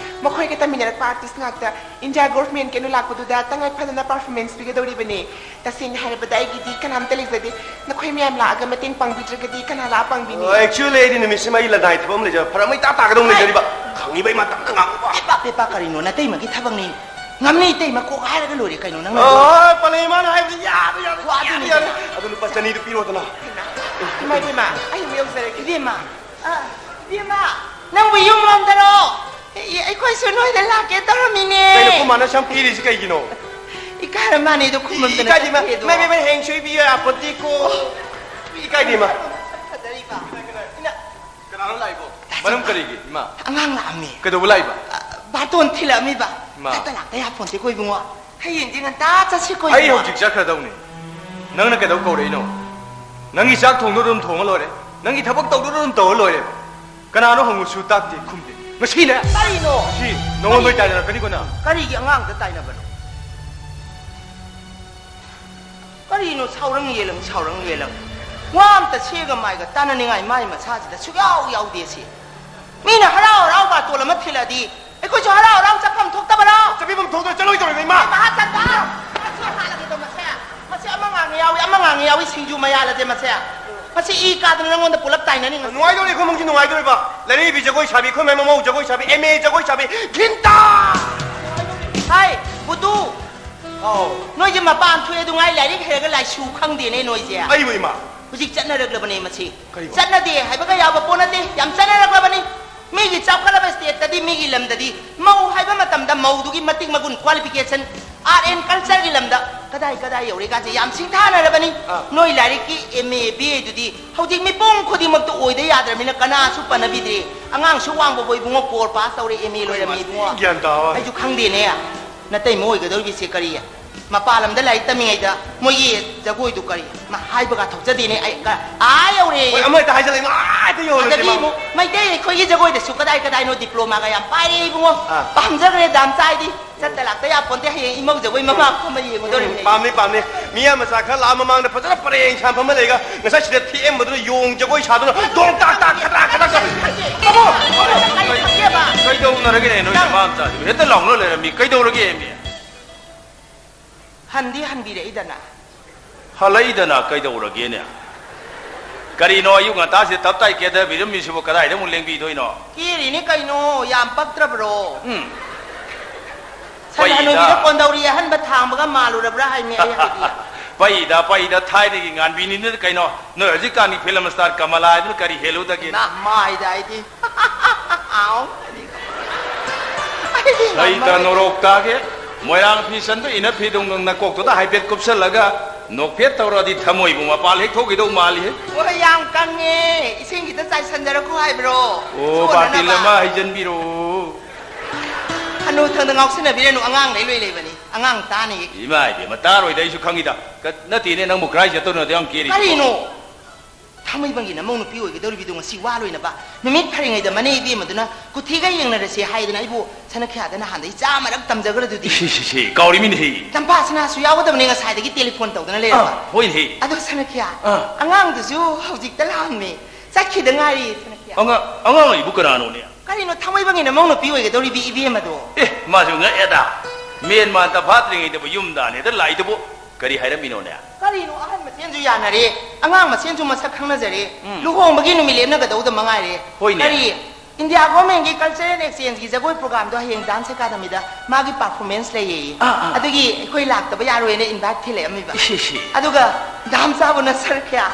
ꯃꯈꯣꯏꯒ ꯇꯝꯃꯤꯟꯅꯔꯛꯄ artist ꯉꯥꯛꯇ꯫ India government ꯀꯩꯅꯣ ꯂꯥꯛꯄꯗꯨꯗ ꯇꯉꯥꯏ ꯐꯗꯅ performance ꯄꯤꯒꯗꯧꯔꯤꯕꯅꯤ꯫ ꯇꯁꯦꯡꯅ ꯍꯥꯏꯔꯕꯗ ꯑꯩꯒꯤꯗꯤ ꯀꯅꯥꯝꯇ ꯂꯩꯖꯗꯦ꯫ ꯅꯈꯣꯏ ꯃꯌꯥꯝ ꯂꯥꯛꯑꯒ ꯃꯇꯦꯡ ꯄꯥꯡꯕꯤꯗ꯭ꯔꯒꯗꯤ ꯀꯅꯥ ꯂꯥꯛꯑ ꯄꯥꯡꯕꯤꯅꯤ? ꯑꯣ, actually ꯑꯩꯗꯤ ꯅꯨꯃꯤꯠꯁꯤꯃ ꯑꯩ ꯂꯅꯥꯏ ꯊꯕꯛ ꯑꯃ ꯂꯩꯖꯕ, ꯐꯔꯛ ꯑꯃ ꯏꯇꯥ ꯇꯥꯒꯗꯧꯅ ꯍꯥꯏ꯫ ꯂꯩꯖꯔꯤꯕ꯫ ꯈꯪꯉꯤꯕ ꯏꯃꯥ, ꯇꯞꯅ ꯉꯥꯡꯉꯨꯕ꯫ ꯄꯦꯄꯥ, ꯄꯦꯄꯥ, ꯀꯔꯤꯅꯣ? ꯅꯇꯩꯃꯒꯤ ꯊꯕꯛꯅꯤ꯫ ꯉꯝꯅꯤ ꯏꯇꯩꯃ ꯀꯣꯛ ꯍꯥꯏꯔꯒ ꯂꯣꯏꯔꯦ ꯀꯩꯅꯣ ꯅꯪꯅ꯫ ꯑꯣ, ꯄꯂꯦ ꯏꯃꯥꯅ ꯍꯥꯏꯕꯗꯤ ꯌꯥꯔꯦ, ꯌꯥꯔꯦ, ꯍꯣ, ꯑꯗꯨꯅꯤ꯫ ꯌꯥꯔꯦ, ꯌꯥꯔꯦ꯫ ꯑꯗꯨ ꯂꯨꯄꯥ ꯆꯅꯤꯗꯨ ꯄꯤꯔꯣꯗꯅ꯫ ꯏꯃꯥ, ꯏꯃꯥ, ꯑꯩ ꯑꯃꯨꯛ ꯌꯧꯖꯔꯒꯦ꯫ ꯏꯕꯦꯝꯃ, ꯑ, ꯏꯕꯦꯝꯃ, ꯅꯪꯕꯨ ꯌꯨꯝ ꯂꯣꯝꯗꯔꯣ? ꯑꯦ, ꯑꯩꯈꯣꯏꯁꯨ ꯅꯣꯏꯗ ꯂꯥꯛꯀꯦ ꯇꯧꯔꯝꯃꯤꯅꯦ꯫ ꯀꯩꯅꯣ, ꯑꯩꯈꯣꯏ ꯃꯥꯅ ꯁꯝ ꯄꯤꯔꯤꯁꯤ ꯀꯩꯒꯤꯅꯣ? ꯏꯀꯥꯏꯔ ꯃꯥꯅꯦꯗꯣ ꯈꯨꯝꯃꯝꯗꯅ ꯏꯀꯥꯏꯗꯦ, ꯏꯃꯥ꯫ ꯆꯠꯈ꯭ꯔꯦꯗꯣ꯫ ꯃꯥ, ꯃꯥ, ꯃꯥ, ꯍꯦꯡ ꯁꯣꯏꯕꯤ ꯌꯥꯄꯣꯠꯇꯦꯀꯣ꯫ ꯏꯀꯥꯏꯗꯦ, ꯏꯃꯥ꯫ ꯐꯖꯔꯤꯕ꯫ ꯏꯅ-, ꯀꯅꯥꯅꯣ ꯂꯥꯛꯏꯕꯣ? ꯃꯔꯝ ꯀꯔꯤꯒꯤ, ꯏꯃꯥ? ꯑꯉꯥꯡ ꯂꯥꯛꯑꯝꯃꯤ꯫ ꯀꯩꯗꯧꯕ ꯂꯥꯛꯏꯕ? ꯑ, ꯕꯥꯔꯇꯣꯟ ꯊꯤꯜꯂꯛꯑꯝꯃꯤꯕ꯫ ꯏꯃꯥ꯫ ꯆꯠꯇ ꯂꯥꯛꯇ ꯌꯥꯄꯣꯟꯇꯦꯀꯣ ꯏꯕꯨꯡꯉꯣ꯫ ꯍꯌꯦꯡꯗꯤ ꯉꯟꯇꯥ ꯆꯠꯁꯤꯀꯣ ꯑꯩ ꯏꯕꯨꯡꯉꯣ꯫ ꯍꯧꯖꯤꯛ ꯆꯠꯈ꯭ꯔꯗꯧꯅꯤ꯫ ꯅꯪꯅ ꯀꯩꯗꯧ ꯀꯧꯔꯛꯏꯅꯣ? ꯅꯪꯒꯤ ꯆꯥꯛ ꯊꯣꯡꯗꯣ ꯑꯗꯨꯝ ꯊꯣꯡꯉ ꯂꯣꯏꯔꯦ꯫ ꯅꯪꯒꯤ ꯊꯕꯛ ꯇꯧꯗꯣ ꯑꯗꯨꯝ ꯇꯧꯔ ꯂꯣꯏꯔꯦ꯫ ꯀꯅꯥꯅꯣ ꯍꯪꯉꯨꯁꯨ ꯇꯥꯛꯇꯦ, ꯈꯨꯝꯗꯦ꯫ ꯉꯁꯤꯅꯦ꯫ ꯀꯔꯤꯅꯣ? ꯉꯁꯤ ꯅꯉꯣꯟꯗ ꯀꯔꯤ? ꯇꯥꯏꯅꯔꯛꯀꯅꯤꯀꯣ ꯅꯪ꯫ ꯀꯔꯤꯒꯤ ꯑꯉꯥꯡꯗ ꯇꯥꯏꯅꯕꯅꯣ? ꯀꯔꯤꯅꯣ ꯁꯥꯎꯔꯪ ꯌꯦꯜꯂꯪ, ꯁꯥꯎꯔꯪ ꯌꯦꯜꯂꯪ? ꯋꯥ ꯑꯝꯇ ꯁꯦꯒ ꯃꯥꯏꯒ ꯇꯥꯅꯅꯤꯡꯉꯥꯏ ꯃꯥꯏ ꯃꯁꯥꯁꯤꯗ ꯁꯨꯛꯌꯥꯎ ꯌꯥꯎꯗꯦ ꯁꯤ꯫ ꯃꯤꯅ ꯍꯔꯥꯎ ꯍꯔꯥꯎ ꯕꯥꯇꯣꯟ ꯑꯃ ꯊꯤꯜꯂꯛꯑꯗꯤ ꯑꯩꯈꯣꯏꯁꯨ ꯍꯔꯥꯎ ꯍꯔꯥꯎ ꯆꯠꯐꯝ ꯊꯣꯛꯇꯕꯔꯣ? ꯆꯠꯐꯝ ꯊꯣꯛꯇꯅ ꯆꯠꯂꯣꯏꯗꯧꯔꯤꯕ ꯏꯃꯥ꯫ ꯃꯍꯥꯆꯟꯗ! ꯃꯁꯤ ꯍꯥꯠꯂꯒꯦꯗꯣ ꯃꯁꯦ꯫ ꯃꯁꯤ ꯑꯃ ꯉꯥꯡꯉꯤ ꯌꯥꯎꯏ, ꯑꯃ ꯉꯥꯡꯉꯤ ꯌꯥꯎꯏ, ꯁꯤꯡꯖꯨ ꯃꯌꯥꯜ ꯑꯁꯦ ꯃꯁꯦ꯫ ꯃꯁꯤ ꯏ ꯀꯥꯗꯅ ꯅꯪꯉꯣꯟꯗ ꯄꯨꯂꯞ ꯇꯥꯏꯅꯅꯤ ꯉꯁꯤ꯫ ꯅꯨꯡꯉꯥꯏꯗꯧꯔꯤ, ꯑꯩꯈꯣꯏ ꯏꯃꯨꯡꯁꯤ ꯅꯨꯡꯉꯥꯏꯗꯧꯔꯤꯕ꯫ ꯂꯩꯔꯛ ꯏꯕꯤ ꯖꯒꯣꯏ ꯁꯥꯕꯤ, ꯑꯩꯈꯣꯏ ꯃꯥꯏ ꯃꯃꯧ ꯖꯒꯣꯏ ꯁꯥꯕꯤ, ꯑꯦꯝ ꯑꯦ ꯖꯒꯣꯏ ꯁꯥꯕꯤ, ꯘꯤꯟꯇꯥ! ꯍꯥꯏ! ꯎꯗꯨ, ꯑꯧ꯫ ꯅꯣꯏꯁꯦ ꯃꯄꯥꯟ ꯊꯣꯛꯑꯦ ꯑꯗꯨ ꯉꯥꯏ ꯂꯥꯏꯔꯤꯛ ꯍꯩꯔꯒ ꯂꯥꯏꯁꯨ ꯈꯪꯗꯦꯅꯦ ꯅꯣꯏꯁꯦ꯫ ꯑꯩꯕꯨ ꯏꯃꯥ? ꯍꯧꯖꯤꯛ ꯆꯠꯅꯔꯛꯂꯕꯅꯦ ꯃꯁꯤ꯫ ꯀꯔꯤꯕꯨ? ꯆꯠꯅꯗꯦ ꯍꯥꯏꯕꯒ ꯌꯥꯕ ꯄꯣꯠ ꯅꯠꯇꯦ, ꯌꯥꯝ ꯆꯠꯅꯔꯛꯂꯕꯅꯤ꯫ ꯃꯤꯒꯤ ꯆꯥꯎꯈꯠꯂꯕ stateꯇꯗꯤ, ꯃꯤꯒꯤ ꯂꯝꯗꯗꯤ ꯃꯧ ꯍꯥꯏꯕ ꯃꯇꯝꯗ ꯃꯧꯗꯨꯒꯤ ꯃꯇꯤꯛ ꯃꯒꯨꯟ, qualification, art and cultureꯒꯤ ꯂꯝꯗ ꯀꯗꯥꯏ ꯀꯗꯥꯏ ꯌꯧꯔꯦꯒꯥꯁꯦ ꯌꯥꯝ ꯁꯤꯡꯊꯥꯅꯔꯕꯅꯤ꯫ ꯑꯥ꯫ ꯅꯣꯏ ꯂꯥꯏꯔꯤꯛꯀꯤ M A, B A ꯗꯨꯗꯤ ꯍꯧꯖꯤꯛ ꯃꯤꯄꯨꯝ ꯈꯨꯗꯤꯡꯃꯛꯇ ꯑꯣꯏꯗ ꯌꯥꯗ꯭ꯔꯕꯅꯤꯅ ꯀꯅꯥꯁꯨ ꯄꯟꯅꯕꯤꯗ꯭ꯔꯦ꯫ ꯑꯉꯥꯡꯁꯨ ꯋꯥꯡꯕꯕꯨ ꯏꯕꯨꯡꯉꯣ ꯀꯣꯔ ꯄꯥꯁ ꯇꯧꯔꯦ, M A ꯂꯣꯏꯔꯝꯃꯤ ꯏꯕꯨꯡꯉꯣ꯫ ꯒ꯭ꯌꯥꯟ ꯇꯥꯕ꯫ ꯑꯩꯁꯨ ꯈꯪꯗꯦꯅꯦ꯫ ꯅꯇꯩꯃ ꯑꯣꯏꯒꯗꯧꯔꯤꯕꯁꯦ ꯀꯔꯤ? ꯃꯄꯥꯟ ꯂꯝꯗ ꯂꯥꯏꯔꯤꯛ ꯇꯝꯃꯤꯉꯩꯗ ꯃꯣꯏꯒꯤ ꯖꯒꯣꯏꯗꯨ ꯀꯔꯤ? ꯃꯥ ꯍꯥꯏꯕꯒ ꯊꯣꯛꯆꯗꯦꯅꯦ꯫ ꯑꯩ ꯀ-, ꯑꯥ ꯌꯧꯔꯦ꯫ ꯍꯣꯏ, ꯑꯃ ꯍꯦꯛꯇ ꯍꯥꯏꯖꯜꯂꯦ, ꯏꯃꯥ, ꯑꯥ ꯍꯦꯛꯇ ꯌꯧꯍꯜꯂꯁꯤ, ꯑꯗꯒꯤ ꯏꯃꯥ꯫ ꯑꯃꯨꯛ ꯃꯩꯇꯩ ꯑꯩꯈꯣꯏꯒꯤ ꯖꯒꯣꯏꯗꯁꯨ ꯀꯗꯥꯏ ꯀꯗꯥꯏꯅꯣ ꯗꯤꯄ꯭ꯂꯣꯃꯥꯒ ꯌꯥꯝ ꯄꯥꯏꯔꯦ ꯏꯕꯨꯡꯉꯣ꯫ ꯑꯥ꯫ ꯄꯥꯝꯖꯈ꯭ꯔꯦ ꯗꯥꯝꯆꯥ ꯑꯩꯗꯤ꯫ ꯆꯠꯇ ꯂꯥꯛꯇ ꯌꯥꯄꯣꯟꯇꯦ, ꯍꯌꯦꯡ ꯏꯃꯧ ꯖꯒꯣꯏ ꯃꯃꯥ ꯐꯝꯕ ꯌꯦꯡꯉꯨꯗꯧꯔꯤꯕꯅꯦ꯫ ꯄꯥꯝꯅꯤ, ꯄꯥꯝꯅꯤ꯫ ꯃꯤꯌꯥꯝ ꯃꯆꯥ ꯈꯔ ꯂꯥꯛꯑ ꯃꯃꯥꯡꯗ ꯐꯖꯅ ꯄꯔꯦꯡ ꯁꯥꯟ ꯐꯝꯃ ꯂꯩꯒ ꯉꯁꯥꯏ ꯁꯤꯗ ꯊꯦꯛꯑꯝꯕꯗꯨꯅ ꯌꯣꯡ ꯖꯒꯣꯏ ꯁꯥꯗꯨꯅ ꯗꯣꯡ ꯇꯥꯛ ꯇꯥꯛ ꯈꯗ꯭ꯔꯥꯛ ꯈꯗ꯭ꯔꯥꯛ ꯇꯧ-, ꯀꯩꯗꯧꯅꯔꯒꯦꯅꯦ ꯅꯣꯏ ꯅꯃꯥ ꯃꯆꯥꯁꯤꯕꯨ? ꯍꯦꯛꯇ ꯂꯥꯎꯅ ꯂꯩꯔꯝꯃꯤ꯫ ꯀꯩꯗꯧꯔꯒꯦ ꯃꯤ? ꯍꯟꯗꯤ ꯍꯟꯕꯤꯔꯛꯏꯗꯅ꯫ ꯍꯜꯂꯛꯏꯗꯅ ꯀꯩꯗꯧꯔꯒꯦꯅꯦ? ꯀꯔꯤꯅꯣ ꯑꯌꯨꯛ ꯉꯟꯇꯥꯁꯤꯗ ꯇꯞ ꯇꯥꯏ ꯀꯦꯊꯕꯤꯔꯝꯃꯤꯁꯤꯕꯨ ꯀꯗꯥꯏꯗ ꯑꯃꯨꯛ ꯂꯦꯡꯕꯤꯗꯣꯏꯅꯣ? ꯀꯦꯔꯤꯅꯤ ꯀꯩꯅꯣ, ꯌꯥꯝ ꯄꯛꯇ꯭ꯔꯕ꯭ꯔꯣ? ꯎꯝ꯫ ꯁꯟ ꯍꯅꯨꯕꯤꯗ ꯄꯩꯗ꯫ ꯀꯣꯟꯗꯧꯔꯤ ꯑꯍꯟꯕ ꯊꯥꯡꯕꯒ ꯃꯥꯜꯂꯨꯔꯕ꯭ꯔꯥ ꯍꯥꯏꯃꯤ ꯑꯩ ꯍꯥꯏꯗꯤ꯫ ꯄꯩꯗ, ꯄꯩꯗ ꯊꯥꯏꯅꯒꯤ ꯉꯥꯟꯕꯤꯅꯤꯅ ꯀꯩꯅꯣ, ꯅꯣꯏ ꯍꯧꯖꯤꯛꯀꯥꯟꯒꯤ film star ꯀꯃꯂꯥ ꯍꯥꯏꯗꯨꯅ ꯀꯔꯤ ꯍꯦꯜꯂꯨꯗꯒꯦ? ꯏꯃꯥ, ꯃꯥꯏꯗ ꯑꯩꯗꯤ꯫ ꯑꯩꯗꯤ ꯁꯩꯇ ꯉꯝꯃꯔꯣꯏ꯫ ꯅꯣꯔꯣꯛ ꯇꯥꯒꯦ, ꯃꯣꯏꯔꯥꯡ ꯐꯤ ꯆꯟꯕ ꯏꯅ ꯐꯤꯗꯣꯡ ꯅꯀꯣꯛꯇꯨꯗ ꯍꯥꯏꯐꯦꯠ ꯀꯨꯞꯁꯜꯂꯒ ꯅꯣꯛꯐꯦꯠ ꯇꯧꯔꯗꯤ ꯊꯃꯣꯏꯕꯨ ꯃꯄꯥꯜ ꯍꯦꯛ ꯊꯣꯛꯈꯤꯗꯧ ꯃꯥꯜꯂꯤꯍꯦ꯫ ꯍꯣꯏ, ꯌꯥꯝ ꯀꯪꯉꯦ꯫ ꯏꯁꯤꯡ ꯈꯤꯇ ꯆꯥꯏꯁꯟꯖꯔꯛꯈꯣ ꯍꯥꯏꯕ꯭ꯔꯣ? ꯑꯣ, ꯁꯣꯔ ꯕꯥꯇꯤꯜ ꯍꯣꯟꯅꯕ꯫ ꯑꯃ ꯍꯩꯖꯟꯕꯤꯔꯣ꯫ ꯍꯅꯨꯊꯪꯗ ꯉꯥꯎꯁꯤꯟꯅꯕꯤꯔꯅꯨ, ꯑꯉꯥꯡ ꯂꯩ ꯂꯣꯏ ꯂꯩꯕꯅꯤ꯫ ꯑꯉꯥꯡ ꯇꯥꯅꯤ꯫ ꯏꯃꯥ ꯏꯕꯦꯝꯃ, ꯇꯥꯔꯣꯏꯗ, ꯑꯩꯁꯨ ꯈꯪꯉꯤꯗ꯫ ꯀ-, ꯅꯠꯇꯦꯅꯦ, ꯅꯪꯕꯨ ꯀꯔꯥꯏ ꯆꯠꯇꯧꯅꯣ ꯑꯗꯨ ꯌꯥꯝ ꯀꯦꯔꯤꯁꯤꯕꯣ? ꯀꯔꯤꯅꯣ? ꯊꯥꯡꯃꯩꯕꯟꯒꯤ ꯅꯃꯧ ꯅꯨꯄꯤ ꯑꯣꯏꯒꯗꯧꯔꯤꯕꯤꯗꯣ ꯉꯁꯤ ꯋꯥ ꯂꯣꯏꯅꯕ ꯅꯨꯃꯤꯠ ꯐꯔꯤꯉꯩꯗ ꯃꯅꯦ ꯏꯕꯦꯝꯃꯗꯨꯅ ꯀꯨꯊꯤꯒ ꯌꯦꯡꯅꯔꯁꯦ ꯍꯥꯏꯗꯅ ꯑꯩꯕꯨ ꯁꯅꯈ꯭ꯌꯥꯗ ꯅꯍꯥꯟꯗꯩ ꯆꯥꯝꯃꯔꯛ ꯇꯝꯖꯈ꯭ꯔꯗꯨꯗꯤ꯫ ꯏꯁ, ꯏꯁ, ꯏꯁ, ꯀꯥꯎꯔꯤꯃꯤꯅꯦꯍꯦ꯫ ꯆꯝꯄꯥ ꯁꯅꯥꯁꯨ ꯌꯥꯎꯒꯗꯕꯅꯦ ꯉꯁꯥꯏꯗꯒꯤ ꯇꯦꯂꯤꯐꯣꯟ ꯇꯧꯗꯅ ꯂꯩꯔꯕ꯫ ꯑꯥ, ꯍꯣꯏꯅꯦꯍꯦ꯫ ꯑꯗꯣ ꯁꯅꯈ꯭ꯌꯥ, ꯑꯥ꯫ ꯑꯉꯥꯡꯗꯨꯁꯨ ꯍꯧꯖꯤꯛꯇ ꯂꯥꯛꯑꯝꯃꯦ꯫ ꯆꯠꯈꯤꯗ ꯉꯥꯏꯔꯤ ꯁꯅꯈ꯭ꯌꯥ꯫ ꯑꯉꯥꯡ, ꯑꯉꯥꯡ ꯑꯩꯕꯨ ꯀꯅꯥꯅꯣꯅꯦ? ꯀꯔꯤꯅꯣ ꯊꯥꯡꯃꯩꯕꯟꯒꯤ ꯅꯃꯧ ꯅꯨꯄꯤ ꯑꯣꯏꯒꯗꯧꯔꯤꯕꯤ ꯏꯕꯦꯝꯃꯗꯣ? ꯑꯦ, ꯃꯥꯁꯨ ꯉꯛꯑꯦꯗ꯫ ꯃꯦꯟ ꯃꯥꯟ ꯇꯐꯥꯠꯇ꯭ꯔꯤꯉꯩꯗꯕꯨ ꯌꯨꯝꯗꯥꯅꯦꯗ ꯂꯥꯛꯏꯗꯨꯕꯨ꯫ ꯀꯔꯤ ꯍꯥꯏꯔꯝꯃꯤꯅꯣꯅꯦ? ꯀꯔꯤꯅꯣ ꯑꯍꯟ ꯃꯁꯦꯟꯁꯨ ꯌꯥꯅꯔꯦ, ꯑꯉꯥꯡ ꯃꯁꯦꯟꯁꯨ ꯃꯁꯛ ꯈꯪꯅꯖꯔꯦ, ꯎꯝ꯫ ꯂꯨꯍꯣꯡꯕꯒꯤ ꯅꯨꯃꯤꯠ ꯂꯦꯞꯅꯒꯗꯧꯗ ꯃꯉꯥꯏꯔꯦ꯫ ꯍꯣꯏꯅꯦ꯫ ꯀꯔꯤ? ꯏꯟꯗꯤꯌꯥ ꯒꯣꯔꯃꯦꯟꯒꯤ ꯀꯜꯆꯔꯦꯜ ꯑꯦꯛꯁꯆꯦꯟꯖꯀꯤ ꯖꯒꯣꯏ ꯄ꯭ꯔꯣꯒꯥꯝꯗꯣ ꯍꯌꯦꯡ ꯗꯥꯟꯁ ꯑꯦꯀꯥꯗꯃꯤꯗ ꯃꯥꯒꯤ ꯄꯔꯐꯣꯔꯃꯦꯟꯁ ꯂꯩꯌꯦ꯫ ꯑꯥ, ꯑꯥ꯫ ꯑꯗꯨꯒꯤ ꯑꯩꯈꯣꯏ ꯂꯥꯛꯇꯕ ꯌꯥꯔꯣꯏꯅ ꯏꯟꯚꯥꯏꯠ ꯊꯤꯜꯂꯛꯑꯝꯃꯤꯕ꯫ ꯏꯁ, ꯏꯁ, ꯏꯁ꯫ ꯑꯗꯨꯒ ꯗꯥꯝꯆꯥꯕꯨꯅ ꯁꯔꯈ꯭ꯌꯥ,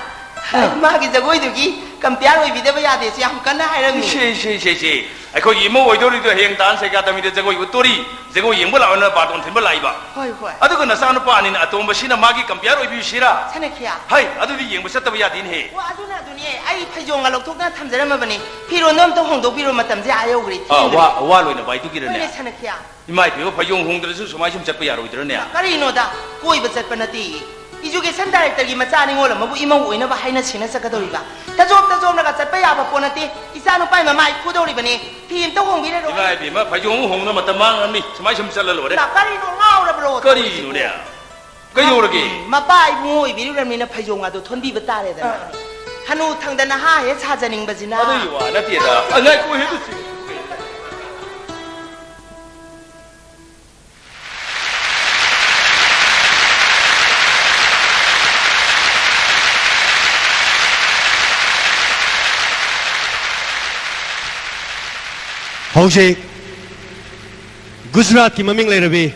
ꯑꯥ꯫ ꯃꯥꯒꯤ ꯖꯒꯣꯏꯗꯨꯒꯤ ꯀꯝꯄꯤꯌꯥꯔ ꯑꯣꯏꯕꯤꯗꯕ ꯌꯥꯗꯦ ꯁꯤ ꯌꯥꯝ ꯀꯟꯅ ꯍꯥꯏꯔꯝꯃꯤ꯫ ꯏꯁ, ꯏꯁ, ꯏꯁ, ꯏꯁ꯫ ꯑꯩꯈꯣꯏꯒꯤ ꯏꯃꯧ ꯑꯣꯏꯗꯧꯔꯤꯗꯣ ꯍꯌꯦꯡ ꯗꯥꯟꯁ ꯑꯦꯀꯥꯗꯃꯤꯗ ꯖꯒꯣꯏ ꯎꯠꯇꯣꯔꯤ, ꯖꯒꯣꯏ ꯌꯦꯡꯕ ꯂꯥꯛꯑꯣꯅ ꯕꯥꯔꯇꯣꯟ ꯊꯤꯟꯕ ꯂꯥꯛꯏꯕ꯫ ꯍꯣꯏ, ꯍꯣꯏ꯫ ꯑꯗꯨꯒ ꯅꯆꯥꯅꯨꯄꯥ ꯑꯅꯤꯅ ꯑꯇꯣꯝꯕꯁꯤꯅ ꯃꯥꯒꯤ ꯀꯝꯄꯤꯌꯥꯔ ꯑꯣꯏꯕꯤꯌꯨꯁꯤꯔꯥ? ꯁꯅꯈꯤꯌꯥ꯫ ꯍꯩ, ꯑꯗꯨꯗꯤ ꯌꯦꯡꯕ ꯆꯠꯇꯕ ꯌꯥꯗꯦꯅꯦꯍꯦ꯫ ꯑꯣ, ꯑꯗꯨꯅ ꯑꯗꯨꯅꯦ꯫ ꯑꯩ ꯐꯩꯖꯣꯝꯒ ꯂꯧꯊꯣꯛꯇꯅ ꯊꯝꯖꯔꯝꯃꯕꯅꯤ꯫ ꯐꯤꯔꯣꯟꯗꯣ ꯑꯝꯇ ꯍꯣꯡꯗꯣꯛꯄꯤꯔꯣ, ꯃꯇꯝꯁꯦ ꯑꯥ ꯌꯧꯈ꯭ꯔꯦ, ꯑꯥ, ꯊꯦꯡꯈ꯭ꯔꯦ꯫ ꯋꯥ, ꯋꯥ ꯂꯣꯏꯅ ꯕꯥꯏ ꯇꯨꯒꯤꯔꯅꯦ? ꯍꯣꯏꯅꯦ, ꯁꯅꯈꯤꯌꯥ꯫ ꯏꯃꯥ ꯏꯕꯦꯝꯃ, ꯐꯩꯖꯣꯝ ꯍꯣꯡꯗ꯭ꯔꯁꯨ ꯁꯨꯃꯥꯏ ꯁꯨꯝ ꯆꯠꯄ ꯌꯥꯔꯣꯏꯗ꯭ꯔꯅꯦ? ꯀꯔꯤꯅꯣꯗ, ꯀꯣꯏꯕ ꯆꯠꯄ ꯅꯠꯇꯦ꯫ ꯏꯖꯨꯀꯦꯁꯟ ꯗꯥꯏꯔꯦꯛꯇꯔꯒꯤ ꯃꯆꯥ ꯅꯤꯉꯣꯜ ꯑꯃꯕꯨ ꯏꯃꯧ ꯑꯣꯏꯅꯕ ꯍꯥꯏꯅ ꯁꯤꯡꯅ ꯆꯠꯀꯗꯧꯔꯤꯕ? ꯇꯖꯣꯞ ꯇꯖꯣꯞꯅꯒ ꯆꯠꯄ ꯌꯥꯕ ꯄꯣꯠ ꯅꯠꯇꯦ꯫ ꯏꯆꯥ ꯅꯨꯄꯥꯒꯤ ꯃꯃꯥꯏ ꯈꯨꯗꯧꯔꯤꯕꯅꯤ꯫ ꯐꯤ ꯑꯝꯇ ꯍꯣꯡꯕꯤꯔꯔꯣ꯫ ꯏꯃꯥ ꯏꯕꯦꯝꯃ, ꯐꯩꯖꯣꯝ ꯑꯃꯨꯛ ꯍꯣꯡꯅ ꯃꯇꯝ ꯃꯥꯡꯉꯝꯅꯤ꯫ ꯁꯨꯃꯥꯏ ꯁꯨꯝ ꯆꯠꯂ ꯂꯣꯏꯔꯦ꯫ ꯏꯃꯥ, ꯀꯔꯤꯅꯣ, ꯉꯥꯎꯔꯕ꯭ꯔꯣ ꯀꯔꯤꯅꯣꯅꯦ? ꯇꯧꯔꯤꯁꯤꯕꯣ? ꯀꯩꯗꯧꯔꯒꯦ? ꯎꯝ, ꯃꯄꯥ ꯏꯕꯨꯡꯉꯣ ꯑꯣꯏꯕꯤꯔꯨꯔꯕꯅꯤꯅ ꯐꯩꯖꯣꯝꯒꯗꯣ ꯊꯣꯟꯕꯤꯕ ꯇꯥꯔꯦꯗꯅ꯫ ꯑꯥ꯫ ꯍꯅꯨ ꯊꯪꯗ ꯅꯍꯥ ꯍꯦꯛ ꯁꯥꯖꯅꯤꯡꯕꯁꯤꯅ꯫ ꯑꯗꯨꯒꯤ ꯋꯥ ꯅꯠꯇꯦꯗ꯫ ꯑ, ꯉꯥꯏꯈꯣ, ꯍꯦ, ꯂꯨꯆꯤ꯫ ꯍꯧꯖꯤꯛ ꯒꯨꯖꯔꯥꯠꯀꯤ ꯃꯃꯤꯡ ꯂꯩꯔꯕꯤ,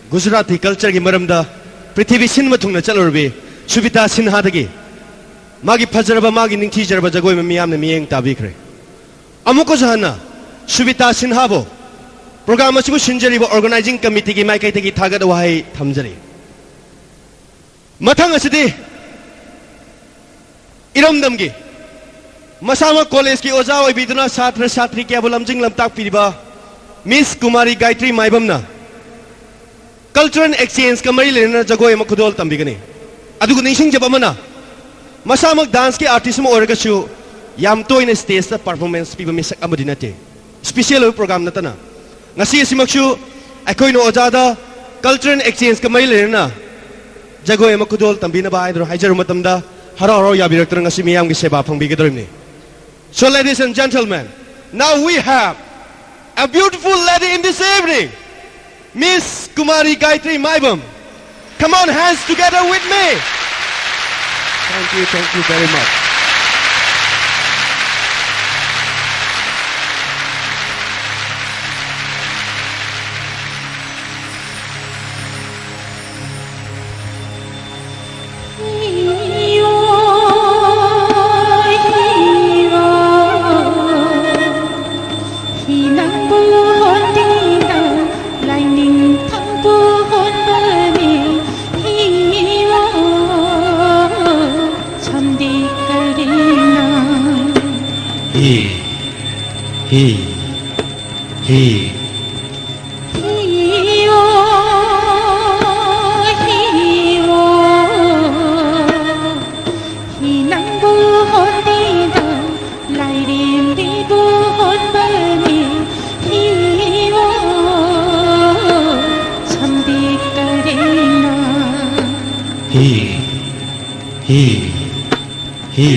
ꯒꯨꯖꯔꯥꯇꯤ ꯀꯜꯆꯔꯒꯤ ꯃꯔꯝꯗ ꯄ꯭ꯔꯤꯊꯤꯕꯤ ꯁꯤꯟꯕ ꯊꯨꯡꯅ ꯆꯠꯂꯨꯔꯕꯤ ꯁꯨꯕꯤꯇꯥ ꯁꯤꯟꯍꯥꯗꯒꯤ ꯃꯥꯒꯤ ꯐꯖꯔꯕ, ꯃꯥꯒꯤ ꯅꯤꯡꯊꯤꯖꯔꯕ ꯖꯒꯣꯏ ꯑꯃ ꯃꯤꯌꯥꯝꯅ ꯃꯤꯠꯌꯦꯡ ꯇꯥꯕꯤꯈ꯭ꯔꯦ꯫ ꯑꯃꯨꯛꯀꯁꯨ ꯍꯟꯅ ꯁꯨꯕꯤꯇꯥ ꯁꯤꯟꯍꯥꯕꯨ ꯄ꯭ꯔꯣꯒ꯭ꯔꯥꯝ ꯑꯁꯤꯕꯨ ꯁꯤꯟꯖꯔꯤꯕ ꯑꯣꯔꯒꯅꯥꯏꯖꯤꯡ ꯀꯃꯤꯇꯤꯒꯤ ꯃꯥꯏꯀꯩꯗꯒꯤ ꯊꯥꯒꯠ ꯋꯥꯍꯩ ꯊꯝꯖꯔꯤ꯫ ꯃꯊꯪ ꯑꯁꯤꯗꯤ ꯏꯔꯝꯗꯝꯒꯤ ꯃꯁꯥꯃꯛ ꯀꯣꯂꯦꯖꯀꯤ ꯑꯣꯖꯥ ꯑꯣꯏꯕꯤꯗꯨꯅ ꯁꯥꯇ꯭ꯔ ꯁꯥꯇ꯭ꯔꯤ ꯀꯌꯥꯕꯨ ꯂꯝꯖꯤꯡ ꯂꯝꯇꯥꯛꯄꯤꯔꯤꯕ ꯃꯤꯁ ꯀꯨꯃꯥꯔꯤ ꯒꯥꯌꯇ꯭ꯔꯤ ꯃꯥꯏꯕꯝꯅ ꯀꯜꯆꯔꯦꯜ ꯑꯦꯛꯁꯆꯦꯟꯖꯀ ꯃꯔꯤ ꯂꯩꯅꯅ ꯖꯒꯣꯏ ꯑꯃ ꯈꯨꯗꯣꯜ ꯇꯝꯕꯤꯒꯅꯤ꯫ ꯑꯗꯨꯒ ꯅꯤꯡꯁꯤꯡꯖꯕ ꯑꯃꯅ, ꯃꯁꯥꯃꯛ ꯗꯥꯟꯁꯀꯤ ꯑꯥꯔꯇꯤꯁ ꯑꯃ ꯑꯣꯏꯔꯒꯁꯨ ꯌꯥꯝ ꯇꯣꯏꯅ ꯁ꯭ꯇꯦꯖꯇ ꯄꯔꯐꯣꯔꯃꯦꯟꯁ ꯄꯤꯕ ꯃꯤꯁꯛ ꯑꯃꯗꯤ ꯅꯠꯇꯦ꯫ ꯁ꯭ꯄꯤꯁꯦꯜ ꯑꯣꯏꯕ ꯄ꯭ꯔꯣꯒ꯭ꯔꯥꯝ ꯅꯠꯇꯅ꯫ ꯉꯁꯤ ꯑꯁꯤꯃꯛꯁꯨ ꯑꯩꯈꯣꯏꯅ ꯑꯣꯖꯥꯗ ꯀꯜꯆꯔꯦꯜ ꯑꯦꯛꯁꯆꯦꯟꯖꯀ ꯃꯔꯤ ꯂꯩꯅꯅ ꯖꯒꯣꯏ ꯑꯃ ꯈꯨꯗꯣꯜ ꯇꯝꯕꯤꯅꯕ ꯍꯥꯏꯗꯨꯅ ꯍꯥꯏꯖꯔꯨꯕ ꯃꯇꯝꯗ ꯍꯔꯥꯎ ꯍꯔꯥꯎ ꯌꯥꯕꯤꯔꯛꯇꯨꯅ ꯉꯁꯤ ꯃꯤꯌꯥꯝꯒꯤ ꯁꯦꯕꯥ ꯐꯪꯕꯤꯒꯗꯧꯔꯤꯕꯅꯤ꯫ So, ladies and gentlemen, now we have a beautiful lady in this evening, Miss Kumari Gayatri Maibam. Come on, hands together with me. Thank you, thank you very much. ꯍꯤ, ꯍꯤ, ꯍꯤ꯫ ꯍꯤꯋꯣ, ꯍꯤꯋꯣ, ꯍꯤ ꯅꯪꯕꯨ ꯍꯣꯟꯕꯤꯗ ꯂꯥꯏꯔꯦꯝꯕꯤꯕꯨ ꯍꯣꯟꯕꯅꯤ꯫ ꯍꯤꯋꯣ, ꯁꯝꯕꯤꯛ ꯀꯔꯤꯅ꯫ ꯍꯤ, ꯍꯤ, ꯍꯤ꯫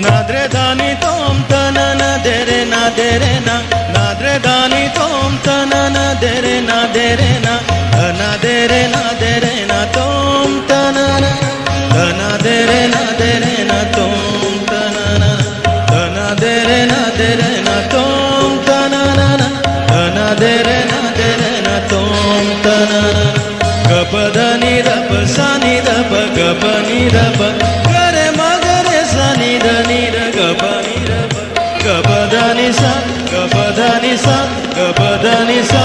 Nadre dani tom tanana dere na dere na. Nadre dani tom tanana dere na dere na. Nadere na dere na tom tanana. Nadere na dere na tom tanana. Nadere na dere na tom tanana. Nadere na dere na tom tanana. Gapada ni dapa sani dapa gapa ni dapa gare magare sani dani da gapa ni dapa gapada ni sa gapada ni sa gapada ni sa.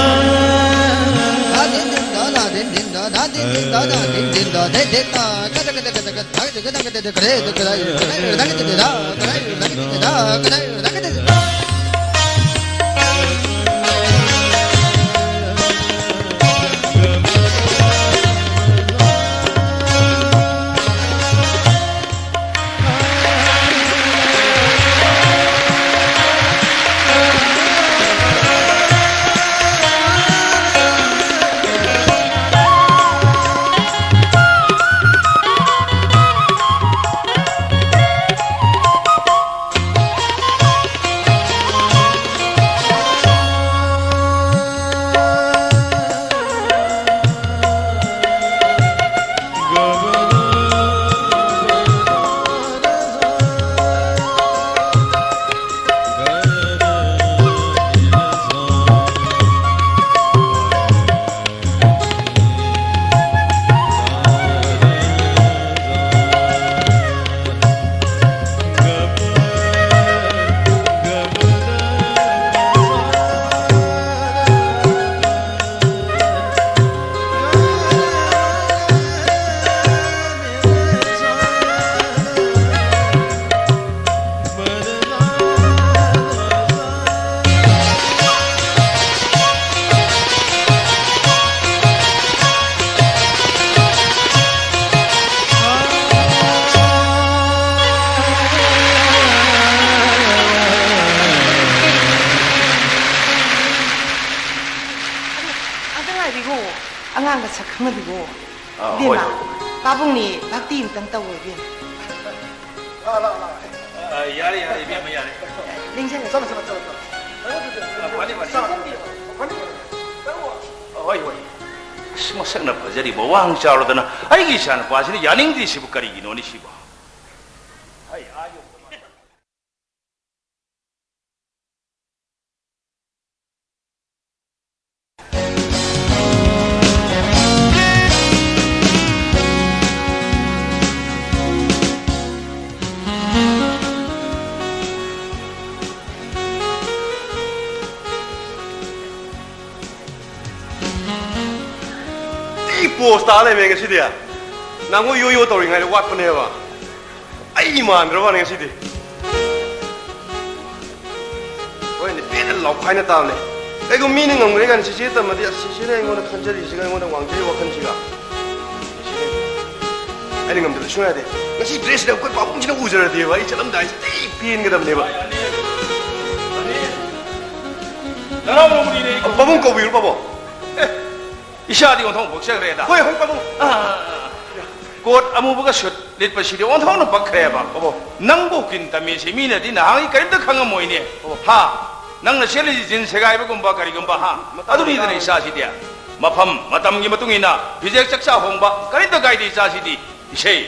ꯑꯗꯨ, ꯑꯗꯨ ꯉꯥꯏꯕꯤꯈꯣ, ꯑꯉꯥꯡꯒ ꯁꯛ ꯈꯪꯍꯜꯂꯤꯈꯣ꯫ ꯑꯥ, ꯏꯕꯦꯝꯃ, ꯍꯣꯏ꯫ ꯄꯥꯕꯨꯡꯅꯤ ꯚꯛꯇꯤ ꯑꯃꯇꯪ ꯇꯧꯋꯣ, ꯏꯕꯦꯝꯃ꯫ ꯂꯥꯛꯑꯣ, ꯂꯥꯛꯑꯣ, ꯂꯥꯛꯑꯣ꯫ ꯑ, ꯌꯥꯔꯦ, ꯌꯥꯔꯦ, ꯏꯕꯦꯝꯃ, ꯌꯥꯔꯦ꯫ ꯅꯤꯡꯁꯤꯡꯉꯦ꯫ ꯆꯠꯂꯣ, ꯆꯠꯂꯣ, ꯆꯠꯂꯣ, ꯆꯠꯂꯣ꯫ ꯑ, ꯐꯅꯤ, ꯐꯅꯤ꯫ ꯆꯠꯂꯣ꯫ ꯐꯅꯤ, ꯐꯅꯤ꯫ ꯍꯣꯏ, ꯍꯣꯏ꯫ ꯑꯁ, ꯃꯁꯛꯅ ꯐꯖꯔꯤꯕ, ꯋꯥꯡ ꯆꯥꯎꯔꯗꯅ ꯑꯩꯒꯤ ꯏꯆꯥꯅꯨꯄꯥꯁꯤꯅ ꯌꯥꯅꯤꯡꯗ꯭ꯔꯤꯁꯤꯕꯨ ꯀꯔꯤꯒꯤꯅꯣꯅꯦ ꯁꯤꯕꯣ? ꯍꯩ, ꯑꯥ ꯌꯧ- ꯊꯤ ꯄꯣꯁ ꯇꯥ ꯂꯩꯔꯝꯃꯦ ꯉꯁꯤꯗꯤ꯫ ꯅꯍꯥꯟꯈꯣꯏ ꯌꯣ ꯌꯣ ꯇꯧꯔꯤꯉꯩꯗ ꯋꯥꯠꯄꯅꯦꯕ꯫ ꯑꯩ ꯃꯥꯟꯗ꯭ꯔꯕꯅꯦ ꯉꯁꯤꯗꯤ꯫ ꯍꯣꯏꯅꯦ, ꯄꯦꯟꯅ ꯂꯥꯎꯈꯥꯏꯅ ꯇꯥꯕꯅꯦ꯫ ꯀꯩꯒꯨꯝꯕ ꯃꯤꯅ ꯉꯝꯈ꯭ꯔꯦ ꯀꯥꯏꯅ ꯆꯦꯆꯦ ꯇꯝꯃꯗꯤ, ꯑꯁ, ꯆꯦꯆꯦꯅ ꯑꯩꯉꯣꯟꯗ ꯈꯟꯖꯔꯤꯁꯤꯒ, ꯑꯩꯉꯣꯟꯗ ꯋꯥꯡꯖꯔꯤ ꯋꯥꯈꯜꯁꯤꯒ꯫ ꯆꯦꯆꯦꯅ ꯑꯩꯅ ꯉꯝꯗꯕꯗꯤ ꯁꯨꯡꯌꯥ ꯌꯥꯗꯦ꯫ ꯉꯁꯤ ꯗ꯭ꯔꯦꯁꯁꯤꯗ ꯑꯩꯈꯣꯏ ꯄꯥꯕꯨꯡꯁꯤꯅ ꯎꯖꯔꯗꯤꯕ, ꯑꯩ ꯆꯠꯂꯝꯗꯥꯏꯁꯤꯗ ꯑꯩ ꯄꯦꯟꯒꯗꯕꯅꯦꯕ꯫ ꯅꯅꯥꯎ ꯅꯣꯡꯃꯅꯤꯅꯦ ꯑꯩ ꯄꯥꯕꯨꯡ ꯀꯧꯕꯤꯔꯣ, ꯄꯥꯕꯨꯡ꯫ ꯑꯦ, ꯏꯁꯥꯗꯤ ꯑꯣꯟꯊꯣꯛ ꯄꯣꯛꯆꯈ꯭ꯔꯦꯗ꯫ ꯍꯣꯏ, ꯍꯣꯏ, ꯄꯥꯕꯨꯡ꯫ ꯑꯥ, ꯀꯣꯠ ꯑꯃꯨꯕꯒ ꯁꯨꯠ ꯂꯤꯠꯄꯁꯤꯗꯤ ꯑꯣꯟꯊꯣꯛꯅ ꯄꯛꯈ꯭ꯔꯦꯕ꯫ ꯄꯥꯕꯨꯡ꯫ ꯅꯪꯕꯨ ꯀꯤꯟ ꯇꯝꯃꯤꯁꯤ ꯃꯤꯅꯗꯤ ꯅꯍꯥꯟꯒꯤ ꯀꯔꯤꯝꯇ ꯈꯪꯉꯝꯃꯣꯏꯅꯦ꯫ ꯄꯥꯕꯨꯡ꯫ ꯍꯥ? ꯅꯪꯅ ꯁꯦꯠꯂꯤꯁꯤ ꯖꯤꯟꯁ ꯁꯦꯒꯥꯏꯕꯒꯨꯝꯕ ꯀꯔꯤꯒꯨꯝꯕ, ꯍꯥ? ꯃꯇꯝ ꯑꯗꯨꯅꯤꯗꯅ ꯃꯇꯥꯡ꯫ ꯏꯆꯥꯁꯤꯗꯤ꯫ ꯃꯐꯝ, ꯃꯇꯝꯒꯤ ꯃꯇꯨꯡ ꯏꯟꯅ ꯐꯤꯖꯦꯛ ꯆꯛꯆꯥ ꯍꯣꯡꯕ ꯀꯔꯤꯝꯇ ꯀꯥꯏꯗꯦ ꯏꯆꯥꯁꯤꯗꯤ꯫ ꯏꯁꯩ꯫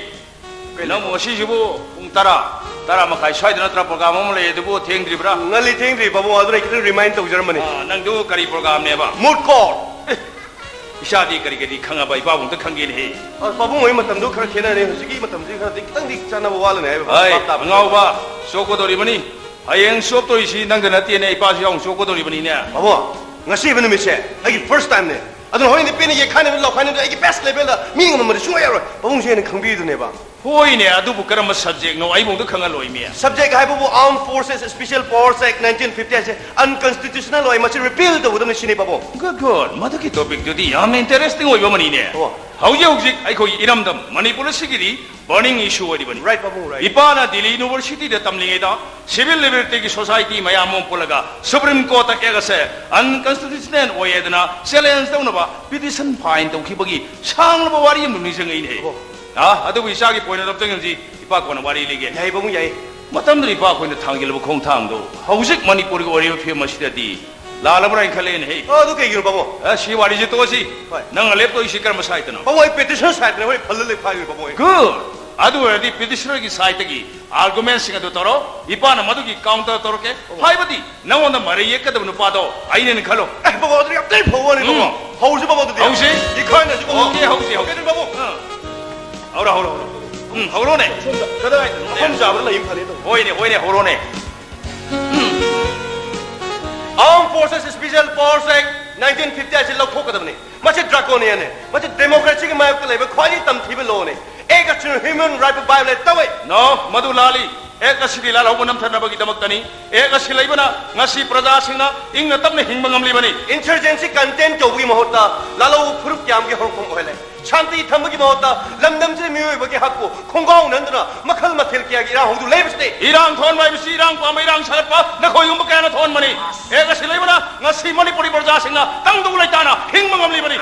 ꯀꯩꯅꯣ? ꯅꯪꯕꯨ ꯉꯁꯤꯁꯤꯕꯨ ꯄꯨꯡ ꯇꯔꯥ, ꯇꯔꯥ ꯃꯈꯥꯏ ꯁ꯭ꯋꯥꯏꯗ ꯅꯠꯇ꯭ꯔ program ꯑꯃ ꯂꯩ, ꯑꯗꯨꯕꯨ ꯊꯦꯡꯗ꯭ꯔꯤꯕ꯭ꯔꯥ? ꯉꯜꯂꯤ, ꯊꯦꯡꯗ꯭ꯔꯤ, ꯄꯥꯕꯨꯡ, ꯑꯗꯨꯅ ꯑꯩ ꯈꯤꯇꯪ remind ꯇꯧꯖꯔꯝꯕꯅꯤ꯫ ꯑꯥ, ꯅꯪꯗꯨ ꯀꯔꯤ programꯅꯦꯕ? Moot court꯫ ꯑꯦ, ꯏꯆꯥꯗꯤ ꯀꯔꯤ ꯀꯔꯤ ꯈꯪꯉꯕ? ꯏꯄꯥꯕꯨ ꯑꯝꯇ ꯈꯪꯒꯦꯅꯦꯍꯦ꯫ ꯑ, ꯄꯥꯕꯨꯡ ꯍꯣꯏ ꯃꯇꯝꯗꯨ ꯈꯔ ꯈꯦꯠꯅꯔꯦ, ꯍꯧꯖꯤꯛꯀꯤ ꯃꯇꯝꯁꯤ ꯈꯔꯗꯤ ꯈꯤꯇꯪꯗꯤ ꯆꯥꯟꯅꯕ ꯋꯥꯠꯂꯅꯤ ꯍꯥꯏꯕ ꯍꯣꯏ, ꯚꯥꯞ ꯇꯥꯕ꯫ ꯑꯉꯥꯎꯕ, ꯆꯣꯞꯀꯗꯧꯔꯤꯕꯅꯤ꯫ ꯍꯌꯦꯡ ꯆꯣꯞꯇꯣꯏꯁꯤ ꯅꯪꯗ ꯅꯠꯇꯦꯅꯦ, ꯏꯄꯥꯁꯨ ꯌꯥꯎꯅ ꯆꯣꯞꯀꯗꯧꯔꯤꯕꯅꯤꯅꯦ꯫ ꯄꯥꯕꯨꯡ, ꯉꯁꯤ ꯍꯥꯏꯕ ꯅꯨꯃꯤꯠꯁꯦ ꯑꯩꯒꯤ first timeꯅꯦ꯫ ꯑꯗꯨꯅ ꯍꯣꯔꯦꯟꯗꯤ ꯄꯦꯟꯅ ꯌꯦꯛꯈꯥꯏꯅꯕ, ꯂꯥꯎꯈꯥꯏꯅꯕꯗ ꯑꯩꯒꯤ best levelꯗ ꯃꯤ ꯉꯝꯃꯝꯕꯗꯤ ꯁꯨꯡꯌꯥ ꯌꯥꯔꯣꯏ꯫ ꯄꯥꯕꯨꯡꯁꯨ ꯍꯦꯟꯅ ꯈꯪꯕꯤꯗꯨꯅꯦꯕ꯫ ꯍꯣꯏꯅꯦ, ꯑꯗꯨꯕꯨ ꯀꯔꯝꯕ subjectꯅꯣ? ꯑꯩꯕꯨ ꯑꯝꯇ ꯈꯪꯍꯜꯂꯣꯏꯃꯤ꯫ Subject ꯍꯥꯏꯕꯕꯨ Armed Forces Special Powers Act nineteen fifty ꯍꯥꯏꯁꯦ unconstitutional ꯑꯣꯏ, ꯃꯁꯤ repeal ꯇꯧꯒꯗꯕꯅꯤ ꯁꯤꯅꯤ, ꯄꯥꯕꯨꯡ꯫ Good, good. ꯃꯗꯨꯒꯤ topicꯇꯨꯗꯤ ꯌꯥꯝꯅ interesting ꯑꯣꯏꯕ ꯑꯃꯅꯤꯅꯦ꯫ ꯑꯣ꯫ ꯍꯧꯖꯤꯛ ꯍꯧꯖꯤꯛ ꯑꯩꯈꯣꯏꯒꯤ ꯏꯔꯝꯗꯝ ꯃꯅꯤꯄꯨꯔ ꯑꯁꯤꯒꯤꯗꯤ burning issue ꯑꯣꯏꯔꯤꯕꯅꯤ꯫ Right, ꯄꯥꯕꯨꯡ, right. ꯏꯄꯥꯅ ꯗꯤꯜꯂꯤ Universityꯗ ꯇꯝꯂꯤꯉꯩꯗ civil libertyꯒꯤ society ꯃꯌꯥꯝ ꯑꯃ ꯄꯨꯜꯂꯒ Supreme Courtꯇ case ꯑꯁꯦ unconstitutional ꯑꯣꯏ ꯍꯥꯏꯗꯅ challenge ꯇꯧꯅꯕ petition file ꯇꯧꯈꯤꯕꯒꯤ ꯁꯥꯡꯂꯕ ꯋꯥꯔꯤ ꯑꯃ ꯅꯤꯡꯁꯤꯡꯉꯛꯏꯅꯦ꯫ ꯑꯣ꯫ ꯑꯥ, ꯑꯗꯨꯕꯨ ꯏꯆꯥꯒꯤ point ꯑꯗꯨ ꯑꯝꯇ ꯌꯦꯡꯁꯤ꯫ ꯏꯄꯥ ꯀꯣꯟꯅ ꯋꯥꯔꯤ ꯂꯤꯒꯦ꯫ ꯌꯥꯏ, ꯄꯥꯕꯨꯡ, ꯌꯥꯏ꯫ ꯃꯇꯝꯗꯨꯗ ꯏꯄꯥ ꯑꯩꯈꯣꯏꯅ ꯊꯥꯡꯖꯤꯜꯂꯕ ꯈꯣꯡꯊꯥꯡꯗꯣ ꯍꯧꯖꯤꯛ ꯃꯅꯤꯄꯨꯔꯒꯤ ꯑꯣꯏꯔꯤꯕ ꯐꯤꯕꯝ ꯑꯁꯤꯗꯗꯤ ꯂꯥꯜꯂꯕ꯭ꯔꯥ ꯍꯥꯏꯅ ꯈꯜꯂꯦꯅꯦ ꯍꯦ꯫ ꯑ, ꯑꯗꯨ ꯀꯩꯒꯤꯅꯣ ꯄꯥꯕꯨꯡ? ꯑ, ꯁꯤ ꯋꯥꯔꯤꯁꯦ ꯇꯣꯛꯑꯁꯤ꯫ ꯍꯣꯏ꯫ ꯅꯪꯅ ꯂꯦꯞꯇꯣꯏꯁꯤ ꯀꯔꯝꯕ ꯁꯥꯏꯠꯇꯅꯣ? ꯄꯥꯕꯨꯡ, ꯑꯩ ꯄꯦꯇꯤꯁꯅꯔ ꯁꯥꯏꯠꯇꯅꯦ, ꯍꯣꯏ, ꯐꯜꯂ ꯂꯩ ꯐꯥꯏꯜꯅꯤ ꯄꯥꯕꯨꯡ ꯑꯩ꯫ ꯒꯨꯗ! ꯑꯗꯨ ꯑꯣꯏꯔꯗꯤ ꯄꯦꯇꯤꯁꯅꯔꯒꯤ ꯁꯥꯏꯠꯇꯒꯤ ꯑꯥꯔꯒꯨꯃꯦꯟꯁꯤꯡ ꯑꯗꯨ ꯇꯧꯔꯣ, ꯏꯄꯥꯅ ꯃꯗꯨꯒꯤ ꯀꯥꯎꯟꯇꯔ ꯇꯧꯔꯛꯀꯦ꯫ ꯍꯥꯏꯕꯗꯤ ꯅꯉꯣꯟꯗ ꯃꯔꯩ ꯌꯦꯠꯀꯗꯕ ꯅꯨꯄꯥꯗꯣ ꯑꯩꯅꯦꯅ ꯈꯜꯂꯣ꯫ ꯑꯦ, ꯕꯥꯕꯨ, ꯑꯗꯨꯗꯤ ꯌꯥꯝ ꯊꯤ ꯐꯕ ꯋꯥꯅꯤ, ꯎꯝ꯫ ꯕꯥꯕꯨ꯫ ꯍꯧꯁꯤ, ꯕꯥꯕꯨ, ꯑꯗꯨꯗꯤ꯫ ꯍꯧꯁꯤ꯫ ꯏꯈꯥꯏꯅꯁꯤ, ꯕꯥꯕꯨ꯫ ꯍꯧꯁꯤ, ꯍꯧꯁꯤ, ꯍꯧꯁꯤ꯫ ꯀꯩꯅꯣ, ꯕꯥꯕꯨ? ꯑꯥ꯫ ꯍꯧꯔꯣ, ꯍꯧꯔꯣ, ꯍꯧꯔꯣ꯫ ꯎꯝ, ꯍꯧꯔꯣꯅꯦ꯫ ꯁꯣꯝꯗ, ꯀꯗꯥꯏꯗꯅꯣ? ꯃꯐꯝ ꯆꯥꯕꯗ ꯂꯩ ꯑꯃ ꯐꯅꯤ ꯇꯧꯕ꯫ ꯍꯣꯏꯅꯦ, ꯍꯣꯏꯅꯦ, ꯍꯧꯔꯣꯅꯦ꯫ Armed Forces Special Powers Act nineteen fifty ꯑꯁꯤ ꯂꯧꯊꯣꯛꯀꯗꯕꯅꯤ꯫ ꯃꯁꯤ draconianꯅꯤ꯫ ꯃꯁꯤ democracyꯒꯤ ꯃꯥꯌꯣꯛꯇ ꯂꯩꯕ ꯈ꯭ꯋꯥꯏꯗꯒꯤ ꯇꯝꯊꯤꯕ lawꯅꯤ꯫ Act ꯑꯁꯤꯅ human right violate ꯇꯧꯏ꯫ No, ꯃꯗꯨ ꯂꯥꯜꯂꯤ꯫ Act ꯑꯁꯤꯗꯤ ꯂꯥꯜꯍꯧꯕ ꯅꯝꯊꯅꯕꯒꯤꯗꯃꯛꯇꯅꯤ꯫ Act ꯑꯁꯤ ꯂꯩꯕꯅ ꯉꯁꯤ ꯄ꯭ꯔꯖꯥꯁꯤꯡꯅ ꯏꯪꯅ ꯇꯞꯅ ꯍꯤꯡꯕ ꯉꯝꯂꯤꯕꯅꯤ꯫ Insurgency contain ꯇꯧꯕꯒꯤ ꯃꯍꯨꯠꯇ ꯂꯥꯜꯍꯧꯕ ꯐꯨꯔꯨꯞ ꯀꯌꯥꯝꯒꯤ ꯍꯧꯔꯛꯐꯝ ꯑꯣꯏꯍꯜꯂꯦ꯫ ꯁꯥꯟꯇꯤ ꯊꯝꯕꯒꯤ ꯃꯍꯨꯠꯇ ꯂꯝꯗꯝꯁꯤꯗ ꯃꯤꯑꯣꯏꯕꯒꯤ ꯍꯛꯄꯨ ꯈꯣꯡꯒꯥꯎ ꯅꯟꯗꯨꯅ ꯃꯈꯜ ꯃꯊꯦꯜ ꯀꯌꯥꯒꯤ ꯏꯔꯥꯡ ꯍꯧꯗꯨꯅ ꯂꯩꯕꯁꯤꯗꯤ꯫ ꯏꯔꯥꯡ ꯊꯣꯛꯍꯟꯕ ꯍꯥꯏꯕꯁꯤ ꯏꯔꯥꯡ ꯄꯥꯝꯕ, ꯏꯔꯥꯡ ꯁꯥꯒꯠꯄ ꯅꯈꯣꯏꯒꯨꯝꯕ ꯀꯌꯥꯅ ꯊꯣꯛꯍꯟꯕꯅꯤ꯫ Act ꯑꯁꯤ ꯂꯩꯕꯅ ꯉꯁꯤ ꯃꯅꯤꯄꯨꯔꯤ ꯄ꯭ꯔꯖꯥꯁꯤꯡꯅ ꯇꯪꯗꯨ ꯂꯩꯇꯥꯅ ꯍꯤꯡꯕ ꯉꯝꯂꯤꯕꯅꯤ꯫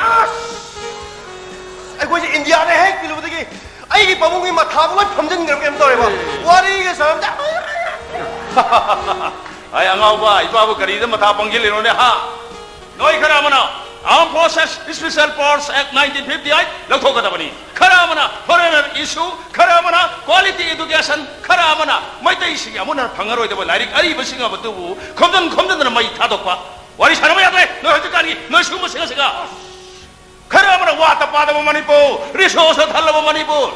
ꯑꯩꯈꯣꯏꯁꯦ ꯏꯟꯗꯤꯌꯥꯗ ꯍꯦꯛ ꯇꯤꯜꯂꯨꯕꯗꯒꯤ ꯑꯩꯒꯤ ꯄꯥꯕꯨꯡꯒꯤ ꯃꯊꯥꯕꯨ ꯂꯣꯏ ꯐꯝꯖꯤꯟꯈ꯭ꯔꯕ ꯀꯩꯅꯣꯝ ꯇꯧꯔꯦꯕ꯫ ꯋꯥꯔꯤꯒ ꯁꯥꯟꯅꯕꯗ ꯑꯩ ꯑꯉꯥꯎꯕ, ꯏꯄꯥꯕꯨ ꯀꯔꯤꯗ ꯃꯊꯥ ꯄꯪꯁꯤꯜꯂꯤꯅꯣꯅꯦ, ꯍꯥ? ꯅꯣꯏ ꯈꯔ ꯑꯃꯅ Armed Forces Special Powers Act nineteen fifty eight ꯂꯧꯊꯣꯛꯀꯗꯕꯅꯤ, ꯈꯔ ꯑꯃꯅ foreigner issue, ꯈꯔ ꯑꯃꯅ quality education, ꯈꯔ ꯑꯃꯅ ꯃꯩꯇꯩꯁꯤꯡꯒꯤ ꯑꯃꯨꯟꯅ ꯐꯪꯉꯔꯣꯏꯗꯕ ꯂꯥꯏꯔꯤꯛ ꯑꯔꯤꯕꯁꯤꯡ ꯑꯗꯨꯕꯨ ꯈꯣꯝꯖꯤꯟ ꯈꯣꯝꯖꯤꯟꯗꯅ ꯃꯩ ꯊꯥꯗꯣꯛꯄ꯫ ꯋꯥꯔꯤ ꯁꯥꯟꯅꯕ ꯌꯥꯗ꯭ꯔꯦ ꯅꯣꯏ ꯍꯧꯖꯤꯛꯀꯥꯟꯒꯤ, ꯅꯣꯏ ꯁꯤꯒꯨꯝꯕꯁꯤꯡ ꯑꯁꯤꯒ꯫ ꯈꯔ ꯑꯃꯅ ꯋꯥꯠꯇ ꯄꯥꯗꯕ ꯃꯅꯤꯄꯨꯔ, resource ꯊꯜꯂꯕ ꯃꯅꯤꯄꯨꯔ꯫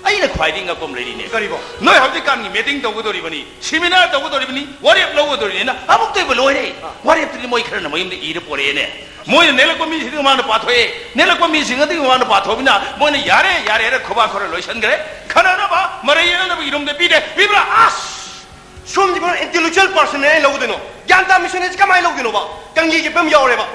ꯑꯩꯅ ꯈ꯭ꯋꯥꯏꯗꯒꯤ ꯉꯛꯄ ꯑꯃ ꯂꯩꯔꯤꯅꯦ꯫ ꯀꯔꯤꯕꯣ? ꯅꯣꯏ ꯍꯧꯖꯤꯛꯀꯥꯟꯒꯤ meeting ꯇꯧꯒꯗꯧꯔꯤꯕꯅꯤ, seminar ꯇꯧꯒꯗꯧꯔꯤꯕꯅꯤ, ꯋꯥꯔꯦꯞ ꯂꯧꯒꯗꯧꯔꯤꯅꯤꯅ ꯑꯃꯨꯛꯇ ꯑꯣꯏꯕ ꯂꯣꯏꯔꯦ꯫ ꯑꯥ꯫ ꯋꯥꯔꯦꯞꯇꯨꯗꯤ ꯃꯣꯏ ꯈꯔꯅ ꯃꯌꯨꯝꯗ ꯏꯔ ꯄꯣꯔꯛꯑꯦꯅꯦ꯫ ꯃꯣꯏꯅ ꯅꯦꯛꯂꯛꯄ ꯃꯤꯁꯤꯡꯗꯨꯒꯤ ꯃꯃꯥꯡꯗ ꯄꯥꯊꯣꯛꯑꯦ, ꯅꯦꯛꯂꯛꯄ ꯃꯤꯁꯤꯡ ꯑꯗꯨꯒꯤ ꯃꯃꯥꯡꯗ ꯄꯥꯊꯣꯛꯑꯃꯤꯅ ꯃꯣꯏꯅ ꯌꯥꯔꯦ, ꯌꯥꯔꯦ ꯍꯥꯏꯔ ꯈꯨꯕꯥꯛ ꯈꯨꯔ ꯂꯣꯏꯁꯤꯟꯈ꯭ꯔꯦ꯫ ꯈꯟꯅꯅꯕ, ꯃꯔꯩ ꯌꯦꯠꯅꯅꯕꯒꯤ ꯔꯨꯝꯗ ꯄꯤꯗꯦ, ꯄꯤꯕ꯭ꯔꯥ? ꯑꯁ! ꯁꯣꯝꯁꯤꯕꯨ intellectual personꯅꯦ ꯑꯩ ꯂꯧꯗꯣꯏꯅꯣ? ꯒ꯭ꯌꯥꯟ ꯇꯥ mission ꯑꯩꯁꯦ ꯀꯃꯥꯏꯅ ꯂꯧꯗꯣꯏꯅꯣꯕ? ꯀꯪꯂꯤꯒꯤ ꯐꯤꯕꯝ ꯌꯥꯎꯔꯦꯕ꯫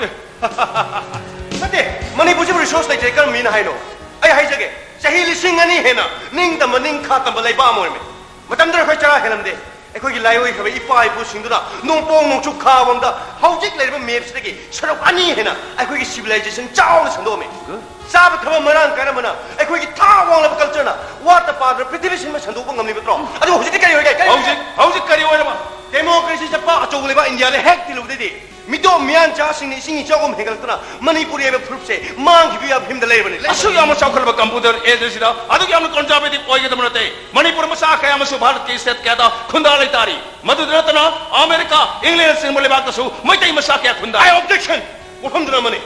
ꯅꯠꯇꯦ, ꯃꯅꯤꯄꯨꯔꯁꯤꯕꯨ resource ꯂꯩꯇ꯭ꯔꯦ ꯀꯔꯝꯕ ꯃꯤꯅ ꯍꯥꯏꯅꯣ? ꯑꯩ ꯍꯥꯏꯖꯒꯦ, ꯆꯍꯤ ꯂꯤꯁꯤꯡ ꯑꯅꯤ ꯍꯦꯟꯅ ꯅꯤꯡꯇꯝꯕ ꯅꯤꯡꯈꯥ ꯇꯝꯕ ꯂꯩꯕꯥꯛ ꯑꯃ ꯑꯣꯏꯔꯝꯃꯤ꯫ ꯃꯇꯝꯗꯨꯗ ꯑꯩꯈꯣꯏ ꯆꯔꯥ ꯍꯦꯜꯂꯝꯗꯦ꯫ ꯑꯩꯈꯣꯏꯒꯤ ꯂꯥꯏꯑꯣꯏꯈ꯭ꯔꯕ ꯏꯄꯥ ꯏꯄꯨꯁꯤꯡꯗꯨꯅ ꯅꯣꯡꯄꯣꯛ ꯅꯣꯡꯆꯨꯞ ꯈꯥ ꯂꯣꯝꯗ ꯍꯧꯖꯤꯛ ꯂꯩꯔꯤꯕ mapꯁꯤꯗꯒꯤ ꯁꯔꯨꯛ ꯑꯅꯤ ꯍꯦꯟꯅ ꯑꯩꯈꯣꯏꯒꯤ civilization ꯆꯥꯎꯅ ꯁꯟꯗꯣꯛꯑꯝꯃꯤ꯫ ꯆꯥꯕ ꯊꯛꯄ ꯃꯔꯥꯡ ꯀꯥꯏꯔꯝꯕꯅ ꯑꯩꯈꯣꯏꯒꯤ ꯊꯥꯛ ꯋꯥꯡꯂꯕ cultureꯅ ꯋꯥꯠꯇ ꯄꯥꯗꯅ ꯄ꯭ꯔꯤꯊꯤꯕꯤ ꯁꯤꯟꯕ ꯁꯟꯗꯣꯛꯄ ꯉꯝꯂꯤꯕ ꯅꯠꯇ꯭ꯔꯣ? ꯑꯗꯨꯕꯨ ꯍꯧꯖꯤꯛꯇꯤ ꯀꯔꯤ ꯑꯣꯏꯔꯒꯦ? ꯀꯔꯤ ꯑꯣꯏꯔꯒꯦ? ꯂꯩꯕꯥꯛ ꯏꯟꯗꯤꯌꯥꯗ ꯍꯦꯛ ꯇꯤꯜꯂꯨꯕꯗꯩꯗꯤ ꯃꯤꯇꯣꯞ ꯃꯤꯌꯥꯟꯆꯥꯁꯤꯡꯅ ꯏꯁꯤꯡ ꯏꯆꯥꯎꯒꯨꯝ ꯍꯦꯟꯒꯠꯂꯛꯇꯨꯅ ꯃꯅꯤꯄꯨꯔꯤ ꯍꯥꯏꯕ ꯐꯨꯔꯨꯞꯁꯦ ꯃꯥꯡꯈꯤꯕ ꯌꯥꯕ ꯐꯤꯕꯝꯗ ꯂꯩꯔꯕꯅꯤ꯫ ꯑꯁꯨꯛ ꯌꯥꯝꯅ ꯆꯥꯎꯈꯠꯂꯕ computer age ꯑꯁꯤꯗ ꯑꯗꯨꯛ ꯌꯥꯝꯅ conservative ꯑꯣꯏꯒꯗꯕ ꯅꯠꯇꯦ꯫ ꯃꯅꯤꯄꯨꯔ ꯃꯆꯥ ꯀꯌꯥ ꯑꯃꯁꯨ ꯚꯥꯔꯠꯀꯤ state ꯀꯌꯥꯗ ꯈꯨꯟꯗꯥ ꯂꯩꯇꯥꯔꯤ꯫ ꯃꯗꯨꯗ ꯅꯠꯇꯅ ꯑꯃꯦꯔꯤꯀꯥ, ꯏꯪꯂꯦꯟꯗ ꯆꯤꯡꯕ ꯂꯩꯕꯥꯛꯇꯁꯨ ꯃꯩꯇꯩ ꯃꯆꯥ ꯀꯌꯥ ꯈꯨꯟꯗꯥ꯫ I objection! ꯋꯥꯐꯝꯗꯨꯅ ꯑꯃꯅꯤ꯫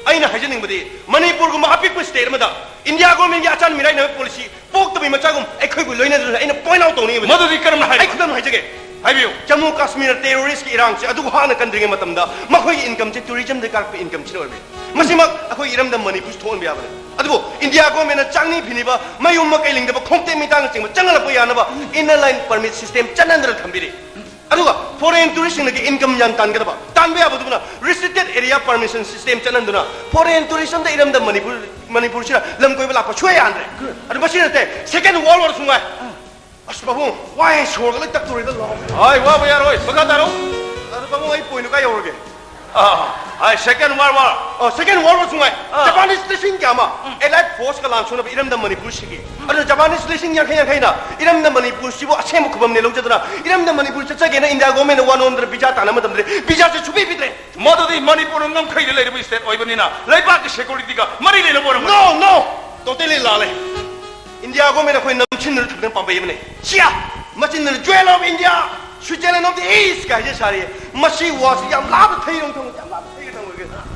ꯑꯩꯅ ꯍꯥꯏꯖꯅꯤꯡꯕꯗꯤ, ꯃꯅꯤꯄꯨꯔꯒꯨꯝꯕ ꯑꯄꯤꯛꯄ state ꯑꯃꯗ ꯏꯟꯗꯤꯌꯥ governmentꯀꯤ ꯑꯆꯥꯟ ꯃꯤꯔꯥꯏꯅꯕ policy ꯄꯣꯛꯇꯕꯤ ꯃꯆꯥꯒꯨꯝ ꯑꯩꯈꯣꯏꯕꯨ ꯂꯣꯏꯅꯗꯨꯅ ꯑꯩꯅ point out ꯇꯧꯅꯤꯡꯉꯤꯕꯗꯤ, ꯃꯗꯨꯗꯤ ꯀꯔꯝꯅ ꯍꯥꯏꯔꯤꯕ? ꯑꯩ ꯈꯨꯗꯝ ꯍꯥꯏꯖꯒꯦ꯫ ꯍꯥꯏꯕꯤꯌꯨ꯫ ꯖꯝꯃꯨ ꯀꯥꯁꯃꯤꯔ terroristꯀꯤ ꯏꯔꯥꯡꯁꯦ ꯑꯗꯨꯛ ꯍꯥꯛꯅ ꯀꯟꯗ꯭ꯔꯤꯉꯩ ꯃꯇꯝꯗ ꯃꯈꯣꯏꯒꯤ incomeꯁꯦ tourismꯗꯒꯤ ꯀꯥꯔꯛꯄ incomeꯁꯤꯅ ꯑꯣꯏꯔꯝꯃꯤ꯫ ꯃꯁꯤꯃꯛ ꯑꯩꯈꯣꯏ ꯏꯔꯝꯗꯝ ꯃꯅꯤꯄꯨꯔꯁꯤ ꯊꯣꯛꯍꯟꯕ ꯌꯥꯕꯅꯤ꯫ ꯑꯗꯨꯕꯨ ꯏꯟꯗꯤꯌꯥ governmentꯅ ꯆꯥꯛꯅꯤ ꯐꯤꯅꯤꯕ, ꯃꯌꯨꯝ ꯃꯀꯩ ꯂꯤꯡꯗꯕ, ꯈꯣꯡꯇꯦꯛ ꯃꯤꯇꯥꯡꯅꯆꯤꯡꯕ ꯆꯪꯍꯜꯂꯛꯄ ꯌꯥꯅꯕ inner line permit system ꯆꯠꯅꯍꯟꯗꯅ ꯊꯝꯕꯤꯔꯤ꯫ ꯑꯗꯨꯒ foreign touristꯁꯤꯡꯗꯒꯤ income ꯌꯥꯝ ꯇꯥꯟꯒꯗꯕ, ꯇꯥꯟꯕ ꯌꯥꯕꯗꯨꯅ restricted area permission system ꯆꯠꯅꯍꯟꯗꯨꯅ foreign tourist ꯑꯝꯇ ꯏꯔꯝꯗꯝ ꯃꯅꯤꯄꯨꯔ, ꯃꯅꯤꯄꯨꯔꯁꯤꯗ ꯂꯝ ꯀꯣꯏꯕ ꯂꯥꯛꯄ ꯁꯨꯡꯌꯥ ꯌꯥꯍꯟꯗ꯭ꯔꯦ꯫ ꯑꯗꯨ ꯃꯁꯤ ꯅꯠꯇꯦ, second world war ꯁꯨ ꯉꯥꯏ꯫ ꯑꯁ ꯄꯥꯕꯨꯡ, ꯋꯥꯏ ꯁꯣꯔꯒ ꯂꯣꯏ ꯇꯠꯇꯣꯔꯦꯗ, ꯂꯥꯎ꯫ ꯍꯣꯏ, ꯋꯥꯕ ꯌꯥꯔꯣꯏ, ꯃꯈꯥ ꯇꯥꯔꯣ꯫ ꯑꯗꯨ ꯄꯥꯕꯨꯡ, ꯑꯩ pointꯇꯨ ꯀꯥꯏ ꯌꯧꯔꯒꯦ? ꯑꯥ, ꯍꯣꯏ, second world war꯫ ꯑꯣ, second world war ꯁꯨ ꯉꯥꯏ꯫ ꯑꯥ꯫ Japanese ꯂꯤꯁꯤꯡ ꯀꯌꯥ ꯑꯃ ꯎꯝ꯫ Allied forceꯀ ꯂꯥꯟ ꯁꯣꯛꯅꯕ ꯏꯔꯝꯗꯝ ꯃꯅꯤꯄꯨꯔ ꯁꯤꯒꯤ꯫ ꯎꯝ꯫ ꯑꯗꯨꯅ Japanese ꯂꯤꯁꯤꯡ ꯌꯥꯡꯈꯩ ꯌꯥꯡꯈꯩꯅ ꯏꯔꯝꯗꯝ ꯃꯅꯤꯄꯨꯔꯁꯤꯕꯨ ꯑꯁꯦꯡꯕ ꯈꯨꯕꯝꯅꯦ ꯂꯧꯖꯗꯨꯅ ꯏꯔꯝꯗꯝ ꯃꯅꯤꯄꯨꯔ ꯆꯠꯆꯒꯦꯅ ꯏꯟꯗꯤꯌꯥ governmentꯅ ꯋꯥ ꯅꯣꯝꯗꯅ visa ꯇꯥꯟꯅꯕ ꯃꯇꯝꯗꯗꯤ visaꯁꯦ ꯁꯨꯄꯤ ꯄꯤꯗ꯭ꯔꯦ꯫ ꯃꯗꯨꯗꯤ ꯃꯅꯤꯄꯨꯔ ꯉꯝꯈꯩꯗ ꯂꯩꯔꯤꯕ state ꯑꯣꯏꯕꯅꯤꯅ ꯂꯩꯕꯥꯛꯀꯤ securityꯒ ꯃꯔꯤ ꯂꯩꯅꯕ ꯑꯣꯏꯔꯝꯒꯅꯤ꯫ No, no, totally ꯂꯥꯜꯂꯦ꯫ ꯏꯟꯗꯤꯌꯥ government ꯑꯩꯈꯣꯏ ꯅꯝꯁꯤꯟꯗꯨꯅ ꯊꯝꯗꯅ ꯄꯥꯝꯕꯩ ꯑꯃꯅꯤ꯫ ꯁꯤꯌꯥ! ꯃꯆꯤꯟꯗꯨꯅ Jewel of India, Switzerland of the East ꯀꯥꯏꯁꯦ ꯁꯥꯔꯤ꯫ ꯃꯁꯤ ꯋꯥꯁꯤ ꯌꯥꯝ ꯂꯥꯞꯅ ꯊꯩꯔꯣꯡ ꯊꯝꯃꯨ, ꯌꯥꯝ ꯂꯥꯞꯅ ꯊꯩꯔꯣꯡ ꯊꯝꯃꯨ꯫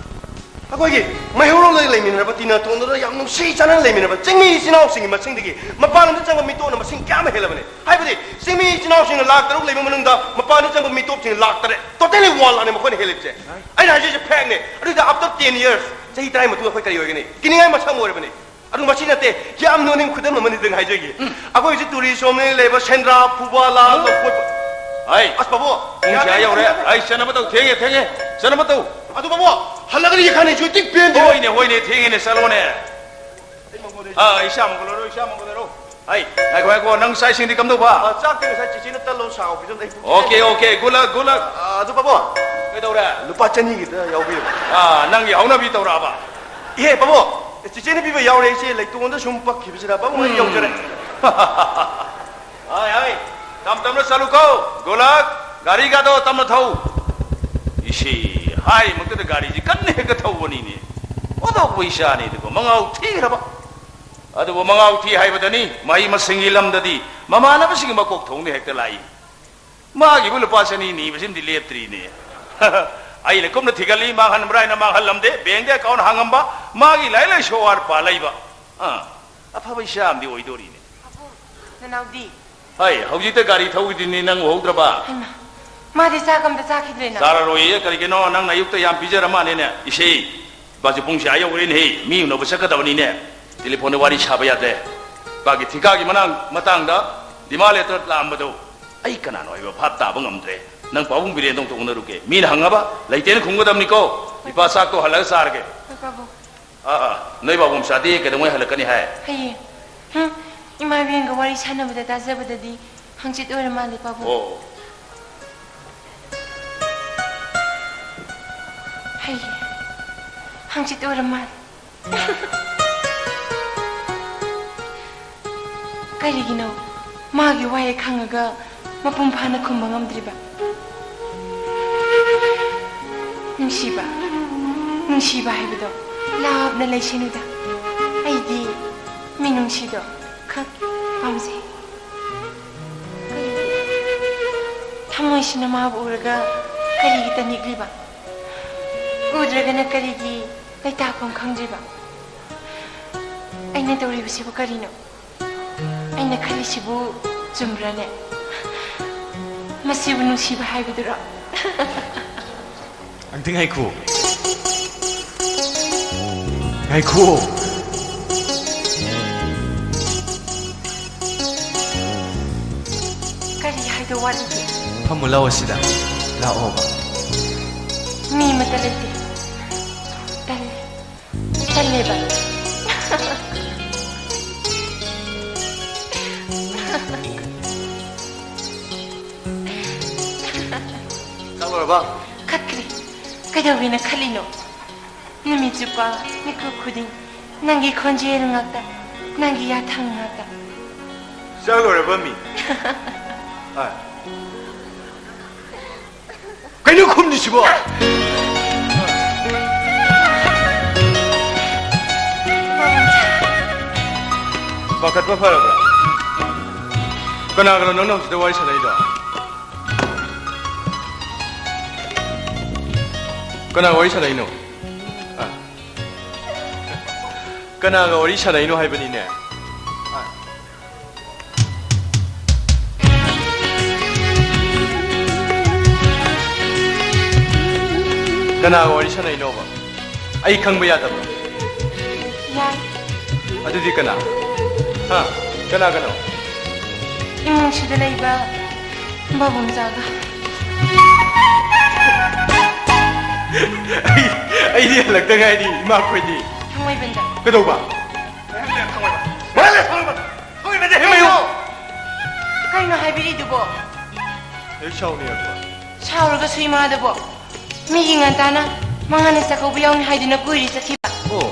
ꯑꯩꯈꯣꯏꯒꯤ ꯃꯩꯍꯧꯔꯣꯟꯗꯒꯤ ꯂꯩꯃꯤꯟꯅꯔꯕ, ꯇꯤꯟꯅ ꯇꯣꯟꯗꯨꯅ ꯌꯥꯝ ꯅꯨꯡꯁꯤ ꯆꯥꯟꯅꯅ ꯂꯩꯃꯤꯟꯅꯔꯕ ꯆꯤꯡꯃꯤ ꯏꯆꯤꯟ ꯏꯅꯥꯎꯁꯤꯡꯒꯤ ꯃꯁꯤꯡꯗꯒꯤ ꯃꯄꯥꯟ ꯂꯝꯗ ꯆꯪꯕ ꯃꯤꯇꯣꯞꯅ ꯃꯁꯤꯡ ꯀꯌꯥ ꯑꯃ ꯍꯦꯜꯂꯕꯅꯤ꯫ ꯍꯥꯏꯕꯗꯤ ꯆꯤꯡꯃꯤ ꯏꯆꯤꯟ ꯏꯅꯥꯎꯁꯤꯡꯅ ꯂꯥꯛ ꯇꯔꯨꯛ ꯂꯩꯕ ꯃꯅꯨꯡꯗ ꯃꯄꯥꯟꯗ ꯆꯪꯕ ꯃꯤꯇꯣꯞꯁꯤꯡꯅ ꯂꯥꯛ ꯇꯔꯦꯠ꯫ Totally ꯋꯥꯟ ꯂꯥꯛꯅꯦ ꯃꯈꯣꯏꯅ ꯍꯦꯜꯂꯤꯕꯁꯦ꯫ ꯑꯩꯅ ꯍꯥꯏꯖꯔꯤꯁꯦ factꯅꯦ꯫ ꯑꯗꯨꯗ after ten years, ꯆꯍꯤ ꯇꯔꯥꯒꯤ ꯃꯇꯨꯡꯗ ꯑꯩꯈꯣꯏ ꯀꯔꯤ ꯑꯣꯏꯒꯅꯤ? ꯀꯤꯅꯤꯡꯉꯥꯏ ꯃꯁꯛ ꯑꯃ ꯑꯣꯏꯔꯕꯅꯤ꯫ ꯑꯗꯨ ꯃꯁꯤ ꯅꯠꯇꯦ, ꯌꯥꯝ ꯅꯣꯛꯅꯤꯡ ꯈꯨꯗꯝ ꯑꯃꯅꯤꯗꯪ ꯍꯥꯏꯖꯒꯦ꯫ ꯎꯝ꯫ ꯑꯩꯈꯣꯏ ꯍꯧꯖꯤꯛ tourism ꯂꯣꯝꯗ ꯂꯩꯕ ꯁꯦꯟꯗ꯭ꯔꯥ, ꯐꯨꯕꯥꯂꯥ, ꯍꯝ? ꯂꯧꯀꯣꯠ-, ꯍꯥꯏ꯫ ꯑꯁ ꯄꯥꯕꯨꯡ, ꯄꯨꯡ ꯌꯥꯔꯦ, ꯀꯌꯥ ꯌꯧꯔꯦ? ꯌꯥꯔꯦ꯫ ꯑꯩ ꯆꯠꯅꯕ ꯇꯧ, ꯊꯦꯡꯉꯦ, ꯊꯦꯡꯉꯦ꯫ ꯆꯠꯅꯕ ꯇꯧ꯫ ꯑꯗꯨ ꯄꯥꯕꯨꯡ, ꯍꯜꯂꯒꯅꯤ ꯈꯟꯅꯤꯁꯨ ꯇꯤꯛ ꯄꯦꯟꯗꯦ꯫ ꯍꯣꯏꯅꯦ, ꯍꯣꯏꯅꯦ, ꯊꯦꯡꯉꯦꯅꯦ, ꯆꯠꯂꯣꯅꯦ꯫ ꯑꯩ ꯃꯪꯒꯣꯜꯗ ꯑꯥ, ꯏꯁꯥ ꯃꯪꯒꯣꯜ ꯑꯣꯏꯔꯣ, ꯏꯁꯥ ꯃꯪꯒꯣꯜ ꯑꯣꯏꯔꯣ꯫ ꯍꯥꯏ, ꯉꯥꯏꯈꯣ, ꯉꯥꯏꯈꯣ, ꯅꯪ ꯆꯥꯛ ꯏꯁꯤꯡꯗꯤ ꯀꯝꯗꯧꯕ? ꯑꯥ, ꯆꯥꯛꯇꯤ ꯉꯁꯥꯏ ꯆꯤꯆꯦꯅ ꯇꯜꯂꯣ ꯁꯥꯎ ꯄꯤꯖꯕꯗ ꯑꯩ ꯄꯨꯛ Okay, okay, good luck, good luck꯫ ꯑꯥ, ꯑꯗꯨ ꯄꯥꯕꯨꯡ, ꯀꯩꯗꯧꯔꯦ? ꯂꯨꯄꯥ ꯆꯅꯤꯒꯤꯗ ꯌꯥꯎꯕꯤꯌꯨ꯫ ꯑꯥ, ꯅꯪꯒꯤ ꯍꯧꯅꯕꯤ ꯇꯧꯔꯛꯑꯕ? ꯏꯍꯦ, ꯄꯥꯕꯨꯡ, ꯆꯤꯆꯦꯅ ꯄꯤꯕ ꯌꯥꯎꯔꯦ, ꯏꯆꯦ ꯂꯩꯇꯣꯟꯗ ꯁꯨꯝ ꯄꯛꯈꯤꯕꯁꯤꯗ, ꯄꯥꯕꯨꯡ, ꯑꯩ ꯎꯝ꯫ ꯌꯧꯖꯔꯦ꯫ ꯍꯥꯏ, ꯍꯥꯏ, ꯇꯝ ꯇꯝꯅ ꯆꯠꯂꯨꯀꯣ, good luck꯫ ꯒꯥꯔꯤꯒꯗꯣ ꯇꯞꯅ ꯊꯧ꯫ ꯏꯁꯦ, ꯍꯥꯏꯃꯛꯇꯗ ꯒꯥꯔꯤꯁꯤ ꯀꯟꯅ ꯍꯦꯛꯇ ꯊꯧꯕꯅꯤꯅꯦ꯫ ꯑꯣꯟꯊꯣꯛꯄ ꯏꯆꯥꯅꯤ ꯑꯗꯨꯒ ꯃꯉꯥꯎ ꯊꯤꯈ꯭ꯔꯕ꯫ ꯑꯗꯨꯕꯨ ꯃꯉꯥꯎ ꯊꯤ ꯍꯥꯏꯕꯗꯅꯤ, ꯃꯍꯩ ꯃꯁꯤꯡꯒꯤ ꯂꯝꯗꯗꯤ ꯃꯃꯥꯟꯅꯕꯁꯤꯡꯒꯤ ꯃꯀꯣꯛ ꯊꯣꯡꯅ ꯍꯦꯛꯇ ꯂꯥꯛꯏ꯫ ꯃꯥꯒꯤꯕꯨ ꯂꯨꯄꯥ ꯆꯅꯤ ꯅꯤꯕꯁꯤꯃꯗꯤ ꯂꯦꯞꯇ꯭ꯔꯤꯅꯦ꯫ ꯑꯩꯅ ꯀꯨꯞꯅ ꯊꯤꯒꯠꯂꯤ, ꯃꯥꯡꯍꯟꯕ꯭ꯔꯥ ꯍꯥꯏꯅ ꯃꯥꯡꯍꯜꯂꯝꯗꯦ, ꯕꯦꯡꯗ ꯑꯦꯀꯥꯎꯟ ꯍꯥꯡꯉꯝꯕ, ꯃꯥꯒꯤ ꯂꯥꯏꯔꯤꯛ ꯂꯥꯏꯁꯨ ꯑꯋꯥꯠꯄ ꯂꯩꯕ꯫ ꯑꯥ, ꯑꯐꯕ ꯏꯆꯥ ꯑꯃꯗꯤ ꯑꯣꯏꯗꯣꯔꯤꯅꯦ꯫ ꯄꯥꯕꯨꯡ, ꯅꯅꯥꯎꯗꯤ? ꯍꯩ, ꯍꯧꯖꯤꯛꯇ ꯒꯥꯔꯤ ꯊꯧꯈꯤꯗꯨꯅꯤ, ꯅꯪ ꯎꯍꯧꯗ꯭ꯔꯕ? ꯍꯩꯃꯥ, ꯃꯥꯗꯤ ꯆꯥꯛ ꯑꯝꯇ ꯆꯥꯈꯤꯗ꯭ꯔꯦꯅ? ꯆꯥꯔꯔꯣꯏꯌꯦ, ꯀꯔꯤꯒꯤꯅꯣ? ꯅꯪ ꯑꯌꯨꯛꯇ ꯌꯥꯝ ꯄꯤꯖꯔ ꯃꯥꯜꯂꯦꯅꯦ꯫ ꯏꯁꯦ, ꯏꯄꯥꯁꯨ ꯄꯨꯡꯁꯦ ꯑꯥ ꯌꯧꯈ꯭ꯔꯦꯅꯦꯍꯦ, ꯃꯤ ꯎꯅꯕ ꯆꯠꯀꯗꯕꯅꯤꯅꯦ꯫ ꯇꯦꯂꯤꯐꯣꯟꯗ ꯋꯥꯔꯤ ꯁꯥꯕ ꯌꯥꯗ꯭ꯔꯦ꯫ ꯏꯄꯥꯒꯤ ꯊꯤꯀꯥꯒꯤ ꯃꯅꯥꯡ-, ꯃꯇꯥꯡꯗ ꯗꯤꯃꯥꯟ ꯂꯦꯇꯔ ꯂꯥꯛꯑꯝꯕꯗꯣ ꯑꯩ ꯀꯅꯥꯅꯣ ꯍꯥꯏꯕ ꯚꯥꯞ ꯇꯥꯕ ꯉꯝꯗ꯭ꯔꯦ꯫ ꯅꯪ ꯄꯥꯕꯨꯡ ꯕꯤꯔꯦꯟꯗꯣ ꯑꯝꯇ ꯎꯅꯔꯨꯒꯦ꯫ ꯃꯤꯅ ꯍꯪꯉꯕ ꯂꯩꯇꯦꯅ ꯈꯨꯝꯒꯗꯕꯅꯤꯀꯣ꯫ ꯏꯄꯥ ꯆꯥꯛꯇꯣ ꯍꯜꯂꯒ ꯆꯥꯔꯒꯦ꯫ ꯍꯣꯏ, ꯄꯥꯕꯨꯡ꯫ ꯑꯥ, ꯑꯥ, ꯅꯣꯏ ꯄꯥꯕꯨꯡ ꯆꯥꯗꯦ ꯀꯩꯗꯧꯉꯩ ꯍꯜꯂꯛꯀꯅꯤ ꯍꯥꯏ? ꯍꯌꯦꯡ꯫ ꯍꯨꯝ, ꯏꯃꯥ ꯏꯕꯦꯟꯒ ꯋꯥꯔꯤ ꯁꯥꯟꯅꯕꯗ ꯇꯥꯖꯕꯗꯗꯤ ꯍꯪꯆꯤꯠ ꯑꯣꯏꯔ ꯃꯥꯜꯂꯦ, ꯄꯥꯕꯨꯡ꯫ ꯑꯣ꯫ ꯍꯌꯦꯡ꯫ ꯍꯪꯆꯤꯠ ꯑꯣꯏꯔ ꯃꯥꯜꯂꯦ꯫ ꯀꯔꯤꯒꯤꯅꯣ ꯃꯥꯒꯤ ꯋꯥꯍꯩ ꯈꯪꯉꯒ ꯃꯄꯨꯡ ꯐꯥꯅ ꯈꯨꯝꯕ ꯉꯝꯗ꯭ꯔꯤꯕ? ꯅꯨꯡꯁꯤꯕ, ꯅꯨꯡꯁꯤꯕ ꯍꯥꯏꯕꯗꯣ ꯂꯥꯞꯅ ꯂꯩꯁꯅꯨꯗ꯫ ꯑꯩꯗꯤ ꯃꯤꯅꯨꯡꯁꯤꯗꯣ ꯈꯛ ꯄꯥꯝꯖꯩ꯫ ꯀꯔꯤꯒꯤ? ꯊꯃꯣꯏꯁꯤꯅ ꯃꯥꯕꯨ ꯎꯔꯒ ꯀꯔꯤꯒꯤ ꯇꯅꯤꯛꯂꯤꯕ? ꯎꯗ꯭ꯔꯒꯅ ꯀꯔꯤꯒꯤ ꯂꯩꯇꯥꯐꯝ ꯈꯪꯗ꯭ꯔꯤꯕ? ꯑꯩꯅ ꯇꯧꯔꯤꯕꯁꯤꯕꯨ ꯀꯔꯤꯅꯣ? ꯑꯩꯅ ꯈꯜꯂꯤꯁꯤꯕꯨ ꯆꯨꯝꯕ꯭ꯔꯅꯦ? ꯃꯁꯤꯕꯨ ꯅꯨꯡꯁꯤꯕ ꯍꯥꯏꯕꯗꯨꯔꯣ? ꯑꯝꯇ ꯉꯥꯏꯈꯣ꯫ ꯉꯥꯏꯈꯣ꯫ ꯀꯔꯤ ꯍꯥꯏꯗꯧ ꯋꯥꯠꯂꯤꯒꯦ? ꯐꯝꯃꯨ ꯂꯥꯛꯑꯣ ꯁꯤꯗ꯫ ꯂꯥꯛꯑꯣꯕ꯫ ꯃꯤ ꯑꯃꯠꯇ ꯂꯩꯇꯦ꯫ ꯇꯜꯂꯦ꯫ ꯇꯜꯂꯦꯕ꯫ ꯆꯥꯛ ꯂꯣꯏꯔꯕ? ꯈꯠꯈ꯭ꯔꯦ꯫ ꯀꯩꯗꯧꯒꯦꯅ ꯈꯜꯂꯤꯅꯣ? ꯅꯨꯃꯤꯠ ꯆꯨꯞꯄ ꯃꯤꯀꯨꯞ ꯈꯨꯗꯤꯡ ꯅꯪꯒꯤ ꯈꯣꯟꯖꯦꯜ ꯉꯥꯛꯇ, ꯅꯪꯒꯤ ꯌꯥꯊꯪ ꯉꯥꯛꯇ꯫ ꯆꯥꯛ ꯂꯣꯏꯔꯕ ꯃꯤ? ꯑꯥ꯫ ꯀꯩꯅꯣ ꯈꯨꯝꯗ꯭ꯔꯤꯁꯤꯕꯣ? ꯄꯥꯈꯠꯄ ꯐꯔꯕ꯭ꯔꯥ? ꯀꯅꯥ ꯀꯅꯥ ꯅꯪꯅ ꯍꯧꯖꯤꯛꯇ ꯋꯥꯔꯤ ꯁꯥꯟꯅꯩꯗꯣ? ꯀꯅꯥ ꯋꯥꯔꯤ ꯁꯥꯟꯅꯩꯅꯣ? ꯑ꯫ ꯀꯅꯥꯒ ꯋꯥꯔꯤ ꯁꯥꯟꯅꯩꯅꯣ ꯍꯥꯏꯕꯅꯤꯅꯦ? ꯑ꯫ ꯀꯅꯥꯒ ꯋꯥꯔꯤ ꯁꯥꯟꯅꯩꯅꯣꯕ? ꯑꯩ ꯈꯪꯕ ꯌꯥꯗꯕ꯭ꯔꯣ? ꯌꯥꯏ꯫ ꯑꯗꯨꯗꯤ ꯀꯅꯥ? ꯍꯥ? ꯀꯅꯥ ꯀꯅꯥ? ꯏꯃꯨꯡꯁꯤꯗ ꯂꯩꯕ ꯕꯥꯕꯨꯝꯆꯥꯒ꯫ ꯑꯩ, ꯑꯩꯗꯤ ꯍꯜꯂꯛꯇ ꯉꯥꯏꯔꯤ, ꯏꯃꯥ ꯈꯣꯏꯗꯤ꯫ ꯊꯥꯡꯃꯩꯕꯟꯗ꯫ ꯀꯩꯗꯧꯕ? ꯃꯔꯝ ꯂꯩꯔ ꯊꯥꯡꯃꯩꯕꯟ꯫ ꯃꯔꯝ ꯂꯩꯔ ꯊꯥꯡꯃꯩꯕꯟ꯫ ꯊꯥꯡꯃꯩꯕꯟꯗ ꯍꯦꯛ ꯂꯩꯌꯣ꯫ ꯀꯩꯅꯣ ꯍꯥꯏꯕꯤꯔꯤꯗꯨꯕꯣ? ꯍꯦꯛ ꯁꯥꯎꯅꯤꯡꯉꯛꯄ꯫ ꯁꯥꯎꯔꯒꯁꯨ ꯏꯃꯥꯗꯕꯣ꯫ ꯃꯤꯒꯤ ꯉꯟꯇꯥꯅ ꯃꯉꯥꯅ ꯆꯥꯛꯀꯧꯕ ꯌꯥꯎꯅꯤ ꯍꯥꯏꯗꯨꯅ ꯀꯣꯏꯔꯤ ꯆꯠꯈꯤꯕ꯫ ꯑꯣ꯫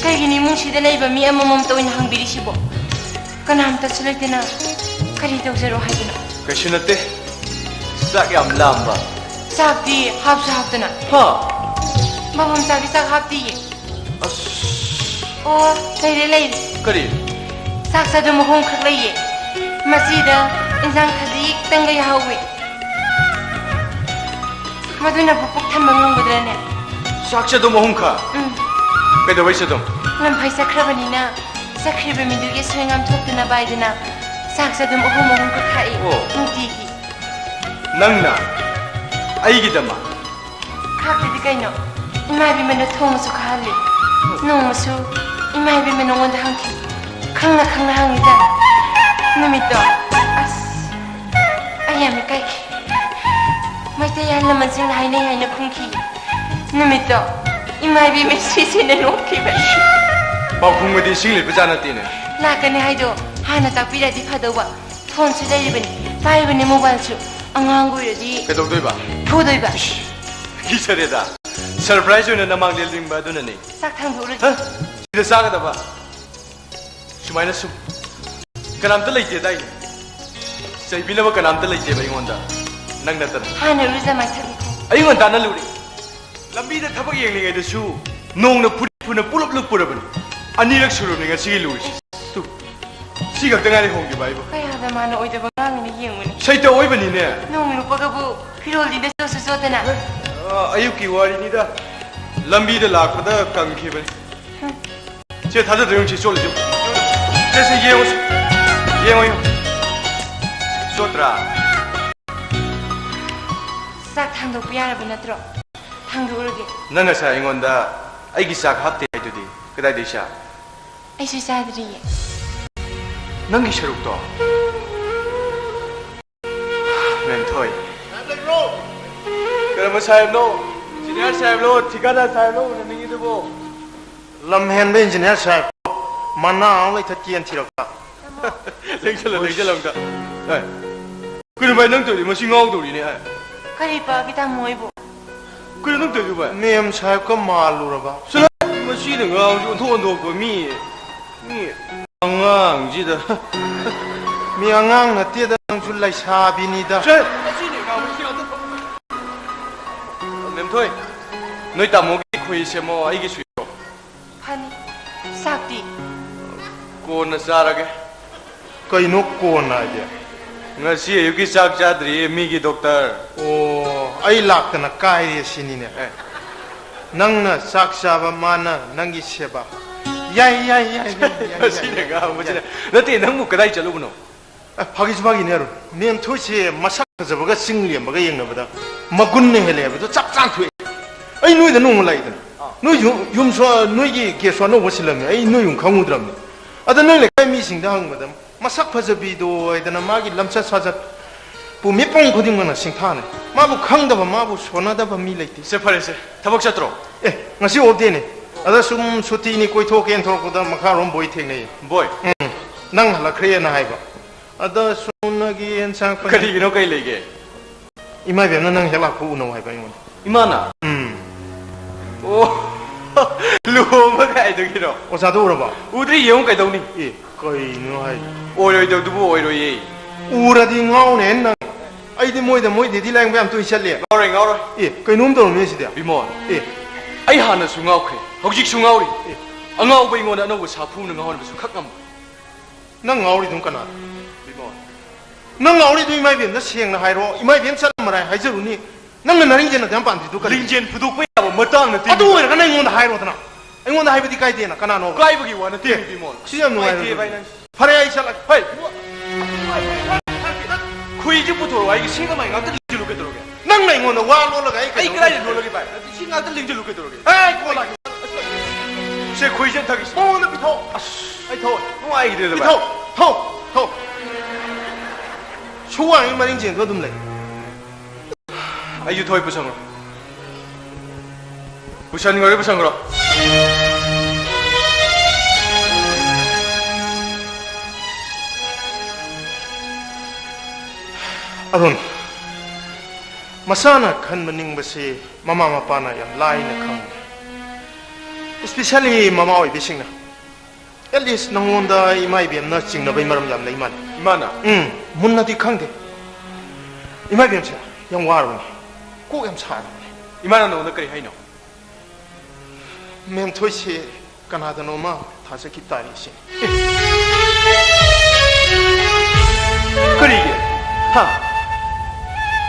ꯀꯩꯒꯤꯅꯣ ꯏꯃꯨꯡꯁꯤꯗ ꯂꯩꯕ ꯃꯤ ꯑꯃꯃꯝꯇ ꯑꯣꯏꯅ ꯍꯪꯕꯤꯔꯤꯁꯤꯕꯣ? ꯀꯅꯥꯝꯇꯁꯨ ꯂꯩꯇꯅ ꯀꯔꯤ ꯇꯧꯖꯔꯣ ꯍꯥꯏꯕꯅꯣ? ꯀꯩꯁꯨ ꯅꯠꯇꯦ꯫ ꯆꯥꯛ ꯌꯥꯝ ꯂꯥꯝꯕ꯫ ꯆꯥꯛꯇꯤ ꯍꯥꯞꯁꯨ ꯍꯥꯞꯇꯅ꯫ ꯍꯥ? ꯕꯥꯕꯨꯝꯆꯥꯒꯤ ꯆꯥꯛ ꯍꯥꯞꯇꯤꯌꯦ꯫ ꯑꯁ꯫ ꯑꯣ, ꯂꯩꯔꯦ, ꯂꯩꯔꯦ꯫ ꯀꯔꯤ? ꯆꯥꯛ ꯆꯥꯗꯨꯝ ꯑꯍꯨꯝꯈꯛ ꯂꯩꯌꯦ꯫ ꯃꯆꯤꯗ ꯏꯟꯖꯥꯡ ꯈꯖꯤꯛꯇꯪꯒ ꯌꯥꯍꯧꯋꯦ꯫ ꯃꯗꯨꯅꯕꯨ ꯄꯨꯛ ꯊꯟꯕ ꯉꯝꯒꯗ꯭ꯔꯅꯦ? ꯆꯥꯛ ꯆꯥꯗꯨꯝ ꯑꯍꯨꯝꯈꯛ? ꯎꯝ꯫ ꯀꯩꯗꯧꯕꯩ ꯆꯥꯗꯨꯝ? ꯂꯝꯐꯩ ꯆꯠꯈ꯭ꯔꯕꯅꯤꯅ, ꯆꯠꯈ꯭ꯔꯤꯕ ꯃꯤꯗꯨꯒꯤ ꯑꯁꯣꯏ ꯑꯉꯥꯝ ꯊꯣꯛꯇꯅꯕ ꯍꯥꯏꯗꯅ ꯆꯥꯛ ꯆꯥꯗꯨꯝ ꯑꯍꯨꯝ ꯑꯍꯨꯝꯈꯛ ꯈꯥꯛꯏ, ꯑꯣ꯫ ꯅꯨꯡꯇꯤꯒꯤ꯫ ꯅꯪꯅ ꯑꯩꯒꯤꯗꯃꯛ? ꯈꯥꯛꯇꯗꯤ ꯀꯩꯅꯣ? ꯏꯃꯥ ꯏꯕꯦꯝꯃꯅ ꯊꯣꯡꯉꯁꯨ ꯈꯥꯛꯍꯜꯂꯤ꯫ ꯅꯣꯡꯃꯁꯨ ꯏꯃꯥ ꯏꯕꯦꯝꯃ ꯅꯉꯣꯟꯗ ꯍꯪꯈꯤ꯫ ꯈꯪꯅ ꯈꯪꯅ ꯍꯪꯉꯤꯗ꯫ ꯅꯨꯃꯤꯠꯇꯣ, ꯑꯁ, ꯑꯩ ꯌꯥꯝ ꯏꯀꯥꯏꯈꯤ꯫ ꯃꯩꯇꯩ ꯑꯍꯜ ꯂꯃꯟꯁꯤꯡꯅ ꯍꯥꯏꯅꯩ ꯍꯥꯏꯅ ꯈꯨꯝꯈꯤ꯫ ꯅꯨꯃꯤꯠꯇꯣ ꯏꯃꯥ ꯏꯕꯦꯝꯃ ꯁꯤꯁꯤꯅ ꯅꯣꯛꯈꯤꯕꯅꯤ꯫ ꯄꯥꯎꯈꯨꯝꯒꯗꯤ ꯏꯁꯤꯡ ꯂꯤꯠꯄ ꯖꯥꯠ ꯅꯠꯇꯦꯅꯦ꯫ ꯂꯥꯛꯀꯅꯤ ꯍꯥꯏꯗꯣ ꯍꯥꯟꯅ ꯇꯥꯛꯄꯤꯔꯗꯤ ꯐꯗꯧꯕ꯫ ꯐꯣꯟꯁꯨ ꯂꯩꯔꯤꯕꯅꯤ, ꯄꯥꯏꯔꯤꯕꯅꯤ ꯃꯣꯕꯥꯏꯜꯁꯨ꯫ ꯑꯉꯥꯡꯒ ꯑꯣꯏꯔꯗꯤ ꯀꯩꯗꯧꯗꯣꯏꯕ? ꯐꯨꯗꯣꯏꯕ꯫ ꯏꯁ, ꯀꯤꯖꯔꯦꯗ꯫ ꯁꯔꯄ꯭ꯔꯥꯏꯖ ꯑꯣꯏꯅ ꯅꯃꯥꯡ ꯂꯦꯟꯅꯤꯡꯕ ꯑꯗꯨꯅꯅꯦ꯫ ꯆꯥꯛ ꯊꯥꯡꯗꯣꯛꯎꯔꯒꯦ꯫ ꯍ? ꯁꯤꯗ ꯆꯥꯒꯗꯕ? ꯁꯨꯃꯥꯏꯅ ꯁꯨꯝ ꯀꯅꯥꯝꯇ ꯂꯩꯇꯦꯗꯥꯏꯅꯦ? ꯆꯩꯕꯤꯅꯕ ꯀꯅꯥꯝꯇ ꯂꯩꯇꯦꯕ ꯑꯩꯉꯣꯟꯗ꯫ ꯅꯪ ꯅꯠꯇꯅ꯫ ꯍꯥꯟꯅ ꯏꯔꯨꯖ ꯃꯥꯏꯊꯕꯤꯈꯣ꯫ ꯑꯌꯨꯛ ꯉꯟꯇꯥꯅ ꯂꯨꯔꯦ꯫ ꯂꯝꯕꯤꯗ ꯊꯕꯛ ꯌꯦꯡꯂꯤꯉꯩꯗꯁꯨ ꯅꯣꯡꯅ ꯐꯨꯔꯤ ꯐꯨꯅ ꯄꯨꯂꯞ ꯂꯨꯞꯄꯨꯔꯕꯅꯤ꯫ ꯑꯅꯤꯔꯛ ꯁꯨꯔꯕꯅꯤ ꯉꯁꯤꯒꯤ ꯂꯨꯔꯤꯁꯦ꯫ ꯇꯨ, ꯁꯤ ꯈꯛꯇ ꯉꯥꯏꯔꯦ ꯍꯣꯡꯈꯤꯕ ꯑꯩꯕꯨ꯫ ꯀꯌꯥꯗ ꯃꯥꯅ ꯑꯣꯏꯗꯕ ꯉꯥꯡꯉꯤꯅ ꯌꯦꯡꯉꯨꯅꯦ꯫ ꯁꯩꯇ ꯑꯣꯏꯕꯅꯤꯅꯦ꯫ ꯅꯣꯡ ꯂꯨꯞꯄꯒꯕꯨ ꯐꯤꯔꯣꯜꯗꯤꯅ ꯆꯣꯠꯁꯨ ꯆꯣꯠꯇꯅ꯫ ꯑ, ꯑꯌꯨꯛꯀꯤ ꯋꯥꯔꯤꯅꯤꯗ꯫ ꯂꯝꯕꯤꯗ ꯂꯥꯛꯄꯗ ꯀꯪꯈꯤꯕꯅꯤ꯫ ꯁꯦ, ꯊꯥꯖꯗ꯭ꯔ ꯌꯦꯡꯉꯨ, ꯁꯤ ꯆꯣꯠꯂꯤꯁꯦ ꯌꯦꯡꯉꯨ꯫ ꯁꯦ, ꯁꯦ, ꯌꯦꯡꯉꯨ, ꯁꯦ꯫ ꯌꯦꯡꯉꯨ, ꯌꯦꯡꯉꯨ꯫ ꯆꯣꯠꯇ꯭ꯔꯥ? ꯆꯥꯛ ꯊꯥꯡꯗꯣꯛꯄ ꯌꯥꯔꯕ ꯅꯠꯇ꯭ꯔꯣ? ꯊꯥꯡꯗꯣꯛꯎꯔꯒꯦ꯫ ꯅꯪ ꯉꯁꯥꯏ ꯑꯩꯉꯣꯟꯗ ꯑꯩꯒꯤ ꯆꯥꯛ ꯍꯥꯞꯇꯦ ꯍꯥꯏꯗꯨꯗꯤ, ꯀꯗꯥꯏꯗꯩ ꯆꯥꯛ? ꯑꯩꯁꯨ ꯆꯥꯗ꯭ꯔꯤꯌꯦ꯫ ꯅꯪꯒꯤ ꯁꯔꯨꯛꯇꯣ? ꯃꯦꯝꯊꯣꯏ꯫ ꯀꯔꯝꯕ ꯁꯥꯍꯦꯕꯅꯣ? ꯏꯟꯖꯤꯅꯤꯌꯥꯔ ꯁꯥꯍꯦꯕꯂꯣ, ꯊꯤꯀꯥꯗꯥꯔ ꯁꯥꯍꯦꯕꯂꯣ ꯎꯅꯅꯤꯡꯉꯤꯗꯨꯕꯣ? ꯂꯝ ꯍꯦꯟꯕ ꯏꯟꯖꯤꯅꯤꯌꯥꯔ ꯁꯥꯍꯦꯕ, ꯃꯅꯥ ꯑꯃ ꯂꯩꯊꯠꯀꯦꯅ ꯊꯤꯔꯛꯄ꯫ ꯂꯦꯡꯁꯜꯂꯣ, ꯂꯦꯡꯁꯜꯂꯣ ꯑꯝꯇ꯫ ꯑꯦ, ꯀꯩꯅꯣ ꯚꯥꯏ, ꯅꯪ ꯇꯧꯔꯤꯗꯤ ꯃꯁꯤ ꯉꯥꯎꯗꯧꯔꯤꯅꯦ, ꯑꯦ꯫ ꯀꯔꯤ ꯄꯥꯒꯦ ꯇꯥꯃꯣ ꯑꯩꯕꯨ? ꯀꯩꯅꯣ ꯅꯪ ꯇꯧꯔꯤꯗꯨ ꯚꯥꯏ? ꯃꯦꯝ ꯁꯥꯍꯦꯕꯀ ꯃꯥꯜꯂꯨꯔꯕ? ꯆꯠꯂꯣ, ꯃꯁꯤꯅ ꯉꯥꯡꯕꯁꯤ ꯑꯣꯟꯊꯣꯛ ꯑꯣꯟꯊꯣꯛꯄ ꯃꯤ, ꯃꯤ ꯑꯉꯥꯡꯁꯤꯗ꯫ ꯃꯤ ꯑꯉꯥꯡ ꯅꯠꯇꯦꯗ, ꯅꯪꯁꯨ ꯂꯩꯁꯥꯕꯤꯅꯤꯗ꯫ ꯁꯦ, ꯃꯁꯤꯅ ꯉꯥꯡꯕꯁꯤ ꯑꯣꯟꯊꯣꯛ-, ꯃꯦꯝꯊꯣꯏ, ꯅꯣꯏ ꯇꯥꯃꯣꯒꯤ ꯈꯣꯏꯍꯤ ꯁꯦꯝꯃꯣ, ꯑꯩꯒꯤꯁꯨ ꯌꯥꯎ꯫ ꯐꯅꯤ꯫ ꯆꯥꯛꯇꯤ? ꯀꯣꯟꯅ ꯆꯥꯔꯒꯦ꯫ ꯀꯩꯅꯣ ꯀꯣꯟꯅ ꯍꯥꯏꯗꯤ? ꯉꯁꯤ ꯑꯌꯨꯛꯀꯤ ꯆꯥꯛ ꯆꯥꯗ꯭ꯔꯤꯌꯦ ꯃꯤꯒꯤ ꯗꯣꯛꯇꯔ꯫ ꯑꯣ, ꯑꯩ ꯂꯥꯛꯇꯅ ꯀꯥꯏꯔꯦ ꯁꯤꯅꯤꯅꯦ꯫ ꯑꯦ꯫ ꯅꯪꯅ ꯆꯥꯛ ꯆꯥꯕ, ꯃꯥꯅ ꯅꯪꯒꯤ ꯁꯦꯕꯥ꯫ ꯌꯥꯏ, ꯌꯥꯏ, ꯌꯥꯏ, ꯌꯥꯏ, ꯌꯥꯏ, ꯃꯁꯤꯅ ꯌꯥꯏ, ꯉꯥꯡꯕꯁꯤꯅ꯫ ꯌꯥꯏ꯫ ꯅꯠꯇꯦ, ꯅꯪꯕꯨ ꯀꯗꯥꯏ ꯆꯠꯂꯨꯕꯅꯣ? ꯑꯦ, ꯐꯥꯒꯤꯁꯨ ꯐꯥꯒꯤꯅꯦ ꯑꯔꯨꯟ꯫ ꯃꯦꯝꯊꯣꯏꯁꯦ ꯃꯁꯛ ꯐꯖꯕꯒ ꯆꯤꯡ ꯂꯦꯝꯕꯒ ꯌꯦꯡꯅꯕꯗ ꯃꯒꯨꯟꯅ ꯍꯦꯜꯂꯦ ꯍꯥꯏꯕꯗꯣ ꯆꯞ ꯆꯥꯅ ꯊꯣꯛꯑꯦ꯫ ꯑꯩ ꯅꯣꯏꯗ ꯅꯣꯡꯃ ꯂꯥꯛꯏꯗꯅ꯫ ꯑꯥ꯫ ꯅꯣꯏ ꯌꯨꯝ, ꯌꯨꯝꯁꯨ, ꯅꯣꯏꯒꯤ ꯒꯦꯠꯁꯨ ꯑꯅꯧꯕ ꯁꯤꯜꯂꯝꯃꯦ꯫ ꯑꯩ ꯅꯣꯏ ꯌꯨꯝ ꯈꯪꯉꯨꯗ꯭ꯔꯕꯅꯦ꯫ ꯑꯗ ꯅꯣꯏ ꯂꯩꯀꯥꯏ ꯃꯤꯁꯤꯡꯗ ꯍꯪꯕꯗ ꯃꯁꯛ ꯐꯖꯕꯤꯗꯣ ꯍꯥꯏꯗꯅ ꯃꯥꯒꯤ ꯂꯝꯆꯠ ꯁꯥꯖꯠ ꯄꯨ ꯃꯤꯄꯨꯝ ꯈꯨꯗꯤꯡꯃꯛꯅ ꯁꯤꯡꯊꯥꯅꯩ꯫ ꯃꯥꯕꯨ ꯈꯪꯗꯕ, ꯃꯥꯕꯨ ꯁꯣꯟꯅꯗꯕ ꯃꯤ ꯂꯩꯇꯦ꯫ ꯁꯦ, ꯐꯔꯦꯁꯦ꯫ ꯊꯕꯛ ꯆꯠꯇ꯭ꯔꯣ? ꯑꯦ, ꯉꯁꯤ off dayꯅꯦ꯫ ꯑꯗ ꯁꯨꯝ ꯁꯨꯇꯤꯅꯤ ꯀꯣꯏꯊꯣꯛꯀꯦꯅ ꯊꯣꯛꯂꯛꯄꯗ ꯃꯈꯥꯔꯣꯝ ꯕꯣꯏ ꯊꯦꯡꯅꯩꯌꯦ꯫ ꯕꯣꯏ? ꯎꯝ, ꯅꯪ ꯍꯜꯂꯛꯈ꯭ꯔꯦꯅ ꯍꯥꯏꯕ꯫ ꯑꯗ ꯁꯣꯝꯅꯒꯤ ꯑꯦꯟꯁꯥꯡ ꯄꯟ- ꯀꯔꯤꯒꯤꯅꯣ, ꯀꯩ ꯂꯩꯒꯦ? ꯏꯃꯥ ꯏꯕꯦꯝꯅ ꯅꯪ ꯍꯦꯛ ꯂꯥꯛꯄ ꯎꯅꯧ ꯍꯥꯏꯕ ꯑꯩꯉꯣꯟꯗ꯫ ꯏꯃꯥꯅ? ꯎꯝ꯫ ꯑꯣ, ꯂꯨꯍꯣꯡꯕ ꯀꯥꯏꯗꯨꯒꯤꯔꯣ? ꯑꯣꯖꯥꯗꯣ ꯎꯔꯕꯣ? ꯎꯗ꯭ꯔꯤ, ꯌꯦꯡꯉꯨ ꯀꯩꯗꯧꯅꯤ? ꯑꯦ, ꯀꯩꯅꯣ ꯍꯥꯏ? ꯑꯣꯏꯔꯣꯏꯗꯧꯗꯨꯕꯨ ꯑꯣꯏꯔꯣꯏꯌꯦ꯫ ꯎꯔꯗꯤ ꯉꯥꯎꯅꯦ ꯅꯪ꯫ ꯑꯩꯗꯤ ꯃꯣꯏꯗ ꯃꯣꯏ ꯗꯦꯗꯤ ꯂꯥꯌꯦꯡꯕ ꯌꯥꯝ ꯇꯣꯏꯅ ꯆꯠꯂꯦ꯫ ꯉꯥꯎꯔꯣꯏ, ꯉꯥꯎꯔꯣꯏ꯫ ꯑꯦ, ꯀꯩꯅꯣꯝ ꯇꯧꯔꯝꯃꯦ ꯁꯤꯗꯤ꯫ ꯕꯤꯃꯣꯜ, ꯑꯦ꯫ ꯑꯩ ꯍꯥꯟꯅꯁꯨ ꯉꯥꯎꯈ꯭ꯔꯦ, ꯍꯧꯖꯤꯛꯁꯨ ꯉꯥꯎꯔꯤ꯫ ꯑꯦ꯫ ꯑꯉꯥꯎꯕ ꯑꯩꯉꯣꯟꯗ ꯑꯅꯧꯕ ꯁꯥꯐꯨꯅ ꯉꯥꯎꯍꯟꯕꯁꯨ ꯈꯛ ꯉꯝꯃꯣꯏ꯫ ꯅꯪ ꯉꯥꯎꯔꯤꯗꯨꯅ ꯀꯅꯥꯅꯣ? ꯕꯤꯃꯣꯜ꯫ ꯅꯪ ꯉꯥꯎꯔꯤꯗꯨ ꯏꯃꯥ ꯏꯕꯦꯟꯗ ꯁꯦꯡꯅ ꯍꯥꯏꯔꯣ, ꯏꯃꯥ ꯏꯕꯦꯟ ꯆꯠꯂꯝꯃꯔꯥꯏ ꯍꯥꯏꯖꯔꯨꯅꯤ꯫ ꯅꯪꯅ ꯅꯔꯤꯡꯖꯦꯜ ꯑꯗꯨꯌꯥꯝ ꯄꯥꯟꯗ꯭ꯔꯤꯗꯨ ꯀꯔꯤ? ꯂꯤꯡꯖꯦꯜ ꯐꯨꯗꯣꯛꯄ ꯌꯥꯕ ꯃꯇꯥꯡ ꯅꯠꯇꯦ꯫ ꯑꯗꯨ ꯑꯣꯏꯔꯒꯅ ꯑꯩꯉꯣꯟꯗ ꯍꯥꯏꯔꯣꯗꯅ꯫ ꯑꯩꯉꯣꯟꯗ ꯍꯥꯏꯕꯗꯤ ꯀꯥꯏꯗꯦꯅ, ꯀꯅꯥꯅꯣ? ꯀꯥꯏꯕꯒꯤ ꯋꯥ ꯅꯠꯇꯦ, ꯕꯤꯃꯣꯜ꯫ ꯁꯤ ꯌꯥꯝ ꯅꯨꯡꯉꯥꯏꯔꯣꯏ꯫ ꯅꯨꯡꯉꯥꯏꯇꯦ, ꯚꯥꯏ, ꯅꯪ꯫ ꯐꯔꯦ, ꯑꯩ ꯆꯠꯂꯒꯦ꯫ ꯍꯣꯏ꯫ ꯈꯣꯏꯁꯦ ꯄꯨꯊꯣꯔꯛꯑꯣ, ꯑꯩꯒꯤ ꯁꯤ ꯀꯃꯥꯏ ꯉꯥꯛꯇ ꯂꯤꯡꯁꯤꯜꯂꯨ ꯀꯩꯗꯧꯔꯒꯦ? ꯅꯪꯅ ꯑꯩꯉꯣꯟꯗ ꯋꯥ ꯂꯣꯜꯂꯒ ꯑꯩ ꯑꯩ ꯀꯩꯗꯧ-, ꯀꯗꯥꯏꯗ ꯂꯣꯜꯂꯒꯦ, ꯚꯥꯏ? ꯁꯤ ꯉꯥꯛꯇ ꯂꯤꯡꯁꯤꯜꯂꯨ ꯀꯩꯗꯧꯔꯒꯦ? ꯑꯦ, ꯀꯣꯜ ꯂꯥꯛꯑꯦ꯫ ꯁꯦ, ꯈꯣꯏꯁꯦ ꯊꯛꯏꯁꯤ꯫ ꯃꯉꯣꯟꯗ ꯄꯤꯊꯣꯛ꯫ ꯑꯁ, ꯑꯩ ꯊꯣꯛꯑꯣꯏ꯫ ꯅꯨꯡꯉꯥꯏꯈꯤꯗ꯭ꯔꯦꯗ, ꯚꯥꯏ꯫ ꯄꯤꯊꯣꯛ, ꯊꯣꯛ, ꯊꯣꯛ꯫ ꯁꯨꯋꯥꯡꯒꯤ ꯃꯔꯤꯡ ꯆꯦꯟꯗꯣ ꯑꯗꯨꯝ ꯂꯩ꯫ ꯑꯩꯁꯨ ꯊꯣꯛꯑꯦ, ꯄꯨꯁꯪꯈ꯭ꯔꯣ꯫ ꯄꯨꯁꯟꯈ꯭ꯔꯣ, ꯄꯨꯁꯟꯈ꯭ꯔꯣ꯫ ꯑꯔꯨꯟ, ꯃꯆꯥꯅ ꯈꯟꯕ ꯅꯤꯡꯕꯁꯤ ꯃꯃꯥ ꯃꯄꯥꯅ ꯌꯥꯝ ꯂꯥꯏꯅ ꯈꯪꯉꯤ꯫ Especially ꯃꯃꯥ ꯑꯣꯏꯕꯤꯁꯤꯡꯅ꯫ At least ꯅꯪꯉꯣꯟꯗ ꯏꯃꯥ ꯏꯕꯦꯝꯅ ꯆꯤꯡꯅꯕꯩ ꯃꯔꯝ ꯌꯥꯝ ꯂꯩ ꯃꯥꯜꯂꯦ꯫ ꯏꯃꯥꯅ? ꯎꯝ, ꯃꯨꯟꯅꯗꯤ ꯈꯪꯗꯦ꯫ ꯏꯃꯥ ꯏꯕꯦꯝꯁꯦ ꯌꯥꯝ ꯋꯥꯔꯕꯅꯦ꯫ ꯀꯣꯛ ꯌꯥꯝ ꯁꯥꯔꯕꯅꯦ꯫ ꯏꯃꯥꯅ ꯅꯉꯣꯟꯗ ꯀꯔꯤ ꯍꯥꯏꯅꯣ? ꯃꯦꯝꯊꯣꯏꯁꯦ ꯀꯅꯥꯗꯅꯣꯃ ꯊꯥꯖꯈꯤ ꯇꯥꯔꯦ ꯏꯆꯦ꯫ ꯀꯔꯤꯒꯤ? ꯍꯥ?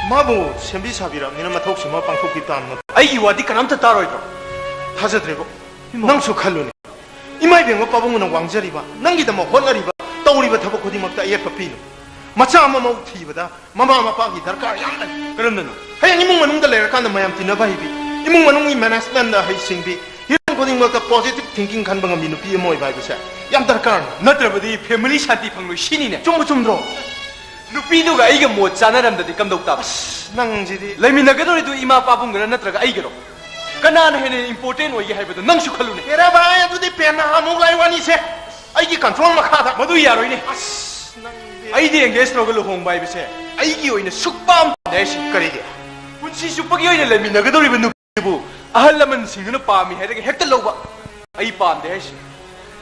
ꯃꯥꯕꯨ ꯁꯦꯝꯕꯤ ꯁꯥꯕꯤꯔꯕꯅꯤꯅ ꯃꯊꯧꯁꯤꯃ ꯄꯥꯡꯊꯣꯛꯄꯤ ꯇꯥꯕꯅꯤ꯫ ꯑꯩꯒꯤ ꯋꯥꯗꯤ ꯀꯅꯥꯝꯇ ꯇꯥꯔꯣꯏꯗ꯭ꯔꯣ? ꯊꯥꯖꯗ꯭ꯔꯦꯕꯣ꯫ ꯏꯃꯥ꯫ ꯅꯪꯁꯨ ꯈꯜꯂꯨꯅꯦ꯫ ꯏꯃꯥ ꯏꯕꯦꯟꯒ ꯄꯥꯕꯨꯡꯅ ꯋꯥꯡꯖꯔꯤꯕ, ꯅꯪꯒꯤꯗꯃꯛ ꯍꯣꯠꯅꯔꯤꯕ, ꯇꯧꯔꯤꯕ ꯊꯕꯛ ꯈꯨꯗꯤꯡꯃꯛꯇ ꯑꯌꯦꯠꯄ ꯄꯤꯅꯨ꯫ ꯃꯆꯥ ꯑꯃ ꯃꯧ ꯊꯤꯕꯗ ꯃꯃꯥ ꯃꯄꯥꯒꯤ ꯗꯔꯀꯥꯔ ꯌꯥꯝ ꯂꯩ꯫ ꯀꯔꯝꯅꯅꯣ? ꯍꯌꯦꯡ ꯏꯃꯨꯡ ꯃꯅꯨꯡꯗ ꯂꯩꯔꯀꯥꯟꯗ ꯃꯌꯥꯝ ꯇꯤꯟꯅꯕ ꯍꯩꯕꯤ, ꯏꯃꯨꯡ ꯃꯅꯨꯡꯒꯤ ꯃꯦꯅꯦꯖꯃꯦꯟꯗ ꯍꯩꯁꯤꯡꯕꯤ, ꯍꯤꯔꯝ ꯈꯨꯗꯤꯡꯃꯛꯇ positive thinking ꯈꯟꯕ ꯉꯝꯕꯤ ꯅꯨꯄꯤ ꯑꯃ ꯑꯣꯏꯕ ꯍꯥꯏꯕꯁꯦ ꯌꯥꯝ ꯗꯔꯀꯥꯔꯅꯤ꯫ ꯅꯠꯇ꯭ꯔꯕꯗꯤ family ꯁꯥꯟꯇꯤ ꯐꯪꯂꯣꯏ ꯁꯤꯅꯤꯅꯦ꯫ ꯆꯨꯝꯕ ꯆꯨꯝꯗ꯭ꯔꯣ? ꯅꯨꯄꯤꯗꯨꯒ ꯑꯩꯒ ꯃꯣꯠ ꯆꯥꯅꯔꯝꯗꯗꯤ ꯀꯝꯗꯧ ꯇꯥꯕ? ꯑꯁ, ꯅꯪꯁꯤꯗꯤ꯫ ꯂꯩꯃꯤꯟꯅꯒꯗꯧꯔꯤꯗꯨ ꯏꯃꯥ ꯄꯥꯕꯨꯡꯒꯔ ꯅꯠꯇ꯭ꯔꯒ ꯑꯩꯒꯔꯣ? ꯀꯅꯥꯅ ꯍꯦꯟꯅ important ꯑꯣꯏꯒꯦ ꯍꯥꯏꯕꯗꯣ ꯅꯪꯁꯨ ꯈꯜꯂꯨꯅꯦ꯫ ꯍꯦꯔꯥ ꯚꯥꯏ, ꯑꯗꯨꯗꯤ ꯄꯦꯟꯅ ꯑꯃꯨꯛ ꯂꯥꯏ ꯋꯥꯅꯤꯁꯦ꯫ ꯑꯩꯒꯤ control ꯃꯈꯥꯗ꯫ ꯃꯗꯨ ꯌꯥꯔꯣꯏꯅꯦ꯫ ꯑꯁ, ꯅꯪꯗꯤ꯫ ꯑꯩꯗꯤ engage ꯇꯧꯔꯒ ꯂꯨꯍꯣꯡꯕ ꯍꯥꯏꯕꯁꯦ ꯑꯩꯒꯤ ꯑꯣꯏꯅ ꯁꯨꯛꯄꯥꯝ ꯄꯥꯝꯗꯦ ꯍꯥꯏꯁꯤ꯫ ꯀꯔꯤꯒꯤ? ꯄꯨꯟꯁꯤ ꯆꯨꯞꯄꯒꯤ ꯑꯣꯏꯅ ꯂꯩꯃꯤꯟꯅꯒꯗꯧꯔꯤꯕ ꯅꯨꯄꯤꯕꯨ ꯑꯍꯜ ꯂꯃꯟꯁꯤꯡꯗꯨꯅ ꯄꯥꯝꯃꯤ ꯍꯥꯏꯔꯒ ꯍꯦꯛꯇ ꯂꯧꯕ ꯑꯩ ꯄꯥꯝꯗꯦ ꯍꯥꯏꯁꯤ꯫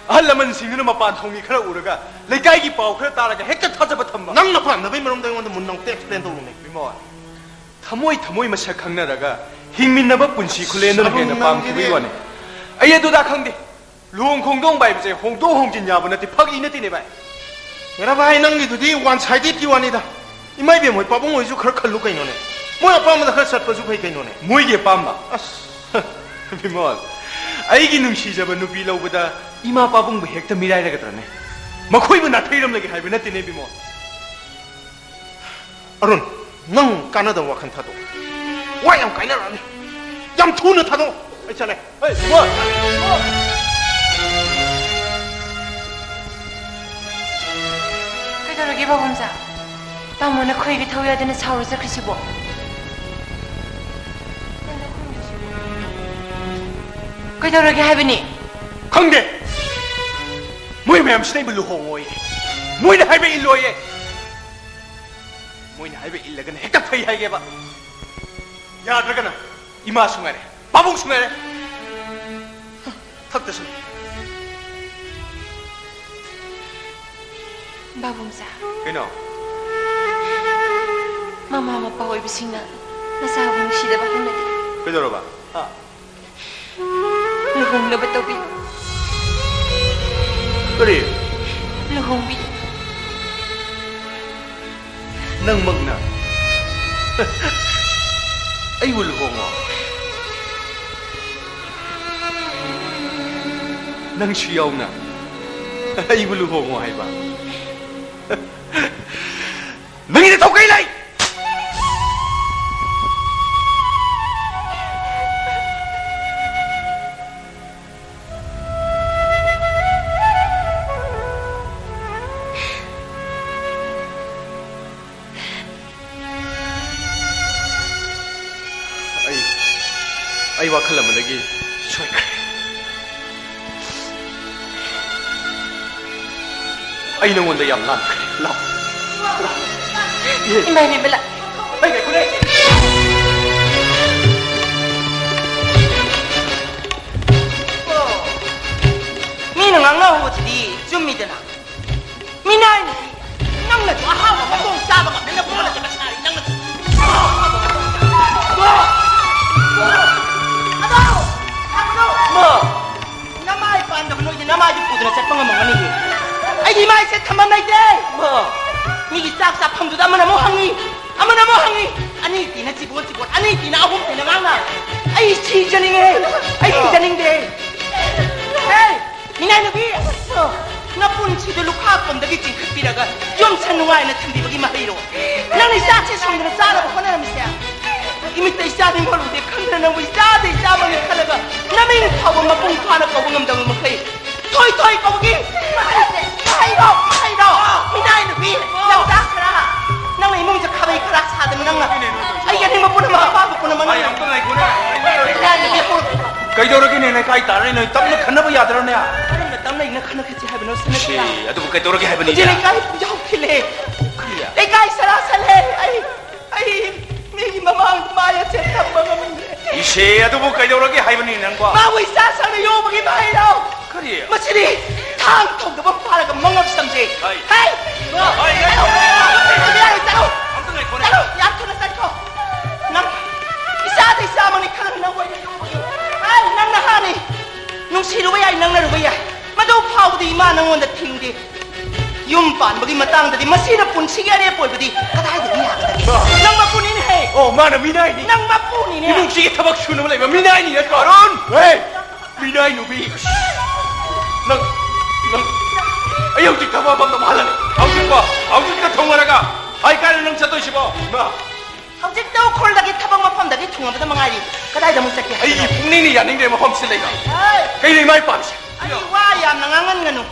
ꯑꯍꯜ ꯂꯃꯟꯁꯤꯡꯗꯨꯅ ꯃꯄꯥꯟ ꯊꯣꯡꯒꯤ ꯈꯔ ꯎꯔꯒ, ꯂꯩꯀꯥꯏꯒꯤ ꯄꯥꯎ ꯈꯔ ꯇꯥꯔꯒ ꯍꯦꯛꯇ ꯊꯥꯖꯕ ꯊꯝꯕ꯫ ꯅꯪꯅ ꯄꯥꯝꯗꯕꯩ ꯃꯔꯝꯗ ꯑꯩꯉꯣꯟꯗ ꯃꯨꯟꯅ ꯑꯃꯨꯛꯇ explain ꯇꯧꯔꯨꯅꯦ꯫ ꯕꯤꯃꯣꯜ, ꯊꯃꯣꯏ ꯊꯃꯣꯏ ꯃꯁꯛ ꯈꯪꯅꯔꯒ ꯍꯤꯡꯃꯤꯟꯅꯕ ꯄꯨꯟꯁꯤ ꯈꯨꯂꯦꯟꯗꯨꯅ ꯍꯦꯟꯅ ꯄꯥꯝꯈꯤꯕꯒꯤ ꯋꯥꯅꯤ꯫ ꯑꯩ ꯑꯗꯨꯗ ꯈꯪꯗꯦ꯫ ꯂꯨꯍꯣꯡ ꯈꯣꯡꯗꯣꯡꯕ ꯍꯥꯏꯕꯁꯦ ꯍꯣꯡꯗꯣꯛ ꯍꯣꯡꯖꯤꯟ ꯌꯥꯕ ꯅꯠꯇꯦ, ꯐꯥꯒꯤ ꯅꯠꯇꯦꯅꯦ ꯚꯥꯏ꯫ ꯍꯦꯔꯥ ꯚꯥꯏ, ꯅꯪꯒꯤꯗꯨꯗꯤ one sided ꯀꯤ ꯋꯥꯅꯤꯗ꯫ ꯏꯃꯥ ꯏꯕꯦꯝ ꯍꯣꯏ, ꯄꯥꯕꯨꯡ ꯍꯣꯏꯁꯨ ꯈꯔ ꯈꯜꯂꯨ ꯀꯩꯅꯣꯅꯦ꯫ ꯃꯣꯏ ꯑꯄꯥꯝꯕꯗ ꯈꯔ ꯆꯠꯄꯁꯨ ꯐꯩ ꯀꯩꯅꯣꯅꯦ꯫ ꯃꯣꯏꯒꯤ ꯑꯄꯥꯝꯕ? ꯑꯁ꯫ ꯕꯤꯃꯣꯜ, ꯑꯩꯒꯤ ꯅꯨꯡꯁꯤꯖꯕ ꯅꯨꯄꯤ ꯂꯧꯕꯗ ꯏꯃꯥ ꯄꯥꯕꯨꯡꯕꯨ ꯍꯦꯛꯇ ꯃꯤꯔꯥꯏꯔꯒꯗ꯭ꯔꯅꯦ? ꯃꯈꯣꯏꯕꯨ ꯅꯥꯊꯩꯔꯝꯂꯒꯦ ꯍꯥꯏꯕ ꯅꯠꯇꯦꯅꯦ ꯕꯤꯃꯣꯜ꯫ ꯑꯔꯨꯟ, ꯅꯪ ꯀꯥꯟꯅꯗꯕ ꯋꯥꯈꯜ ꯊꯥꯗꯣꯛ꯫ ꯋꯥ ꯌꯥꯝ ꯀꯥꯏꯅꯔꯛꯑꯅꯤ꯫ ꯌꯥꯝ ꯊꯨꯅ ꯊꯥꯗꯣꯛ꯫ ꯑꯩ ꯆꯠꯂꯦ꯫ ꯍꯦ, ꯕꯤꯃꯣꯜ! ꯀꯩꯗꯧꯔꯒꯦ ꯕꯥꯕꯨꯝꯆꯥ? ꯇꯥꯃꯣꯅ ꯈꯣꯏꯒꯤ ꯊꯧ ꯌꯥꯗꯅ ꯁꯥꯎꯔ ꯆꯠꯈ꯭ꯔꯤꯁꯤꯕꯣ? ꯀꯩꯗꯧꯔꯒꯦ ꯍꯥꯏꯕꯅꯤ? ꯈꯪꯗꯦ꯫ ꯃꯣꯏ ꯃꯌꯥꯝꯁꯤꯅ ꯑꯩꯕꯨ ꯂꯨꯍꯣꯡꯉꯣꯌꯦ꯫ ꯃꯣꯏꯅ ꯍꯥꯏꯕ ꯏꯜꯂꯣꯌꯦ꯫ ꯃꯣꯏꯅ ꯍꯥꯏꯕ ꯏꯜꯂꯒꯅ ꯍꯦꯛꯇ ꯐꯩ ꯍꯥꯏꯒꯦꯕ꯫ ꯌꯥꯗ꯭ꯔꯒꯅ ꯏꯃꯥꯁꯨ ꯉꯥꯏꯔꯦ, ꯄꯥꯕꯨꯡꯁꯨ ꯉꯥꯏꯔꯦ꯫ ꯊꯛꯇꯁꯅꯨ꯫ ꯕꯥꯕꯨꯝꯆꯥ꯫ ꯀꯩꯅꯣ? ꯃꯃꯥ ꯃꯄꯥ ꯑꯣꯏꯕꯁꯤꯡꯅ ꯃꯆꯥꯕꯨ ꯅꯨꯡꯁꯤꯗꯕ ꯍꯧꯅꯗꯦ꯫ ꯀꯩꯗꯧꯔꯕ? ꯍꯥ? ꯂꯨꯍꯣꯡꯅꯕ ꯇꯧꯕꯤꯌꯨ꯫ ꯀꯔꯤ? ꯂꯨꯍꯣꯡꯕꯤꯌꯨ꯫ ꯅꯪꯃꯛꯅ ꯑꯩꯕꯨ ꯂꯨꯍꯣꯡꯉꯣ? ꯅꯪꯁꯨ ꯌꯥꯎꯅ ꯑꯩꯕꯨ ꯂꯨꯍꯣꯡꯉꯣ ꯍꯥꯏꯕ? ꯅꯪꯒꯤꯗꯤ ꯊꯧ ꯀꯩ ꯂꯩ? ꯑꯩ, ꯑꯩ ꯋꯥꯈꯜ ꯑꯃꯗꯒꯤ ꯁꯣꯏꯈ꯭ꯔꯦ꯫ ꯑꯩ ꯅꯉꯣꯟꯗ ꯌꯥꯝ ꯂꯥꯟꯈ꯭ꯔꯦ꯫ ꯂꯥꯎ꯫ ꯂꯥꯎ꯫ ꯏꯃꯥ ꯏꯕꯦꯝꯃ, ꯂꯥ-, ꯑꯩ ꯉꯥꯏꯈꯣꯅꯦ꯫ ꯃꯤꯅ ꯉꯥꯡꯅꯍꯧꯕꯁꯤꯗꯤ ꯆꯨꯝꯃꯤꯗꯅ꯫ ꯃꯤꯅꯥꯏꯅꯤ, ꯅꯪꯅꯁꯨ ꯑꯍꯥꯎꯕ ꯃꯇꯣꯡ ꯆꯥꯕ ꯉꯝꯗꯅ ꯅꯕꯨꯡꯉꯣꯅ ꯆꯠꯄ ꯁꯥꯔꯤ, ꯅꯪꯅꯁꯨ꯫ ꯑꯗꯣ! ꯃꯥ! ꯅꯃꯥꯏ ꯄꯥꯟꯗꯕ ꯅꯣꯏꯗꯤ ꯅꯃꯥꯏꯗꯨ ꯄꯨꯗꯅ ꯆꯠꯄ ꯉꯝꯃꯝꯒꯅꯤꯌꯦ꯫ ꯑꯩꯗꯤ ꯏꯃꯥꯏꯁꯦ ꯊꯝꯐꯝ ꯂꯩꯇꯦ꯫ ꯃꯥ! ꯃꯤꯒꯤ ꯆꯥꯛ ꯆꯥꯐꯝꯗꯨꯗ ꯑꯃꯅ ꯑꯃꯨꯛ ꯍꯪꯉꯤ, ꯑꯃꯅ ꯑꯃꯨꯛ ꯍꯪꯉꯤ꯫ ꯑꯅꯤ ꯇꯤꯅ ꯆꯤꯕꯣꯟ ꯆꯤꯕꯣꯟ, ꯑꯅꯤ ꯇꯤꯅ ꯑꯍꯨꯝ ꯇꯤꯅ ꯉꯥꯡꯅ꯫ ꯑꯩ ꯁꯤꯖꯅꯤꯡꯉꯦ, ꯑꯩ ꯁꯤꯖꯅꯤꯡꯗꯦ꯫ ꯍꯦ! ꯃꯤꯅꯥꯏꯅꯨꯕꯤ! ꯅꯄꯨꯟꯁꯤꯗ ꯂꯨꯈꯥ ꯀꯣꯝꯗꯒꯤ ꯆꯤꯡꯈꯠꯄꯤꯔꯒ ꯌꯨꯝꯁ ꯅꯨꯡꯉꯥꯏꯅ ꯊꯝꯕꯤꯕꯒꯤ ꯃꯍꯩꯔꯣ? ꯅꯪꯅ ꯏꯆꯥꯁꯦ ꯁꯨꯡꯗꯅ ꯆꯥꯅꯕ ꯍꯣꯠꯅꯔꯝꯃꯤꯁꯦ? ꯏꯃꯤꯠꯇ ꯏꯆꯥ ꯅꯤꯡꯕ ꯂꯨꯗꯦ ꯈꯪꯗꯅ ꯅꯪꯕꯨ ꯏꯆꯥꯗ ꯏꯆꯥꯃꯛꯅꯤ ꯈꯜꯂꯒ ꯅꯃꯤꯡ ꯐꯥꯎꯕ ꯃꯄꯨꯡ ꯐꯥꯅ ꯀꯧꯕ ꯉꯝꯗꯕ ꯃꯈꯩ ꯊꯣꯏ ꯊꯣꯏ ꯀꯧꯕꯒꯤ ꯃꯍꯩꯁꯦ ꯃꯍꯩꯔꯣ? ꯃꯍꯩꯔꯣ? ꯃꯤꯅꯥꯏꯅꯨꯕꯤ! ꯅꯪ ꯆꯥꯛ ꯈꯔ ꯅꯪꯅ ꯏꯃꯨꯡꯁꯦ ꯈꯥꯕꯩ ꯈꯔ ꯁꯥꯗꯅ ꯅꯪꯅ ꯑꯩꯒꯤ ꯑꯅꯤꯡꯕ ꯄꯨꯝꯅꯃꯛ ꯑꯄꯥꯝꯕ ꯄꯨꯝꯅꯃꯛ ꯅꯪꯅ ꯃꯤꯅꯥꯏꯅꯨꯕꯤ ꯍꯧꯔꯛꯄ ꯀꯩꯗꯧꯔꯒꯦꯅꯦ? ꯂꯩꯀꯥꯏ ꯇꯥꯔꯦ ꯅꯣꯏ ꯇꯞꯅ ꯈꯟꯅꯕ ꯌꯥꯗ꯭ꯔꯅꯦ? ꯀꯔꯝꯅ ꯇꯞꯅ ꯏꯪꯅ ꯈꯟꯅꯈꯤꯁꯤ ꯍꯥꯏꯕꯅꯣ? ꯁꯤ ꯁꯤꯅ ꯀꯌꯥ? ꯑꯗꯨꯕꯨ ꯀꯩꯗꯧꯔꯒꯦ ꯍꯥꯏꯕꯅꯤꯗ? ꯍꯧꯖꯤꯛ ꯂꯩꯀꯥꯏ ꯄꯨꯡꯖꯥꯎ ꯈꯤꯜꯂꯦ꯫ ꯀꯔꯤ? ꯂꯩꯀꯥꯏ ꯁꯔꯥ ꯁꯜꯂꯦ꯫ ꯑꯩ, ꯑꯩ ꯃꯤꯒꯤ ꯃꯃꯥꯡꯗ ꯃꯥꯏ ꯑꯁꯦ ꯊꯝꯕ ꯉꯝꯗ꯭ꯔꯦ꯫ ꯏꯁꯦ, ꯑꯗꯨꯕꯨ ꯀꯩꯗꯧꯔꯒꯦ ꯍꯥꯏꯕꯅꯤ ꯅꯪꯕꯣ? ꯃꯥꯕꯨ ꯏꯆꯥ ꯁꯪꯅ ꯌꯣꯛꯄꯒꯤ ꯃꯍꯩꯔꯣ? ꯀꯔꯤ? ꯃꯁꯤꯗꯤ ꯊꯥꯡ ꯊꯧꯗꯕ ꯐꯥꯔꯒ ꯃꯉꯛ ꯁꯝꯖꯩ꯫ ꯍꯩ! ꯍꯩ! ꯍꯩ! ꯍꯩ! ꯆꯠꯂꯣ! ꯆꯠꯂꯣ! ꯑꯝꯇ ꯉꯥꯏꯈꯣꯅꯦ꯫ ꯆꯠꯂꯣ! ꯌꯥꯝ ꯊꯨꯅ ꯆꯠꯈꯣ꯫ ꯅꯪ ꯏꯆꯥꯗ ꯏꯆꯥꯃꯛꯅꯤ ꯈꯜꯂꯒ ꯅꯪ ꯑꯣꯏꯅ ꯌꯣꯛꯄꯒꯤ꯫ ꯍꯩ! ꯅꯪ ꯅꯍꯥꯅꯤ꯫ ꯅꯨꯡꯁꯤꯔꯨꯕ ꯌꯥꯏ, ꯅꯪꯅꯔꯨꯕ ꯌꯥꯏ꯫ ꯃꯗꯨ ꯐꯥꯎꯕꯗꯤ ꯏꯃꯥ ꯅꯪꯉꯣꯟꯗ ꯊꯤꯡꯗꯦ꯫ ꯌꯨꯝ ꯄꯥꯟꯕꯒꯤ ꯃꯇꯥꯡꯗꯗꯤ ꯃꯁꯤꯅ ꯄꯨꯟꯁꯤꯒꯤ ꯑꯔꯦꯞꯄ ꯑꯣꯏꯕꯗꯤ ꯀꯗꯥꯏꯗꯒꯤ ꯌꯥꯒꯗꯒꯦ? ꯅꯪ ꯃꯄꯨꯅꯤꯅꯦꯍꯦ! ꯑꯣ, ꯃꯥꯅ ꯃꯤꯅꯥꯏꯅꯤ꯫ ꯅꯪ ꯃꯄꯨꯅꯤꯅꯦ꯫ ꯏꯃꯨꯡꯁꯤꯒꯤ ꯊꯕꯛ ꯁꯨꯅꯕ ꯂꯩꯕ ꯃꯤꯅꯥꯏꯅꯤ ꯅꯠꯇ꯭ꯔꯣ? ꯑꯔꯨꯟ! ꯍꯦ! ꯃꯤꯅꯥꯏ ꯅꯨꯄꯤ! ꯅꯪ, ꯅꯪ, ꯑꯩ ꯍꯧꯖꯤꯛ ꯊꯕꯛ ꯃꯐꯝꯗ ꯑꯃꯨꯛ ꯍꯜꯂꯅꯤ꯫ ꯍꯧꯖꯤꯛꯀꯣ, ꯍꯧꯖꯤꯛꯇ ꯊꯣꯡꯉꯔꯒ꯫ ꯍꯥꯏ ꯀꯥꯏꯅ ꯅꯪ ꯆꯠꯇꯣꯏꯁꯤꯕꯣ? ꯃꯥ! ꯍꯧꯖꯤꯛꯇ ꯎꯈ꯭ꯔꯨꯜꯗꯒꯤ ꯊꯕꯛ ꯃꯐꯝꯗꯒꯤ ꯊꯨꯡꯉꯕꯗ ꯃꯉꯥꯏꯔꯤ꯫ ꯀꯗꯥꯏꯗ ꯑꯃꯨꯛ ꯆꯠꯀꯦ ꯑꯩ ꯍꯥꯏꯕꯅꯣ? ꯄꯨꯛꯅꯤꯡꯅ ꯌꯥꯅꯤꯡꯗ꯭ꯔꯦ ꯃꯐꯝꯁꯤꯗ ꯂꯩꯕ꯫ ꯍꯦ! ꯀꯩꯅꯣ ꯏꯃꯥ ꯏꯄꯥꯁꯦ? ꯑꯩ ꯋꯥ ꯌꯥꯝꯅ ꯉꯥꯡꯍꯟꯒꯅꯨ꯫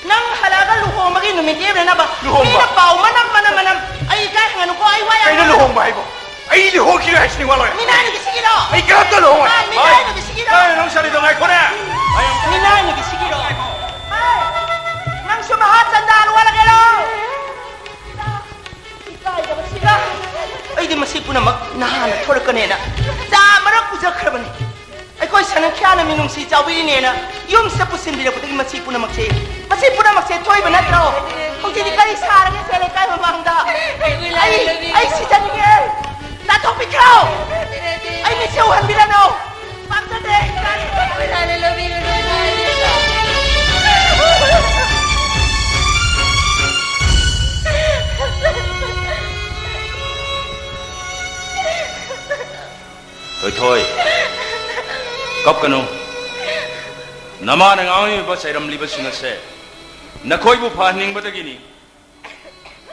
ꯅꯪ ꯍꯜꯂꯛꯑꯒ ꯂꯨꯍꯣꯡꯕꯒꯤ ꯅꯨꯃꯤꯠ ꯂꯦꯞꯅꯅꯕ ꯂꯨꯍꯣꯡꯕ? ꯃꯤꯅ ꯄꯥꯎ ꯃꯅꯝ, ꯃꯅꯝ, ꯃꯅꯝ꯫ ꯑꯩ ꯏꯀꯥꯏ ꯈꯪꯒꯅꯨꯀꯣ, ꯑꯩ ꯋꯥ ꯌꯥꯝ ꯀꯩꯅꯣ ꯉꯥꯡꯒꯅꯨ꯫ ꯂꯨꯍꯣꯡꯕ ꯍꯥꯏꯕꯣ? ꯑꯩ ꯂꯨꯍꯣꯡꯈꯤꯔꯣꯏ ꯍꯥꯏꯁꯤꯅꯤ, ꯋꯥ ꯂꯣꯏꯔꯦ꯫ ꯃꯤꯅꯥꯏ ꯅꯨꯄꯤꯁꯤꯒꯤꯔꯣ? ꯑꯩ ꯀꯔꯝꯇ ꯂꯨꯍꯣꯡꯉꯣꯏ꯫ ꯃꯥ ꯃꯤꯅꯥꯏ ꯅꯨꯄꯤꯁꯤꯒꯤꯔꯣ? ꯑꯦ, ꯅꯪ ꯁꯥꯔꯤꯗꯣ ꯉꯥꯏꯈꯣꯅꯦ꯫ ꯃꯤꯅꯥꯏ ꯅꯨꯄꯤꯁꯤꯒꯤꯔꯣ? ꯍꯦ! ꯅꯪꯁꯨ ꯃꯍꯥ ꯆꯟꯗꯥꯜ ꯑꯣꯜꯂꯒꯦꯔꯣ? ꯏꯀꯥꯏꯗꯕꯁꯤꯒ꯫ ꯑꯩꯗꯤ ꯃꯁꯤ ꯄꯨꯝꯅꯃꯛ ꯅꯍꯥꯟꯅ ꯊꯣꯔꯛꯀꯅꯦꯅ ꯆꯥ ꯃꯔꯛ ꯄꯨꯖꯈ꯭ꯔꯕꯅꯤ꯫ ꯑꯩꯈꯣꯏ ꯁꯅꯈ꯭ꯌꯥꯅ ꯃꯤꯅꯨꯡꯁꯤ ꯆꯥꯎꯕꯤꯔꯤꯅꯦꯅ ꯌꯨꯝꯁꯤꯗ ꯄꯨꯁꯤꯟꯕꯤꯔꯛꯄꯗꯒꯤ ꯃꯁꯤ ꯄꯨꯝꯅꯃꯛꯁꯦ, ꯃꯁꯤ ꯄꯨꯝꯅꯃꯛꯁꯦ ꯊꯣꯛꯏꯕ ꯅꯠꯇ꯭ꯔꯣ? ꯍꯧꯖꯤꯛꯇꯤ ꯀꯔꯤ ꯁꯥꯔꯒꯦ ꯁꯦ ꯂꯩꯀꯥꯏ ꯃꯃꯥꯡꯗ? ꯑꯩ, ꯑꯩ ꯁꯤꯖꯅꯤꯡꯉꯦ꯫ ꯇꯥꯟꯊꯣꯛꯄꯤꯈ꯭ꯔꯣ꯫ ꯑꯩ ꯃꯤꯠꯁꯦ ꯎꯍꯟꯕꯤꯔꯅꯨ꯫ ꯄꯥꯝꯖꯗ꯭ꯔꯦ꯫ ꯊꯣꯏꯊꯣꯏ, ꯀꯞꯀꯅꯨ꯫ ꯅꯃꯥꯅ ꯉꯥꯡꯂꯤꯕ ꯆꯩꯔꯝꯂꯤꯕꯁꯤꯡ ꯑꯁꯦ ꯅꯈꯣꯏꯕꯨ ꯐꯍꯟꯅꯤꯡꯕꯗꯒꯤꯅꯤ꯫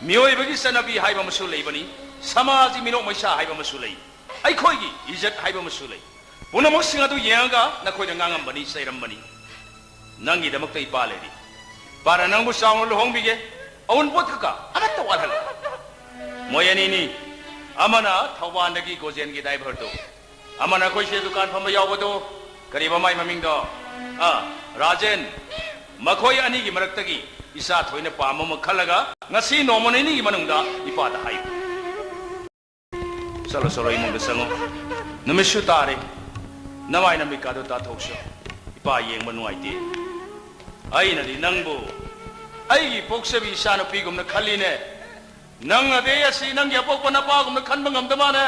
ꯃꯤꯑꯣꯏꯕꯒꯤ ꯆꯠꯅꯕꯤ ꯍꯥꯏꯕ ꯑꯃꯁꯨ ꯂꯩꯕꯅꯤ, ꯁꯃꯥꯖꯒꯤ ꯃꯤꯅꯣꯛ ꯃꯩꯁꯥ ꯍꯥꯏꯕ ꯑꯃꯁꯨ ꯂꯩ, ꯑꯩꯈꯣꯏꯒꯤ ꯏꯖꯠ ꯍꯥꯏꯕ ꯑꯃꯁꯨ ꯂꯩ꯫ ꯄꯨꯝꯅꯃꯛꯁꯤꯡ ꯑꯗꯨ ꯌꯦꯡꯉꯒ ꯅꯈꯣꯏꯗ ꯉꯥꯡꯉꯝꯕꯅꯤ, ꯆꯩꯔꯝꯕꯅꯤ꯫ ꯅꯪꯒꯤꯗꯃꯛꯇ ꯏꯄꯥ ꯂꯩꯔꯤ꯫ ꯏꯄꯥꯅ ꯅꯪꯕꯨ ꯆꯥꯎꯅ ꯂꯨꯍꯣꯡꯕꯤꯒꯦ꯫ ꯑꯎꯟꯄꯣꯠ ꯀꯀꯥ ꯑꯃꯠꯇ ꯋꯥꯠꯍꯜꯂꯣ꯫ ꯃꯣꯏ ꯑꯅꯤꯅꯤ, ꯑꯃꯅ ꯊꯧꯕꯥꯜꯗꯒꯤ ꯒꯣꯖꯦꯟꯒꯤ ꯗ꯭ꯔꯥꯏꯚꯔꯗꯨ, ꯑꯃꯅ ꯑꯩꯈꯣꯏ ꯁꯤꯗ ꯗꯨꯀꯥꯟ ꯐꯝꯕ ꯌꯥꯎꯕꯗꯣ, ꯀꯔꯤꯕ ꯃꯥꯏ ꯃꯃꯤꯡꯗꯣ? ꯑꯥ, ꯔꯥꯖꯦꯟ꯫ ꯃꯈꯣꯏ ꯑꯅꯤꯒꯤ ꯃꯔꯛꯇꯒꯤ ꯏꯆꯥ ꯊꯣꯏꯅ ꯄꯥꯝꯕ ꯑꯃ ꯈꯜꯂꯒ ꯉꯁꯤ ꯅꯣꯡꯃ ꯅꯤꯅꯤꯒꯤ ꯃꯅꯨꯡꯗ ꯏꯄꯥꯗ ꯍꯥꯏꯌꯨ꯫ ꯆꯠꯂꯣ, ꯆꯠꯂꯣ, ꯏꯃꯨꯡꯗ ꯆꯪꯉꯣ꯫ ꯅꯨꯃꯤꯠꯁꯨ ꯇꯥꯔꯦ꯫ ꯅꯃꯥꯏ ꯅꯃꯤꯠꯀꯥꯗꯣ ꯇꯥꯊꯣꯛꯁꯨ꯫ ꯏꯄꯥ ꯌꯦꯡꯕ ꯅꯨꯡꯉꯥꯏꯇꯦ꯫ ꯑꯩꯅꯗꯤ ꯅꯪꯕꯨ ꯑꯩꯒꯤ ꯄꯣꯛꯆꯕꯤ ꯏꯆꯥꯅꯨꯄꯤꯒꯨꯝꯅ ꯈꯜꯂꯤꯅꯦ꯫ ꯅꯪꯅꯗꯤ ꯑꯁꯤ ꯅꯪꯒꯤ ꯑꯄꯣꯛꯄ ꯅꯄꯥꯒꯨꯝꯅ ꯈꯟꯕ ꯉꯝꯗ ꯃꯥꯅꯦ꯫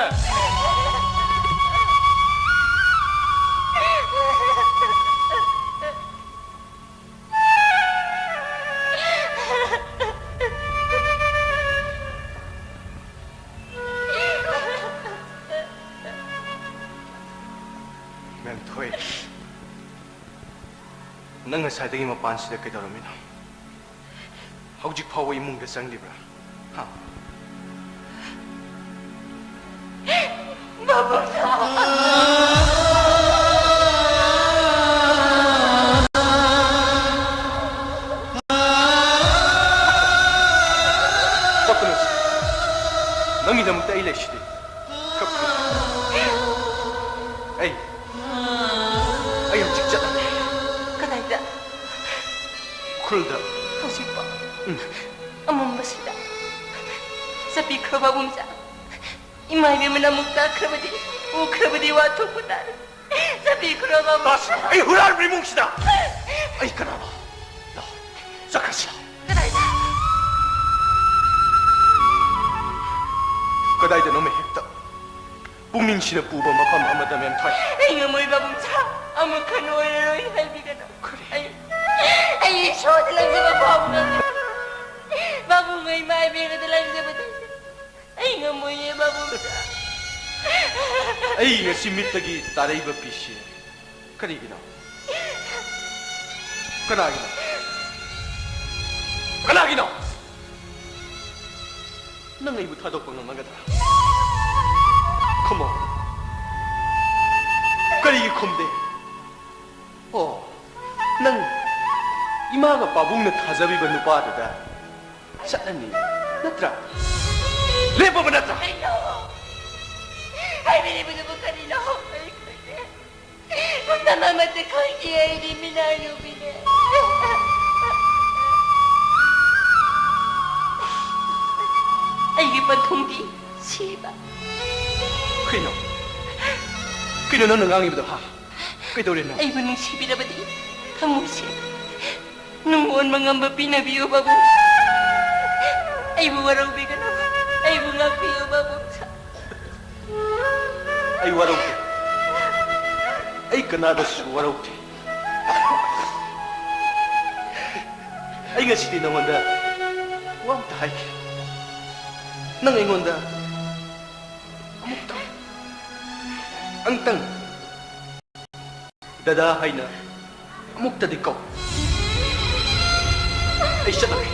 ꯃꯦꯝꯊꯣꯏ, ꯅꯪ ꯉꯁꯥꯏꯗꯒꯤ ꯃꯄꯥꯟꯁꯤꯗ ꯀꯩꯗꯧꯔꯝꯃꯤꯅꯣ? ꯍꯧꯖꯤꯛ ꯐꯥꯎꯕ ꯏꯃꯨꯡꯗ ꯆꯪꯗ꯭ꯔꯤꯕ꯭ꯔꯥ? ꯍꯥ? ꯕꯕꯨꯡꯁꯥ! ꯀꯞꯀꯅꯨ, ꯁꯦ꯫ ꯅꯪꯒꯤꯗꯃꯛꯇ ꯑꯩ ꯂꯩꯁꯤꯗꯤ꯫ ꯀꯞꯀꯅꯨ꯫ ꯑꯩ, ꯑꯩ ꯍꯧꯖꯤꯛ ꯆꯠꯂꯒꯦ꯫ ꯀꯗꯥꯏꯗ? ꯎꯈ꯭ꯔꯨꯜꯗ꯫ ꯍꯧꯖꯤꯛꯄꯣ? ꯎꯝ꯫ ꯑꯃꯝꯕꯁꯤꯗ ꯆꯠꯄꯤꯈ꯭ꯔꯣ ꯕꯕꯨꯡꯁꯥ꯫ ꯏꯃꯥ ꯏꯕꯦꯝꯃꯅ ꯑꯃꯨꯛ ꯇꯥꯈ꯭ꯔꯕꯗꯤ, ꯎꯈ꯭ꯔꯕꯗꯤ ꯋꯥ ꯊꯣꯛꯄ ꯇꯥꯔꯦ꯫ ꯆꯠꯄꯤꯈ꯭ꯔꯣ, ꯕꯥꯕꯨ꯫ ꯇꯥꯁꯤ, ꯑꯩ ꯍꯨꯔꯥꯟꯕ ꯏꯃꯨꯡꯁꯤꯗ ꯑꯩ ꯀꯅꯥꯅꯣ? ꯂꯥꯛꯑꯣ, ꯆꯠꯈ꯭ꯔꯁꯤ꯫ ꯀꯗꯥꯏꯗ? ꯀꯗꯥꯏꯗꯅꯣ ꯃꯍꯦꯛꯇ ꯄꯨꯛꯅꯤꯡꯁꯤꯅ ꯄꯨꯕ ꯃꯐꯝ ꯑꯃꯗ, ꯃꯦꯝꯊꯣꯏ꯫ ꯑꯩ ꯉꯝꯃꯣꯏ, ꯕꯥꯕꯨꯡꯁꯥ꯫ ꯑꯃꯨꯛ ꯍꯟꯅ ꯑꯣꯏꯔꯔꯣꯏ ꯍꯥꯏꯕꯤꯒꯅꯨ꯫ ꯀꯔꯤ? ꯑꯩ, ꯑꯩ ꯏꯁꯣꯔꯗ ꯂꯪꯖꯕ ꯐꯥꯎ ꯉꯝꯗꯦ꯫ ꯕꯥꯕꯨꯡ, ꯑꯩ ꯃꯥꯏꯕꯦꯟꯗ ꯂꯪꯖꯕꯗꯤ ꯑꯩ ꯉꯝꯃꯣꯏꯌꯦ, ꯕꯥꯕꯨꯡꯁꯥ꯫ ꯑꯩ ꯉꯁꯤ ꯃꯤꯠꯇꯒꯤ ꯇꯥꯔꯛꯏꯕ ꯄꯤꯁꯦ ꯀꯔꯤꯒꯤꯅꯣ? ꯀꯅꯥꯒꯤꯅꯣ? ꯀꯅꯥꯒꯤꯅꯣ? ꯅꯪ ꯑꯩꯕꯨ ꯊꯥꯗꯣꯛꯄ ꯉꯝꯃꯒꯗ꯭ꯔꯥ? ꯈꯨꯝꯃꯣ꯫ ꯀꯔꯤꯒꯤ ꯈꯨꯝꯗꯦ? ꯑꯣ, ꯅꯪ ꯏꯃꯥꯒ ꯄꯥꯕꯨꯡꯅ ꯊꯥꯖꯕꯤꯕ ꯅꯨꯄꯥꯗꯨꯗ ꯆꯠꯂꯅꯤ, ꯅꯠꯇ꯭ꯔꯥ? ꯂꯦꯞꯄꯕ ꯅꯠꯇ꯭ꯔꯥ? ꯀꯩꯅꯣ? ꯍꯥꯏꯕꯤꯔꯤꯕꯗꯨꯕꯨ ꯀꯔꯤꯅꯣ? ꯑꯩ ꯈꯪꯗꯦ꯫ ꯃꯐꯝ ꯑꯃꯠꯇ ꯈꯪꯗꯦ, ꯑꯩꯗꯤ ꯃꯤꯅꯥꯏ ꯅꯨꯄꯤꯅꯦ꯫ ꯑꯩꯒꯤ ꯄꯟꯊꯨꯡꯗꯤ ꯁꯤꯕ꯫ ꯀꯩꯅꯣ? ꯀꯩꯅꯣ ꯅꯪꯅ ꯉꯥꯡꯉꯤꯕꯗꯣ, ꯍꯥ? ꯀꯩꯗꯧꯔꯦ ꯅꯪ? ꯑꯩꯕꯨ ꯅꯨꯡꯁꯤꯕꯤꯔꯕꯗꯤ ꯊꯃꯣꯏꯁꯦ ꯅꯨꯡ ꯑꯣꯟꯕ ꯉꯝꯕ ꯄꯤꯅꯕꯤꯌꯨ, ꯕꯥꯕꯨꯡ꯫ ꯑꯩꯕꯨ ꯋꯥꯔꯧꯕꯤꯒꯅꯨ, ꯑꯩꯕꯨ ꯉꯥꯛꯄꯤꯌꯨ, ꯕꯥꯕꯨꯡ꯫ ꯑꯩ ꯋꯥꯔꯧꯗꯦ꯫ ꯑꯩ ꯀꯅꯥꯗꯁꯨ ꯋꯥꯔꯧꯗꯦ꯫ ꯑꯩ ꯉꯁꯤꯗꯤ ꯅꯉꯣꯟꯗ ꯋꯥ ꯑꯝꯇ ꯍꯥꯏꯒꯦ꯫ ꯅꯪ ꯑꯩꯉꯣꯟꯗ ꯑꯃꯨꯛꯇꯪ, ꯑꯃꯨꯛꯇꯪ ꯗꯗꯥ ꯍꯥꯏꯅ ꯑꯃꯨꯛꯇꯗꯤ ꯀꯧ꯫ ꯑꯩ ꯆꯠꯂꯒꯦ꯫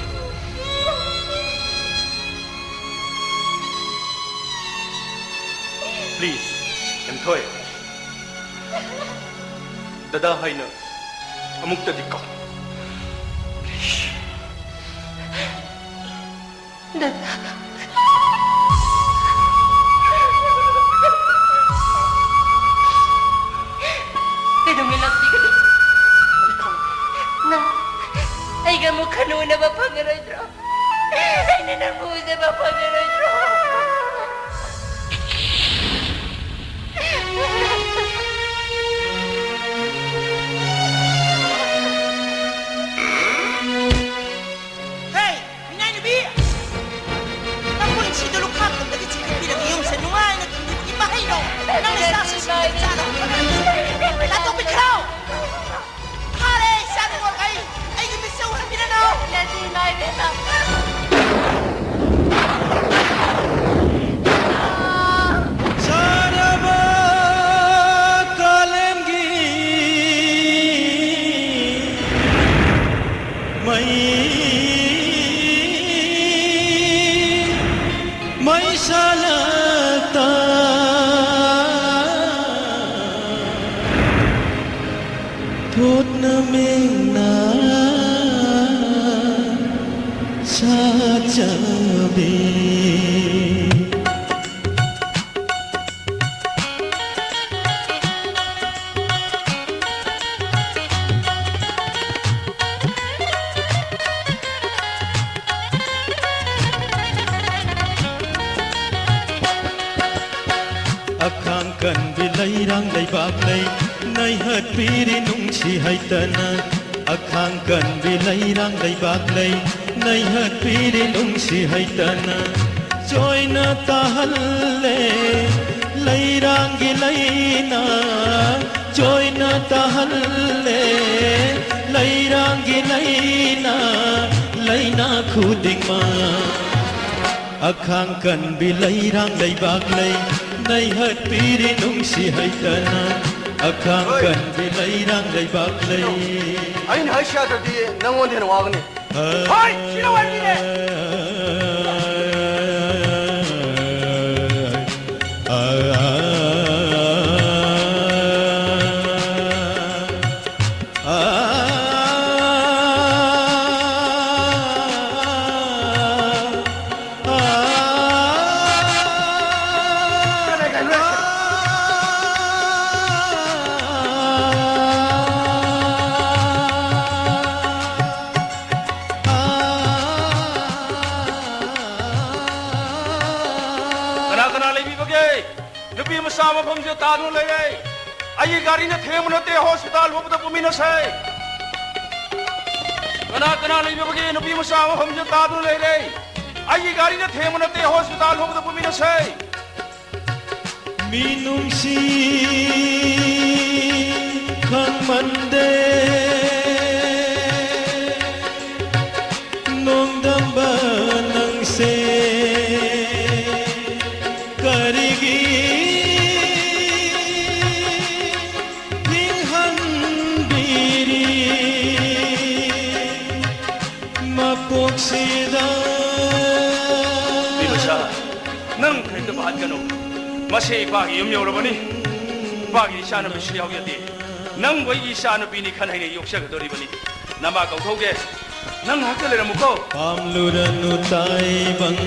Please, ꯃꯦꯝꯊꯣꯏ꯫ ꯗꯗꯥ ꯍꯥꯏꯅ ꯑꯃꯨꯛꯇꯗꯤ ꯀꯧ꯫ Please꯫ ꯗꯗꯥ꯫ ꯀꯩꯗꯧꯉꯩ ꯂꯥꯛꯄꯤꯒꯅꯤ? ꯑꯩ ꯈꯪꯗꯦ꯫ ꯅꯪ ꯑꯩꯒ ꯑꯃꯨꯛ ꯍꯟꯅ ꯎꯅꯕ ꯐꯪꯉꯔꯣꯏꯗ꯭ꯔꯣ? ꯑꯩꯅ ꯅꯪꯕꯨ ꯎꯖꯕ ꯐꯪꯉꯔꯣꯏꯗ꯭ꯔꯣ? ꯆꯥꯔꯕ ꯀꯥꯂꯦꯟꯒꯤ ꯃꯩ, ꯃꯩꯁꯥꯂꯛꯇ ꯊꯣꯠꯅ ꯃꯦꯡꯅ ꯁꯥꯠꯆꯕꯤ꯫ ꯑꯈꯥꯡ ꯀꯟꯕꯤ ꯂꯩꯔꯥꯡ ꯂꯩꯕꯥꯛ ꯂꯩ, ꯅꯩꯍꯠꯄꯤꯔꯤ ꯅꯨꯡꯁꯤ ꯍꯩꯇꯅ꯫ ꯑꯈꯥꯡ ꯀꯟꯕꯤ ꯂꯩꯔꯥꯡ ꯂꯩꯕꯥꯛ ꯂꯩ, ꯅꯩꯍꯠꯄꯤꯔꯤ ꯅꯨꯡꯁꯤ ꯍꯩꯇꯅ꯫ ꯆꯣꯏꯅ ꯇꯥꯍꯜꯂꯦ ꯂꯩꯔꯥꯡꯒꯤ ꯂꯩꯅ, ꯆꯣꯏꯅ ꯇꯥꯍꯜꯂꯦ ꯂꯩꯔꯥꯡꯒꯤ ꯂꯩꯅ, ꯂꯩꯅꯥ ꯈꯨꯗꯤꯡꯃꯛ꯫ ꯑꯈꯥꯡ ꯀꯟꯕꯤ ꯂꯩꯔꯥꯡ ꯂꯩꯕꯥꯛ ꯂꯩ, ꯅꯩꯍꯠꯄꯤꯔꯤ ꯅꯨꯡꯁꯤ ꯍꯩꯇꯅ꯫ ꯑꯈꯥꯡ ꯍꯣꯏ꯫ ꯀꯟꯕꯤ ꯂꯩꯔꯥꯡ ꯂꯩꯕꯥꯛ ꯂꯩ꯫ ꯑꯩꯅ ꯍꯥꯏꯁꯤ ꯌꯥꯗ꯭ꯔꯗꯤ ꯅꯪꯉꯣꯟꯗ ꯍꯦꯟꯅ ꯋꯥꯒꯅꯤ꯫ ꯑ, ꯍꯣꯏ, ꯁꯤꯅ ꯋꯥꯔꯤꯅꯦ꯫ ꯑ, ꯑ, ꯑ, ꯑ, ꯑ, ꯀꯅꯥ ꯀꯅꯥ ꯂꯩꯕꯤꯕꯒꯦ? ꯅꯨꯄꯤ ꯃꯆꯥ ꯃꯐꯝꯁꯤꯗ ꯇꯥꯗꯨꯅ ꯂꯩꯔꯦ꯫ ꯑꯩꯒꯤ ꯒꯥꯔꯤꯅ ꯊꯦꯡꯕ ꯅꯠꯇꯦ, ꯍꯣꯁꯄꯤꯇꯥꯜ ꯐꯥꯎꯕꯗ ꯄꯨꯃꯤꯟꯅꯁꯦ꯫ ꯀꯅꯥ ꯀꯅꯥ ꯂꯩꯕꯤꯕꯒꯦ? ꯅꯨꯄꯤ ꯃꯆꯥ ꯃꯐꯝꯁꯤꯗ ꯇꯥꯗꯨꯅ ꯂꯩꯔꯦ꯫ ꯑꯩꯒꯤ ꯒꯥꯔꯤꯅ ꯊꯦꯡꯕ ꯅꯠꯇꯦ, ꯍꯣꯁꯄꯤꯇꯥꯜ ꯐꯥꯎꯕꯗ ꯄꯨꯃꯤꯟꯅꯁꯦ꯫ ꯃꯤꯅꯨꯡꯁꯤ ꯈꯪꯃꯟꯗꯦ, ꯅꯣꯡ ꯏꯕꯆꯥ, ꯅꯪ ꯀꯔꯤꯝꯇ ꯄꯥꯈꯠꯀꯅꯨ꯫ ꯃꯁꯤ ꯏꯄꯥꯒꯤ ꯌꯨꯝ ꯌꯧꯔꯕꯅꯤ꯫ ꯏꯄꯥꯒꯤ ꯏꯆꯥꯅꯨꯄꯤꯁꯨ ꯌꯥꯎꯖꯗꯦ꯫ ꯅꯪꯕꯨ ꯑꯩꯒꯤ ꯏꯆꯥꯅꯨꯄꯤꯅꯤ ꯈꯟ ꯍꯩꯅ ꯌꯣꯛꯆꯒꯗꯧꯔꯤꯕꯅꯤ꯫ ꯅꯃꯥ ꯀꯧꯊꯣꯛꯀꯦ꯫ ꯅꯪ ꯉꯥꯏꯍꯥꯛꯇ ꯂꯩꯔꯝꯃꯨꯀꯣ꯫ ꯄꯥꯝꯂꯨꯔꯅꯨ ꯇꯥꯏꯕꯪ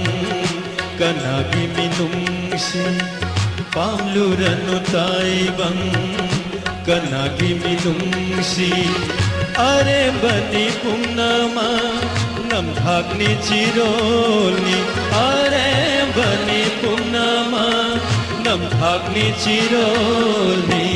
ꯀꯅꯥꯒꯤ ꯃꯤꯅꯨꯡꯁꯤ, ꯄꯥꯝꯂꯨꯔꯅꯨ ꯇꯥꯏꯕꯪ ꯀꯅꯥꯒꯤ ꯃꯤꯅꯨꯡꯁꯤ꯫ ꯑꯔꯦꯝꯕꯅꯤ ꯄꯨꯝꯅꯃꯛ ꯅꯝꯊꯥꯛꯅꯤ ꯆꯤꯔꯣꯜꯅꯤ, ꯑꯔꯦꯝꯕꯅꯤ ꯄꯨꯝꯅꯃꯛ ꯅꯝꯊꯥꯛꯅꯤ ꯆꯤꯔꯣꯜꯅꯤ꯫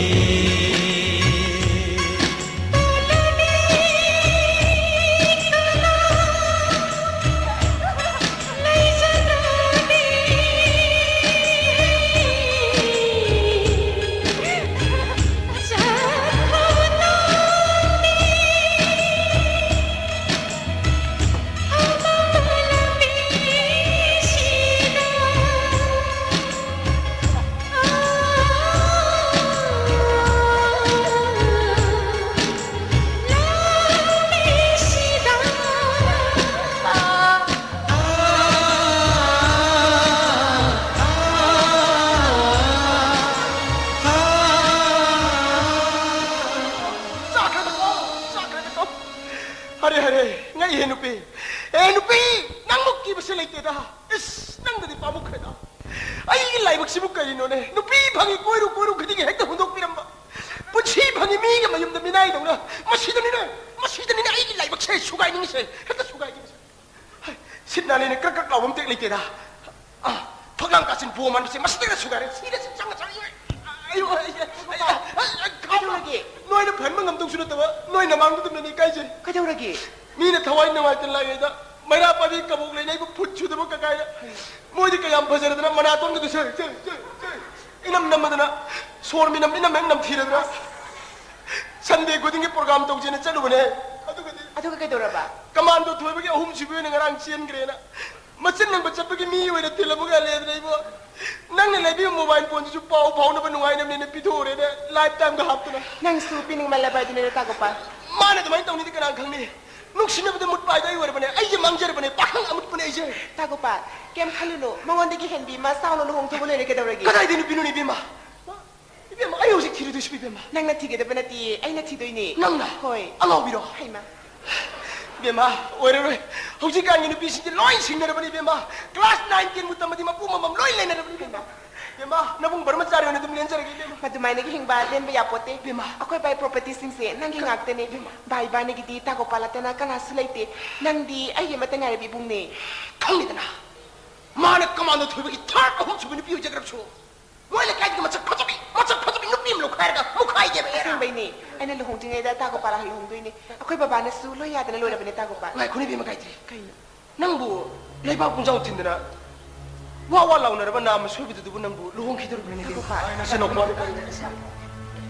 ꯆꯥꯈ꯭ꯔꯦꯗꯀꯣ, ꯆꯥꯈ꯭ꯔꯦꯗꯀꯣ꯫ ꯍꯔꯦ, ꯍꯔꯦ, ꯉꯛꯏꯍꯦ ꯅꯨꯄꯤ꯫ ꯑꯦ ꯅꯨꯄꯤ, ꯅꯪꯃꯨꯛ ꯀꯤꯕꯁꯦ ꯂꯩꯇꯦꯗ꯫ ꯏꯁ, ꯅꯪꯗꯗꯤ ꯄꯥꯝꯃꯨꯈ꯭ꯔꯦꯗ꯫ ꯑꯩꯒꯤ ꯂꯥꯏꯕꯛꯁꯤꯕꯨ ꯀꯔꯤꯅꯣꯅꯦ? ꯅꯨꯄꯤ ꯐꯪꯉꯤ ꯀꯣꯏꯔꯨ ꯀꯣꯏꯔꯨ ꯈꯨꯗꯤꯡꯒꯤ ꯍꯦꯛꯇ ꯍꯨꯟꯗꯣꯛꯄꯤꯔꯝꯕ꯫ ꯄꯨꯟꯁꯤ ꯐꯪꯉꯤ ꯃꯤꯒ ꯃꯌꯨꯝꯗ ꯃꯤꯅꯥꯏꯗꯧꯅ꯫ ꯃꯁꯤꯗꯅꯤꯅꯦ, ꯃꯁꯤꯗꯅꯤꯅꯦ ꯑꯩꯒꯤ ꯂꯥꯏꯕꯛꯁꯦ ꯁꯨꯒꯥꯏꯅꯤꯡꯉꯤꯁꯦ, ꯍꯦꯛꯇ ꯁꯨꯒꯥꯏꯅꯤꯡꯉꯤꯁꯦ꯫ ꯍꯩ, ꯁꯤꯠ ꯅꯥꯜꯂꯦꯅꯦ, ꯀ꯭ꯔꯛ ꯀ꯭ꯔꯛ ꯂꯥꯎꯕ ꯑꯝꯇ ꯂꯩꯇꯦꯗ꯫ ꯑ, ꯐꯛꯂꯥꯡ ꯀꯥꯆꯤꯟ ꯄꯣꯝ ꯃꯥꯟꯕꯁꯦ ꯃꯁꯤꯗꯒ ꯁꯨꯒꯥꯏꯔꯦ꯫ ꯁꯤꯗ ꯁꯤ ꯆꯪꯉ ꯆꯪꯉ ꯏꯃꯥ꯫ ꯑꯌꯣ, ꯑꯩ, ꯑꯩ, ꯑꯩ, ꯑꯩ, ꯑꯩ, ꯀꯩꯗꯧꯔꯒꯦ? ꯅꯣꯏꯅ ꯐꯍꯟꯕ ꯉꯝꯗꯧꯁꯨ ꯅꯠꯇꯕ, ꯅꯣꯏ ꯅꯃꯥꯡꯗꯨꯗꯅꯦ ꯏꯀꯥꯏꯖꯩ꯫ ꯀꯩꯗꯧꯔꯒꯦ? ꯃꯤꯅ ꯊꯋꯥꯏ ꯅꯨꯡꯉꯥꯏꯇꯅ ꯂꯥꯛꯏꯉꯩꯗ ꯃꯩꯔꯥ ꯄꯥꯏꯕꯤ ꯀꯕꯣꯛ ꯂꯩꯅꯩꯕ ꯐꯨꯠ ꯁꯨꯗꯕ ꯀꯀꯥꯏꯅ꯫ ꯃꯣꯏꯗꯤ ꯀꯌꯥꯝ ꯐꯖꯔꯗꯅ ꯃꯅꯥꯇꯣꯟꯒꯗꯨ ꯁꯦ, ꯁꯦ, ꯁꯦ, ꯁꯦ, ꯏꯅꯝ ꯅꯝꯃꯗꯅ ꯁꯣꯔ ꯃꯤꯅꯝ ꯏꯅꯝ ꯍꯦꯛ ꯅꯝꯊꯤꯔꯗꯅ꯫ ꯁꯟꯗꯦ ꯈꯨꯗꯤꯡꯒꯤ ꯄ꯭ꯔꯣꯒ꯭ꯔꯥꯝ ꯇꯧꯁꯦꯅ ꯆꯠꯂꯨꯕꯅꯦ꯫ ꯑꯗꯨꯒꯗꯤ ꯑꯗꯨꯒ ꯀꯩꯗꯧꯔꯕ? ꯀꯃꯥꯟꯗꯣ ꯊꯣꯏꯕꯒꯤ ꯑꯍꯨꯝꯁꯨꯕꯤ ꯑꯣꯏꯅ ꯉꯔꯥꯡ ꯆꯦꯟꯈ꯭ꯔꯦꯅ꯫ ꯃꯆꯤꯟ ꯉꯝꯕ ꯆꯠꯄꯒꯤ ꯃꯤ ꯑꯣꯏꯅ ꯊꯤꯜꯂꯝꯃꯒ ꯂꯩꯗꯅ ꯏꯕꯣ꯫ ꯅꯪꯅ ꯂꯩꯕꯤꯕ ꯃꯣꯕꯥꯏꯜ ꯐꯣꯟꯁꯤꯁꯨ ꯄꯥꯎ ꯐꯥꯎꯅꯕ ꯅꯨꯡꯉꯥꯏꯅꯕꯅꯦꯅ ꯄꯤꯊꯣꯛꯎꯔꯦꯅꯦ, ꯂꯥꯏꯐ ꯇꯥꯏꯝꯒ ꯍꯥꯞꯇꯅ꯫ ꯅꯪꯁꯨ ꯄꯤꯅꯤꯡꯃꯜꯂꯕ ꯑꯗꯨꯅꯦ ꯇꯥꯒꯣꯄꯥꯜ꯫ ꯃꯥꯅ ꯑꯗꯨꯃꯥꯏꯅ ꯇꯧꯅꯤꯗꯤ ꯀꯅꯥ ꯈꯪꯅꯤ? ꯅꯨꯡꯁꯤꯅꯕꯗ ꯃꯨꯠꯄ ꯍꯥꯏꯗꯣ ꯑꯩ ꯑꯣꯏꯔꯕꯅꯦ꯫ ꯑꯩꯁꯦ ꯃꯥꯡꯖꯔꯕꯅꯦ, ꯄꯥꯈꯪ ꯑꯃꯨꯠꯄꯅꯦ ꯑꯩꯁꯦ꯫ ꯇꯥ ꯒꯣꯄꯥꯜ, ꯀꯩꯝ ꯈꯜꯂꯨꯅꯨ, ꯃꯉꯣꯟꯗꯒꯤ ꯍꯦꯟꯕꯤ ꯑꯃ ꯆꯥꯎꯅ ꯂꯨꯍꯣꯡꯊꯣꯛꯑ ꯂꯣꯏꯔꯦ, ꯀꯩꯗꯧꯔꯒꯦ? ꯀꯗꯥꯏꯗꯩ ꯅꯨꯄꯤꯅꯣꯅꯦ ꯏꯕꯦꯝꯃ? ꯏꯕꯦꯝꯃ, ꯑꯩ ꯍꯧꯖꯤꯛ ꯊꯤꯔꯨꯗꯣꯏꯁꯤꯕꯨ ꯏꯕꯦꯝꯃ? ꯅꯪꯅ ꯊꯤꯒꯗꯕ ꯅꯠꯇꯦ, ꯑꯩꯅ ꯊꯤꯗꯣꯏꯅꯦ꯫ ꯅꯪꯅ? ꯍꯣꯏ꯫ ꯑꯉꯥꯎꯕꯤꯔꯣ? ꯍꯩꯃꯥ꯫ ꯏꯕꯦꯝꯃ, ꯑꯣꯏꯔꯔꯣꯏ꯫ ꯍꯧꯖꯤꯛꯀꯥꯟꯒꯤ ꯅꯨꯄꯤꯁꯤꯡꯁꯦ ꯂꯣꯏ ꯁꯤꯡꯅꯔꯕꯅꯤ ꯏꯕꯦꯝꯃ꯫ Class nine ten ꯃꯨꯛ ꯇꯝꯃꯗꯤ ꯃꯄꯨ ꯃꯃꯝ ꯂꯣꯏ ꯂꯩꯅꯔꯕꯅꯤ ꯏꯕꯦꯝꯃ꯫ ꯏꯕꯦꯝꯃ, ꯅꯕꯨꯡ ꯕ꯭ꯔꯍ꯭ꯃꯆꯥꯔꯤ ꯑꯣꯏꯅ ꯑꯗꯨꯝ ꯂꯦꯟꯖꯔꯒꯦ ꯏꯕꯦꯝꯃ꯫ ꯃꯗꯨꯃꯥꯏꯅꯒꯤ ꯍꯤꯡꯕ ꯂꯦꯟꯕ ꯌꯥꯄꯣꯠꯇꯦ꯫ ꯏꯕꯦꯝꯃ꯫ ꯑꯩꯈꯣꯏ ꯕꯥꯏ propertyꯁꯤꯡꯁꯦ ꯅꯪꯒꯤ ꯉꯥꯛꯇꯅꯦ꯫ ꯏꯕꯦꯝꯃ꯫ ꯕꯥꯏ ꯏꯕꯥꯅꯤꯒꯤꯗꯤ ꯇꯥ ꯒꯣꯄꯥꯜ ꯅꯠꯇꯅ ꯀꯅꯥꯁꯨ ꯂꯩꯇꯦ꯫ ꯅꯪꯗꯤ ꯑꯩꯒꯤ ꯑꯃꯠꯇ ꯉꯥꯏꯔꯕ ꯏꯕꯨꯡꯅꯦ꯫ ꯈꯪꯉꯤꯗꯅ, ꯃꯥꯅ ꯀꯃꯥꯟꯗꯣ ꯊꯣꯏꯕꯒꯤ third ꯑꯍꯨꯝꯁꯨꯕ ꯅꯨꯄꯤ ꯑꯣꯏꯖꯈ꯭ꯔꯕꯁꯨ, ꯃꯣꯏ ꯂꯩꯀꯥꯏꯗꯒꯤ ꯃꯁꯛ ꯐꯖꯕꯤ, ꯃꯁꯛ ꯐꯖꯕꯤ ꯅꯨꯄꯤ ꯑꯃ ꯂꯧꯈꯥꯏꯔꯒ ꯃꯨꯛꯈꯥꯏꯒꯦꯕ ꯑꯩꯅ꯫ ꯑꯁꯦꯡꯕꯩꯅꯦ, ꯑꯩꯅ ꯂꯨꯍꯣꯡꯗ꯭ꯔꯤꯉꯩꯗ ꯇꯥ ꯒꯣꯄꯥꯜ ꯂꯨꯍꯣꯡꯗꯣꯏꯅꯦ꯫ ꯑꯩꯈꯣꯏ ꯕꯕꯥꯅꯁꯨ ꯂꯣꯏ ꯌꯥꯗꯅ ꯂꯣꯏꯔꯕꯅꯦ, ꯇꯥ ꯒꯣꯄꯥꯜ꯫ ꯉꯥꯏꯈꯣꯅꯦ ꯏꯕꯦꯝꯃ ꯒꯥꯌꯇ꯭ꯔꯤ꯫ ꯀꯩꯅꯣ? ꯅꯪꯕꯨ ꯂꯩꯕꯥꯛ ꯄꯨꯡꯖꯥꯎ ꯊꯤꯟꯗꯅ ꯋꯥ ꯋꯥ ꯂꯥꯎꯅꯔꯕ ꯅꯥꯝꯃ ꯁꯣꯏꯕꯗꯨꯗꯕꯨ ꯅꯪꯕꯨ ꯂꯨꯍꯣꯡꯈꯤꯗꯧꯔꯤꯕ꯭ꯔꯥꯅꯦ ꯏꯕꯦꯝꯃ? ꯇꯥ ꯒꯣꯄꯥꯜ꯫ ꯅꯆꯤꯟꯅꯥꯎ ꯄꯥꯗ ꯀꯔꯤꯅꯣ?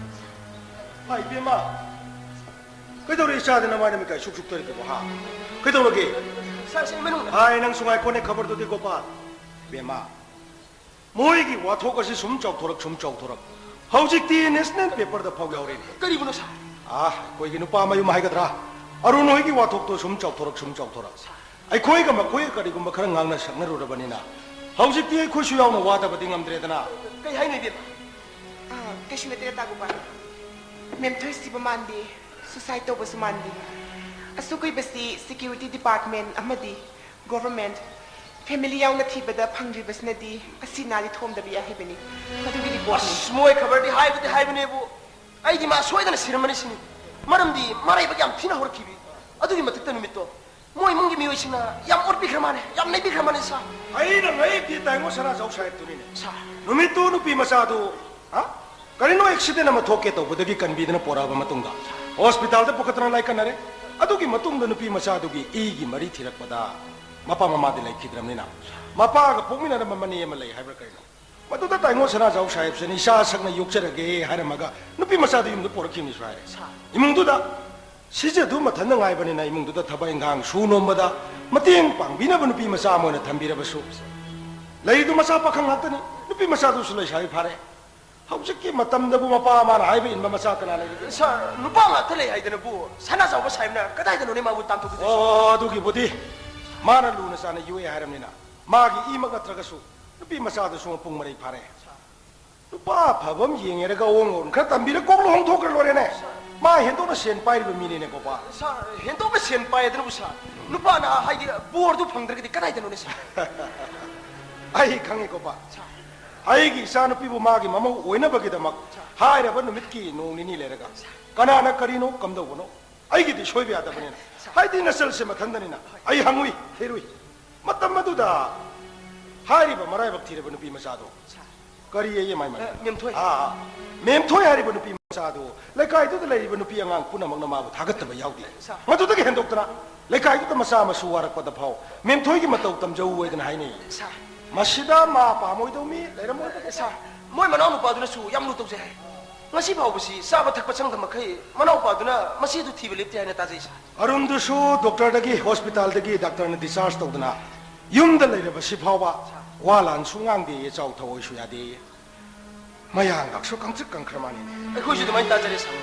ꯍꯥꯏ ꯏꯕꯦꯝꯃ, ꯀꯩꯗꯧꯔꯦ ꯏꯆꯥꯗꯤ ꯅꯃꯥꯏ ꯅꯃꯤꯠꯀꯥꯏ ꯁꯨꯛ ꯁꯨꯛꯇꯔꯤꯗꯨꯕꯨ, ꯍꯥ? ꯀꯩꯗꯧꯔꯒꯦ? ꯁꯥꯔ, ꯁꯥꯔ, ꯃꯅꯨꯡꯗ꯫ ꯍꯥꯏ, ꯅꯪ ꯁꯨꯡꯉꯥꯏꯈꯣꯅꯦ ꯈꯕꯔꯗꯨꯗꯤ ꯒꯣꯄꯥꯜ꯫ ꯏꯕꯦꯝꯃ, ꯃꯣꯏꯒꯤ ꯋꯥꯊꯣꯛ ꯑꯁꯤ ꯁꯨꯝ ꯆꯥꯎꯊꯣꯔꯛ, ꯁꯨꯝ ꯆꯥꯎꯊꯣꯔꯛ꯫ ꯍꯧꯖꯤꯛꯇꯤ national paperꯗ ꯐꯥꯎ ꯌꯥꯎꯔꯦꯅꯦ꯫ ꯀꯔꯤꯕꯨꯅꯣ, ꯁꯥꯔ? ꯑꯥ, ꯑꯩꯈꯣꯏꯒꯤ ꯅꯨꯄꯥ ꯃꯌꯨꯝ ꯍꯥꯏꯒꯗ꯭ꯔꯥ? ꯑꯔꯨꯟ ꯍꯣꯏꯒꯤ ꯋꯥꯊꯣꯛꯇꯣ ꯁꯨꯝ ꯆꯥꯎꯊꯣꯔꯛ, ꯁꯨꯝ ꯆꯥꯎꯊꯣꯔꯛ꯫ ꯑꯩꯈꯣꯏꯒ ꯃꯈꯣꯏꯒ ꯀꯔꯤꯒꯨꯝꯕ ꯈꯔ ꯉꯥꯡꯅ ꯁꯛꯅꯔꯨꯔꯕꯅꯤꯅ ꯍꯧꯖꯤꯛꯇꯤ ꯑꯩꯈꯣꯏꯁꯨ ꯌꯥꯎꯅ ꯋꯥꯗꯕꯗꯤ ꯉꯝꯗ꯭ꯔꯦꯗꯅ꯫ ꯀꯩ ꯍꯥꯏꯅꯣ, ꯏꯕꯦꯝꯃ? ꯑꯥ, ꯀꯩꯁꯨ ꯅꯠꯇꯦꯗ, ꯇꯥ ꯒꯣꯄꯥꯜ꯫ ꯃꯦꯝ ꯊꯣꯏꯁꯤꯕ ꯃꯥꯟꯗꯦ, suicide ꯇꯧꯕꯁꯨ ꯃꯥꯟꯗꯦ꯫ ꯑꯁꯨꯛ ꯀꯨꯏꯕꯁꯤ security department ꯑꯃꯗꯤ government, family ꯌꯥꯎꯅ ꯊꯤꯕꯗ ꯐꯪꯗ꯭ꯔꯤꯕꯁꯤꯅꯗꯤ ꯑꯁꯤ ꯅꯥꯗꯤ ꯊꯣꯝꯗꯕ ꯌꯥꯏ ꯍꯥꯏꯕꯅꯤ꯫ ꯃꯗꯨꯒꯤ reportꯅꯤ꯫ ꯑꯁ, ꯃꯣꯏ ꯈꯕꯔꯗꯤ ꯍꯥꯏꯕꯗꯤ ꯍꯥꯏꯕꯅꯦꯕꯨ, ꯑꯩꯗꯤ ꯃꯥ ꯁꯣꯏꯗꯅ ꯁꯤꯔꯝꯃꯅꯤ ꯁꯤꯅꯤ꯫ ꯃꯔꯝꯗꯤ ꯃꯔꯥꯏꯕꯛ ꯌꯥꯝ ꯊꯤꯅ ꯍꯧꯔꯛꯈꯤꯕꯤ꯫ ꯑꯗꯨꯒꯤ ꯃꯊꯛꯇ ꯅꯨꯃꯤꯠꯇꯣ ꯃꯣꯏ ꯏꯃꯨꯡꯒꯤ ꯃꯤꯑꯣꯏꯁꯤꯡꯅ ꯌꯥꯝ ꯑꯣꯠꯄꯤꯈ꯭ꯔ ꯃꯥꯜꯂꯦ, ꯌꯥꯝ ꯅꯩꯕꯤꯈ꯭ꯔ ꯃꯥꯜꯂꯦ, ꯁꯥꯔ꯫ ꯑꯩꯅ ꯉꯛꯏꯗꯤ ꯇꯥꯏꯉꯣ ꯁꯅꯥꯖꯥꯎ ꯁꯥꯍꯦꯕꯇꯨꯅꯤꯅꯦ꯫ ꯁꯥꯔ꯫ ꯅꯨꯃꯤꯠꯇꯨ ꯅꯨꯄꯤ ꯃꯆꯥꯗꯨ, ꯍꯥ? ꯀꯔꯤꯅꯣ accident ꯑꯃ ꯊꯣꯛꯀꯦ ꯇꯧꯕꯗꯒꯤ ꯀꯟꯕꯤꯗꯅ ꯄꯣꯔꯛꯑꯕ ꯃꯇꯨꯡꯗ hospitalꯗ ꯄꯨꯈꯠꯇꯅ ꯂꯥꯏꯀꯠꯅꯔꯦ꯫ ꯑꯗꯨꯒꯤ ꯃꯇꯨꯡꯗ ꯅꯨꯄꯤ ꯃꯆꯥꯗꯨꯒꯤ ꯏꯒꯤ ꯃꯔꯤ ꯊꯤꯔꯛꯄꯗ ꯃꯄꯥ ꯃꯃꯥꯗꯤ ꯂꯩꯈꯤꯗ꯭ꯔꯕꯅꯤꯅ ꯃꯄꯥꯒ ꯄꯣꯛꯃꯤꯟꯅꯔꯝꯕ ꯃꯅꯦ ꯑꯃ ꯂꯩ ꯍꯥꯏꯕ꯭ꯔꯥ ꯀꯩꯅꯣ? ꯃꯗꯨꯗ ꯇꯥꯏꯉꯣ ꯁꯅꯥꯖꯥꯎ ꯁꯥꯍꯦꯕꯁꯤꯅ ꯏꯆꯥ ꯁꯛꯅ ꯌꯣꯛꯆꯔꯒꯦ ꯍꯥꯏꯔꯝꯃꯒ ꯅꯨꯄꯤ ꯃꯆꯥꯗꯨ ꯌꯨꯝꯗ ꯄꯣꯔꯛꯈꯤꯕꯅꯤꯁꯨ ꯍꯥꯏꯔꯦ꯫ ꯁꯥꯔ꯫ ꯏꯃꯨꯡꯗꯨꯗ ꯁꯤꯖꯗꯨ ꯃꯊꯟꯇ ꯉꯥꯏꯕꯅꯤꯅ ꯏꯃꯨꯡꯗꯨꯗ ꯊꯕꯛ ꯏꯪꯈꯥꯡ ꯁꯨ ꯅꯣꯝꯕꯗ ꯃꯇꯦꯡ ꯄꯥꯡꯕꯤꯅꯕ ꯅꯨꯄꯤ ꯃꯆꯥ ꯑꯃ ꯑꯣꯏꯅ ꯊꯝꯕꯤꯔꯕꯁꯨ, ꯂꯩꯔꯤꯗꯨ ꯃꯆꯥ ꯄꯥꯈꯪ ꯉꯥꯛꯇꯅꯤ꯫ ꯅꯨꯄꯤ ꯃꯆꯥꯗꯨꯁꯨ ꯂꯩꯁꯥꯕꯤ ꯐꯥꯔꯦ꯫ ꯍꯧꯖꯤꯛꯀꯤ ꯃꯇꯝꯗꯕꯨ ꯃꯄꯥ ꯃꯃꯥꯅ ꯍꯥꯏꯕ ꯏꯟꯕ ꯃꯆꯥ ꯀꯅꯥ ꯂꯩꯔꯤꯒꯦ? ꯁꯥꯔ, ꯅꯨꯄꯥ ꯉꯥꯛꯇ ꯂꯩ ꯍꯥꯏꯗꯅꯕꯨ ꯁꯅꯥ ꯆꯥꯎꯕ ꯁꯥꯍꯦꯕꯅ ꯀꯗꯥꯏꯗꯅꯣꯅꯦ ꯃꯥꯕꯨ ꯇꯥꯟꯊꯣꯛꯀꯗꯣꯏꯁꯦ? ꯑꯣ, ꯑꯗꯨꯒꯤꯕꯨꯗꯤ ꯃꯥꯅ ꯂꯨꯅ ꯆꯥꯟꯅ ꯌꯣꯛꯑꯦ ꯍꯥꯏꯔꯕꯅꯤꯅ, ꯃꯥꯒꯤ ꯏꯃꯛ ꯅꯠꯇ꯭ꯔꯒꯁꯨ ꯅꯨꯄꯤ ꯃꯆꯥꯗꯨꯁꯨ ꯃꯄꯨꯡ ꯃꯔꯩ ꯐꯥꯔꯦ꯫ ꯅꯨꯄꯥ ꯑꯐꯕ ꯑꯃ ꯌꯦꯡꯉꯦꯔꯒ ꯑꯑꯣꯟ ꯑꯑꯣꯟ ꯈꯔ ꯇꯝꯕꯤꯔ ꯀꯣꯛ ꯂꯨꯍꯣꯡꯊꯣꯛꯈ꯭ꯔ ꯂꯣꯏꯔꯦꯅꯦ꯫ ꯃꯥ ꯍꯦꯟꯗꯣꯛꯅ ꯁꯦꯟ ꯄꯥꯏꯔꯤꯕ ꯃꯤꯅꯤꯅꯦ, ꯀꯣꯄꯥ꯫ ꯁꯥꯔ, ꯍꯦꯟꯗꯣꯛꯅ ꯁꯦꯟ ꯄꯥꯏ ꯑꯗꯨꯅꯕꯨ ꯁꯥꯔ, ꯅꯨꯄꯥꯅ ꯍꯥꯏꯗꯤ ꯕꯣꯔꯗꯨ ꯐꯪꯗ꯭ꯔꯒꯗꯤ ꯀꯗꯥꯏꯗꯅꯣꯅꯦ ꯁꯥꯔ? ꯑꯩ ꯈꯪꯉꯤ, ꯀꯣꯄꯥ꯫ ꯁꯥꯔ꯫ ꯑꯩꯒꯤ ꯏꯆꯥꯅꯨꯄꯤꯕꯨ ꯃꯥꯒꯤ ꯃꯃꯧ ꯑꯣꯏꯅꯕꯒꯤꯗꯃꯛ ꯁꯥꯔ꯫ ꯍꯥꯏꯔꯕ ꯅꯨꯃꯤꯠꯀꯤ ꯅꯣꯡ ꯅꯤꯅꯤ ꯂꯩꯔꯒ ꯁꯥꯔ꯫ ꯀꯅꯥꯅ ꯀꯔꯤꯅꯣ ꯀꯝꯗꯧꯕꯅꯣ? ꯑꯩꯒꯤꯗꯤ ꯁꯣꯏꯕ ꯌꯥꯗꯕꯅꯤꯅ꯫ ꯁꯥꯔ꯫ ꯍꯥꯏꯗꯤ ꯅꯆꯜꯁꯦ ꯃꯊꯟꯗꯅꯤꯅ꯫ ꯍꯣꯏ꯫ ꯑꯩ ꯍꯪꯉꯨꯏ, ꯊꯤꯔꯨꯏ꯫ ꯃꯇꯝ ꯑꯗꯨꯗ ꯍꯥꯏꯔꯤꯕ ꯃꯔꯥꯏꯕꯛ ꯊꯤꯔꯕ ꯅꯨꯄꯤ ꯃꯆꯥꯗꯣ ꯁꯥꯔ꯫ ꯀꯔꯤ ꯑꯌꯦ ꯃꯥꯏ ꯃꯃꯤꯡ? ꯑ, ꯃꯦꯝꯊꯣꯏ꯫ ꯑꯥ, ꯑꯥ꯫ ꯃꯦꯝꯊꯣꯏ ꯍꯥꯏꯔꯤꯕ ꯅꯨꯄꯤ ꯃꯆꯥꯗꯣ ꯂꯩꯀꯥꯏꯗꯨꯗ ꯂꯩꯔꯤꯕ ꯅꯨꯄꯤ ꯑꯉꯥꯡ ꯄꯨꯝꯅꯃꯛꯅ ꯃꯥꯕꯨ ꯊꯥꯒꯠꯇꯕ ꯌꯥꯎꯗꯦ꯫ ꯁꯥꯔ꯫ ꯃꯗꯨꯗꯒꯤ ꯍꯦꯟꯗꯣꯛꯇꯅ ꯂꯩꯀꯥꯏꯗꯨꯗ ꯃꯆꯥ ꯃꯁꯨ ꯋꯥꯔꯛꯄꯗ ꯐꯥꯎ ꯃꯦꯝꯊꯣꯏꯒꯤ ꯃꯇꯧ ꯇꯝꯖꯧ ꯍꯥꯏꯗꯅ ꯍꯥꯏꯅꯩ꯫ ꯁꯥꯔ꯫ ꯃꯁꯤꯗ ꯃꯥ ꯄꯥꯝꯃꯣꯏꯗꯧ ꯃꯤ ꯂꯩꯔꯝꯃꯣꯏ꯫ ꯁꯥꯔ, ꯃꯣꯏ ꯃꯅꯥꯎꯅꯨꯄꯥꯗꯨꯅꯁꯨ ꯌꯥꯝ ꯂꯨ ꯇꯧꯖꯩ ꯍꯥꯏ꯫ ꯉꯁꯤ ꯐꯥꯎꯕꯁꯤ ꯆꯥꯕ ꯊꯛꯄ ꯆꯪꯗ ꯃꯈꯩ ꯃꯅꯥꯎꯄꯥꯗꯨꯅ ꯃꯆꯦꯗꯨ ꯊꯤꯕ ꯂꯦꯞꯇꯦ ꯍꯥꯏꯅ ꯇꯥꯖꯩ, ꯁꯥꯔ꯫ ꯑꯔꯨꯟꯗꯨꯁꯨ ꯗꯣꯛꯇꯔꯗꯒꯤ, ꯍꯣꯁꯄꯤꯇꯥꯜꯗꯒꯤ ꯗꯥꯛꯇꯔꯅ ꯗꯤꯁꯆꯥꯔꯖ ꯇꯧꯗꯅ ꯌꯨꯝꯗ ꯂꯩꯔꯕꯁꯤ ꯐꯥꯎꯕ ꯋꯥ ꯂꯥꯟꯁꯨ ꯉꯥꯡꯗꯦꯌꯦ, ꯆꯥꯎ ꯊꯑꯣꯏꯁꯨ ꯌꯥꯗꯦꯌꯦ꯫ ꯃꯌꯥꯡꯒꯛꯁꯨ ꯀꯪꯇ꯭ꯔꯤꯛ ꯀꯪꯈ꯭ꯔ ꯃꯥꯅꯤꯅꯦ꯫ ꯑꯩꯈꯣꯏꯁꯨ ꯑꯗꯨꯃꯥꯏꯅ ꯇꯥꯖꯔꯦ, ꯁꯥꯔ꯫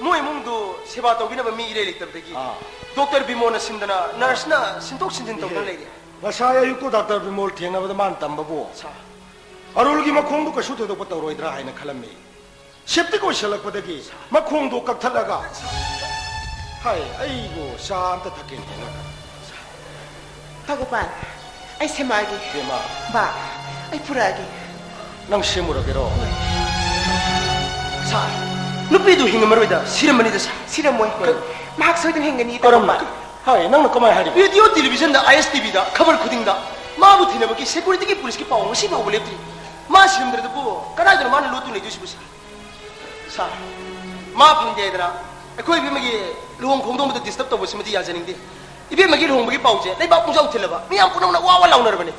ꯃꯣꯏ ꯏꯃꯨꯡꯗꯨ ꯁꯦꯕꯥ ꯇꯧꯕꯤꯅꯕ ꯃꯤ ꯏꯔꯩ ꯂꯩꯇꯕꯗꯒꯤ ꯑꯥ꯫ ꯗꯣꯛꯇꯔ ꯕꯤꯃꯣꯜꯅ ꯁꯤꯟꯗꯅ ꯅꯔꯁꯅ ꯁꯤꯟꯗꯣꯛ ꯁꯤꯟꯖꯤꯟ ꯇꯧꯗꯅ ꯂꯩꯔꯦ꯫ ꯉꯁꯥꯏ ꯑꯌꯨꯛꯇꯨ ꯗꯥꯛꯇꯔ ꯕꯤꯃꯣꯜ ꯊꯦꯡꯅꯕꯗ ꯃꯥꯅ ꯇꯝꯕꯕꯨ ꯁꯥꯔ꯫ ꯑꯔꯨꯜꯒꯤ ꯃꯈꯣꯡꯗꯨ ꯀꯩꯁꯨ ꯊꯣꯏꯗꯣꯛꯄ ꯇꯧꯔꯣꯏꯗ꯭ꯔꯥ ꯍꯥꯏꯅ ꯈꯜꯂꯝꯃꯤ꯫ ꯁꯦꯞꯇꯤꯛ ꯑꯣꯏꯁꯜꯂꯛꯄꯗꯒꯤ ꯃꯈꯣꯡꯗꯣ ꯀꯛꯊꯠꯂꯒ, ꯍꯥꯏ, ꯑꯩꯕꯨ ꯆꯥ ꯑꯝꯇ ꯊꯛꯀꯦꯅ ꯊꯣꯛꯂꯛꯄ꯫ ꯇꯥꯒꯣꯄꯥꯜ, ꯑꯩ ꯁꯦꯝꯃꯛꯑꯒꯦ꯫ ꯕꯦꯝꯃ꯫ ꯕꯥ, ꯑꯩ ꯄꯨꯔꯛꯑꯒꯦ꯫ ꯅꯪ ꯁꯦꯝꯃꯨꯔꯒꯦꯔꯣ? ꯁꯥꯔ, ꯅꯨꯄꯤꯗꯨ ꯍꯤꯡꯉꯝꯃꯔꯣꯏꯗ, ꯁꯤꯔꯝꯃꯅꯤꯗ, ꯁꯥꯔ꯫ ꯁꯤꯔꯝꯃꯣꯏ꯫ ꯀꯔꯤ? ꯃꯍꯥꯛ ꯁꯣꯏꯗꯅ ꯍꯤꯡꯒꯅꯤ, ꯀꯔꯝꯅ? ꯇꯥꯒꯣꯄꯥꯜ꯫ ꯍꯥꯏ, ꯅꯪꯅ ꯀꯃꯥꯏ ꯍꯥꯏꯔꯤꯕ? ꯔꯦꯗꯤꯑꯣ, ꯇꯦꯂꯤꯚꯤꯖꯟꯗ, ꯑꯥꯏ ꯑꯦꯁ ꯇꯤ ꯚꯤꯗ ꯈꯕꯔ ꯈꯨꯗꯤꯡꯗ ꯃꯥꯕꯨ ꯊꯤꯅꯕꯒꯤ ꯁꯦꯀ꯭ꯌꯨꯔꯤꯇꯤꯒꯤ ꯄꯨꯂꯤꯁꯀꯤ ꯄꯥꯎ ꯉꯁꯤ ꯐꯥꯎꯕ ꯂꯦꯞꯇ꯭ꯔꯤ꯫ ꯃꯥ ꯁꯤꯔꯝꯗ꯭ꯔꯗꯨꯕꯨ ꯀꯗꯥꯏꯗꯅꯣ ꯃꯥꯅ ꯂꯣꯠꯇꯨꯅ ꯂꯩꯗꯣꯏꯁꯤꯕꯨ, ꯁꯥꯔ? ꯁꯥꯔ, ꯃꯥ ꯐꯪꯗꯦ ꯍꯥꯏꯗꯅ ꯑꯩꯈꯣꯏ ꯏꯕꯦꯝꯃꯒꯤ ꯂꯨꯍꯣꯡ ꯈꯣꯡꯗꯣꯡꯕꯗ ꯗꯤꯁꯇꯔꯕ ꯇꯧꯕꯁꯤꯃꯗꯤ ꯌꯥꯖꯅꯤꯡꯗꯦ꯫ ꯏꯕꯦꯝꯃꯒꯤ ꯂꯨꯍꯣꯡꯕꯒꯤ ꯄꯥꯎꯁꯦ ꯂꯩꯕꯥꯛ ꯄꯨꯡꯖꯥꯎ ꯊꯤꯜꯂꯕ, ꯃꯤꯌꯥꯝ ꯄꯨꯝꯅꯃꯛꯅ ꯋꯥ ꯋꯥ ꯂꯥꯎꯅꯔꯕꯅꯤ꯫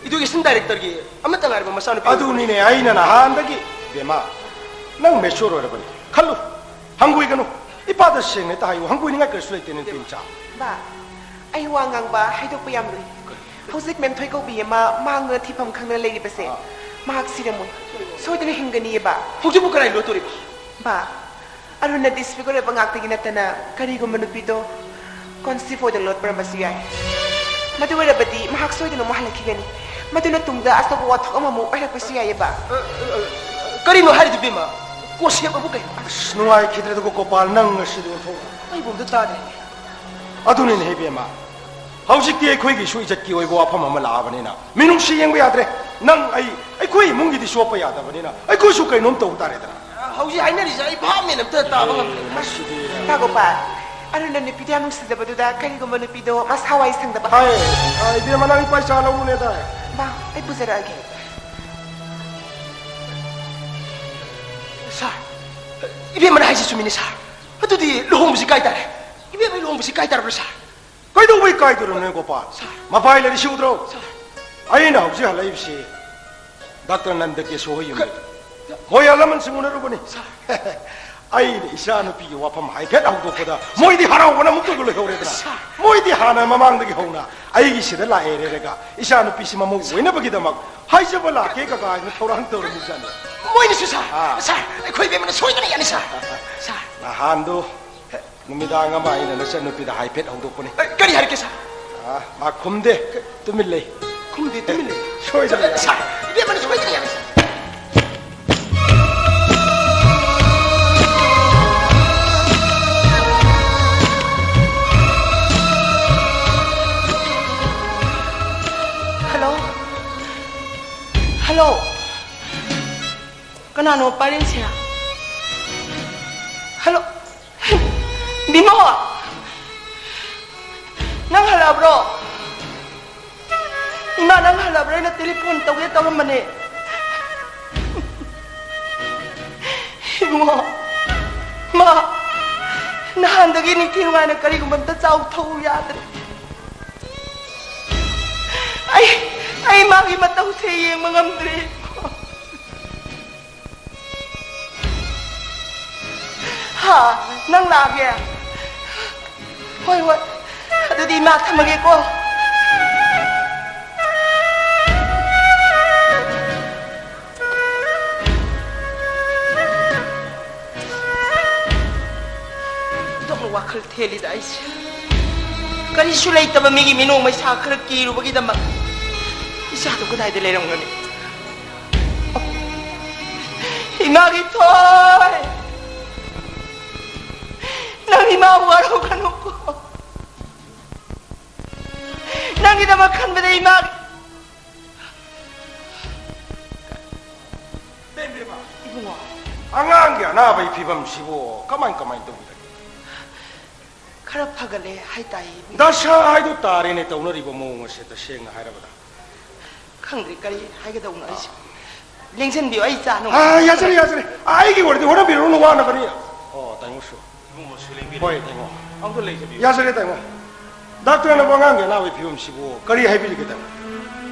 ꯏꯗꯨꯀꯦꯁꯟ ꯗꯥꯏꯔꯦꯛꯇꯔꯒꯤ ꯑꯃꯠꯇ ꯉꯥꯏꯔꯕ ꯃꯆꯥꯅꯨꯄꯤ꯫ ꯑꯗꯨꯅꯤꯅꯦ ꯑꯩꯅ ꯅꯍꯥꯟꯗꯒꯤ, ꯕꯦꯝꯃ, ꯅꯪ ꯃꯦꯆꯣꯔ ꯑꯣꯏꯔꯕꯅꯤ꯫ ꯈꯜꯂꯨ, ꯍꯪꯒꯣꯏꯒꯅꯨ꯫ ꯏꯄꯥꯗ ꯁꯦꯡꯅ ꯍꯦꯛꯇ ꯍꯥꯏꯌꯨ, ꯍꯪꯒꯣꯏꯅꯤꯡꯉꯥꯏ ꯀꯔꯤꯁꯨ ꯂꯩꯇꯦ, ꯅꯨꯄꯤ ꯃꯆꯥ꯫ ꯕꯥ, ꯑꯩ ꯋꯥ ꯉꯥꯡꯕ ꯍꯥꯏꯗꯣꯛꯄ ꯌꯥꯝ ꯂꯨꯏ꯫ ꯍꯧꯖꯤꯛ ꯃꯦꯝꯊꯣꯏ ꯀꯧꯕꯤ ꯑꯃ ꯃꯥꯡꯗꯨꯅ ꯊꯤꯐꯝ ꯈꯪꯗꯅ ꯂꯩꯔꯤꯕꯁꯦ, ꯑꯥ꯫ ꯃꯍꯥꯛ ꯁꯤꯔꯝꯃꯣꯏ꯫ ꯁꯣꯏꯗꯅ ꯍꯤꯡꯒꯅꯤꯌꯦ, ꯕꯥ꯫ ꯍꯧꯖꯤꯛꯄꯨ ꯀꯗꯥꯏ ꯂꯣꯠꯇꯣꯔꯤꯕ? ꯕꯥ, ꯑꯔꯨꯟꯅ disfigure ꯑꯣꯏꯕ ꯉꯥꯛꯇꯒꯤ ꯅꯠꯇꯅ ꯀꯔꯤꯒꯨꯝꯕ ꯅꯨꯄꯤꯗꯣ conceive ꯑꯣꯏꯗꯅ ꯂꯣꯠꯄꯤꯔꯝꯕꯁꯨ ꯌꯥꯏ꯫ ꯃꯗꯨ ꯑꯣꯏꯔꯕꯗꯤ ꯃꯍꯥꯛ ꯁꯣꯏꯗꯅ ꯑꯃꯨꯛ ꯍꯜꯂꯛꯈꯤꯒꯅꯤ꯫ ꯃꯗꯨꯅ ꯇꯨꯡꯗ ꯑꯆꯧꯕ ꯋꯥꯊꯣꯛ ꯑꯃꯃꯨꯛ ꯑꯣꯏꯔꯛꯄꯁꯨ ꯌꯥꯏꯌꯦ, ꯕꯥ꯫ ꯑ, ꯑ, ꯑ, ꯀꯔꯤꯅꯣ ꯍꯥꯏꯔꯤꯗꯨ, ꯕꯦꯝꯃ? Concept ꯑꯕꯨ ꯀꯩꯅꯣ? ꯑꯁ, ꯅꯨꯡꯉꯥꯏꯈꯤꯗ꯭ꯔꯦꯗꯀꯣ, ꯒꯣꯄꯥꯜ, ꯅꯪ ꯉꯁꯤꯗꯤ ꯑꯣꯟꯊꯣꯛꯅ꯫ ꯑꯩꯕꯨ ꯑꯝꯇ ꯇꯥꯗ꯭ꯔꯦꯅꯦ꯫ ꯑꯗꯨꯅꯤꯅꯦ, ꯏꯕꯦꯝꯃ, ꯍꯧꯖꯤꯛꯇꯤ ꯑꯩꯈꯣꯏꯒꯤꯁꯨ ꯏꯖꯠꯀꯤ ꯑꯣꯏꯕ ꯋꯥꯐꯝ ꯑꯃ ꯂꯥꯛꯑꯕꯅꯤꯅ ꯃꯤꯅꯨꯡꯁꯤ ꯌꯦꯡꯕ ꯌꯥꯗ꯭ꯔꯦ꯫ ꯅꯪ ꯑꯩ, ꯑꯩꯈꯣꯏ ꯏꯃꯨꯡꯒꯤꯗꯤ ꯆꯣꯞꯄ ꯌꯥꯗꯕꯅꯤꯅ ꯑꯩꯈꯣꯏꯁꯨ ꯀꯩꯅꯣꯝ ꯇꯧ ꯇꯥꯔꯦꯗꯅ꯫ ꯍꯧꯖꯤꯛ ꯍꯥꯏꯅꯔꯤꯁꯦ ꯑꯩ ꯚꯥꯞ ꯃꯦꯟ ꯑꯝꯇ ꯇꯥꯕ ꯉꯝꯗ꯭ꯔꯦ꯫ ꯃꯁꯤꯗꯤ꯫ ꯇꯥ ꯒꯣꯄꯥꯜ, ꯑꯔꯨꯟꯅ ꯅꯨꯄꯤꯗ ꯌꯥꯝ ꯅꯨꯡꯁꯤꯖꯕꯗꯨꯗ ꯀꯔꯤꯒꯨꯝꯕ ꯅꯨꯄꯤꯗꯣ ꯃꯁꯥ ꯋꯥꯏ ꯁꯪꯗꯕ꯫ ꯍꯥꯏ, ꯑ, ꯏꯕꯦꯝꯃ, ꯅꯪ ꯄꯩꯁꯥ ꯂꯧꯔꯨꯅꯦꯗꯥꯏ? ꯕꯥ, ꯑꯩ ꯄꯨꯖꯔꯛꯑꯒꯦ꯫ ꯁꯥꯔ, ꯏꯕꯦꯝꯃꯅ ꯍꯥꯏꯁꯤ ꯆꯨꯝꯃꯤꯅꯦ, ꯁꯥꯔ꯫ ꯑꯗꯨꯗꯤ ꯂꯨꯍꯣꯡꯕꯁꯤ ꯀꯥꯏ ꯇꯥꯔꯦ? ꯏꯕꯦꯝꯃ ꯂꯨꯍꯣꯡꯕꯁꯤ ꯀꯥꯏ ꯇꯥꯔꯕ꯭ꯔꯥ, ꯁꯥꯔ? ꯀꯩꯗꯧꯕꯩ ꯀꯥꯏꯗꯣꯏꯅꯣꯅꯦ, ꯒꯣꯄꯥꯜ? ꯁꯥꯔ꯫ ꯃꯄꯥꯏ ꯂꯩꯔꯤꯁꯤ ꯎꯗ꯭ꯔꯣ? ꯁꯥꯔ꯫ ꯑꯩꯅ ꯍꯧꯖꯤꯛ ꯍꯜꯂꯛꯏꯕꯁꯤ ꯗꯥꯛꯇꯔ ꯅꯟꯗ ꯀꯦꯁꯣ ꯍꯣꯏ ꯌꯨꯝꯗ꯫ ꯀ-, ꯃꯣꯏ ꯑꯍꯜ ꯂꯃꯟꯁꯤꯡ ꯎꯅꯔꯨꯕꯅꯤ꯫ ꯁꯥꯔ꯫ ꯑꯩꯅ ꯏꯆꯥ ꯅꯨꯄꯤꯒꯤ ꯋꯥꯐꯝ ꯍꯥꯏꯐꯦꯠ ꯍꯧꯗꯣꯛꯄꯗ ꯃꯣꯏꯗꯤ ꯍꯔꯥꯎꯕꯅ ꯑꯃꯨꯛꯇꯣꯏꯕ ꯂꯣꯏꯍꯧꯔꯦꯗꯅ꯫ ꯁꯥꯔ꯫ ꯃꯣꯏꯗꯤ ꯍꯥꯟꯅ ꯃꯃꯥꯡꯗꯒꯤ ꯍꯧꯅ ꯑꯩꯒꯤ ꯁꯤꯗ ꯂꯥꯛꯑꯦꯔꯦꯔꯒ ꯏꯆꯥ ꯅꯨꯄꯤꯁꯤ ꯃꯃꯧ ꯑꯣꯏꯅꯕꯒꯤꯗꯃꯛ ꯍꯥꯏꯖꯕ ꯂꯥꯛꯀꯦ ꯀꯀꯥ ꯍꯥꯏꯅ ꯊꯧꯔꯥꯡ ꯇꯧꯔꯝꯃꯤꯖꯥꯠꯅꯤ꯫ ꯃꯣꯏꯅꯁꯨ, ꯁꯥꯔ, ꯑꯥ꯫ ꯁꯥꯔ, ꯑꯩꯈꯣꯏ ꯏꯕꯦꯝꯃꯅ ꯁꯣꯏꯗꯅ ꯌꯥꯅꯤ, ꯁꯥꯔ꯫ ꯁꯥꯔ꯫ ꯅꯍꯥꯟꯗꯣ ꯅꯨꯃꯤꯗꯥꯡ ꯑꯃ ꯑꯩꯅ ꯅꯆꯟꯅꯨꯄꯤꯗ ꯍꯥꯏꯐꯦꯠ ꯍꯧꯗꯣꯛꯄꯅꯤ꯫ ꯑꯦ, ꯀꯔꯤ ꯍꯥꯏꯔꯛꯀꯦ, ꯁꯥꯔ? ꯑꯥ, ꯃꯥ ꯈꯨꯝꯗꯦ, ꯇꯨꯃꯤꯟ ꯂꯩ꯫ ꯈꯨꯝꯗꯦ, ꯇꯨꯃꯤꯟ ꯂꯩ꯫ ꯁꯣꯏꯗꯅ ꯌꯥꯅꯤ꯫ ꯁꯥꯔ, ꯏꯕꯦꯝꯃꯅ ꯁꯣꯏꯗꯅ ꯌꯥꯅꯤ, ꯁꯥꯔ꯫ ꯍꯜꯂꯣ? ꯍꯜꯂꯣ? ꯀꯅꯥꯅꯣ ꯄꯥꯏꯔꯛꯏꯁꯦ? ꯍꯜꯂꯣ? ꯕꯤꯃꯣ! ꯅꯪ ꯍꯜꯂꯛꯑꯕ꯭ꯔꯣ? ꯏꯃꯥ, ꯅꯪ ꯍꯜꯂꯛꯑꯕ꯭ꯔꯣ? ꯑꯩꯅ ꯇꯦꯂꯤꯐꯣꯟ ꯇꯧꯒꯦ ꯇꯧꯔꯝꯕꯅꯦ꯫ ꯏꯕꯨꯡꯉꯣ, ꯃꯥ ꯅꯍꯥꯟꯗꯒꯤ ꯅꯤꯡꯊꯤ ꯅꯨꯡꯉꯥꯏꯅ ꯀꯔꯤꯒꯨꯝꯕ ꯑꯝꯇ ꯆꯥꯎ ꯊꯛꯎ ꯌꯥꯗ꯭ꯔꯦ꯫ ꯑꯩ, ꯑꯩ ꯃꯥꯒꯤ ꯃꯇꯧꯁꯦ ꯌꯦꯡꯕ ꯉꯝꯗ꯭ꯔꯦ꯫ ꯍꯥ, ꯅꯪ ꯂꯥꯛꯑꯒꯦ? ꯍꯣꯏ, ꯍꯣꯏ꯫ ꯑꯗꯨꯗꯤ ꯏꯃꯥ ꯊꯝꯃꯒꯦꯀꯣ꯫ ꯀꯦꯂꯤꯗ ꯑꯩꯁꯦ ꯀꯔꯤꯁꯨ ꯂꯩꯇꯕ ꯃꯤꯒꯤ ꯃꯤꯅꯣꯛ ꯃꯩꯁꯥ ꯈꯔ ꯀꯤꯔꯨꯕꯒꯤꯗꯃꯛ ꯏꯆꯥꯗꯣ ꯀꯗꯥꯏꯗ ꯂꯩꯔꯝꯒꯅꯤ? ꯑꯣ, ꯏꯃꯥꯒꯤ ꯊꯣꯏ! ꯅꯪ ꯏꯃꯥꯕꯨ ꯋꯥꯔꯧꯒꯅꯨꯀꯣ꯫ ꯅꯪꯒꯤꯗꯃꯛ ꯈꯟꯕꯗ ꯏꯃꯥꯒꯤ ꯏꯕꯨꯡꯉꯣ, ꯑꯉꯥꯡꯒꯤ ꯑꯅꯥꯕꯒꯤ ꯐꯤꯕꯝꯁꯤꯕꯨ ꯀꯃꯥꯏ ꯀꯃꯥꯏ ꯇꯧꯕꯤꯔꯒꯦ? ꯈꯔ ꯐꯒꯠꯂꯦ ꯍꯥꯏꯇꯥꯏ, ꯏꯕꯨꯡꯉꯣ꯫ ꯗꯁꯥ ꯍꯥꯏꯗꯨ ꯇꯥꯔꯦꯅꯦ ꯇꯧꯅꯔꯤꯕ ꯃꯑꯣꯡ ꯑꯁꯦ, ꯇꯁꯦꯡꯅ ꯍꯥꯏꯔꯕꯗ꯫ ꯈꯪꯗ꯭ꯔꯦ ꯀꯔꯤ ꯍꯥꯏꯒꯗꯧꯅꯣ ꯑꯩꯁꯨ꯫ ꯂꯦꯡꯁꯤꯟꯕꯤꯌꯨ, ꯑꯩ ꯆꯥ ꯅꯨꯡ ꯑꯥ, ꯌꯥꯖꯔꯦ, ꯌꯥꯖꯔꯦ꯫ ꯑꯥ, ꯑꯩꯒꯤ ꯑꯣꯏꯔꯗꯤ ꯍꯣꯠꯅꯕꯤꯔꯨꯔꯅꯨ, ꯋꯥꯅꯕꯅꯤ꯫ ꯑꯣ, ꯇꯥꯏꯃꯣꯁꯨ꯫ ꯏꯕꯨꯡꯉꯣ, ꯁꯨꯂꯦꯡꯕꯤꯔꯦ꯫ ꯍꯣꯏ, ꯇꯥꯏꯃꯣ꯫ ꯑꯃꯨꯛꯇ ꯂꯩꯖꯕꯤꯌꯨ꯫ ꯌꯥꯖꯔꯦ, ꯇꯥꯏꯃꯣ꯫ ꯗꯥꯛꯇꯔꯅꯕꯨ ꯑꯉꯥꯡꯒꯤ ꯑꯅꯥꯕꯒꯤ ꯐꯤꯕꯝꯁꯤꯕꯨ ꯀꯔꯤ ꯍꯥꯏꯕꯤꯔꯤꯒꯦ, ꯇꯥꯏꯃꯣ?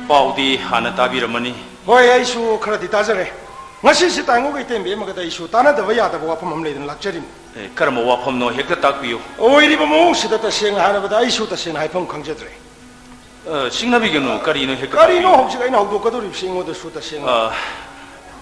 ꯄꯥꯎꯗꯤ ꯍꯥꯟꯅ ꯇꯥꯕꯤꯔꯝꯃꯅꯤ꯫ ꯍꯣꯏ, ꯑꯩꯁꯨ ꯈꯔꯗꯤ ꯇꯥꯖꯔꯦ꯫ ꯉꯁꯤꯁꯤ ꯇꯥꯏꯃꯣꯒ ꯏꯇꯦꯝꯕꯤ ꯑꯃꯒꯗ ꯑꯩꯁꯨ ꯇꯥꯟꯅꯗꯕ ꯌꯥꯗꯕ ꯋꯥꯐꯝ ꯑꯃ ꯂꯩꯗꯨꯅ ꯂꯥꯛꯆꯔꯤꯅꯤ꯫ ꯑꯦ, ꯀꯔꯝꯕ ꯋꯥꯐꯝꯅꯣ ꯍꯦꯛꯇ ꯇꯥꯛꯄꯤꯌꯨ꯫ ꯑꯣꯏꯔꯤꯕ ꯃꯑꯣꯡꯁꯤꯗ ꯇꯁꯦꯡꯅ ꯍꯥꯏꯔꯕꯗ ꯑꯩꯁꯨ ꯇꯁꯦꯡꯅ ꯍꯥꯏꯐꯝ ꯈꯪꯖꯗ꯭ꯔꯦ꯫ ꯑ, ꯆꯤꯡꯅꯕꯤꯒꯅꯨ, ꯀꯔꯤꯅꯣ ꯍꯦꯛꯇ ꯀꯔꯤꯅꯣ ꯇꯥꯛꯄꯤꯌꯨ꯫ ꯍꯧꯖꯤꯛ ꯑꯩꯅ ꯍꯧꯗꯣꯛꯀꯗꯧꯔꯤꯕꯁꯤ ꯑꯩꯉꯣꯟꯗꯁꯨ ꯇꯁꯦꯡꯅ ꯑ,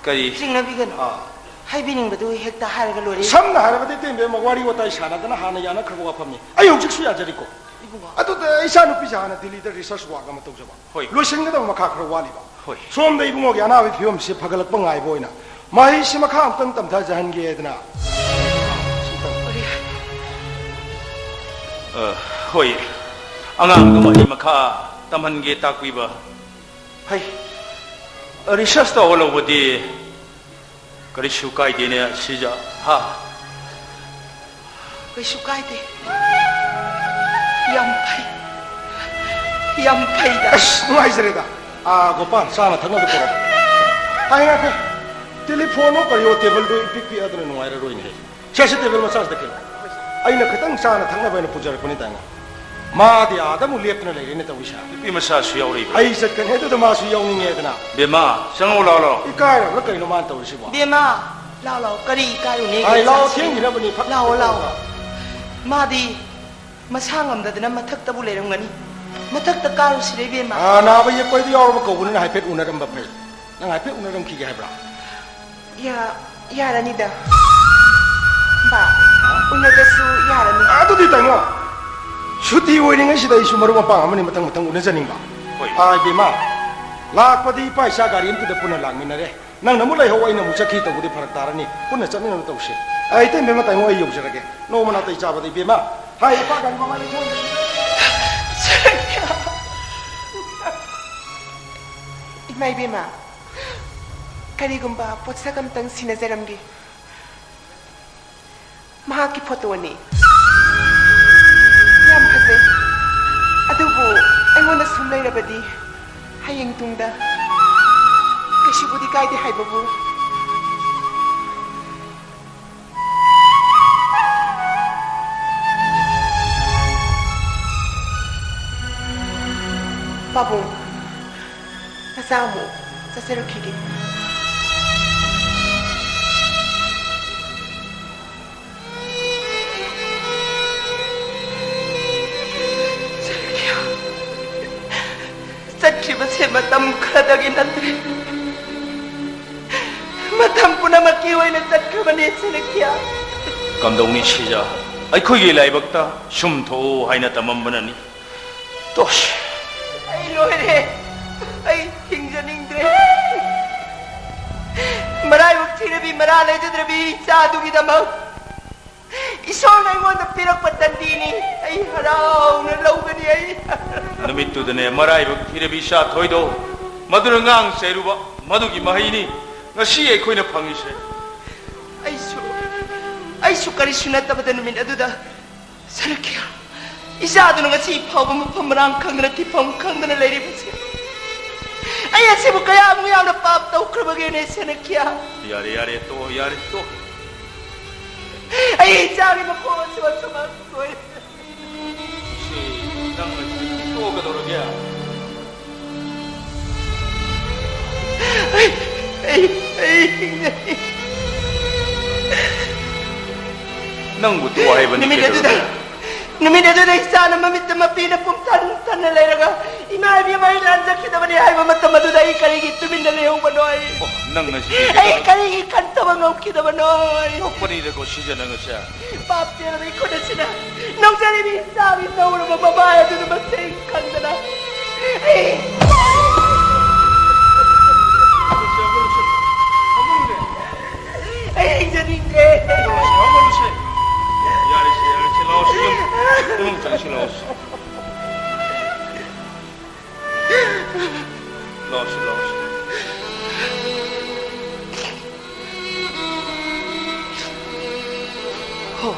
ꯀꯔꯤ? ꯆꯤꯡꯅꯕꯤꯒꯅꯨ꯫ ꯑ꯫ ꯍꯥꯏꯕꯤꯅꯤꯡꯕꯗꯨ ꯍꯦꯛꯇ ꯍꯥꯏꯔꯒ ꯂꯣꯏꯔꯦ꯫ ꯁꯝꯅ ꯍꯥꯏꯔꯕꯗ, ꯏꯇꯦꯝꯕꯤ ꯑꯃ ꯋꯥꯔꯤ ꯋꯥꯇꯥꯏ ꯁꯥꯟꯅꯗꯅ ꯍꯥꯟꯅ ꯌꯥꯅꯈ꯭ꯔꯕ ꯋꯥꯐꯝꯅꯤ꯫ ꯑꯩ ꯍꯧꯖꯤꯛꯁꯨ ꯌꯥꯖꯔꯤꯀꯣ꯫ ꯏꯕꯨꯡꯉꯣ꯫ ꯑꯗꯨꯗ ꯏꯆꯥꯅꯨꯄꯤꯁꯦ ꯍꯥꯟꯅ ꯗꯤꯜꯂꯤꯗ research work ꯑꯃ ꯇꯧꯖꯕ꯫ ꯍꯣꯏ꯫ ꯂꯣꯏꯁꯤꯟꯒꯗꯕ ꯃꯈꯥ ꯈꯔ ꯋꯥꯠꯂꯤꯕ꯫ ꯍꯣꯏ꯫ ꯁꯣꯝꯗ ꯏꯕꯨꯡꯉꯣꯒꯤ ꯑꯅꯥꯕꯒꯤ ꯐꯤꯕꯝꯁꯤ ꯐꯒꯠꯂꯛꯄ ꯉꯥꯏꯕ ꯑꯣꯏꯅ ꯃꯍꯩꯁꯤ ꯃꯈꯥ ꯑꯃꯨꯛꯇꯪ ꯇꯝꯊꯖꯍꯟꯒꯦꯗꯅ꯫ ꯀꯔꯤ? ꯑ, ꯍꯣꯏ꯫ ꯑꯉꯥꯡꯗꯨ ꯃꯍꯩ ꯃꯈꯥ ꯇꯝꯍꯟꯒꯦ ꯇꯥꯛꯄꯤꯕ꯫ ꯍꯩ, research ꯇꯧꯍꯜꯍꯧꯕꯗꯤ ꯀꯔꯤꯁꯨ ꯀꯥꯏꯗꯦꯅꯦ, ꯁꯤꯖ, ꯍꯥ? ꯀꯩꯁꯨ ꯀꯥꯏꯗꯦ꯫ ꯌꯥꯝ ꯐꯩ꯫ ꯌꯥꯝ ꯐꯩꯗ꯫ ꯑꯁ, ꯅꯨꯡꯉꯥꯏꯖꯔꯦꯗ꯫ ꯑꯥ, ꯒꯣꯄꯥꯜ, ꯆꯥꯅ ꯊꯛꯅꯕ ꯄꯨꯔꯛꯑꯣ꯫ ꯍꯥꯏ, ꯉꯥꯏꯈꯣ꯫ ꯇꯦꯂꯤꯐꯣꯟꯗꯣ ꯀꯔꯤꯑꯣ, ꯇꯦꯕꯜꯗꯣ ꯏꯄꯤꯛ ꯄꯤꯛꯑꯗꯅ ꯅꯨꯡꯉꯥꯏꯔꯔꯣꯏꯅꯦꯍꯦ꯫ ꯁꯦ, ꯁꯤ ꯇꯦꯕꯜ ꯃꯆꯥꯁꯤꯗ ꯈꯤꯜꯂꯣ꯫ ꯑꯩꯅ ꯈꯤꯇꯪ ꯆꯥꯅ ꯊꯛꯅꯕ ꯍꯥꯏꯅ ꯄꯨꯖꯔꯛꯄꯅꯤ, ꯇꯥꯏꯃ꯫ ꯃꯥꯗꯤ ꯑꯥꯗ ꯑꯃꯨꯛ ꯂꯦꯞꯇꯅ ꯂꯩꯔꯦꯅꯦ ꯇꯧꯔꯤꯁꯦ꯫ ꯅꯨꯄꯤ ꯃꯆꯥꯁꯨ ꯌꯥꯎꯔꯛꯏꯕ꯭ꯔꯥ? ꯑꯩ ꯆꯠꯀꯅꯤ, ꯑꯗꯨꯗ ꯃꯥꯁꯨ ꯌꯥꯎꯅꯤꯡꯉꯦꯗꯅ꯫ ꯕꯦꯝꯃ, ꯆꯪꯉꯛꯑꯣ, ꯂꯥꯛꯑꯣ, ꯂꯥꯛꯑꯣ꯫ ꯏꯀꯥꯏꯔꯕ꯭ꯔꯥ ꯀꯩꯅꯣ ꯃꯥꯅ ꯇꯧꯔꯤꯁꯤꯕꯣ? ꯕꯦꯝꯃ, ꯂꯥꯛꯑꯣ, ꯂꯥꯛꯑꯣ, ꯀꯔꯤ ꯏꯀꯥꯏꯔꯨꯅꯤ? ꯑꯩ ꯂꯥꯛꯑꯣ, ꯏꯆꯥꯁꯤ꯫ ꯊꯦꯡꯈꯤꯅꯕꯅꯤ, ꯐꯛ ꯂꯥꯛꯑꯣ, ꯂꯥꯛꯑꯣ꯫ ꯐꯛ ꯃꯥꯗꯤ ꯃꯁꯥ ꯉꯝꯗꯗꯅ ꯃꯊꯛꯇꯕꯨ ꯂꯩꯔꯝꯒꯅꯤ꯫ ꯃꯊꯛꯇ ꯀꯥꯔꯨꯁꯤꯔꯦ, ꯏꯕꯦꯝꯃ? ꯑꯥ, ꯅꯥꯕ ꯌꯦꯛꯄ ꯍꯥꯏꯗꯨ ꯌꯥꯎꯔꯕ ꯀꯧꯕꯅꯤꯅ ꯍꯥꯏꯐꯦꯠ ꯎꯅꯔꯝꯕ ꯐꯩ꯫ ꯅꯪ ꯍꯥꯏꯐꯦꯠ ꯎꯅꯔꯝꯈꯤꯒꯦ ꯍꯥꯏꯕ꯭ꯔꯥ? ꯌꯥ-, ꯌꯥꯔꯅꯤꯗ꯫ ꯄꯥ, ꯎꯅꯗꯁꯨ ꯌꯥꯔꯅꯤ꯫ ꯑꯗꯨꯗꯤ ꯇꯥꯏꯉꯣ, ꯁꯨꯇꯤ ꯑꯣꯏꯔꯤꯉꯩꯁꯤꯗ ꯑꯩꯁꯨ ꯃꯔꯨꯞ ꯃꯄꯥꯡ ꯑꯃꯅꯤ ꯃꯊꯪ ꯃꯊꯪ ꯎꯅꯖꯅꯤꯡꯕ꯫ ꯍꯣꯏ꯫ ꯑꯥ, ꯏꯕꯦꯝꯃ, ꯂꯥꯛꯄꯗꯤ ꯏꯄꯥ ꯏꯆꯥ ꯒꯥꯔꯤ ꯑꯃꯗꯨꯗ ꯄꯨꯟꯅ ꯂꯥꯛꯃꯤꯟꯅꯔꯦ꯫ ꯅꯪꯅ ꯑꯃꯨꯛ ꯂꯩꯍꯧ, ꯑꯩꯅ ꯑꯃꯨꯛ ꯆꯠꯈꯤ ꯇꯧꯕꯗꯤ ꯐꯔꯛ ꯇꯥꯔꯅꯤ꯫ ꯄꯨꯟꯅ ꯆꯠꯃꯤꯟꯅꯕ ꯇꯧꯁꯦ꯫ ꯑꯩ, ꯏꯇꯩꯃ, ꯏꯕꯦꯝꯃ, ꯇꯥꯏꯉꯣ, ꯑꯩ ꯌꯧꯖꯔꯒꯦ꯫ ꯅꯣꯡꯃ ꯅꯥꯇꯩ ꯆꯥꯕꯗ, ꯏꯕꯦꯝꯃ꯫ ꯍꯥꯏ, ꯏꯄꯥ ꯒꯥꯔꯤ ꯃꯃꯥꯏꯗ ꯊꯣꯛꯑꯣ꯫ ꯏꯃꯥ ꯏꯕꯦꯝꯃ, ꯀꯔꯤꯒꯨꯝꯕ ꯄꯣꯠꯁꯛ ꯑꯝꯇꯪ ꯁꯤꯟꯅꯖꯔꯝꯒꯦ꯫ ꯃꯍꯥꯛꯀꯤ ꯐꯣꯇꯣꯅꯤ꯫ ꯌꯥꯝ ꯐꯖꯩ꯫ ꯑꯗꯨꯕꯨ ꯑꯩꯉꯣꯟꯗ ꯁꯨꯝ ꯂꯩꯔꯕꯗꯤ ꯍꯌꯦꯡ ꯇꯨꯡꯗ ꯀꯩꯁꯨꯕꯨꯗꯤ ꯀꯥꯏꯗꯦ ꯍꯥꯏꯕꯕꯨ꯫ ꯄꯥꯕꯨꯡ, ꯅꯆꯥ ꯑꯃꯨꯛ ꯆꯠꯆꯔꯛꯈꯤꯒꯦ꯫ ꯆꯠꯈꯤꯕꯁꯦ ꯃꯇꯝ ꯈꯔꯗꯒꯤ ꯅꯠꯇ꯭ꯔꯦ, ꯃꯇꯝ ꯄꯨꯝꯅꯃꯛꯀꯤ ꯑꯣꯏꯅ ꯆꯠꯈ꯭ꯔꯕꯅꯦ ꯁꯦꯂꯦꯈꯤꯌꯥ꯫ ꯀꯝꯗꯧꯅꯤ ꯁꯤꯖ? ꯑꯩꯈꯣꯏꯒꯤ ꯂꯥꯏꯕꯛꯇ ꯁꯨꯝ ꯊꯣꯛꯎ ꯍꯥꯏꯅ ꯇꯝꯃꯝꯕꯅꯅꯤ꯫ ꯇꯣꯁ꯫ ꯑꯩ ꯂꯣꯏꯔꯦ꯫ ꯑꯩ ꯍꯤꯡꯖꯅꯤꯡꯗ꯭ꯔꯦ꯫ ꯃꯔꯥꯏꯕꯛ ꯊꯤꯔꯕꯤ, ꯃꯔꯥ ꯂꯩꯖꯗ꯭ꯔꯕꯤ ꯏꯆꯥꯗꯨꯒꯤꯗꯃꯛ ꯏꯁꯣꯔꯅ ꯑꯩꯉꯣꯟꯗ ꯄꯤꯔꯛꯄ ꯇꯟꯗꯤꯅꯤ꯫ ꯑꯩ ꯍꯔꯥꯎꯅ ꯂꯧꯒꯅꯤ꯫ ꯑꯩ ꯅꯨꯃꯤꯠꯇꯨꯗꯅꯦ, ꯃꯔꯥꯏꯕꯛ ꯊꯤꯔꯕꯤ ꯏꯆꯥ ꯊꯣꯏꯗꯣ, ꯃꯗꯨꯅ ꯉꯥꯡ ꯆꯩꯔꯨꯕ ꯃꯗꯨꯒꯤ ꯃꯍꯩꯅꯤ ꯉꯁꯤ ꯑꯩꯈꯣꯏꯅ ꯐꯪꯉꯤꯁꯦ꯫ ꯑꯩꯁꯨ, ꯑꯩꯁꯨ ꯀꯔꯤꯁꯨ ꯅꯠꯇꯕꯗ ꯅꯨꯃꯤꯠ ꯑꯗꯨꯗ ꯁꯦꯂꯦꯈꯤꯌꯥ, ꯏꯆꯥꯗꯨꯅ ꯉꯁꯤ ꯐꯥꯎꯕ ꯃꯐꯝ ꯃꯔꯥꯡ ꯈꯪꯗꯅ, ꯊꯤꯐꯝ ꯈꯪꯗꯅ ꯂꯩꯔꯤꯕꯁꯦ, ꯑꯩ ꯑꯁꯤꯕꯨ ꯀꯌꯥꯃꯨꯛ ꯌꯥꯝꯅ ꯄꯥꯞ ꯇꯧꯈ꯭ꯔꯕꯒꯦꯅꯦ ꯁꯦꯂꯦꯈꯤꯌꯥ? ꯌꯥꯔꯦ, ꯌꯥꯔꯦ, ꯇꯣꯛꯑꯣ, ꯌꯥꯔꯦ, ꯇꯣꯛꯑꯣ꯫ ꯑꯩ ꯏꯆꯥꯒꯤ ꯃꯈꯣꯡ ꯑꯁꯤꯃꯛ ꯁꯨꯃꯥꯡ ꯀꯣꯏ꯫ ꯁꯤ, ꯅꯪ ꯉꯁꯤ ꯇꯣꯛꯀꯗꯧꯔꯒꯦ? ꯑꯩ, ꯑꯩ, ꯑꯩ ꯍꯤꯡꯖꯅꯤꯡ- ꯅꯪꯕꯨ ꯇꯣꯛꯑꯣ ꯍꯥꯏꯕꯅꯤ ꯅꯨꯃꯤꯠ ꯑꯗꯨꯗ, ꯀꯩꯗꯧꯔꯒꯦ? ꯅꯨꯃꯤꯠ ꯑꯗꯨꯗ ꯏꯆꯥꯅ ꯃꯃꯤꯠꯇ ꯃꯄꯤꯅ ꯄꯨꯝꯊꯟ ꯊꯟꯅ ꯂꯩꯔꯒ, "ꯏꯃꯥ ꯏꯕꯦꯝꯃ, ꯑꯩ ꯂꯥꯟꯖꯈꯤꯗꯕꯅꯤ" ꯍꯥꯏꯕ ꯃꯇꯝ ꯑꯗꯨꯗ ꯑꯩ ꯀꯔꯤꯒꯤ ꯇꯨꯃꯤꯟꯅ ꯂꯩꯍꯧꯕꯅꯣ ꯑꯩ? ꯑꯣ, ꯅꯪ ꯉꯁꯤꯗꯤ ꯑꯩ ꯀꯩꯗꯧꯔꯕ? ꯀꯔꯤꯒꯤ ꯀꯟꯊꯕ ꯉꯝꯈꯤꯗꯕꯅꯣ ꯑꯩ? ꯅꯣꯛꯄꯅꯤꯗꯀꯣ ꯁꯤꯁꯦ ꯅꯪ ꯉꯁꯤ꯫ ꯄꯥꯞ ꯆꯦꯜꯂꯕ ꯏꯈꯨꯠ ꯑꯁꯤꯅ ꯅꯧꯖꯔꯤꯕꯤ ꯏꯆꯥꯒꯤ ꯅꯧꯔꯕ ꯃꯃꯥꯏ ꯑꯗꯨꯗ ꯃꯁꯦꯡ ꯈꯪꯗꯅ ꯑꯩ, ꯑꯩ ꯍꯤꯡꯖꯅꯤꯡꯗ꯭ꯔꯦ꯫ ꯌꯥꯔꯦꯁꯦ, ꯌꯥꯔꯦꯁꯦ, ꯂꯥꯛꯑꯣꯁꯦ, ꯏꯃꯨꯡ, ꯏꯃꯨꯡ ꯆꯪꯁꯤ, ꯂꯥꯛꯑꯣꯁꯦ꯫ ꯂꯥꯛꯑꯣꯁꯦ, ꯂꯥꯛꯑꯣꯁꯦ꯫ ꯍꯣ,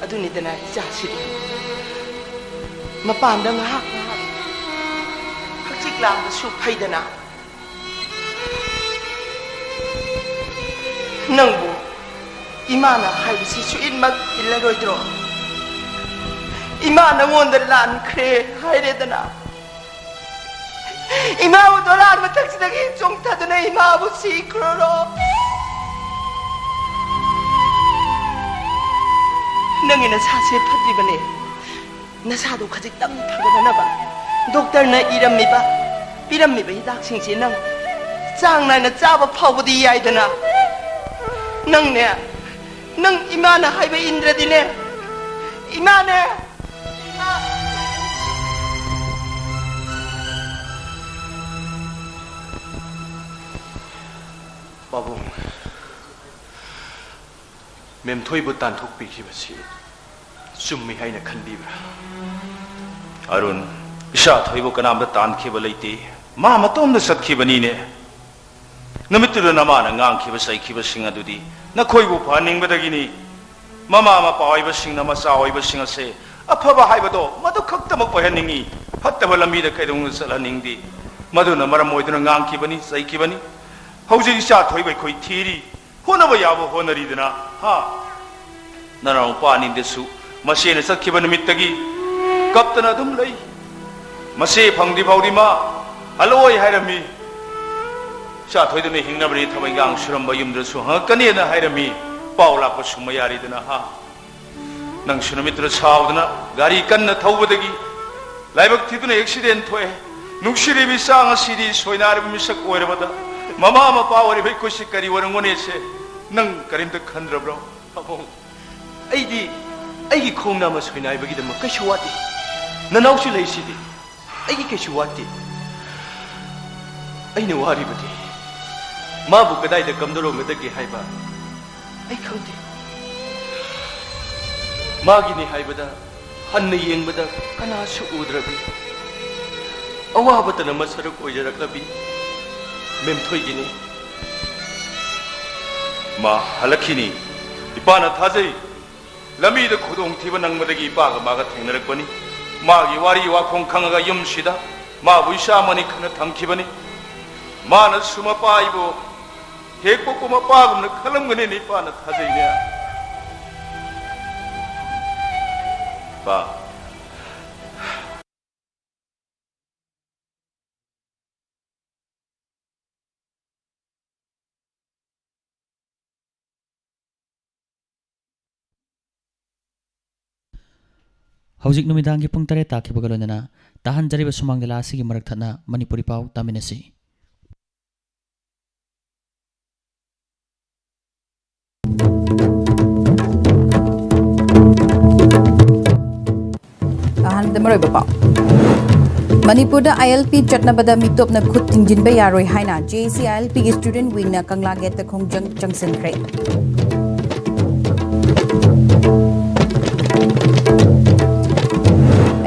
ꯑꯗꯨꯅꯤꯗꯅ ꯏꯆꯥꯁꯤꯗꯤ꯫ ꯃꯄꯥꯟꯗ ꯉꯥꯏꯍꯥꯛ ꯉꯥꯏꯍꯥꯛ ꯍꯛꯆꯤꯛ ꯂꯥꯡꯕꯁꯨ ꯐꯩꯗꯅ꯫ ꯅꯪꯕꯨ ꯏꯃꯥꯅ ꯍꯥꯏꯕꯁꯤ ꯁꯨꯛꯏꯟꯃꯛ ꯏꯜꯂꯔꯣꯏꯗ꯭ꯔꯣ? ꯏꯃꯥ ꯅꯪꯉꯣꯟꯗ ꯂꯥꯟꯈ꯭ꯔꯦ ꯍꯥꯏꯔꯦꯗꯅ꯫ ꯏꯃꯥꯕꯨ ꯗꯣꯂꯥꯟ ꯃꯊꯛꯁꯤꯗꯒꯤ ꯆꯣꯡꯊꯗꯨꯅ ꯏꯃꯥꯕꯨ ꯁꯤꯈ꯭ꯔꯣꯔꯣ? ꯅꯪꯒꯤ ꯅꯁꯥꯁꯦ ꯐꯠꯇ꯭ꯔꯤꯕꯅꯦ꯫ ꯅꯁꯥꯗꯣ ꯈꯖꯤꯛꯇꯪ ꯐꯒꯠꯅꯅꯕ ꯗꯣꯛꯇꯔꯅ ꯏꯔꯝꯃꯤꯕ, ꯄꯤꯔꯝꯃꯤꯕ ꯍꯤꯗꯥꯛꯁꯤꯡꯁꯦ ꯅꯪ ꯆꯥꯡ ꯅꯥꯏꯅ ꯆꯥꯕ ꯐꯥꯎꯕꯗꯤ ꯌꯥꯏꯗꯅ꯫ ꯅꯪꯅꯦ, ꯅꯪ ꯏꯃꯥꯅ ꯍꯥꯏꯕ ꯏꯟꯗ꯭ꯔꯗꯤꯅꯦ, ꯏꯃꯥꯅꯦ, ꯏꯃꯥ꯫ ꯄꯥꯕꯨꯡ, ꯃꯦꯝꯊꯣꯏꯕꯨ ꯇꯥꯟꯊꯣꯛꯄꯤꯈꯤꯕꯁꯤ ꯆꯨꯝꯃꯤ ꯍꯥꯏꯅ ꯈꯟꯕꯤꯕ꯭ꯔꯥ? ꯑꯔꯨꯟ, ꯏꯆꯥ ꯊꯣꯏꯕꯨ ꯀꯅꯥꯝꯇ ꯇꯥꯟꯈꯤꯕ ꯂꯩꯇꯦ꯫ ꯃꯥ ꯃꯇꯣꯝꯗ ꯆꯠꯈꯤꯕꯅꯤꯅꯦ꯫ ꯅꯨꯃꯤꯠꯇꯨꯗ ꯅꯃꯥꯅ ꯉꯥꯡꯈꯤꯕ ꯆꯩꯈꯤꯕꯁꯤꯡ ꯑꯗꯨꯗꯤ ꯅꯈꯣꯏꯕꯨ ꯐꯍꯟꯅꯤꯡꯕꯗꯒꯤꯅꯤ꯫ ꯃꯃꯥ ꯃꯄꯥ ꯑꯣꯏꯕꯁꯤꯡꯅ ꯃꯆꯥ ꯑꯣꯏꯕꯁꯤꯡ ꯑꯁꯦ ꯑꯐꯕ ꯍꯥꯏꯕꯗꯣ ꯃꯗꯨ ꯈꯛꯇꯃꯛ ꯑꯣꯏꯍꯟꯅꯤꯡꯏ, ꯐꯠꯇꯕ ꯂꯝꯕꯤꯗ ꯀꯩꯗꯧꯅꯨꯡꯗ ꯆꯠꯍꯟꯅꯤꯡꯗꯦ꯫ ꯃꯗꯨꯅ ꯃꯔꯝ ꯑꯣꯏꯗꯨꯅ ꯉꯥꯡꯈꯤꯕꯅꯤ, ꯆꯩꯈꯤꯕꯅꯤ꯫ ꯍꯧꯖꯤꯛ ꯏꯆꯥ ꯊꯣꯏꯕ ꯑꯩꯈꯣꯏ ꯊꯤꯔꯤ, ꯍꯣꯠꯅꯕ ꯌꯥꯕ ꯍꯣꯠꯅꯔꯤꯗꯅ, ꯍꯥ? ꯅꯅꯥꯎꯄꯥ ꯑꯅꯤꯗꯁꯨ ꯃꯆꯦꯅ ꯆꯠꯈꯤꯕ ꯅꯨꯃꯤꯠꯇꯒꯤ ꯀꯞꯇꯅ ꯑꯗꯨꯝ ꯂꯩ꯫ ꯃꯆꯦ ꯐꯪꯗ꯭ꯔꯤ ꯐꯥꯎꯗꯤ ꯃꯥ ꯍꯜꯂꯛꯑꯣꯏ ꯍꯥꯏꯔꯝꯃꯤ꯫ ꯏꯆꯥ ꯊꯣꯏꯗꯨꯅ ꯍꯤꯡꯅꯕꯅꯤ ꯊꯕꯛ ꯏꯪꯈꯥꯡ ꯁꯨꯔꯝꯕ ꯌꯨꯝꯗꯁꯨ ꯍꯪꯉꯛꯀꯅꯤꯅ ꯍꯥꯏꯔꯝꯃꯤ꯫ ꯄꯥꯎ ꯂꯥꯛꯄ ꯁꯨꯝꯕ ꯌꯥꯔꯤꯗꯅ, ꯍꯥ? ꯅꯪꯁꯨ ꯅꯨꯃꯤꯠꯇꯨꯗ ꯁꯥꯎꯗꯅ ꯒꯥꯔꯤ ꯀꯟꯅ ꯊꯧꯕꯗꯒꯤ ꯂꯥꯏꯕꯛ ꯊꯤꯗꯨꯅ ꯑꯦꯛꯁꯤꯗꯦꯟ ꯊꯣꯛꯑꯦ꯫ ꯅꯨꯡꯁꯤꯔꯤꯕ ꯏꯆꯥ, ꯉꯁꯤꯗꯤ ꯁꯣꯏꯅꯥꯏꯔꯕ ꯃꯤꯁꯛ ꯑꯣꯏꯔꯕꯗ ꯃꯃꯥ ꯃꯄꯥ ꯑꯣꯏꯔꯤꯕ ꯑꯩꯈꯣꯏꯁꯤ ꯀꯔꯤ ꯑꯣꯏꯔꯝꯒꯅꯤꯁꯦ ꯅꯪ ꯀꯔꯤꯝꯇ ꯈꯟꯗ꯭ꯔꯕ꯭ꯔꯣ? ꯄꯥꯕꯨꯡ, ꯑꯩꯗꯤ ꯑꯩꯒꯤ ꯈꯣꯡ ꯅꯥꯝꯃ ꯁꯣꯏꯅꯥꯏꯕꯒꯤꯗꯃꯛ ꯀꯩꯁꯨ ꯋꯥꯗꯦ꯫ ꯅꯅꯥꯎꯁꯨ ꯂꯩꯁꯤꯗꯤ꯫ ꯑꯩꯒꯤ ꯀꯩꯁꯨ ꯋꯥꯠꯇꯦ꯫ ꯑꯩꯅ ꯋꯥꯔꯤꯕꯗꯤ ꯃꯥꯕꯨ ꯀꯗꯥꯏꯗ ꯀꯝꯗꯧꯔꯝꯒꯗꯒꯦ ꯍꯥꯏꯕ ꯑꯩ ꯈꯪꯗꯦ꯫ ꯃꯥꯒꯤꯅꯤ ꯍꯥꯏꯕꯗ ꯍꯟꯅ ꯌꯦꯡꯕꯗ ꯀꯅꯥꯁꯨ ꯎꯗ꯭ꯔꯕꯤ ꯑꯋꯥꯕꯇꯅ ꯃꯁꯔꯨꯛ ꯑꯣꯏꯖꯔꯛꯂꯕꯤ ꯃꯦꯝꯊꯣꯏꯒꯤꯅꯤ꯫ ꯃꯥ ꯍꯜꯂꯛꯈꯤꯅꯤ꯫ ꯏꯄꯥꯅ ꯊꯥꯖꯩ꯫ ꯂꯝꯕꯤꯗ ꯈꯨꯗꯣꯡꯊꯤꯕ ꯅꯪꯕꯗꯒꯤ ꯏꯄꯥꯒ ꯃꯥꯒ ꯊꯦꯡꯅꯔꯛꯄꯅꯤ꯫ ꯃꯥꯒꯤ ꯋꯥꯔꯤ ꯋꯥꯈꯣꯡ ꯈꯪꯉꯒ ꯌꯨꯝꯁꯤꯗ ꯃꯥꯕꯨ ꯏꯆꯥ ꯑꯃꯅꯤ ꯈꯟꯅ ꯊꯝꯈꯤꯕꯅꯤ꯫ ꯃꯥꯅꯁꯨ ꯃꯄꯥ ꯑꯩꯕꯨ ꯍꯦꯛ ꯄꯣꯛꯄ ꯃꯄꯥꯒꯨꯝꯅ ꯈꯜꯂꯝꯒꯅꯤꯅ ꯏꯄꯥꯅ ꯊꯥꯖꯩꯅꯦ꯫ ꯄꯥ꯫ ꯍꯧꯖꯤꯛ ꯅꯨꯃꯤꯗꯥꯡꯒꯤ ꯄꯨꯡ ꯇꯔꯦꯠ ꯇꯥꯈꯤꯕꯒ ꯂꯣꯏꯅꯅ ꯇꯥꯍꯟꯖꯔꯤꯕ ꯁꯨꯃꯥꯡ ꯂꯤꯂꯥ ꯑꯁꯤꯒꯤ ꯃꯔꯛ ꯊꯠꯅ ꯃꯅꯤꯄꯨꯔꯤ ꯄꯥꯎ ꯇꯥꯃꯤꯟꯅꯁꯤ꯫ ꯑꯍꯥꯟꯕꯗ ꯃꯔꯨꯑꯣꯏꯕ ꯄꯥꯎ꯫ ꯃꯅꯤꯄꯨꯔꯗ ꯑꯥꯏ ꯑꯦꯜ ꯄꯤ ꯆꯠꯅꯕꯗ ꯃꯤꯇꯣꯞꯅ ꯈꯨꯠ ꯊꯤꯡꯖꯤꯟꯕ ꯌꯥꯔꯣꯏ ꯍꯥꯏꯅ J A C I L ꯄꯤꯒꯤ ꯁ꯭ꯇꯨꯗꯦꯟꯠ ꯋꯤꯡꯅ ꯀꯪꯂꯥ ꯒꯦꯠꯇ ꯈꯣꯡꯖꯪ ꯆꯪꯁꯤꯟꯈ꯭ꯔꯦ꯫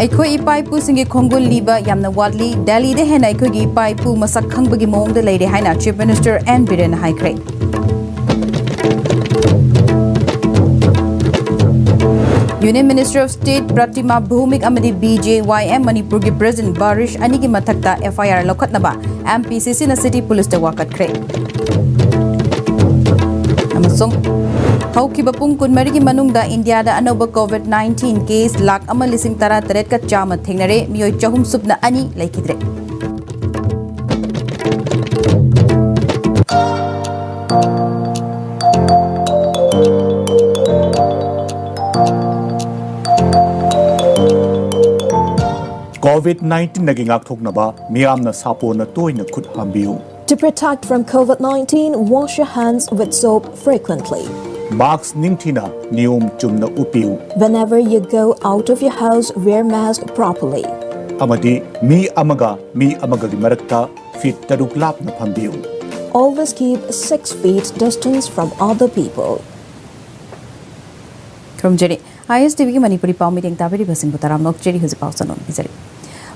ꯑꯩꯈꯣꯏ ꯏꯄꯥ ꯏꯄꯨꯁꯤꯡꯒꯤ ꯈꯣꯡꯒꯨꯜ ꯂꯤꯕ ꯌꯥꯝꯅ ꯋꯥꯠꯂꯤ꯫ ꯗꯦꯜꯂꯤꯗ ꯍꯦꯟꯅ ꯑꯩꯈꯣꯏꯒꯤ ꯏꯄꯥ ꯏꯄꯨ ꯃꯁꯛ ꯈꯪꯕꯒꯤ ꯃꯑꯣꯡꯗ ꯂꯩꯔꯦ ꯍꯥꯏꯅ ꯆꯤꯐ ꯃꯤꯅꯤꯁꯇꯔ ꯑꯦꯟ ꯕꯤꯔꯦꯟꯅ ꯍꯥꯏꯈ꯭ꯔꯦ꯫ Union Minister of State Pratima Bhoumik ꯑꯃꯗꯤ ꯕꯤ ꯖꯦ ꯋꯥꯏ ꯑꯦꯝ ꯃꯅꯤꯄꯨꯔꯒꯤ ꯄ꯭ꯔꯦꯁꯤꯗꯦꯟꯠ ꯕꯥꯔꯤꯁ ꯑꯅꯤꯒꯤ ꯃꯊꯛꯇ ꯑꯦꯐ ꯑꯥꯏ ꯑꯥꯔ ꯂꯧꯈꯠꯅꯕ ꯑꯦꯝ ꯄꯤ ꯁꯤ ꯁꯤꯅ ꯁꯤꯇꯤ ꯄꯨꯂꯤꯁꯇ ꯋꯥꯀꯠꯈ꯭ꯔꯦ꯫ ꯑꯃꯁꯨꯡ ꯍꯧꯈꯤꯕ ꯄꯨꯡ ꯀꯨꯟꯃꯔꯤꯒꯤ ꯃꯅꯨꯡꯗ ꯏꯟꯗꯤꯌꯥꯗ ꯑꯅꯧꯕ ꯀꯣꯚꯤꯗ ꯅꯥꯏꯟꯇꯤꯟ ꯀꯦꯁ ꯂꯥꯈ ꯑꯃ ꯂꯤꯁꯤꯡ ꯇꯔꯥ ꯇꯔꯦꯠꯀ ꯆꯥꯝꯃ ꯊꯦꯡꯅꯔꯦ, ꯃꯤꯑꯣꯏ ꯆꯍꯨꯝ ꯁꯨꯞꯅ ꯑꯅꯤ ꯂꯩꯈꯤꯗ꯭ꯔꯦ꯫ COVID nineteen ꯗꯒꯤ ꯉꯥꯛꯊꯣꯛꯅꯕ ꯃꯤꯌꯥꯝꯅ ꯁꯥꯄꯣꯟꯅ ꯇꯣꯏꯅ ꯈꯨꯠ ꯍꯥꯝꯕꯤꯌꯨ꯫ To protect from COVID nineteen, wash your hands with soap frequently. Mask ꯅꯤꯡꯊꯤꯅ ꯅꯤꯌꯣꯝ ꯆꯨꯝꯅ ꯎꯞꯄꯤꯌꯨ꯫ Whenever you go out of your house, wear mask properly. ꯑꯃꯗꯤ ꯃꯤ ꯑꯃꯒ ꯃꯤ ꯑꯃꯒꯒꯤ ꯃꯔꯛꯇ ꯐꯤꯠ ꯇꯔꯨꯛ ꯂꯥꯞꯅ ꯐꯝꯕꯤꯌꯨ꯫ Always keep six feet distance from other people. ꯈꯨꯔꯨꯝꯖꯔꯤ꯫ ISTVꯒꯤ Manipuri ꯄꯥꯎ ꯃꯤꯠꯌꯦꯡ ꯇꯥꯕꯤꯔꯤꯕꯁꯤꯡꯕꯨ ꯇꯔꯥꯝꯅ ꯑꯣꯛꯆꯔꯤ꯫ ꯍꯧꯖꯤꯛ ꯄꯥꯎ ꯆꯥꯅꯣꯝ ꯄꯤꯖꯔꯤ꯫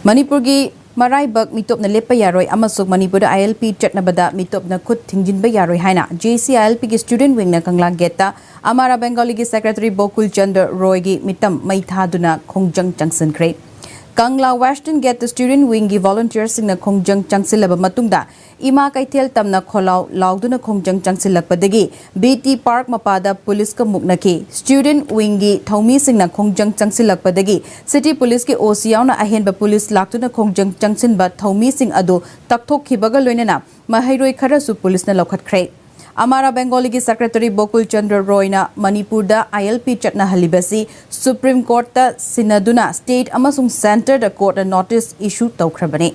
ꯃꯅꯤꯄꯨꯔꯒꯤ ꯃꯔꯥꯏꯕꯛ ꯃꯤꯇꯣꯞꯅ ꯂꯦꯞꯄ ꯌꯥꯔꯣꯏ ꯑꯃꯁꯨꯡ ꯃꯅꯤꯄꯨꯔꯗ ILP ꯆꯠꯅꯕꯗ ꯃꯤꯇꯣꯞꯅ ꯈꯨꯠ ꯊꯤꯡꯖꯤꯟꯕ ꯌꯥꯔꯣꯏ ꯍꯥꯏꯅ JC ILPꯒꯤ student wingꯅ ꯀꯪꯂꯥ gateꯇ ꯑꯃꯥꯔꯥ ꯕꯦꯡꯒꯣꯂꯤꯒꯤ secretary ꯕꯣꯀꯨꯜ ꯆꯟꯗ꯭ꯔ ꯔꯣꯏꯒꯤ ꯃꯤꯇꯝ ꯃꯩ ꯊꯥꯗꯨꯅ ꯈꯣꯡꯖꯪ ꯆꯪꯁꯤꯟꯈ꯭ꯔꯦ꯫ ꯀꯪꯂꯥ Western gateꯇ student wingꯒꯤ volunteersꯁꯤꯡꯅ ꯈꯣꯡꯖꯪ ꯆꯪꯁꯤꯜꯂꯕ ꯃꯇꯨꯡꯗ ꯏꯃꯥ ꯀꯩꯊꯦꯜ ꯇꯝꯅ ꯈꯣꯜꯂꯥꯎ ꯂꯥꯎꯗꯨꯅ ꯈꯣꯡꯖꯪ ꯆꯪꯁꯤꯜꯂꯛꯄꯗꯒꯤ BT park ꯃꯄꯥꯗ ꯄꯨꯂꯤꯁꯀ ꯃꯨꯛꯅꯈꯤ꯫ Student wingꯒꯤ ꯊꯧꯃꯤꯁꯤꯡꯅ ꯈꯣꯡꯖꯪ ꯆꯪꯁꯤꯜꯂꯛꯄꯗꯒꯤ city ꯄꯨꯂꯤꯁꯀꯤ OC ꯌꯥꯎꯅ ꯑꯍꯦꯟꯕ ꯄꯨꯂꯤꯁ ꯂꯥꯛꯇꯨꯅ ꯈꯣꯡꯖꯪ ꯆꯪꯁꯤꯟꯕ ꯊꯧꯃꯤꯁꯤꯡ ꯑꯗꯨ ꯇꯛꯊꯣꯛꯈꯤꯕꯒ ꯂꯣꯏꯅꯅ ꯃꯍꯩꯔꯣꯏ ꯈꯔꯁꯨ ꯄꯨꯂꯤꯁꯅ ꯂꯧꯈꯠꯈ꯭ꯔꯦ꯫ ꯑꯃꯥꯔꯥ ꯕꯦꯡꯒꯣꯂꯤꯒꯤ secretary ꯕꯣꯀꯨꯜ ꯆꯟꯗ꯭ꯔ ꯔꯣꯏꯅ ꯃꯅꯤꯄꯨꯔꯗ ILP ꯆꯠꯅꯍꯜꯂꯤꯕꯁꯤ Supreme Courtꯇ ꯁꯤꯟꯅꯗꯨꯅ state ꯑꯃꯁꯨꯡ centreꯗ courtꯅ notice issue ꯇꯧꯈ꯭ꯔꯕꯅꯤ꯫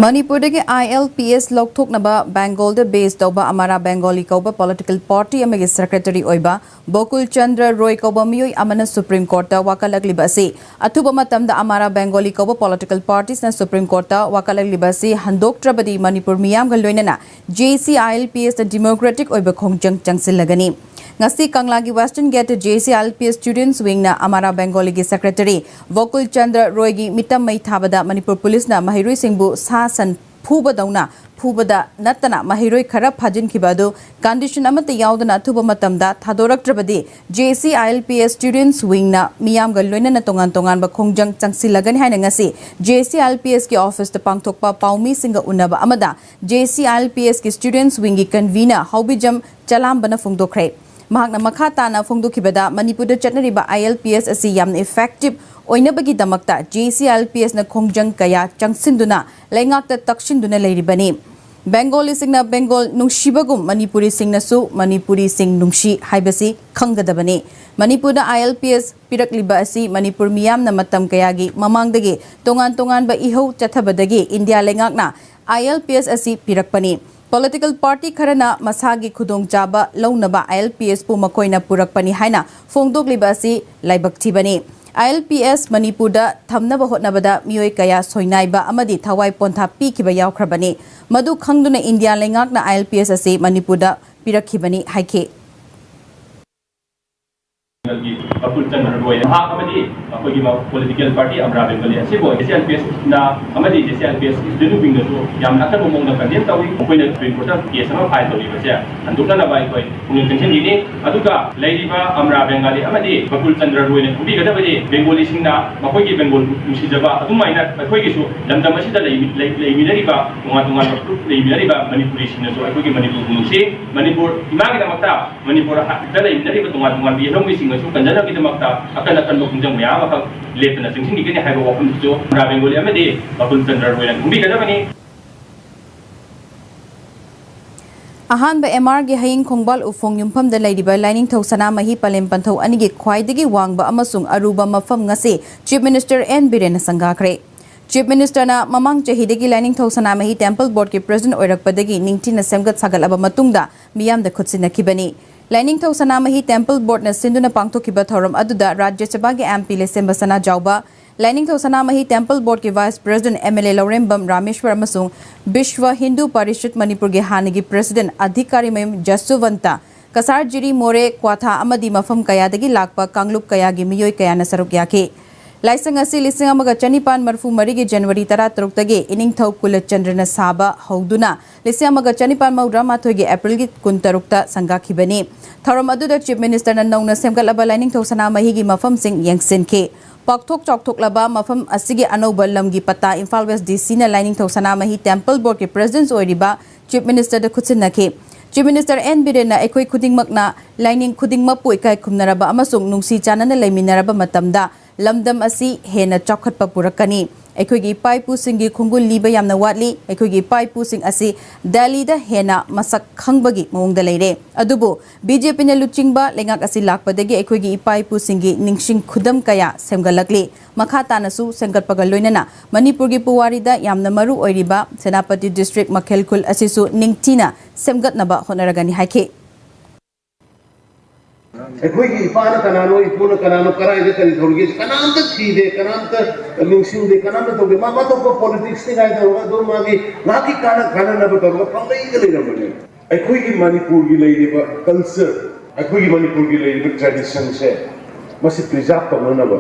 ꯃꯅꯤꯄꯨꯔꯗꯒꯤ ILPS ꯂꯧꯊꯣꯛꯅꯕ ꯕꯦꯡꯒꯣꯜꯗ base ꯇꯧꯕ ꯑꯃꯥꯔꯥ ꯕꯦꯡꯒꯣꯂꯤ ꯀꯧꯕ political party ꯑꯃꯒꯤ secretary ꯑꯣꯏꯕ ꯕꯣꯀꯨꯜ ꯆꯟꯗ꯭ꯔ ꯔꯣꯏ ꯀꯧꯕ ꯃꯤꯑꯣꯏ ꯑꯃꯅ Supreme Courtꯇ ꯋꯥꯀꯠꯂꯛꯂꯤꯕ ꯑꯁꯤ ꯑꯊꯨꯕ ꯃꯇꯝꯗ ꯑꯃꯥꯔꯥ ꯕꯦꯡꯒꯣꯂꯤ ꯀꯧꯕ political partiesꯅ Supreme Courtꯇ ꯋꯥꯀꯠꯂꯛꯂꯤꯕ ꯑꯁꯤ ꯍꯟꯗꯣꯛꯇ꯭ꯔꯕꯗꯤ ꯃꯅꯤꯄꯨꯔ ꯃꯤꯌꯥꯝꯒ ꯂꯣꯏꯅꯅ JC ILPSꯅ democratic ꯑꯣꯏꯕ ꯈꯣꯡꯖꯪ ꯆꯪꯁꯤꯜꯂꯒꯅꯤ꯫ ꯉꯁꯤ ꯀꯪꯂꯥꯒꯤ Western gateꯇ JC ILPS students wingꯅ ꯑꯃꯥꯔꯥ ꯕꯦꯡꯒꯣꯂꯤꯒꯤ secretary ꯕꯣꯀꯨꯜ ꯆꯟꯗ꯭ꯔ ꯔꯣꯏꯒꯤ ꯃꯤꯇꯝ ꯃꯩ ꯊꯥꯕꯗ ꯃꯅꯤꯄꯨꯔ ꯄꯨꯂꯤꯁꯅ ꯃꯍꯩꯔꯣꯏꯁꯤꯡꯕꯨ ꯁꯥ ꯁꯟ ꯐꯨꯕꯗꯧꯅ ꯐꯨꯕꯗ ꯅꯠꯇꯅ ꯃꯍꯩꯔꯣꯏ ꯈꯔ ꯐꯥꯖꯤꯟꯈꯤꯕ ꯑꯗꯨ condition ꯑꯃꯠꯇ ꯌꯥꯎꯗꯅ ꯑꯊꯨꯕ ꯃꯇꯝꯗ ꯊꯥꯗꯣꯔꯛꯇ꯭ꯔꯕꯗꯤ J C I L P S students wingꯅ ꯃꯤꯌꯥꯝꯒ ꯂꯣꯏꯅꯅ ꯇꯣꯉꯥꯟ ꯇꯣꯉꯥꯟꯕ ꯈꯣꯡꯖꯪ ꯆꯪꯁꯤꯜꯂꯒꯅꯤ ꯍꯥꯏꯅ ꯉꯁꯤ J C I L P Sꯀꯤ officeꯇ ꯄꯥꯡꯊꯣꯛꯄ ꯄꯥꯎꯃꯤꯁꯤꯡꯒ ꯎꯅꯕ ꯑꯃꯗ J C I L P Sꯀꯤ students wingꯒꯤ convener ꯍꯥꯎꯕꯤꯖꯝ ꯆꯂꯥꯝꯕꯅ ꯐꯣꯡꯗꯣꯛꯈ꯭ꯔꯦ꯫ ꯃꯍꯥꯛꯅ ꯃꯈꯥ ꯇꯥꯅ ꯐꯣꯡꯗꯣꯛꯈꯤꯕꯗ ꯃꯅꯤꯄꯨꯔꯗ ꯆꯠꯅꯔꯤꯕ I L P S ꯑꯁꯤ ꯌꯥꯝꯅ effective ꯑꯣꯏꯅꯕꯒꯤꯗꯃꯛꯇ J C I L P Sꯅ ꯈꯣꯡꯖꯪ ꯀꯌꯥ ꯆꯪꯁꯤꯟꯗꯨꯅ ꯂꯩꯉꯥꯛꯇ ꯇꯛꯁꯤꯟꯗꯨꯅ ꯂꯩꯔꯤꯕꯅꯤ꯫ ꯕꯦꯡꯒꯣꯂꯤꯁꯤꯡꯅ ꯕꯦꯡꯒꯣꯜ ꯅꯨꯡꯁꯤꯕꯒꯨꯝ ꯃꯅꯤꯄꯨꯔꯤꯁꯤꯡꯅꯁꯨ ꯃꯅꯤꯄꯨꯔꯤꯁꯤꯡ ꯅꯨꯡꯁꯤ ꯍꯥꯏꯕꯁꯤ ꯈꯪꯒꯗꯕꯅꯤ꯫ ꯃꯅꯤꯄꯨꯔꯗ I L P S ꯄꯤꯔꯛꯂꯤꯕ ꯑꯁꯤ ꯃꯅꯤꯄꯨꯔ ꯃꯤꯌꯥꯝꯅ ꯃꯇꯝ ꯀꯌꯥꯒꯤ ꯃꯃꯥꯡꯗꯒꯤ ꯇꯣꯉꯥꯟ ꯇꯣꯉꯥꯟꯕ ꯏꯍꯧ ꯆꯠꯊꯕꯗꯒꯤ ꯏꯟꯗꯤꯌꯥ ꯂꯩꯉꯥꯛꯅ I L P S ꯑꯁꯤ ꯄꯤꯔꯛꯄꯅꯤ꯫ Political party ꯈꯔꯅ ꯃꯁꯥꯒꯤ ꯈꯨꯗꯣꯡꯆꯥꯕ ꯂꯧꯅꯕ I L P S ꯄꯨ ꯃꯈꯣꯏꯅ ꯄꯨꯔꯛꯄꯅꯤ ꯍꯥꯏꯅ ꯐꯣꯡꯗꯣꯛꯂꯤꯕ ꯑꯁꯤ ꯂꯥꯏꯕꯛ ꯊꯤꯕꯅꯤ꯫ I L P S ꯃꯅꯤꯄꯨꯔꯗ ꯊꯝꯅꯕ ꯍꯣꯠꯅꯕꯗ ꯃꯤꯑꯣꯏ ꯀꯌꯥ ꯁꯣꯏꯅꯥꯏꯕ ꯑꯃꯗꯤ ꯊꯋꯥꯏ ꯄꯣꯟꯊꯥ ꯄꯤꯈꯤꯕ ꯌꯥꯎꯈ꯭ꯔꯕꯅꯤ꯫ ꯃꯗꯨ ꯈꯪꯗꯨꯅ ꯏꯟꯗꯤꯌꯥ ꯂꯩꯉꯥꯛꯅ I L P S ꯑꯁꯤ ꯃꯅꯤꯄꯨꯔꯗ ꯄꯤꯔꯛꯈꯤꯕꯅꯤ ꯍꯥꯏꯈꯤ꯫ ꯕꯀꯨꯜ ꯆꯟꯗ꯭ꯔ ꯔꯣꯏ ꯃꯍꯥꯛ ꯑꯃꯗꯤ ꯑꯩꯈꯣꯏꯒꯤ ꯃ-, political party ꯑꯃꯔꯥ ꯕꯦꯡꯒꯣꯂꯤ ꯑꯁꯤꯕꯨ J C I L P Sꯅ ꯑꯃꯗꯤ J C I L P S student wingꯅꯁꯨ ꯌꯥꯝꯅ ꯑꯀꯟꯕ ꯃꯑꯣꯡꯗ condemn ꯇꯧꯏ꯫ ꯃꯈꯣꯏꯅ Supreme Courtꯇ case ꯑꯃ file ꯇꯧꯔꯤꯕꯁꯦ ꯍꯟꯗꯣꯛꯅꯅꯕ ꯑꯩꯈꯣꯏ ꯄꯨꯛꯅꯤꯡ ꯆꯪꯁꯤꯟꯕꯤꯅꯤ꯫ ꯑꯗꯨꯒ ꯂꯩꯔꯤꯕ ꯑꯃꯔꯥ ꯕꯦꯡꯒꯥꯂꯤ ꯑꯃꯗꯤ ꯕꯀꯨꯜ ꯆꯟꯗ꯭ꯔ ꯔꯣꯏꯅ ꯈꯪꯕꯤꯒꯗꯕꯗꯤ ꯕꯦꯡꯒꯣꯂꯤꯁꯤꯡꯅ ꯃꯈꯣꯏꯒꯤ ꯕꯦꯡꯒꯣꯜꯕꯨ ꯅꯨꯡꯁꯤꯖꯕ ꯑꯗꯨꯃꯥꯏꯅ ꯑꯩꯈꯣꯏꯒꯤꯁꯨ ꯂꯝꯗꯝ ꯑꯁꯤꯗ ꯂꯩ-, ꯂꯩ-, ꯂꯩꯃꯤꯟꯅꯔꯤꯕ ꯇꯣꯉꯥꯟ ꯇꯣꯉꯥꯟꯕ ꯐꯨꯔꯨꯞ ꯂꯩꯃꯤꯟꯅꯔꯤꯕ ꯃꯅꯤꯄꯨꯔꯤꯁꯤꯡꯅꯁꯨ ꯑꯩꯈꯣꯏꯒꯤ ꯃꯅꯤꯄꯨꯔꯕꯨ ꯅꯨꯡꯁꯤ꯫ ꯃꯅꯤꯄꯨꯔ ꯏꯃꯥꯒꯤꯗꯃꯛꯇ ꯃꯅꯤꯄꯨꯔꯗ ꯂꯩꯃꯤꯟꯅꯔꯤꯕ ꯇꯣꯉꯥꯟ ꯇꯣꯉꯥꯟꯕ ꯌꯦꯜꯍꯧꯃꯤꯁꯤꯡꯅꯁꯨ ꯀꯟꯖꯅꯕꯒꯤꯗꯃꯛꯇ ꯑꯀꯟ ꯑꯀꯟꯕ ꯈꯣꯡꯖꯪ ꯃꯌꯥꯝ ꯑꯃꯈꯛ ꯂꯦꯞꯇꯅ ꯆꯪꯁꯤꯟꯈꯤꯒꯅꯤ ꯍꯥꯏꯕ ꯋꯥꯐꯝꯁꯤꯁꯨ ꯃꯔꯥ ꯕꯦꯡꯒꯣꯂꯤ ꯑꯃꯗꯤ ꯕꯀꯨꯜ ꯆꯟꯗ꯭ꯔ ꯔꯣꯏꯅ ꯈꯪꯕꯤꯒꯗꯕꯅꯤ꯫ ꯑꯍꯥꯟꯕ M R ꯒꯤ ꯍꯌꯤꯡ ꯈꯣꯡꯕꯥꯜ ꯎꯐꯣꯡ ꯌꯨꯝꯐꯝꯗ ꯂꯩꯔꯤꯕ ꯂꯥꯏꯅꯤꯡꯊꯧ ꯁꯅꯥꯃꯍꯤ ꯄꯂꯦꯝ ꯄꯟꯊꯧ ꯑꯅꯤꯒꯤ ꯈ꯭ꯋꯥꯏꯗꯒꯤ ꯋꯥꯡꯕ ꯑꯃꯁꯨꯡ ꯑꯔꯨꯕ ꯃꯐꯝ ꯉꯁꯤ Chief Minister N ꯕꯤꯔꯦꯟꯅ ꯁꯪꯒꯥꯈ꯭ꯔꯦ꯫ Chief Ministerꯅ ꯃꯃꯥꯡ ꯆꯍꯤꯗꯒꯤ ꯂꯥꯏꯅꯤꯡꯊꯧ ꯁꯅꯥꯃꯍꯤ Temple Boardꯀꯤ President ꯑꯣꯏꯔꯛꯄꯗꯒꯤ ꯅꯤꯡꯊꯤꯅ ꯁꯦꯝꯒꯠ ꯁꯥꯒꯠꯂꯕ ꯃꯇꯨꯡꯗ ꯃꯤꯌꯥꯝꯗ ꯈꯨꯠꯁꯤꯟꯅꯈꯤꯕꯅꯤ꯫ ꯂꯥꯏꯅꯤꯡꯊꯧ ꯁꯅꯥꯃꯍꯤ Temple Boardꯅ ꯁꯤꯟꯗꯨꯅ ꯄꯥꯡꯊꯣꯛꯈꯤꯕ ꯊꯧꯔꯝ ꯑꯗꯨꯗ ꯔꯥꯖ꯭ꯌ ꯁꯚꯥꯒꯤ M P ꯂꯩꯁꯦꯝꯕ Sanajaoba, Lainingthou Sanamahi Temple Boardꯀꯤ Vice President M L A ꯂꯧꯔꯦꯝꯕꯝ ꯔꯥꯃꯦꯁ꯭ꯋꯔ ꯑꯃꯁꯨꯡ ꯕꯤꯁ꯭ꯋ ꯍꯤꯟꯗꯨ ꯄꯔꯤꯁꯠ ꯃꯅꯤꯄꯨꯔꯒꯤ ꯍꯥꯟꯅꯒꯤ President ꯑꯙꯤꯀꯥꯔꯤꯃꯌꯨꯝ ꯖꯁꯨꯋꯟꯇ, ꯀꯁꯥꯔ ꯖꯤꯔꯤ ꯃꯣꯔꯦ, ꯀ꯭ꯋꯥꯊꯥ ꯑꯃꯗꯤ ꯃꯐꯝ ꯀꯌꯥꯗꯒꯤ ꯂꯥꯛꯄ ꯀꯥꯡꯂꯨꯞ ꯀꯌꯥꯒꯤ ꯃꯤꯑꯣꯏ ꯀꯌꯥꯅ ꯁꯔꯨꯛ ꯌꯥꯈꯤ꯫ ꯂꯥꯏꯁꯪ ꯑꯁꯤ ꯂꯤꯁꯤꯡ ꯑꯃꯒ ꯆꯅꯤꯄꯥꯟ ꯃꯔꯤꯐꯨ ꯃꯔꯤꯒꯤ ꯖꯅꯋꯥꯔꯤ ꯇꯔꯥꯇꯔꯨꯛꯇꯒꯤ ꯏꯅꯤꯡꯊꯧ ꯀꯨꯂꯆꯟꯗ꯭ꯔꯅ ꯁꯥꯕ ꯍꯧꯗꯨꯅ ꯂꯤꯁꯤꯡ ꯑꯃꯒ ꯆꯅꯤꯄꯥꯟ ꯃꯧꯗ꯭ꯔꯥ ꯃꯥꯊꯣꯏꯒꯤ ꯑꯦꯄ꯭ꯔꯤꯜꯒꯤ ꯀꯨꯟꯇꯔꯨꯛꯇ ꯁꯪꯒꯥꯈꯤꯕꯅꯤ꯫ ꯊꯧꯔꯝ ꯑꯗꯨꯗ ꯆꯤꯐ ꯃꯤꯅꯤꯁꯇꯔꯅ ꯅꯧꯅ ꯁꯦꯝꯒꯠꯂꯕ ꯂꯥꯏꯅꯤꯡꯊꯧ ꯁꯅꯥꯃꯍꯤꯒꯤ ꯃꯐꯝꯁꯤꯡ ꯌꯦꯡꯁꯤꯟꯈꯤ꯫ ꯄꯥꯛꯊꯣꯛ ꯆꯥꯎꯊꯣꯛꯂꯕ ꯃꯐꯝ ꯑꯁꯤꯒꯤ ꯑꯅꯧꯕ ꯂꯝꯒꯤ ꯄꯇꯥ ꯏꯝꯐꯥꯜ ꯋꯦꯁ ꯗꯤ ꯁꯤꯅ ꯂꯥꯏꯅꯤꯡꯊꯧ ꯁꯅꯥꯃꯍꯤ ꯇꯦꯝꯄꯜ ꯕꯣꯔꯗꯀꯤ ꯄ꯭ꯔꯦꯁꯤꯗꯦꯟꯠ ꯑꯣꯏꯔꯤꯕ ꯆꯤꯐ ꯃꯤꯅꯤꯁꯇꯔꯗ ꯈꯨꯠꯁꯤꯟꯅꯈꯤ꯫ ꯆꯤꯐ ꯃꯤꯅꯤꯁꯇꯔ ꯑꯦꯟ ꯕꯤꯔꯦꯟꯅ ꯑꯩꯈꯣꯏ ꯈꯨꯗꯤꯡꯃꯛꯅ ꯂꯥꯏꯅꯤꯡ ꯈꯨꯗꯤꯡꯃꯛꯄꯨ ꯏꯀꯥꯏ ꯈꯨꯝꯅꯔꯕ ꯑꯃꯁꯨꯡ ꯅꯨꯡꯁꯤ ꯆꯥꯟꯅꯅ ꯂꯩꯃꯤꯟꯅꯔꯕ ꯃꯇꯝꯗ ꯂꯝꯗꯝ ꯑꯁꯤ ꯍꯦꯟꯅ ꯆꯥꯎꯈꯠꯄ ꯄꯨꯔꯛꯀꯅꯤ꯫ ꯑꯩꯈꯣꯏꯒꯤ ꯏꯄꯥ ꯏꯄꯨꯁꯤꯡꯒꯤ ꯈꯣꯡꯒꯨꯜ ꯂꯤꯕ ꯌꯥꯝꯅ ꯋꯥꯠꯂꯤ꯫ ꯑꯩꯈꯣꯏꯒꯤ ꯏꯄꯥ ꯏꯄꯨꯁꯤꯡ ꯑꯁꯤ ꯗꯦꯜꯂꯤꯗ ꯍꯦꯟꯅ ꯃꯁꯛ ꯈꯪꯕꯒꯤ ꯃꯑꯣꯡꯗ ꯂꯩꯔꯦ꯫ ꯑꯗꯨꯕꯨ ꯕꯤ ꯖꯦ ꯄꯤꯅ ꯂꯨꯆꯤꯡꯕ ꯂꯩꯉꯥꯛ ꯑꯁꯤ ꯂꯥꯛꯄꯗꯒꯤ ꯑꯩꯈꯣꯏꯒꯤ ꯏꯄꯥ ꯏꯄꯨꯁꯤꯡꯒꯤ ꯅꯤꯡꯁꯤꯡ ꯈꯨꯗꯝ ꯀꯌꯥ ꯁꯦꯝꯒꯠꯂꯛꯂꯤ꯫ ꯃꯈꯥ ꯇꯥꯅꯁꯨ ꯁꯦꯝꯒꯠꯄꯒ ꯂꯣꯏꯅꯅ ꯃꯅꯤꯄꯨꯔꯒꯤ ꯄꯨꯋꯥꯔꯤꯗ ꯌꯥꯝꯅ ꯃꯔꯨ ꯑꯣꯏꯔꯤꯕ ꯁꯦꯅꯥꯄꯇꯤ ꯗꯤꯁꯇ꯭ꯔꯤꯛ ꯃꯈꯦꯜ ꯈꯨꯜ ꯑꯁꯤꯁꯨ ꯅꯤꯡꯊꯤꯅ ꯁꯦꯝꯒꯠꯅꯕ ꯍꯣꯠꯅꯔꯒꯅꯤ ꯍꯥꯏꯈꯤ꯫ ꯑꯩꯈꯣꯏꯒꯤ ꯏꯄꯥꯅ ꯀꯅꯥꯅꯣ, ꯏꯄꯨꯅ ꯀꯅꯥꯅꯣ, ꯀꯗꯥꯏꯗ ꯀꯔꯤ ꯇꯧꯔꯤꯒꯦ, ꯀꯅꯥꯝꯇ ꯊꯤꯗꯦ, ꯀꯅꯥꯝꯇ ꯅꯤꯡꯁꯤꯡꯗꯦ, ꯀꯅꯥꯝꯇ ꯇꯧꯗꯦ꯫ ꯃꯥ ꯑꯇꯣꯞꯄ ꯄꯣꯂꯤꯇꯤꯛꯁꯅꯤ ꯀꯥꯏꯅ ꯇꯧꯔꯒ ꯑꯗꯨꯝ ꯃꯥꯒꯤ ꯉꯥꯏꯍꯥꯛꯀꯤ ꯀꯥꯟꯅ ꯀꯥꯟꯅꯅꯕ ꯇꯧꯔꯒ ꯄꯪꯂꯩꯗ ꯂꯩꯔꯝꯕꯅꯦ꯫ ꯑꯩꯈꯣꯏꯒꯤ ꯃꯅꯤꯄꯨꯔꯒꯤ ꯂꯩꯔꯤꯕ ꯀꯜꯆꯔ, ꯑꯩꯈꯣꯏꯒꯤ ꯃꯅꯤꯄꯨꯔꯒꯤ ꯂꯩꯔꯤꯕ ꯇ꯭ꯔꯦꯗꯤꯁꯟꯁꯦ, ꯃꯁꯤ ꯄ꯭ꯔꯤꯖꯥꯕ ꯇꯧꯅꯅꯕ,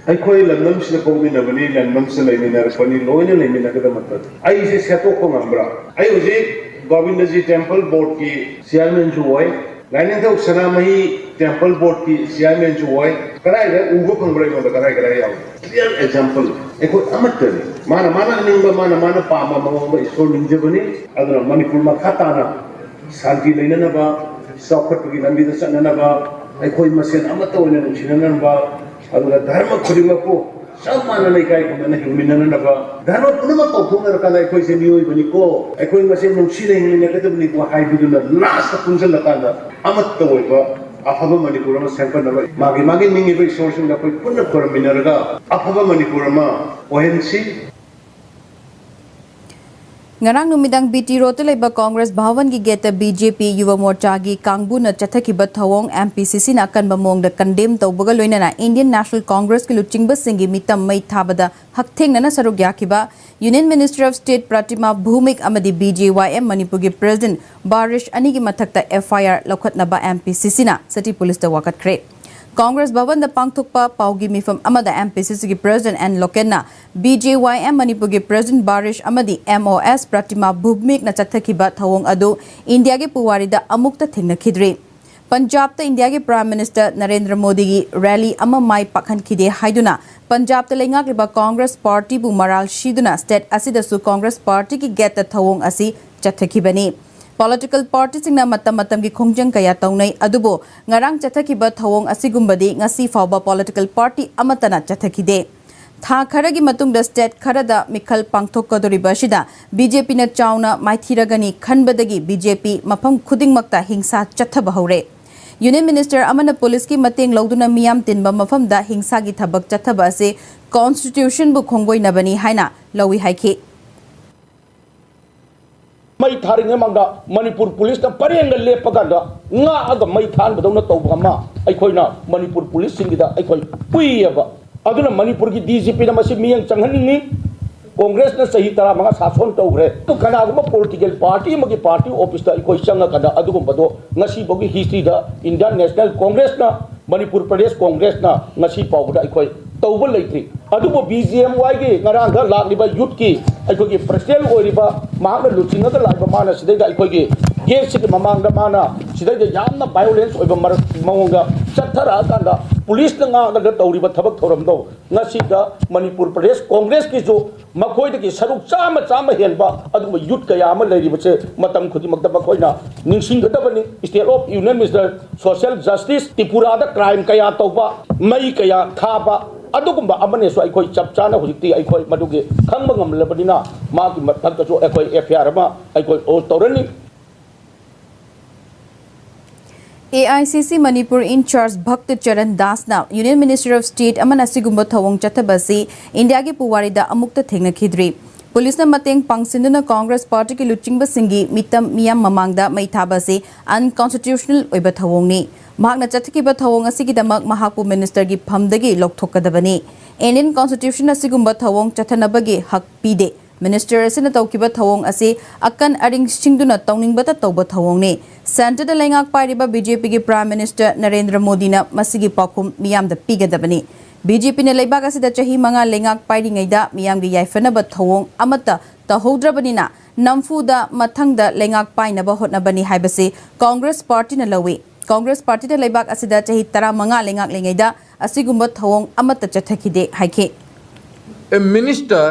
ꯑꯩꯈꯣꯏ ꯂꯝꯗꯝꯁꯤꯗ ꯄꯣꯛꯃꯤꯟꯅꯕꯅꯤ, ꯂꯝꯗꯝꯁꯤꯗ ꯂꯩꯃꯤꯟꯅꯔꯛꯄꯅꯤ, ꯂꯣꯏꯅ ꯂꯩꯃꯤꯟꯅꯒꯗꯕ ꯃꯇꯝ꯫ ꯑꯩꯁꯦ ꯁꯦꯠꯇꯣꯛꯄ ꯉꯝꯕ꯭ꯔꯥ? ꯑꯩ ꯍꯧꯖꯤꯛ ꯒꯣꯕꯤꯟꯗꯖꯤ ꯇꯦꯝꯄꯜ ꯕꯣꯔꯗꯀꯤ ꯆꯤꯌꯥꯔꯃꯦꯟꯁꯨ ꯑꯣꯏ, ꯂꯥꯏꯅꯤꯡꯊꯧ ꯁꯅꯥꯃꯍꯤ ꯇꯦꯝꯄꯜ ꯕꯣꯔꯗꯀꯤ ꯆꯤꯌꯥꯔꯃꯦꯟꯁꯨ ꯑꯣꯏ꯫ ꯀꯗꯥꯏꯗ ꯎꯕ ꯐꯪꯕ꯭ꯔꯥ ꯑꯩꯉꯣꯟꯗ? ꯀꯗꯥꯏ ꯀꯗꯥꯏ ꯌꯥꯎꯏ? Clear example. ꯑꯩꯈꯣꯏ ꯑꯃꯠꯇꯅꯤ꯫ ꯃꯥꯅ ꯃꯥꯅ ꯑꯅꯤꯡꯕ, ꯃꯥꯅ ꯃꯥꯅ ꯄꯥꯝꯕ ꯃꯑꯣꯡꯗ ꯏꯁꯣꯔ ꯅꯤꯡꯖꯕꯅꯤ꯫ ꯑꯗꯨꯅ ꯃꯅꯤꯄꯨꯔ ꯃꯈꯥ ꯇꯥꯅ ꯁꯥꯟꯇꯤ ꯂꯩꯅꯅꯕ, ꯆꯥꯎꯈꯠꯄꯒꯤ ꯂꯝꯕꯤꯗ ꯆꯠꯅꯅꯕ, ꯑꯩꯈꯣꯏ ꯃꯁꯦꯟ ꯑꯃꯠꯇ ꯑꯣꯏꯅ ꯅꯨꯡꯁꯤꯅꯅꯕ, ꯑꯗꯨꯒ ꯙꯔꯃ ꯈꯨꯗꯤꯡꯃꯛꯄꯨ ꯆꯞ ꯃꯥꯟꯅꯅ ꯏꯀꯥꯏ ꯈꯨꯝꯅꯅ ꯍꯤꯡꯃꯤꯟꯅꯅꯅꯕ, ꯙꯔꯃ ꯄꯨꯝꯅꯃꯛ ꯀꯥꯎꯊꯣꯛꯅꯔꯀꯥꯟꯗ ꯑꯩꯈꯣꯏꯁꯦ ꯃꯤꯑꯣꯏꯕꯅꯤꯀꯣ, ꯑꯩꯈꯣꯏ ꯃꯁꯦꯟ ꯅꯨꯡꯁꯤꯅ ꯍꯤꯡꯃꯤꯟꯅꯒꯗꯕꯅꯤꯀꯣ ꯍꯥꯏꯕꯗꯨꯅ ꯂꯥꯁꯇ ꯄꯨꯟꯁꯤꯜꯂꯀꯥꯟꯗ ꯑꯃꯠꯇ ꯑꯣꯏꯕ ꯑꯐꯕ ꯃꯅꯤꯄꯨꯔ ꯑꯃ ꯁꯦꯝꯒꯠꯅꯕ ꯃꯥꯒꯤ ꯃꯥꯒꯤ ꯅꯤꯡꯉꯤꯕ ꯏꯁꯣꯔꯁꯤꯡꯗ ꯑꯩꯈꯣꯏ ꯄꯨꯟꯅ ꯈꯨꯔꯨꯝꯃꯤꯟꯅꯔꯒ ꯑꯐꯕ ꯃꯅꯤꯄꯨꯔ ꯑꯃ ꯑꯣꯏꯍꯟꯁꯤ꯫ ꯉꯔꯥꯡ ꯅꯨꯃꯤꯗꯥꯡ ꯕꯤ ꯇꯤ ꯔꯣꯗꯇ ꯂꯩꯕ ꯀꯣꯡꯒ꯭ꯔꯦꯁ ꯚꯋꯟꯒꯤ ꯒꯦꯠꯇ ꯕꯤ ꯖꯦ ꯄꯤ ꯌꯨꯕ ꯃꯣꯔꯆꯥꯒꯤ ꯀꯥꯡꯕꯨꯅ ꯆꯠꯊꯈꯤꯕ ꯊꯧꯑꯣꯡ ꯑꯦꯝ ꯄꯤ ꯁꯤ ꯁꯤꯅ ꯑꯀꯟꯕ ꯃꯑꯣꯡꯗ ꯀꯟꯗꯦꯝ ꯇꯧꯕꯒ ꯂꯣꯏꯅꯅ ꯏꯟꯗꯤꯌꯟ ꯅꯦꯁꯅꯦꯜ ꯀꯣꯡꯒ꯭ꯔꯦꯁꯀꯤ ꯂꯨꯆꯤꯡꯕꯁꯤꯡꯒꯤ ꯃꯤꯇꯝ ꯃꯩ ꯊꯥꯕꯗ ꯍꯛꯊꯦꯡꯅꯅ ꯁꯔꯨꯛ ꯌꯥꯈꯤꯕ ꯌꯨꯅꯤꯌꯟ ꯃꯤꯅꯤꯁꯇꯔ ꯑꯣꯐ ꯁ꯭ꯇꯦꯠ ꯄ꯭ꯔꯇꯤꯃꯥ ꯚꯧꯃꯤꯛ ꯑꯃꯗꯤ ꯕꯤ ꯖꯦ ꯋꯥꯏ ꯑꯦꯝ ꯃꯅꯤꯄꯨꯔꯒꯤ ꯄ꯭ꯔꯦꯁꯤꯗꯦꯟꯠ ꯕꯥꯔꯤꯁ ꯑꯅꯤꯒꯤ ꯃꯊꯛꯇ ꯑꯦꯐ ꯑꯥꯏ ꯑꯥꯔ ꯂꯧꯈꯠꯅꯕ ꯑꯦꯝ ꯄꯤ ꯁꯤ ꯁꯤꯅ ꯁꯤꯇꯤ ꯄꯨꯂꯤꯁꯇ ꯋꯥꯀꯠꯈ꯭ꯔꯦ꯫ ꯀꯣꯡꯒ꯭ꯔꯦꯁ ꯚꯕꯟꯗ ꯄꯥꯡꯊꯣꯛꯄ ꯄꯥꯎꯒꯤ ꯃꯤꯐꯝ ꯑꯃꯗ M P C C ꯒꯤ President N Loken ꯅ B J Y M ꯃꯅꯤꯄꯨꯔꯒꯤ President ꯕꯥꯔꯤꯁ ꯑꯃꯗꯤ M O S ꯄ꯭ꯔꯇꯤꯃꯥ ꯚꯨꯃꯤꯛꯅ ꯆꯠꯊꯈꯤꯕ ꯊꯧꯑꯣꯡ ꯑꯗꯨ ꯏꯟꯗꯤꯌꯥꯒꯤ ꯄꯨꯋꯥꯔꯤꯗ ꯑꯃꯨꯛꯇ ꯊꯦꯡꯅꯈꯤꯗ꯭ꯔꯤ꯫ ꯄꯟꯖꯥꯕꯇ ꯏꯟꯗꯤꯌꯥꯒꯤ Prime Minister ꯅꯔꯦꯟꯗ꯭ꯔ ꯃꯣꯗꯤꯒꯤ rally ꯑꯃ ꯃꯥꯏ ꯄꯥꯛꯍꯟꯈꯤꯗꯦ ꯍꯥꯏꯗꯨꯅ ꯄꯟꯖꯥꯕꯇ ꯂꯩꯉꯥꯛꯂꯤꯕ ꯀꯣꯡꯒ꯭ꯔꯦꯁ ꯄꯥꯔꯇꯤꯕꯨ ꯃꯔꯥꯜ ꯁꯤꯗꯨꯅ state ꯑꯁꯤꯗꯁꯨ ꯀꯣꯡꯒ꯭ꯔꯦꯁ ꯄꯥꯔꯇꯤꯒꯤ gateꯇ ꯊꯧꯑꯣꯡ ꯑꯁꯤ ꯆꯠꯊꯈꯤꯕꯅꯤ꯫ Political partyꯁꯤꯡꯅ ꯃꯇꯝ ꯃꯇꯝꯒꯤ ꯈꯣꯡꯖꯪ ꯀꯌꯥ ꯇꯧꯅꯩ, ꯑꯗꯨꯕꯨ ꯉꯔꯥꯡ ꯆꯠꯊꯈꯤꯕ ꯊꯧꯑꯣꯡ ꯑꯁꯤꯒꯨꯝꯕꯗꯤ ꯉꯁꯤ ꯐꯥꯎꯕ political party ꯑꯃꯠꯇꯅ ꯆꯠꯊꯈꯤꯗꯦ꯫ ꯊꯥ ꯈꯔꯒꯤ ꯃꯇꯨꯡꯗ state ꯈꯔꯗ ꯃꯤꯈꯜ ꯄꯥꯡꯊꯣꯛꯀꯗꯧꯔꯤꯕ ꯑꯁꯤꯗ B J P ꯅ ꯆꯥꯎꯅ ꯃꯥꯏꯊꯤꯔꯒꯅꯤ ꯈꯟꯕꯗꯒꯤ B J P ꯃꯐꯝ ꯈꯨꯗꯤꯡꯃꯛꯇ ꯍꯤꯡꯁꯥ ꯆꯠꯊꯕ ꯍꯧꯔꯦ꯫ Union Minister ꯑꯃꯅ ꯄꯨꯂꯤꯁꯀꯤ ꯃꯇꯦꯡ ꯂꯧꯗꯨꯅ ꯃꯤꯌꯥꯝ ꯇꯤꯟꯕ ꯃꯐꯝꯗ ꯍꯤꯡꯁꯥꯒꯤ ꯊꯕꯛ ꯆꯠꯊꯕ ꯑꯁꯤ constitutionꯕꯨ ꯈꯣꯡꯒꯣꯏꯅꯕꯅꯤ ꯍꯥꯏꯅ ꯂꯧꯏ ꯍꯥꯏꯈꯤ꯫ ꯃꯩ ꯊꯥꯔꯤꯉꯩ ꯃꯃꯥꯡꯗ ꯃꯅꯤꯄꯨꯔ ꯄꯨꯂꯤꯁꯅ ꯄꯔꯦꯡꯗ ꯂꯦꯞꯄ ꯀꯥꯟꯗ ꯉꯥꯛꯑꯒ ꯃꯩ ꯊꯥꯍꯟꯕꯗꯧꯅ ꯇꯧꯕ ꯑꯃ ꯑꯩꯈꯣꯏꯅ ꯃꯅꯤꯄꯨꯔ ꯄꯨꯂꯤꯁꯁꯤꯡꯒꯤꯗ ꯑꯩꯈꯣꯏ ꯄꯨꯏꯌꯦꯕ꯫ ꯑꯗꯨꯅ ꯃꯅꯤꯄꯨꯔꯒꯤ D G Pꯗ ꯃꯁꯤ ꯃꯤꯠꯌꯦꯡ ꯆꯪꯍꯟꯅꯤꯡꯉꯤ꯫ ꯀꯣꯡꯒ꯭ꯔꯦꯁꯅ ꯆꯍꯤ ꯇꯔꯥꯃꯉꯥ ꯁꯥꯁꯣꯟ ꯇꯧꯈ꯭ꯔꯦ꯫ ꯑꯗꯨ ꯀꯅꯥꯒꯨꯝꯕ political party ꯑꯃꯒꯤ party officeꯇ ꯑꯩꯈꯣꯏ ꯆꯪꯉꯀꯥꯟꯗ ꯑꯗꯨꯒꯨꯝꯕꯗꯣ ꯉꯁꯤꯐꯥꯎꯒꯤ historyꯗ Indian National Congressꯅ, ꯃꯅꯤꯄꯨꯔ ꯄ꯭ꯔꯗꯦꯁ ꯀꯣꯡꯒ꯭ꯔꯦꯁꯅ ꯉꯁꯤ ꯐꯥꯎꯕꯗ ꯑꯩꯈꯣꯏ ꯇꯧꯕ ꯂꯩꯇ꯭ꯔꯤ꯫ ꯑꯗꯨꯕꯨ B G M Yꯒꯤ ꯉꯔꯥꯡꯗ ꯂꯥꯛꯂꯤꯕ youthꯀꯤ ꯑꯩꯈꯣꯏꯒꯤ president ꯑꯣꯏꯔꯤꯕ ꯃꯍꯥꯛꯅ ꯂꯨꯆꯤꯡꯉꯒ ꯂꯥꯛꯏꯕ ꯃꯥꯅ ꯁꯤꯗꯩꯗ ꯑꯩꯈꯣꯏꯒꯤ gateꯁꯤꯒꯤ ꯃꯃꯥꯡꯗ ꯃꯥꯅ ꯁꯤꯗꯩꯗ ꯌꯥꯝꯅ violence ꯑꯣꯏꯕ ꯃꯔ-, ꯃꯑꯣꯡꯗ ꯆꯠꯊꯔꯛꯑꯀꯥꯟꯗ ꯄꯨꯂꯤꯁꯅ ꯉꯥꯛꯂꯒ ꯇꯧꯔꯤꯕ ꯊꯕꯛ ꯊꯧꯔꯝꯗꯣ ꯉꯁꯤꯗ ꯃꯅꯤꯄꯨꯔ ꯄ꯭ꯔꯗꯦꯁ ꯀꯣꯡꯒ꯭ꯔꯦꯁꯀꯤꯁꯨ ꯃꯈꯣꯏꯗꯒꯤ ꯁꯔꯨꯛ ꯆꯥꯝꯃ, ꯆꯥꯝꯃ ꯍꯦꯟꯕ ꯑꯗꯨꯒꯨꯝꯕ youth ꯀꯌꯥ ꯑꯃ ꯂꯩꯔꯤꯕꯁꯦ ꯃꯇꯝ ꯈꯨꯗꯤꯡꯃꯛꯇ ꯃꯈꯣꯏꯅ ꯅꯤꯡꯁꯤꯡꯒꯗꯕꯅꯤ꯫ State of Union Minister, social justice, ꯇ꯭ꯔꯤꯄꯨꯔꯥꯗ crime ꯀꯌꯥ ꯇꯧꯕ, ꯃꯩ ꯀꯌꯥ ꯊꯥꯕ, ꯑꯗꯨꯒꯨꯝꯕ ꯑꯃꯅꯁꯨ ꯑꯩꯈꯣꯏ ꯆꯞ ꯆꯥꯅ ꯍꯧꯖꯤꯛꯇꯤ ꯑꯩꯈꯣꯏ ꯃꯗꯨꯒꯤ ꯈꯪꯕ ꯉꯝꯂꯕꯅꯤꯅ ꯃꯥꯒꯤ ꯃꯊꯛꯇꯁꯨ ꯑꯩꯈꯣꯏ F I R ꯑꯃ ꯑꯩꯈꯣꯏ lodge ꯇꯧꯔꯅꯤ꯫ A I C C Manipur in charge ꯚꯛꯇ Charan ꯗꯥꯁꯅ Union Minister of State ꯑꯃꯅ ꯑꯁꯤꯒꯨꯝꯕ ꯊꯧꯑꯣꯡ ꯆꯠꯊꯕ ꯑꯁꯤ ꯏꯟꯗꯤꯌꯥꯒꯤ ꯄꯨꯋꯥꯔꯤꯗ ꯑꯃꯨꯛꯇ ꯊꯦꯡꯅꯈꯤꯗ꯭ꯔꯤ꯫ ꯄꯨꯂꯤꯁꯅ ꯃꯇꯦꯡ ꯄꯥꯡꯁꯤꯟꯗꯨꯅ ꯀꯣꯡꯒ꯭ꯔꯦꯁ ꯄꯥꯔꯇꯤꯒꯤ ꯂꯨꯆꯤꯡꯕꯁꯤꯡꯒꯤ ꯃꯤꯇꯝ ꯃꯤꯌꯥꯝ ꯃꯃꯥꯡꯗ ꯃꯩ ꯊꯥꯕ ꯑꯁꯤ unconstitutional ꯑꯣꯏꯕ ꯊꯧꯑꯣꯡꯅꯤ꯫ ꯃꯍꯥꯛꯅ ꯆꯠꯊꯈꯤꯕ ꯊꯧꯑꯣꯡ ꯑꯁꯤꯒꯤꯗꯃꯛ ꯃꯍꯥꯛꯄꯨ ministerꯒꯤ ꯐꯝꯗꯒꯤ ꯂꯧꯊꯣꯛꯀꯗꯕꯅꯤ꯫ Indian Constitution ꯑꯁꯤꯒꯨꯝꯕ ꯊꯧꯑꯣꯡ ꯆꯠꯊꯅꯕꯒꯤ ꯍꯛ ꯄꯤꯗꯦ꯫ Minister ꯑꯁꯤꯅ ꯇꯧꯈꯤꯕ ꯊꯧꯑꯣꯡ ꯑꯁꯤ ꯑꯀꯟ ꯑꯔꯤꯡ ꯁꯤꯡꯗꯨꯅ ꯇꯧꯅꯤꯡꯕꯇ ꯇꯧꯕ ꯊꯧꯑꯣꯡꯅꯤ꯫ Centreꯗ ꯂꯩꯉꯥꯛ ꯄꯥꯏꯔꯤꯕ BJPꯒꯤ Prime Minister ꯅꯔꯦꯟꯗ꯭ꯔ ꯃꯣꯗꯤꯅ ꯃꯁꯤꯒꯤ ꯄꯥꯎꯈꯨꯝ ꯃꯤꯌꯥꯝꯗ ꯄꯤꯒꯗꯕꯅꯤ꯫ BJPꯅ ꯂꯩꯕꯥꯛ ꯑꯁꯤꯗ ꯆꯍꯤ ꯃꯉꯥ ꯂꯩꯉꯥꯛ ꯄꯥꯏꯔꯤꯉꯩꯗ ꯃꯤꯌꯥꯝꯒꯤ ꯌꯥꯏꯐꯅꯕ ꯊꯧꯑꯣꯡ ꯑꯃꯠꯇ ꯇꯧꯍꯧꯗ꯭ꯔꯕꯅꯤꯅ ꯅꯝꯐꯨꯗ ꯃꯊꯪꯗ ꯂꯩꯉꯥꯛ ꯄꯥꯏꯅꯕ ꯍꯣꯠꯅꯕꯅꯤ ꯍꯥꯏꯕꯁꯤ Congress Partyꯅ ꯂꯧꯏ꯫ Congress Partyꯅ ꯂꯩꯕꯥꯛ ꯑꯁꯤꯗ ꯆꯍꯤ ꯇꯔꯥꯃꯉꯥ ꯂꯩꯉꯥꯛꯂꯤꯉꯩꯗ ꯑꯁꯤꯒꯨꯝꯕ ꯊꯧꯑꯣꯡ ꯑꯃꯠꯇ ꯆꯠꯊꯈꯤꯗꯦ ꯍꯥꯏꯈꯤ꯫ A minister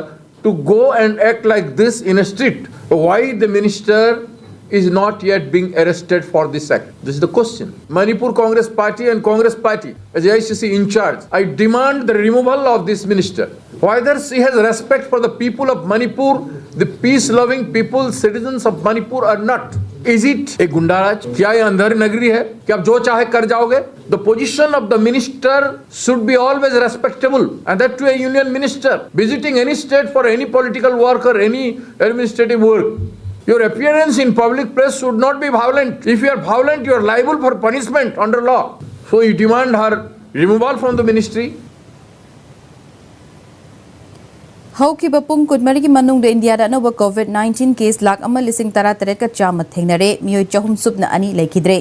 to go and act like this in a street. Why the minister is not yet being arrested for this act? This is the question. Manipur Congress Party and Congress Party, as AICC in charge, I demand the removal of this minister. Whether she has respect for the people of Manipur, the peace-loving people, citizens of Manipur or not. Is it a Gundaraj? क्या ये अंधेरी नगरी है कि आप जो चाहे कर जाओगे? The position of the minister should be always respectable, and that to a union minister visiting any state for any political work or any administrative work. Your appearance in public place should not be violent. If you are violent, you are liable for punishment under law. So you demand her removal from the ministry. ꯍꯧꯈꯤꯕ ꯄꯨꯡ ꯀꯨꯟꯃꯔꯤꯒꯤ ꯃꯅꯨꯡꯗ ꯏꯟꯗꯤꯌꯥꯗ ꯑꯅꯧꯕ COVID nineteen case lakh ꯑꯃ ꯂꯤꯁꯤꯡ ꯇꯔꯥ ꯇꯔꯦꯠꯀ ꯆꯥꯝꯃ ꯊꯦꯡꯅꯔꯦ꯫ ꯃꯤꯑꯣꯏ ꯆꯍꯨꯝ ꯁꯨꯞꯅ ꯑꯅꯤ ꯂꯩꯈꯤꯗ꯭ꯔꯦ꯫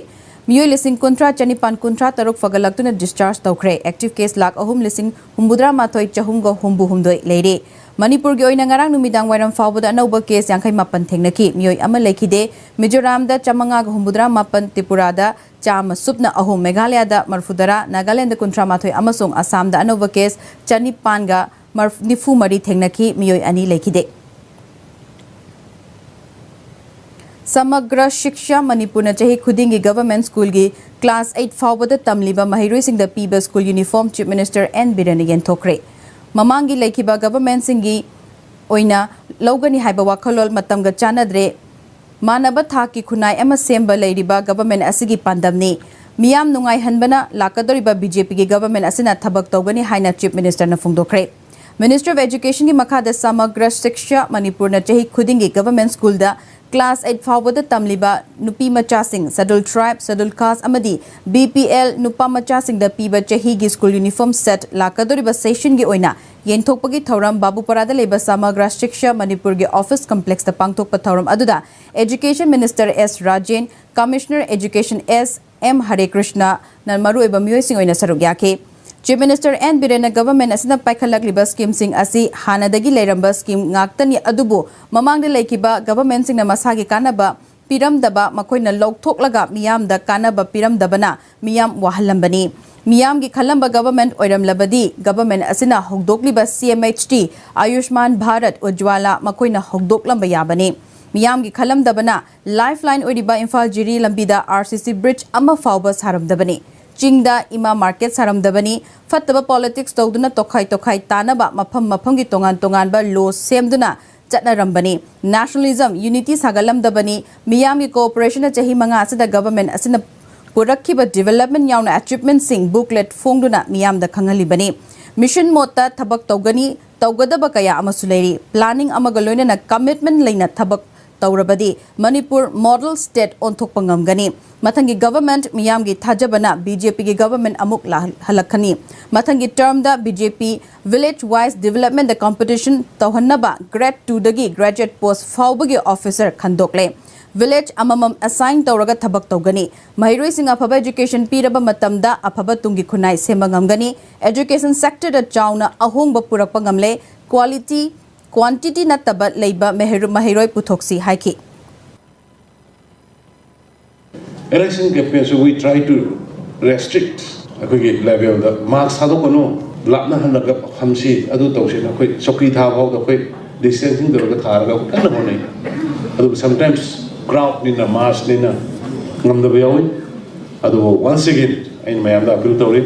ꯃꯤꯑꯣꯏ ꯂꯤꯁꯤꯡ ꯀꯨꯟꯊ꯭ꯔꯥ ꯆꯅꯤꯄꯥꯟ ꯀꯨꯟꯊ꯭ꯔꯥ ꯇꯔꯨꯛ ꯐꯒꯠꯂꯛꯇꯨꯅ discharge ꯇꯧꯈ꯭ꯔꯦ꯫ Active case ꯂꯥꯈ ꯑꯍꯨꯝ ꯂꯤꯁꯤꯡ ꯍꯨꯝꯐꯨꯇꯔꯥ ꯃꯥꯊꯣꯏ ꯆꯍꯨꯝꯒ ꯍꯨꯝꯐꯨ ꯍꯨꯝꯗꯣꯏ ꯂꯩꯔꯦ꯫ ꯃꯅꯤꯄꯨꯔꯒꯤ ꯑꯣꯏꯅ ꯉꯔꯥꯡ ꯅꯨꯃꯤꯗꯥꯡ ꯋꯥꯏꯔꯝ ꯐꯥꯎꯕꯗ ꯑꯅꯧꯕ case ꯌꯥꯡꯈꯩ ꯃꯥꯄꯟ ꯊꯦꯡꯅꯈꯤ꯫ ꯃꯤꯑꯣꯏ ꯑꯃ ꯂꯩꯈꯤꯗꯦ꯫ ꯃꯤꯖꯣꯔꯥꯝꯗ ꯆꯥꯃꯉꯥꯒ ꯍꯨꯝꯐꯨꯇꯔꯥ ꯃꯥꯄꯟ, ꯇ꯭ꯔꯤꯄꯨꯔꯥꯗ ꯆꯥꯝꯃ ꯁꯨꯞꯅ ꯑꯍꯨꯝ, ꯃꯦꯘꯥꯂꯌꯥꯗ ꯃꯔꯐꯨꯇꯔꯥ, ꯅꯥꯒꯥꯂꯦꯟꯗ ꯀꯨꯟꯊ꯭ꯔꯥ ꯃꯥꯊꯣꯏ ꯑꯃꯁꯨꯡ ꯑꯁꯥꯝꯗ ꯑꯅꯧꯕ case ꯆꯅꯤꯄꯥꯟꯒ ꯅꯤꯐꯨ ꯃꯔꯤ ꯊꯦꯡꯅꯈꯤ꯫ ꯃꯤꯑꯣꯏ ꯑꯅꯤ ꯂꯩꯈꯤꯗꯦ꯫ ꯁꯃꯒ꯭ꯔ ꯁꯤꯛꯁꯥ ꯃꯅꯤꯄꯨꯔꯅ ꯆꯍꯤ ꯈꯨꯗꯤꯡꯒꯤ government schoolꯒꯤ class eight ꯐꯥꯎꯕꯗ ꯇꯝꯂꯤꯕ ꯃꯍꯩꯔꯣꯏꯁꯤꯡꯗ ꯄꯤꯕ school uniform Chief Minister N ꯕꯤꯔꯦꯟꯅ ꯌꯦꯟꯊꯣꯛꯈ꯭ꯔꯦ꯫ ꯃꯃꯥꯡꯒꯤ ꯂꯩꯈꯤꯕ governmentꯁꯤꯡꯒꯤ ꯑꯣꯏꯅ ꯂꯧꯒꯅꯤ ꯍꯥꯏꯕ ꯋꯥꯈꯜꯂꯣꯟ ꯃꯇꯝꯒ ꯆꯥꯟꯅꯗ꯭ꯔꯦ꯫ ꯃꯥꯟꯅꯕ ꯊꯥꯛꯀꯤ ꯈꯨꯟꯅꯥꯏ ꯑꯃ ꯁꯦꯝꯕ ꯂꯩꯔꯤꯕ government ꯑꯁꯤꯒꯤ ꯄꯥꯟꯗꯝꯅꯤ꯫ ꯃꯤꯌꯥꯝ ꯅꯨꯡꯉꯥꯏꯍꯟꯕꯅ ꯂꯥꯛꯀꯗꯧꯔꯤꯕ BJPꯒꯤ government ꯑꯁꯤꯅ ꯊꯕꯛ ꯇꯧꯒꯅꯤ ꯍꯥꯏꯅ Chief Ministerꯅ ꯐꯣꯡꯗꯣꯛꯈ꯭ꯔꯦ꯫ Ministry of Educationꯒꯤ ꯃꯈꯥꯗ ꯁꯃꯒ꯭ꯔ ꯁꯤꯛꯁꯥ ꯃꯅꯤꯄꯨꯔꯅ ꯆꯍꯤ ꯈꯨꯗꯤꯡꯒꯤ government schoolꯗ class eight ꯐꯥꯎꯕꯗ ꯇꯝꯂꯤꯕ ꯅꯨꯄꯤ ꯃꯆꯥꯁꯤꯡ, Scheduled Tribe, Scheduled Caste ꯑꯃꯗꯤ B P L ꯅꯨꯄꯥ ꯃꯆꯥꯁꯤꯡꯗ ꯄꯤꯕ ꯆꯍꯤꯒꯤ school uniform set ꯂꯥꯛꯀꯗꯧꯔꯤꯕ sessionꯒꯤ ꯑꯣꯏꯅ ꯌꯦꯟꯊꯣꯛꯄꯒꯤ ꯊꯧꯔꯝ ꯕꯥꯕꯨꯄꯥꯔꯥꯗ ꯂꯩꯕ ꯁꯃꯒ꯭ꯔ ꯁꯤꯛꯁꯥ ꯃꯅꯤꯄꯨꯔꯒꯤ office complexꯇ ꯄꯥꯡꯊꯣꯛꯄ ꯊꯧꯔꯝ ꯑꯗꯨꯗ Education Minister S Rajen, Commissioner Education S M ꯍꯔꯦ ꯀ꯭ꯔꯤꯁꯅꯅ ꯃꯔꯨꯑꯣꯏꯕ ꯃꯤꯑꯣꯏꯁꯤꯡ ꯑꯣꯏꯅ ꯁꯔꯨꯛ ꯌꯥꯈꯤ꯫ Chief Minister N ꯕꯤꯔꯦꯟꯅ government ꯑꯁꯤꯅ ꯄꯥꯏꯈꯠꯂꯛꯂꯤꯕ schemeꯁꯤꯡ ꯑꯁꯤ ꯍꯥꯟꯅꯗꯒꯤ ꯂꯩꯔꯝꯕ scheme ꯉꯥꯛꯇꯅꯤ, ꯑꯗꯨꯕꯨ ꯃꯃꯥꯡꯗ ꯂꯩꯈꯤꯕ governmentꯁꯤꯡꯅ ꯃꯁꯥꯒꯤ ꯀꯥꯟꯅꯕ ꯄꯤꯔꯝꯗꯕ, ꯃꯈꯣꯏꯅ ꯂꯧꯊꯣꯛꯂꯒ ꯃꯤꯌꯥꯝꯗ ꯀꯥꯟꯅꯕ ꯄꯤꯔꯝꯗꯕꯅ ꯃꯤꯌꯥꯝ ꯋꯥꯍꯜꯂꯝꯕꯅꯤ꯫ ꯃꯤꯌꯥꯝꯒꯤ ꯈꯜꯂꯝꯕ government ꯑꯣꯏꯔꯝꯂꯕꯗꯤ government ꯑꯁꯤꯅ ꯍꯧꯗꯣꯛꯂꯤꯕ C M H T, ꯑꯌꯨꯁꯃꯥꯟ ꯚꯥꯔꯠ, ꯎꯖ꯭ꯋꯥꯂꯥ ꯃꯈꯣꯏꯅ ꯍꯧꯗꯣꯛꯂꯝꯕ ꯌꯥꯕꯅꯤ꯫ ꯃꯤꯌꯥꯝꯒꯤ ꯈꯜꯂꯝꯗꯕꯅ lifeline ꯑꯣꯏꯔꯤꯕ ꯏꯝꯐꯥꯜ ꯖꯤꯔꯤ ꯂꯝꯕꯤꯗ R C C bridge ꯑꯃ ꯐꯥꯎꯕ ꯁꯥꯔꯝꯗꯕꯅꯤ꯫ ꯆꯤꯡꯗ ꯏꯃꯥ market ꯁꯥꯔꯝꯗꯕꯅꯤ꯫ ꯐꯠꯇꯕ politics ꯇꯧꯗꯨꯅ ꯇꯣꯈꯥꯏ ꯇꯣꯈꯥꯏ ꯇꯥꯅꯕ ꯃꯐꯝ ꯃꯐꯝꯒꯤ ꯇꯣꯉꯥꯟ ꯇꯣꯉꯥꯟꯕ law ꯁꯦꯝꯗꯨꯅ ꯆꯠꯅꯔꯝꯕꯅꯤ꯫ Nationalism, unity ꯁꯥꯒꯠꯂꯝꯗꯕꯅꯤ꯫ ꯃꯤꯌꯥꯝꯒꯤ cooperation ꯆꯍꯤ ꯃꯉꯥ ꯑꯁꯤꯗ government ꯑꯁꯤꯅ ꯄꯨꯔꯛꯈꯤꯕ development ꯌꯥꯎꯅ achievementꯁꯤꯡ booklet ꯐꯣꯡꯗꯨꯅ ꯃꯤꯌꯥꯝꯗ ꯈꯪꯍꯜꯂꯤꯕꯅꯤ꯫ Mission modeꯇ ꯊꯕꯛ ꯇꯧꯒꯅꯤ, ꯇꯧꯒꯗꯕ ꯀꯌꯥ ꯑꯃꯁꯨ ꯂꯩꯔꯤ꯫ Planning ꯑꯃꯒ ꯂꯣꯏꯅꯅ commitment ꯂꯩꯅ ꯊꯕꯛ ꯇꯧꯔꯕꯗꯤ ꯃꯅꯤꯄꯨꯔ model state ꯑꯣꯟꯊꯣꯛꯄ ꯉꯝꯒꯅꯤ꯫ ꯃꯊꯪꯒꯤ government ꯃꯤꯌꯥꯝꯒꯤ ꯊꯥꯖꯕꯅ BJPꯒꯤ government ꯑꯃꯨꯛ ꯂꯥꯛꯍꯜꯂꯛꯀꯅꯤ꯫ ꯃꯊꯪꯒꯤ termꯗ BJP village wise developmentꯗ competition ꯇꯧꯍꯟꯅꯕ grade twoꯗꯒꯤ graduate post ꯐꯥꯎꯕꯒꯤ officer ꯈꯟꯗꯣꯛꯂꯦ꯫ Village ꯑꯃꯃꯝ assign ꯇꯧꯔꯒ ꯊꯕꯛ ꯇꯧꯒꯅꯤ꯫ ꯃꯍꯩꯔꯣꯏꯁꯤꯡ ꯑꯐꯕ education ꯄꯤꯔꯕ ꯃꯇꯝꯗ ꯑꯐꯕ ꯇꯨꯡꯒꯤ ꯈꯨꯟꯅꯥꯏ ꯁꯦꯝꯕ ꯉꯝꯒꯅꯤ꯫ Education sectorꯗ ꯆꯥꯎꯅ ꯑꯍꯣꯡꯕ ꯄꯨꯔꯛꯄ ꯉꯝꯂꯦ꯫ Quality, quantity ꯅꯠꯇꯕ ꯂꯩꯕ ꯃꯍꯩꯔꯣ-, ꯃꯍꯩꯔꯣꯏ ꯄꯨꯊꯣꯛꯁꯤ ꯍꯥꯏꯈꯤ꯫ Election campaign ꯁꯨ we try to restrict ꯑꯩꯈꯣꯏꯒꯤ level ꯗ mask ꯊꯥꯗꯣꯛꯀꯅꯨ, ꯂꯥꯞꯅꯍꯜꯂꯒ ꯐꯝꯁꯤ, ꯑꯗꯨ ꯇꯧꯁꯤꯅ ꯑꯩꯈꯣꯏ ꯆꯧꯀꯤ ꯊꯥꯕ ꯐꯥꯎꯗ ꯑꯩꯈꯣꯏ distancing ꯇꯧꯔꯒ ꯊꯥꯔꯒ ꯑꯩꯈꯣꯏ ꯀꯟꯅ ꯍꯣꯠꯅꯩ꯫ ꯑꯗꯨꯕꯨ sometimes crowd ꯅꯤꯅ, mass ꯅꯤꯅ ꯉꯝꯗꯕ ꯌꯥꯎꯏ꯫ ꯑꯗꯨꯕꯨ once again ꯑꯩꯅ ꯃꯌꯥꯝꯗ appeal ꯇꯧꯔꯤ,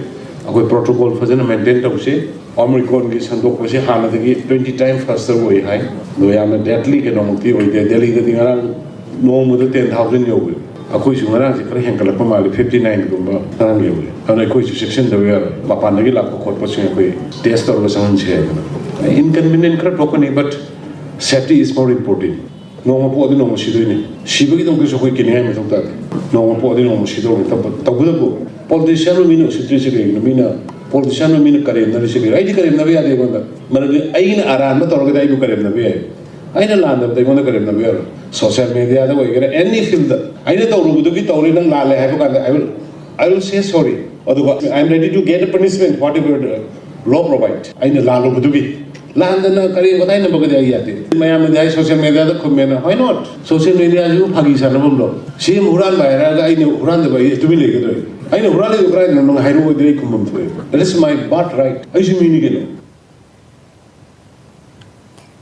ꯑꯩꯈꯣꯏ protocol ꯐꯖꯅ maintain ꯇꯧꯁꯤ꯫ Omicron ꯒꯤ ꯁꯟꯗꯣꯛꯄꯁꯤ ꯍꯥꯟꯅꯗꯒꯤ twenty time faster ꯑꯣꯏ ꯍꯥꯏ, ꯑꯗꯣ ꯌꯥꯝꯅ deadly ꯀꯩꯅꯣꯃꯛꯇꯤ ꯑꯣꯏꯗꯦ꯫ ꯗꯦꯜꯂꯤꯗꯗꯤ ꯉꯔꯥꯡ ꯅꯣꯡꯃꯗ ten thousand ꯌꯧꯏ꯫ ꯑꯩꯈꯣꯏꯁꯨ ꯉꯔꯥꯡꯁꯦ ꯈꯔ ꯍꯦꯟꯒꯠꯂꯛꯄ ꯃꯥꯜꯂꯤ, fifty nine ꯒꯨꯝꯕ ꯉꯔꯥꯡ ꯌꯧꯏ꯫ ꯑꯗꯨꯅ ꯑꯩꯈꯣꯏꯁꯨ ꯆꯦꯛꯁꯤꯟꯗꯕ ꯌꯥꯔꯣꯏ꯫ ꯃꯄꯥꯟꯗꯒꯤ ꯂꯥꯛꯄ ꯈꯣꯠꯄꯁꯤꯡ ꯑꯩꯈꯣꯏ test ꯇꯧꯔꯒ ꯆꯪꯍꯟꯁꯤ ꯍꯥꯏꯗꯅ꯫ Inconvenient ꯈꯔ ꯊꯣꯛꯀꯅꯤ, but safety is more important. ꯅꯣꯡꯃ ꯄꯣꯛꯑꯗꯤ ꯅꯣꯡꯃ ꯁꯤꯗꯣꯏꯅꯤ꯫ ꯁꯤꯕꯒꯤꯗꯃꯛꯇꯁꯨ ꯑꯩꯈꯣꯏ ꯀꯤꯅꯤꯡꯉꯥꯏ ꯃꯊꯧ ꯇꯥꯗꯦ꯫ ꯅꯣꯡꯃ ꯄꯣꯛꯑꯗꯤ ꯅꯣꯡꯃ ꯁꯤꯗꯧꯔꯤꯅꯤ꯫ ꯇꯧꯕ- ꯇꯧꯕꯇꯕꯨ politician ꯃꯤꯅ ꯎꯁꯤꯠꯇ꯭ꯔꯤꯁꯦ ꯀꯩꯒꯤꯅꯣ? ꯃꯤꯅ politician ꯃꯤꯅ ꯀꯔꯦꯝꯅꯔꯤꯁꯦ ꯀꯩꯒꯤꯅꯣ? ꯑꯩꯗꯤ ꯀꯔꯦꯝꯅꯕ ꯌꯥꯗꯦ ꯑꯩꯉꯣꯟꯗ꯫ ꯃꯔꯝꯗꯤ ꯑꯩꯅ ꯑꯔꯥꯟꯕ ꯇꯧꯔꯒꯗꯤ ꯑꯩꯕꯨ ꯀꯔꯦꯝꯅꯕ ꯌꯥꯏ꯫ ꯑꯩꯅ ꯂꯥꯟꯗꯕꯗ ꯑꯩꯉꯣꯟꯗ ꯀꯔꯦꯝꯅꯕ ꯌꯥꯔꯣꯏ꯫ Social media ꯗ ꯑꯣꯏꯒꯦꯔꯥ, any field ꯗ ꯑꯩꯅ ꯇꯧꯔꯨꯕꯗꯨꯒꯤ ꯇꯧꯔꯦ, ꯅꯪ ꯂꯥꯜꯂꯦ ꯍꯥꯏꯕ ꯀꯥꯟꯗ I will, I will say sorry. ꯑꯗꯨꯒ I am ready to get a punishment whatever the law provide. ꯑꯩꯅ ꯂꯥꯜꯂꯨꯕꯗꯨꯒꯤ꯫ ꯂꯥꯟꯗꯅ ꯀꯔꯤ ꯋꯥꯇꯥꯏꯅꯕꯒꯗꯤ ꯑꯩ ꯌꯥꯗꯦ꯫ ꯃꯌꯥꯝꯅꯗꯤ ꯑꯩ social media the ꯈꯨꯝꯃꯦꯅ꯫ Why not? Social media ꯁꯤꯕꯨ ꯐꯥꯒꯤ ꯁꯥꯟꯅꯐꯝꯂꯣ? ꯁꯤ ꯑꯃ ꯍꯨꯔꯥꯟꯕ ꯍꯥꯏꯔꯛꯑꯒ ꯑꯩꯅ ꯍꯨꯔꯥꯟꯗꯕ ꯑꯩ ꯇꯨꯃꯤꯟ ꯂꯩꯒꯗ꯭ꯔꯣ? ꯑꯩꯅ ꯍꯨꯔꯥꯜꯂꯤꯗꯣ ꯀꯗꯥꯏꯗꯅꯣ ꯅꯪ ꯍꯥꯏꯔꯛꯑꯣꯏꯗ꯭ꯔꯥ? ꯑꯩ ꯈꯨꯝꯐꯝ ꯊꯣꯛꯑꯦ꯫ That is my birthright. ꯑꯩꯁꯨ ꯃꯤꯅꯤ ꯀꯩꯅꯣ꯫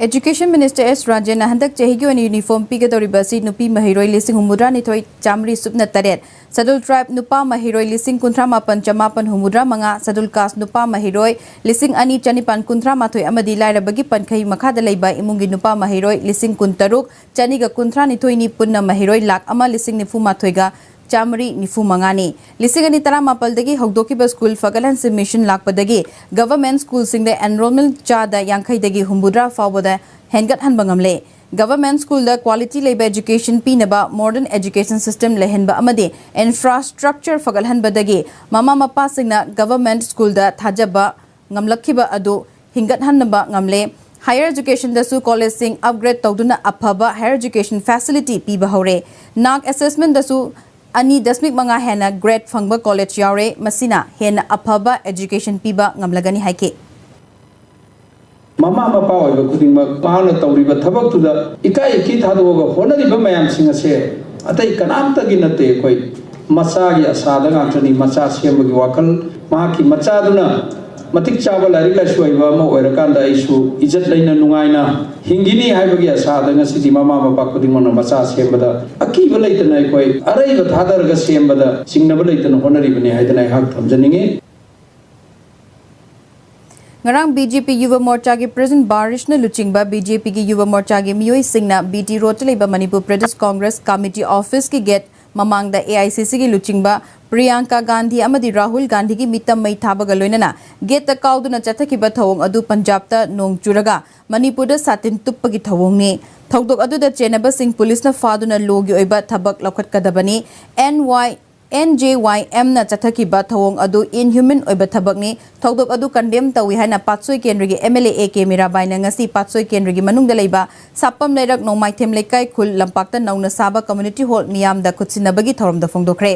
Education Minister S Rajen ꯅ ꯍꯟꯗꯛ ꯆꯍꯤꯒꯤ ꯑꯣꯏꯅ ꯌꯨꯅꯤꯐꯣꯔꯝ ꯄꯤꯒꯗꯧꯔꯤꯕ ꯑꯁꯤ ꯅꯨꯄꯤ ꯃꯍꯩꯔꯣꯏ ꯂꯤꯁꯤꯡ ꯍꯨꯝꯐꯨꯇꯔꯥ ꯅꯤꯊꯣꯏ ꯆꯥꯃꯔꯤ ꯁꯨꯞꯅ ꯇꯔꯦꯠ, Scheduled Tribe ꯅꯨꯄꯥ ꯃꯍꯩꯔꯣꯏ ꯂꯤꯁꯤꯡ ꯀꯨꯟꯊ꯭ꯔꯥ ꯃꯥꯄꯟ ꯆꯃꯥꯄꯟ ꯍꯨꯝꯐꯨꯇꯔꯥ ꯃꯉꯥ, Scheduled Caste ꯅꯨꯄꯥ ꯃꯍꯩꯔꯣꯏ ꯂꯤꯁꯤꯡ ꯑꯅꯤ ꯆꯅꯤꯄꯥꯟ ꯀꯨꯟꯊ꯭ꯔꯥ ꯃꯥꯊꯣꯏ ꯑꯃꯗꯤ ꯂꯥꯏꯔꯕꯒꯤ ꯄꯟꯈꯩ ꯃꯈꯥꯗ ꯂꯩꯕ ꯏꯃꯨꯡꯒꯤ ꯅꯨꯄꯥ ꯃꯍꯩꯔꯣꯏ ꯂꯤꯁꯤꯡ ꯀꯨꯟꯇꯔꯨꯛ ꯆꯅꯤꯒ ꯀꯨꯟꯊ꯭ꯔꯥ ꯅꯤꯊꯣꯏꯅꯤ꯫ ꯄꯨꯟꯅ ꯃꯍꯩꯔꯣꯏ ꯂꯥꯈ ꯑꯃ ꯂꯤꯁꯤꯡ ꯅꯤꯐꯨ ꯃꯥꯊꯣꯏꯒ ꯆꯥꯃꯔꯤ ꯅꯤꯐꯨ ꯃꯉꯥꯅꯤ꯫ ꯂꯤꯁꯤꯡ ꯑꯅꯤ ꯇꯔꯥꯃꯥꯄꯜꯗꯒꯤ ꯍꯧꯗꯣꯛꯈꯤꯕ ꯁ꯭ꯀꯨꯜ ꯐꯒꯠꯍꯟꯁꯤ ꯃꯤꯁꯟ ꯂꯥꯛꯄꯗꯒꯤ government ꯁ꯭ꯀꯨꯜꯁꯤꯡꯗ enrollment ꯆꯥꯗ ꯌꯥꯡꯈꯩꯗꯒꯤ ꯍꯨꯝꯐꯨꯇꯔꯥ ꯐꯥꯎꯕꯗ ꯍꯦꯟꯒꯠꯍꯟꯕ ꯉꯝꯂꯦ꯫ Government ꯁ꯭ꯀꯨꯜꯗ quality ꯂꯩꯕ education ꯄꯤꯅꯕ modern education system ꯂꯩꯍꯟꯕ ꯑꯃꯗꯤ infrastructure ꯐꯒꯠꯍꯟꯕꯗꯒꯤ ꯃꯃꯥ ꯃꯄꯥꯁꯤꯡꯅ government ꯁ꯭ꯀꯨꯜꯗ ꯊꯥꯖꯕ ꯉꯝꯂꯛꯈꯤꯕ ꯑꯗꯨ ꯍꯤꯡꯒꯠꯍꯟꯕ ꯉꯝꯂꯦ꯫ Higher education ꯗꯁꯨ ꯀꯣꯂꯦꯖꯁꯤꯡ upgrade ꯇꯧꯗꯨꯅ ꯑꯐꯕ higher education facility ꯄꯤꯕ ꯍꯧꯔꯦ꯫ NAAC assessment ꯗꯁꯨ ꯑꯅꯤ ꯗꯁꯃꯤꯛ ꯃꯉꯥ ꯍꯦꯟꯅ grade ꯐꯪꯕ ꯀꯣꯂꯦꯖ ꯌꯥꯎꯔꯦ꯫ ꯃꯁꯤꯅ ꯍꯦꯟꯅ ꯑꯐꯕ education ꯄꯤꯕ ꯉꯝꯂꯒꯅꯤ ꯍꯥꯏꯈꯤ꯫ ꯃꯃꯥ ꯃꯄꯥ ꯑꯣꯏꯕ ꯈꯨꯗꯤꯡꯃꯛ ꯃꯍꯥꯛꯅ ꯇꯧꯔꯤꯕ ꯊꯕꯛꯇꯨꯗ ꯏꯀꯥꯏ ꯏꯈꯤ ꯊꯥꯗꯣꯛꯑꯒ ꯍꯣꯠꯅꯔꯤꯕ ꯃꯌꯥꯝꯁꯤꯡ ꯑꯁꯦ ꯑꯇꯩ ꯀꯅꯥꯝꯇꯒꯤ ꯅꯠꯇꯦ꯫ ꯑꯩꯈꯣꯏ ꯃꯆꯥꯒꯤ ꯑꯁꯥꯗ ꯉꯥꯛꯇꯅꯤ꯫ ꯃꯆꯥ ꯁꯦꯝꯕꯒꯤ ꯋꯥꯈꯜ, ꯃꯍꯥꯛꯀꯤ ꯃꯆꯥꯗꯨꯅ ꯃꯇꯤꯛ ꯆꯥꯕ ꯂꯥꯏꯔꯤꯛ ꯂꯥꯏꯁꯨ ꯍꯩꯕ ꯑꯃ ꯑꯣꯏꯔꯀꯥꯟꯗ ꯑꯩꯁꯨ ꯏꯖꯠ ꯂꯩꯅ ꯅꯨꯡꯉꯥꯏꯅ ꯍꯤꯡꯈꯤꯅꯤ ꯍꯥꯏꯕꯒꯤ ꯑꯁꯥꯗ ꯉꯁꯤꯗꯤ ꯃꯃꯥ ꯃꯄꯥ ꯈꯨꯗꯤꯡꯃꯛꯅ ꯃꯆꯥ ꯁꯦꯝꯕꯗ ꯑꯀꯤꯕ ꯂꯩꯇꯅ, ꯑꯩꯈꯣꯏ ꯑꯔꯩꯕ ꯊꯥꯗꯔꯒ ꯁꯦꯝꯕꯗ ꯆꯤꯡꯅꯕ ꯂꯩꯇꯅ ꯍꯣꯠꯅꯔꯤꯕꯅꯤ ꯍꯥꯏꯗꯅ ꯑꯩꯍꯥꯛ ꯊꯝꯖꯅꯤꯡꯏ꯫ ꯉꯔꯥꯡ BJP ꯌꯨꯕ ꯃꯣꯔꯆꯥꯒꯤ ꯄ꯭ꯔꯦꯁꯤꯗꯦꯟꯠ ꯕꯥꯔꯤꯁꯅ ꯂꯨꯆꯤꯡꯕ BJPꯒꯤ ꯌꯨꯕ ꯃꯣꯔꯆꯥꯒꯤ ꯃꯤꯑꯣꯏꯁꯤꯡꯅ BT ꯔꯣꯗꯇ ꯂꯩꯕ ꯃꯅꯤꯄꯨꯔ ꯄ꯭ꯔꯗꯦꯁ ꯀꯣꯡꯒ꯭ꯔꯦꯁ ꯀꯃꯤꯇꯤ ꯑꯣꯐꯤꯁꯀꯤ ꯒꯦꯠ ꯃꯃꯥꯡꯗ ꯑꯦ ꯑꯥꯏ ꯁꯤ ꯁꯤꯒꯤ ꯂꯨꯆꯤꯡꯕ ꯄ꯭ꯔꯤꯌꯥꯡꯀꯥ ꯒꯥꯟꯙꯤ ꯑꯃꯗꯤ ꯔꯥꯍꯨꯜ ꯒꯥꯟꯙꯤꯒꯤ ꯃꯤꯇꯝ ꯃꯩ ꯊꯥꯕꯒ ꯂꯣꯏꯅꯅ ꯒꯦꯠꯇ ꯀꯥꯎꯗꯨꯅ ꯆꯠꯊꯈꯤꯕ ꯊꯧꯑꯣꯡ ꯑꯗꯨ ꯄꯟꯖꯥꯕꯇ ꯅꯣꯡ ꯆꯨꯔꯒ ꯃꯅꯤꯄꯨꯔꯗ ꯁꯥꯇꯤꯟ ꯇꯨꯞꯄꯒꯤ ꯊꯧꯑꯣꯡꯅꯤ꯫ ꯊꯧꯗꯣꯛ ꯑꯗꯨꯗ ꯆꯦꯟꯅꯕꯁꯤꯡ ꯄꯨꯂꯤꯁꯅ ꯐꯥꯗꯨꯅ ꯂꯣꯒꯤ ꯑꯣꯏꯕ ꯊꯕꯛ ꯂꯧꯈꯠꯀꯗꯕꯅꯤ꯫ ꯑꯦꯟ ꯋꯥꯏ ꯑꯦꯟ ꯖꯦ ꯋꯥꯏ ꯑꯦꯝꯅ ꯆꯠꯊꯈꯤꯕ ꯊꯧꯑꯣꯡ ꯑꯗꯨ inhuman ꯑꯣꯏꯕ ꯊꯕꯛꯅꯤ꯫ ꯊꯧꯗꯣꯛ ꯑꯗꯨ condemn ꯇꯧꯏ ꯍꯥꯏꯅ ꯄꯥꯠꯁꯣꯏ ꯀꯦꯟꯗ꯭ꯔꯒꯤ M L A A K ꯃꯤꯔꯥꯕꯥꯏꯅ ꯉꯁꯤ ꯄꯥꯠꯁꯣꯏ ꯀꯦꯟꯗ꯭ꯔꯒꯤ ꯃꯅꯨꯡꯗ ꯂꯩꯕ ꯁꯥꯄꯝ ꯂꯩꯔꯛ ꯅꯣꯡꯃꯥꯏꯊꯦꯝ ꯂꯩꯀꯥꯏ ꯈꯨꯜ ꯂꯝꯄꯥꯛꯇ ꯅꯧꯅ ꯁꯥꯕ community hall ꯃꯤꯌꯥꯝꯗ ꯈꯨꯠꯁꯤꯟꯅꯕꯒꯤ ꯊꯧꯔꯝꯗ ꯐꯣꯡꯗꯣꯛꯈ꯭ꯔꯦ꯫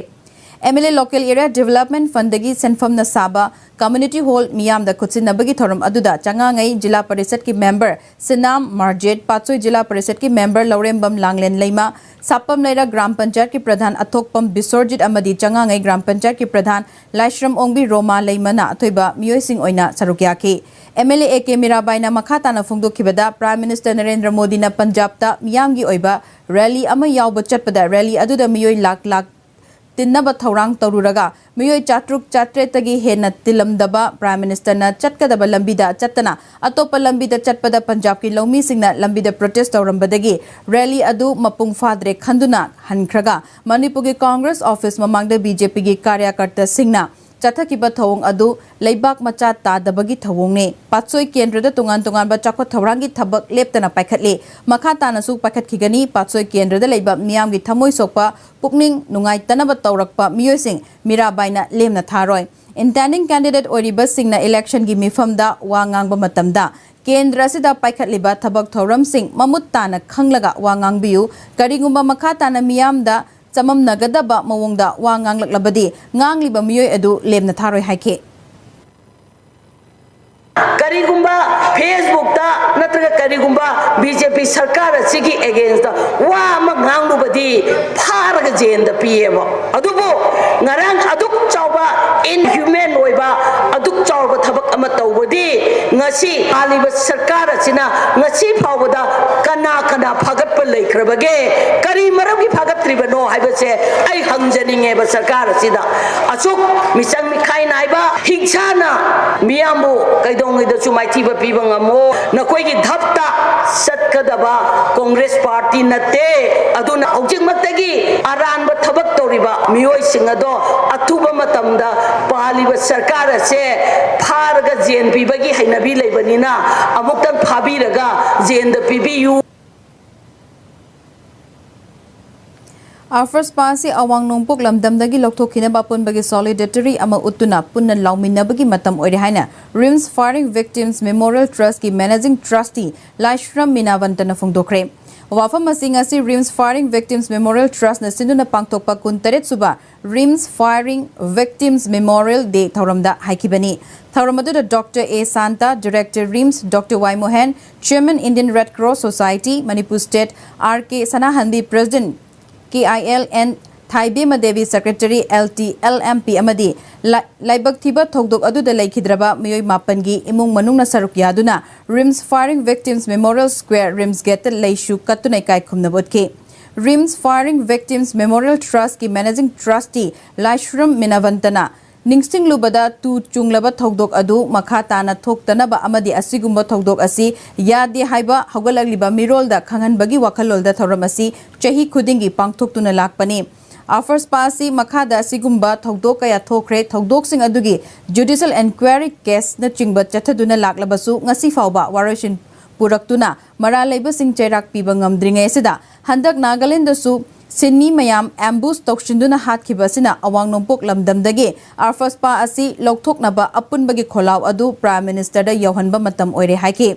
M L A Local Area Development Fundꯗꯒꯤ ꯁꯦꯟꯐꯝꯅ ꯁꯥꯕ community hall ꯃꯤꯌꯥꯝꯗ ꯈꯨꯠꯁꯤꯟꯅꯕꯒꯤ ꯊꯧꯔꯝ ꯑꯗꯨꯗ ꯆꯉꯥꯉꯩ ꯖꯤꯂꯥ ꯄꯔꯤꯁꯠꯀꯤ member ꯁꯤꯅꯥꯝ ꯃꯥꯔꯖꯦꯠ, ꯄꯥꯠꯁꯣꯏ ꯖꯤꯂꯥ ꯄꯔꯤꯁꯠꯀꯤ member ꯂꯧꯔꯦꯝꯕꯝ ꯂꯥꯡꯂꯦꯟ ꯂꯩꯃ, ꯁꯥꯄꯝ ꯂꯩꯔꯛ ꯒ꯭ꯔꯥꯝ ꯄꯟꯆꯥꯌꯠꯀꯤ ꯄ꯭ꯔꯙꯥꯟ ꯑꯊꯣꯛꯄꯝ ꯕꯤꯁꯣꯔꯖꯤꯠ ꯑꯃꯗꯤ ꯆꯉꯥꯉꯩ ꯒ꯭ꯔꯥꯝ ꯄꯟꯆꯥꯌꯠꯀꯤ ꯄ꯭ꯔꯙꯥꯟ ꯂꯥꯏꯁ꯭ꯔꯝ ꯑꯣꯡꯕꯤ ꯔꯣꯃꯥ ꯂꯩꯃꯅ ꯑꯊꯣꯏꯕ ꯃꯤꯑꯣꯏꯁꯤꯡ ꯑꯣꯏꯅ ꯁꯔꯨꯛ ꯌꯥꯈꯤ꯫ M L A A K ꯃꯤꯔꯥꯕꯥꯏꯅ ꯃꯈꯥ ꯇꯥꯅ ꯐꯣꯡꯗꯣꯛꯈꯤꯕꯗ, Prime Minister ꯅꯔꯦꯟꯗ꯭ꯔ ꯃꯣꯗꯤꯅ ꯄꯟꯖꯥꯕꯇ ꯃꯤꯌꯥꯝꯒꯤ ꯑꯣꯏꯕ rally ꯑꯃ ꯌꯥꯎꯕ ꯆꯠꯄꯗ rally ꯑꯗꯨꯗ ꯃꯤꯑꯣꯏ ꯂꯥꯈ ꯂꯥꯈ ꯇꯤꯟꯅꯕ ꯊꯧꯔꯥꯡ ꯇꯧꯔꯨꯔꯒ ꯃꯤꯑꯣꯏ ꯆꯥꯇ꯭ꯔꯨꯛ ꯆꯥꯇ꯭ꯔꯦꯠꯇꯒꯤ ꯍꯦꯟꯅ ꯇꯤꯜꯂꯝꯗꯕ Prime Minister ꯅ ꯆꯠꯀꯗꯕ ꯂꯝꯕꯤꯗ ꯆꯠꯇꯅ ꯑꯇꯣꯞꯄ ꯂꯝꯕꯤꯗ ꯆꯠꯄꯗ ꯄꯟꯖꯥꯕꯀꯤ ꯂꯧꯃꯤꯁꯤꯡꯅ ꯂꯝꯕꯤꯗ protest ꯇꯧꯔꯝꯕꯗꯒꯤ rally ꯑꯗꯨ ꯃꯄꯨꯡ ꯐꯥꯗ꯭ꯔꯦ ꯈꯟꯗꯨꯅ ꯍꯟꯈ꯭ꯔꯒ ꯃꯅꯤꯄꯨꯔꯒꯤ Congress office ꯃꯃꯥꯡꯗ ꯕꯤ ꯖꯦ ꯄꯤꯒꯤ ꯀꯥꯔꯌꯀꯔꯇꯥꯁꯤꯡꯅ ꯆꯠꯊꯈꯤꯕ ꯊꯧꯑꯣꯡ ꯑꯗꯨ ꯂꯩꯕꯥꯛ ꯃꯆꯥ ꯇꯥꯗꯕꯒꯤ ꯊꯧꯑꯣꯡꯅꯤ꯫ ꯄꯥꯠꯁꯣꯏ ꯀꯦꯟꯗ꯭ꯔꯗ ꯇꯣꯉꯥꯟ ꯇꯣꯉꯥꯟꯕ ꯆꯥꯎꯈꯠ ꯊꯧꯔꯥꯡꯒꯤ ꯊꯕꯛ ꯂꯦꯞꯇꯅ ꯄꯥꯏꯈꯠꯂꯤ꯫ ꯃꯈꯥ ꯇꯥꯅꯁꯨ ꯄꯥꯏꯈꯠꯈꯤꯒꯅꯤ꯫ ꯄꯥꯠꯁꯣꯏ ꯀꯦꯟꯗ꯭ꯔꯗ ꯂꯩꯕ ꯃꯤꯌꯥꯝꯒꯤ ꯊꯃꯣꯏ ꯁꯣꯛꯄ, ꯄꯨꯛꯅꯤꯡ ꯅꯨꯡꯉꯥꯏꯇꯅꯕ ꯇꯧꯔꯛꯄ ꯃꯤꯑꯣꯏꯁꯤꯡ ꯃꯤꯔꯥꯕꯥꯏꯅ ꯂꯦꯝꯅ ꯊꯥꯔꯣꯏ꯫ Intending candidate ꯑꯣꯏꯔꯤꯕꯁꯤꯡꯅ election ꯒꯤ ꯃꯤꯐꯝꯗ ꯋꯥ ꯉꯥꯡꯕ ꯃꯇꯝꯗ ꯀꯦꯟꯗ꯭ꯔ ꯑꯁꯤꯗ ꯄꯥꯏꯈꯠꯂꯤꯕ ꯊꯕꯛ ꯊꯧꯔꯝꯁꯤꯡ ꯃꯃꯨꯠ ꯇꯥꯅ ꯈꯪꯂꯒ ꯋꯥ ꯉꯥꯡꯕꯤꯌꯨ꯫ ꯀꯔꯤꯒꯨꯝꯕ ꯃꯈꯥ ꯇꯥꯅ ꯃꯤꯌꯥꯝꯗ ꯆꯃꯝꯅꯒꯗꯕ ꯃꯑꯣꯡꯗ ꯋꯥ ꯉꯥꯡꯂꯛꯂꯕꯗꯤ ꯉꯥꯡꯂꯤꯕ ꯃꯤꯑꯣꯏ ꯑꯗꯨ ꯂꯦꯝꯅ ꯊꯥꯔꯣꯏ ꯍꯥꯏꯈꯤ꯫ ꯀꯔꯤꯒꯨꯝꯕ Facebook ꯇ ꯅꯠꯇ꯭ꯔꯒ ꯀꯔꯤꯒꯨꯝꯕ ꯕꯤ ꯖꯦ ꯄꯤ ꯁꯔꯀꯥꯔ ꯑꯁꯤꯒꯤ against ꯇ ꯋꯥ ꯑꯃ ꯉꯥꯡꯂꯨꯕꯗꯤ ꯐꯥꯔꯒ ꯖꯦꯜꯗ ꯄꯤꯌꯦꯕ꯫ ꯑꯗꯨꯕꯨ ꯉꯔꯥꯡ ꯑꯗꯨꯛ ꯆꯥꯎꯕ inhuman ꯑꯣꯏꯕ, ꯑꯗꯨꯛ ꯆꯥꯎꯕ ꯊꯕꯛ ꯑꯃ ꯇꯧꯕꯗꯤ ꯉꯁꯤ ꯄꯥꯜꯂꯤꯕ ꯁꯔꯀꯥꯔ ꯑꯁꯤꯅ ꯉꯁꯤ ꯐꯥꯎꯕꯗ ꯀꯅꯥ ꯀꯅꯥ ꯐꯥꯒꯠꯄ ꯂꯩꯈ꯭ꯔꯕꯒꯦ? ꯀꯔꯤ ꯃꯔꯝꯒꯤ ꯐꯥꯒꯠꯇ꯭ꯔꯤꯕꯅꯣ ꯍꯥꯏꯕꯁꯦ ꯑꯩ ꯍꯪꯖꯅꯤꯡꯉꯦꯕ ꯁꯔꯀꯥꯔ ꯑꯁꯤꯗ꯫ ꯑꯁꯨꯛ ꯃꯤꯆꯪ ꯃꯤꯈꯥꯏ ꯅꯥꯏꯕ, ꯍꯤꯡꯁꯥꯅ ꯃꯤꯌꯥꯝꯕꯨ ꯀꯩꯗꯧꯉꯩꯗꯁꯨ ꯃꯥꯏꯊꯤꯕ ꯄꯤꯕ ꯉꯝꯃꯣ꯫ ꯅꯈꯣꯏꯒꯤ ꯙꯞꯇ ꯆꯠꯀ ꯗꯕ ꯀꯣꯡꯒ꯭ꯔꯦꯁ ꯄꯥꯔꯇꯤ ꯅꯠꯇꯦ꯫ ꯑꯗꯨꯅ ꯍꯧꯖꯤꯛꯃꯛꯇꯒꯤ ꯑꯔꯥꯟꯕ ꯊꯕꯛ ꯇꯧꯔꯤꯕ ꯃꯤꯑꯣꯏꯁꯤꯡ ꯑꯗꯣ ꯑꯊꯨꯕ ꯃꯇꯝꯗ ꯄꯥꯜꯂꯤꯕ ꯁꯔꯀꯥꯔ ꯑꯁꯦ ꯐꯥꯔꯒ ꯖꯦꯟ ꯄꯤꯕꯒꯤ ꯍꯩꯅꯕꯤ ꯂꯩꯕꯅꯤꯅ ꯑꯃꯨꯛꯇꯪ ꯐꯥꯕꯤꯔꯒ ꯖꯦꯟꯗ ꯄꯤꯕꯤꯌꯨ꯫ ꯑꯐꯔꯁꯄꯥ ꯑꯁꯤ ꯑꯋꯥꯡ ꯅꯣꯡꯄꯣꯛ ꯂꯝꯗꯝꯗꯒꯤ ꯂꯧꯊꯣꯛꯈꯤꯅꯕ ꯑꯄꯨꯟꯕꯒꯤ ꯁꯣꯂꯤꯗꯦꯇꯔꯤ ꯑꯃ ꯎꯠꯇꯨꯅ ꯄꯨꯟꯅ ꯂꯥꯎꯃꯤꯟꯅꯕꯒꯤ ꯃꯇꯝ ꯑꯣꯏꯔꯦ ꯍꯥꯏꯅ ꯔꯤꯝꯁ ꯐꯥꯌꯔꯤꯡ ꯚꯤꯛꯇꯤꯝꯁ ꯃꯦꯃꯣꯔꯤꯌꯦꯜ ꯇ꯭ꯔꯁꯀꯤ ꯃꯦꯅꯦꯖꯤꯡ ꯇ꯭ꯔꯁꯇꯤ ꯂꯥꯏꯁ꯭ꯔꯝ ꯃꯤꯅꯥꯕꯟꯇꯅ ꯐꯣꯡꯗꯣꯛꯈ꯭ꯔꯦ꯫ ꯋꯥꯐꯝ ꯑꯁꯤ ꯉꯁꯤ ꯔꯤꯝꯁ ꯐꯥꯌꯔꯤꯡ ꯚꯤꯛꯇꯤꯝꯁ ꯃꯦꯃꯣꯔꯤꯌꯦꯜ ꯇ꯭ꯔꯁꯅ ꯁꯤꯟꯗꯨꯅ ꯄꯥꯡꯊꯣꯛꯄ ꯀꯨꯟꯇꯔꯦꯠ ꯁꯨꯕ ꯔꯤꯝꯁ ꯐꯥꯌꯔꯤꯡ ꯚꯤꯛꯇꯤꯝꯁ ꯃꯦꯃꯣꯔꯤꯌꯦꯜ ꯗꯦ ꯊꯧꯔꯝꯗ ꯍꯥꯏꯈꯤꯕꯅꯤ꯫ ꯊꯧꯔꯝ ꯑꯗꯨꯗ doctor A Shanta, director RIMS, doctor Y Mohen, chairman Indian Red Cross Society Manipur state, R K Sanahanbi, president, K I L N Thaibemma Devi, secretary, L T L M P ꯑꯃꯗꯤ ꯂꯥ-, ꯂꯥꯏꯕꯛ ꯊꯤꯕ ꯊꯧꯗꯣꯛ ꯑꯗꯨꯗ ꯂꯩꯈꯤꯗ꯭ꯔꯕ ꯃꯤꯑꯣꯏ ꯃꯥꯄꯟꯒꯤ ꯏꯃꯨꯡ ꯃꯅꯨꯡꯅ ꯁꯔꯨꯛ ꯌꯥꯗꯨꯅ ꯔꯤꯝꯁ ꯐꯥꯌꯔꯤꯡ ꯚꯤꯛꯇꯤꯝꯁ ꯃꯦꯃꯣꯔꯤꯌꯦꯜ ꯁ꯭ꯀ꯭ꯋꯦꯔ, ꯔꯤꯝꯁ ꯒꯦꯠꯇ ꯂꯩꯁꯨ ꯀꯠꯇꯨꯅ ꯏꯀꯥꯏ ꯈꯨꯝꯅꯕ ꯎꯠꯈꯤ꯫ ꯔꯤꯝꯁ ꯐꯥꯌꯔꯤꯡ ꯚꯤꯛꯇꯤꯝꯁ ꯃꯦꯃꯣꯔꯤꯌꯦꯜ ꯇ꯭ꯔꯁꯀꯤ ꯃꯦꯅꯦꯖꯤꯡ ꯇ꯭ꯔꯁꯇꯤ ꯂꯥꯏꯁ꯭ꯔꯝ ꯃꯤꯅꯥꯕꯟꯇꯅ ꯅꯤꯡꯁꯤꯡꯂꯨꯕꯗ ꯇꯨ ꯆꯨꯡꯂꯕ ꯊꯧꯗꯣꯛ ꯑꯗꯨ ꯃꯈꯥ ꯇꯥꯅ ꯊꯣꯛꯇꯅꯕ ꯑꯃꯗꯤ ꯑꯁꯤꯒꯨꯝꯕ ꯊꯧꯗꯣꯛ ꯑꯁꯤ ꯌꯥꯗꯦ ꯍꯥꯏꯕ ꯍꯧꯒꯠꯂꯛꯂꯤꯕ ꯃꯤꯔꯣꯜꯗ ꯈꯪꯍꯟꯕꯒꯤ ꯋꯥꯈꯜꯂꯣꯟꯗ ꯊꯧꯔꯝ ꯑꯁꯤ ꯆꯍꯤ ꯈꯨꯗꯤꯡꯒꯤ ꯄꯥꯡꯊꯣꯛꯇꯨꯅ ꯂꯥꯛꯄꯅꯤ꯫ ꯑꯐꯔꯁꯄꯥ ꯑꯁꯤ ꯃꯈꯥꯗ ꯑꯁꯤꯒꯨꯝꯕ ꯊꯧꯗꯣꯛ ꯀꯌꯥ ꯊꯣꯛꯈ꯭ꯔꯦ꯫ ꯊꯧꯗꯣꯛꯁꯤꯡ ꯑꯗꯨꯒꯤ ꯖꯨꯗꯤꯁꯤꯌꯦꯜ ꯏꯟꯀ꯭ꯋꯥꯌꯔꯤ ꯀꯦꯁꯅꯆꯤꯡꯕ ꯆꯠꯊꯗꯨꯅ ꯂꯥꯛꯂꯕꯁꯨ ꯉꯁꯤ ꯐꯥꯎꯕ ꯋꯥꯔꯣꯏꯁꯤꯟ ꯄꯨꯔꯛꯇꯨꯅ ꯃꯔꯥꯜ ꯂꯩꯕꯁꯤꯡ ꯆꯩꯔꯥꯛ ꯄꯤꯕ ꯉꯝꯗ꯭ꯔꯤꯉꯩ ꯑꯁꯤꯗ ꯍꯟꯗꯛ ꯅꯥꯒꯥꯂꯦꯟꯗꯁꯨ ꯁꯤꯟꯃꯤ ꯃꯌꯥꯝ ꯑꯦꯝꯕꯨꯁ ꯇꯧꯁꯤꯟꯗꯨꯅ ꯍꯥꯠꯈꯤꯕ ꯑꯁꯤꯅ ꯑꯋꯥꯡ ꯅꯣꯡꯄꯣꯛ ꯂꯝꯗꯝꯗꯒꯤ ꯑꯐꯔꯁꯄꯥ ꯑꯁꯤ ꯂꯧꯊꯣꯛꯅꯕ ꯑꯄꯨꯟꯕꯒꯤ ꯈꯣꯜꯂꯥꯎ ꯑꯗꯨ ꯄ꯭ꯔꯥꯏꯝ ꯃꯤꯅꯤꯁꯇꯔꯗ ꯌꯧꯍꯟꯕ ꯃꯇꯝ ꯑꯣꯏꯔꯦ ꯍꯥꯏꯈꯤ꯫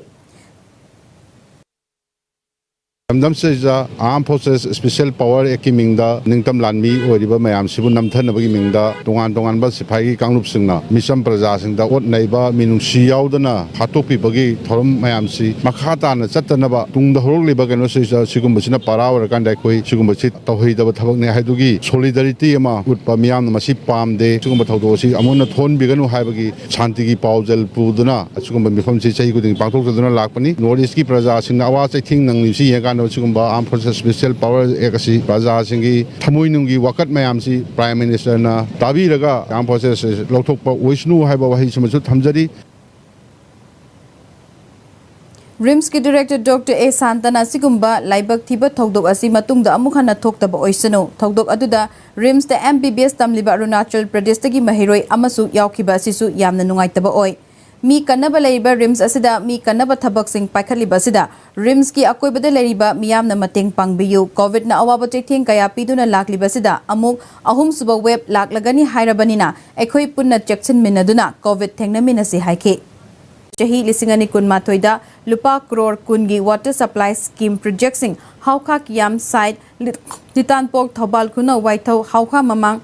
ꯂꯝꯗꯝꯁꯤꯗ ꯑꯥꯔꯝ ꯐꯣꯔꯁꯦꯁ ꯁ꯭ꯄꯦꯁꯤꯌꯦꯜ ꯄꯋꯥꯔ ꯑꯦꯛꯀꯤ ꯃꯤꯡꯗ ꯅꯤꯡꯇꯝ ꯂꯥꯟꯃꯤ ꯑꯣꯏꯔꯤꯕ ꯃꯌꯥꯝꯁꯤꯕꯨ ꯅꯝꯊꯅꯕꯒꯤ ꯃꯤꯡꯗ ꯇꯣꯉꯥꯟ ꯇꯣꯉꯥꯟꯕ ꯁꯤꯐꯥꯏꯒꯤ ꯀꯥꯡꯂꯨꯞꯁꯤꯡꯅ ꯃꯤꯆꯝ ꯄ꯭ꯔꯖꯥꯁꯤꯡꯗ ꯑꯣꯠ ꯅꯩꯕ, ꯃꯤꯅꯨꯡꯁꯤ ꯌꯥꯎꯗꯅ ꯍꯥꯠꯇꯣꯛꯄꯤꯕꯒꯤ ꯊꯧꯔꯝ ꯃꯌꯥꯝꯁꯤ ꯃꯈꯥ ꯇꯥꯅ ꯆꯠꯇꯅꯕ ꯇꯨꯡꯗ ꯍꯧꯔꯛꯂꯤꯕ ꯀꯩꯅꯣꯁꯤꯗ ꯁꯤꯒꯨꯝꯕꯁꯤꯅ ꯄꯥꯔꯥ ꯑꯣꯏꯔꯀꯥꯟꯗ ꯑꯩꯈꯣꯏ ꯁꯤꯒꯨꯝꯕꯁꯤ ꯇꯧꯍꯩꯗꯕ ꯊꯕꯛꯅꯤ ꯍꯥꯏꯗꯨꯒꯤ solidarity ꯑꯃ ꯎꯠꯄ, ꯃꯤꯌꯥꯝꯅ ꯃꯁꯤ ꯄꯥꯝꯗꯦ, ꯁꯤꯒꯨꯝꯕ ꯊꯧꯗꯣꯛ ꯑꯁꯤ ꯑꯃꯨꯛ ꯍꯟꯅ ꯊꯣꯛꯍꯟꯕꯤꯒꯅꯨ ꯍꯥꯏꯕꯒꯤ ꯁꯥꯟꯇꯤꯒꯤ ꯄꯥꯎꯖꯦꯜ ꯄꯨꯗꯨꯅ ꯑꯁꯤꯒꯨꯝꯕ ꯃꯤꯐꯝꯁꯤ ꯆꯍꯤ ꯈꯨꯗꯤꯡꯒꯤ ꯄꯥꯡꯊꯣꯛꯆꯗꯨꯅ ꯂꯥꯛꯄꯅꯤ꯫ ꯅꯣꯔꯠ ꯏꯁꯀꯤ ꯄ꯭ꯔꯖꯥꯁꯤꯡꯅ ꯑꯋꯥ ꯆꯩꯊꯦꯡ ꯅꯪꯂꯤꯕꯁꯤ ꯌꯦꯡꯉꯀꯥꯟꯗ ꯁꯤꯒꯨꯝꯕ ꯑꯥꯔꯝ ꯐꯣꯔꯁꯦꯁ ꯁ꯭ꯄꯦꯁꯤꯌꯦꯜ ꯄꯋꯥꯔ ꯑꯦꯛ ꯑꯁꯤ ꯄ꯭ꯔꯖꯥꯁꯤꯡꯒꯤ ꯊꯃꯣꯏꯅꯨꯡꯒꯤ ꯋꯥꯀꯠ ꯃꯌꯥꯝꯁꯤ ꯄ꯭ꯔꯥꯏꯝ ꯃꯤꯅꯤꯁꯇꯔꯅ ꯇꯥꯕꯤꯔꯒ ꯑꯥꯔꯝ ꯐꯣꯔꯁꯦꯁ ꯂꯧꯊꯣꯛꯄ ꯑꯣꯏꯁꯅꯨ ꯍꯥꯏꯕ ꯋꯥꯍꯩꯁꯤꯃꯁꯨ ꯊꯝꯖꯔꯤ꯫ ꯔꯤꯝꯁꯀꯤ ꯗꯤꯔꯦꯛꯇꯔ ꯗꯣꯛꯇꯔ ꯑꯦ ꯁꯥꯟꯇꯅ ꯑꯁꯤꯒꯨꯝꯕ ꯂꯥꯏꯕꯛ ꯊꯤꯕ ꯊꯧꯗꯣꯛ ꯑꯁꯤ ꯃꯇꯨꯡꯗ ꯑꯃꯨꯛ ꯍꯟꯅ ꯊꯣꯛꯇꯕ ꯑꯣꯏꯁꯅꯨ꯫ ꯊꯧꯗꯣꯛ ꯑꯗꯨꯗ ꯔꯤꯝꯁꯇ ꯑꯦꯝ ꯕꯤ ꯕꯤ ꯑꯦꯁ ꯇꯝꯂꯤꯕ ꯑꯔꯨꯅꯥꯆꯜ ꯄ꯭ꯔꯗꯦꯁꯇꯒꯤ ꯃꯍꯩꯔꯣꯏ ꯑꯃꯁꯨ ꯌꯥꯎꯈꯤꯕ ꯑꯁꯤꯁꯨ ꯌꯥꯝꯅ ꯅꯨꯡꯉꯥꯏꯇꯕ ꯑꯣꯏ꯫ ꯃꯤ ꯀꯟꯅꯕ ꯂꯩꯔꯤꯕ ꯔꯤꯝꯁ ꯑꯁꯤꯗ ꯃꯤ ꯀꯟꯅꯕ ꯊꯕꯛꯁꯤꯡ ꯄꯥꯏꯈꯠꯂꯤꯕ ꯑꯁꯤꯗ ꯔꯤꯝꯁꯀꯤ ꯑꯀꯣꯏꯕꯗ ꯂꯩꯔꯤꯕ ꯃꯤꯌꯥꯝꯅ ꯃꯇꯦꯡ ꯄꯥꯡꯕꯤꯌꯨ꯫ ꯀꯣꯚꯤꯗꯅ ꯑꯋꯥꯕ ꯆꯩꯊꯦꯡ ꯀꯌꯥ ꯄꯤꯗꯨꯅ ꯂꯥꯛꯂꯤꯕ ꯑꯁꯤꯗ ꯑꯃꯨꯛ ꯑꯍꯨꯝꯁꯨꯕ ꯋꯦꯕ ꯂꯥꯛꯂꯒꯅꯤ ꯍꯥꯏꯔꯕꯅꯤꯅ ꯑꯩꯈꯣꯏ ꯄꯨꯟꯅ ꯆꯦꯛꯁꯤꯟꯃꯤꯟꯅꯗꯨꯅ ꯀꯣꯚꯤꯗ ꯊꯦꯡꯅꯃꯤꯟꯅꯁꯤ ꯍꯥꯏꯈꯤ꯫ ꯆꯍꯤ ꯂꯤꯁꯤꯡ ꯑꯅꯤ ꯀꯨꯟꯃꯥꯊꯣꯏꯗ ꯂꯨꯄꯥ ꯀ꯭ꯔꯣꯔ ꯀꯨꯟꯒꯤ ꯋꯥꯇꯔ ꯁꯄ꯭ꯂꯥꯏ ꯁ꯭ꯀꯤꯝ ꯄ꯭ꯔꯣꯖꯦꯛꯁꯤꯡ ꯍꯥꯎꯈꯥ ꯀꯤꯌꯥꯝ ꯁꯥꯏꯠ, ꯂꯤꯇꯥꯟꯄꯣꯛ, ꯊꯧꯕꯥꯜ ꯈꯨꯅꯧ ꯋꯥꯏꯊꯧ, ꯍꯥꯎꯈꯥ ꯃꯃꯥꯡ,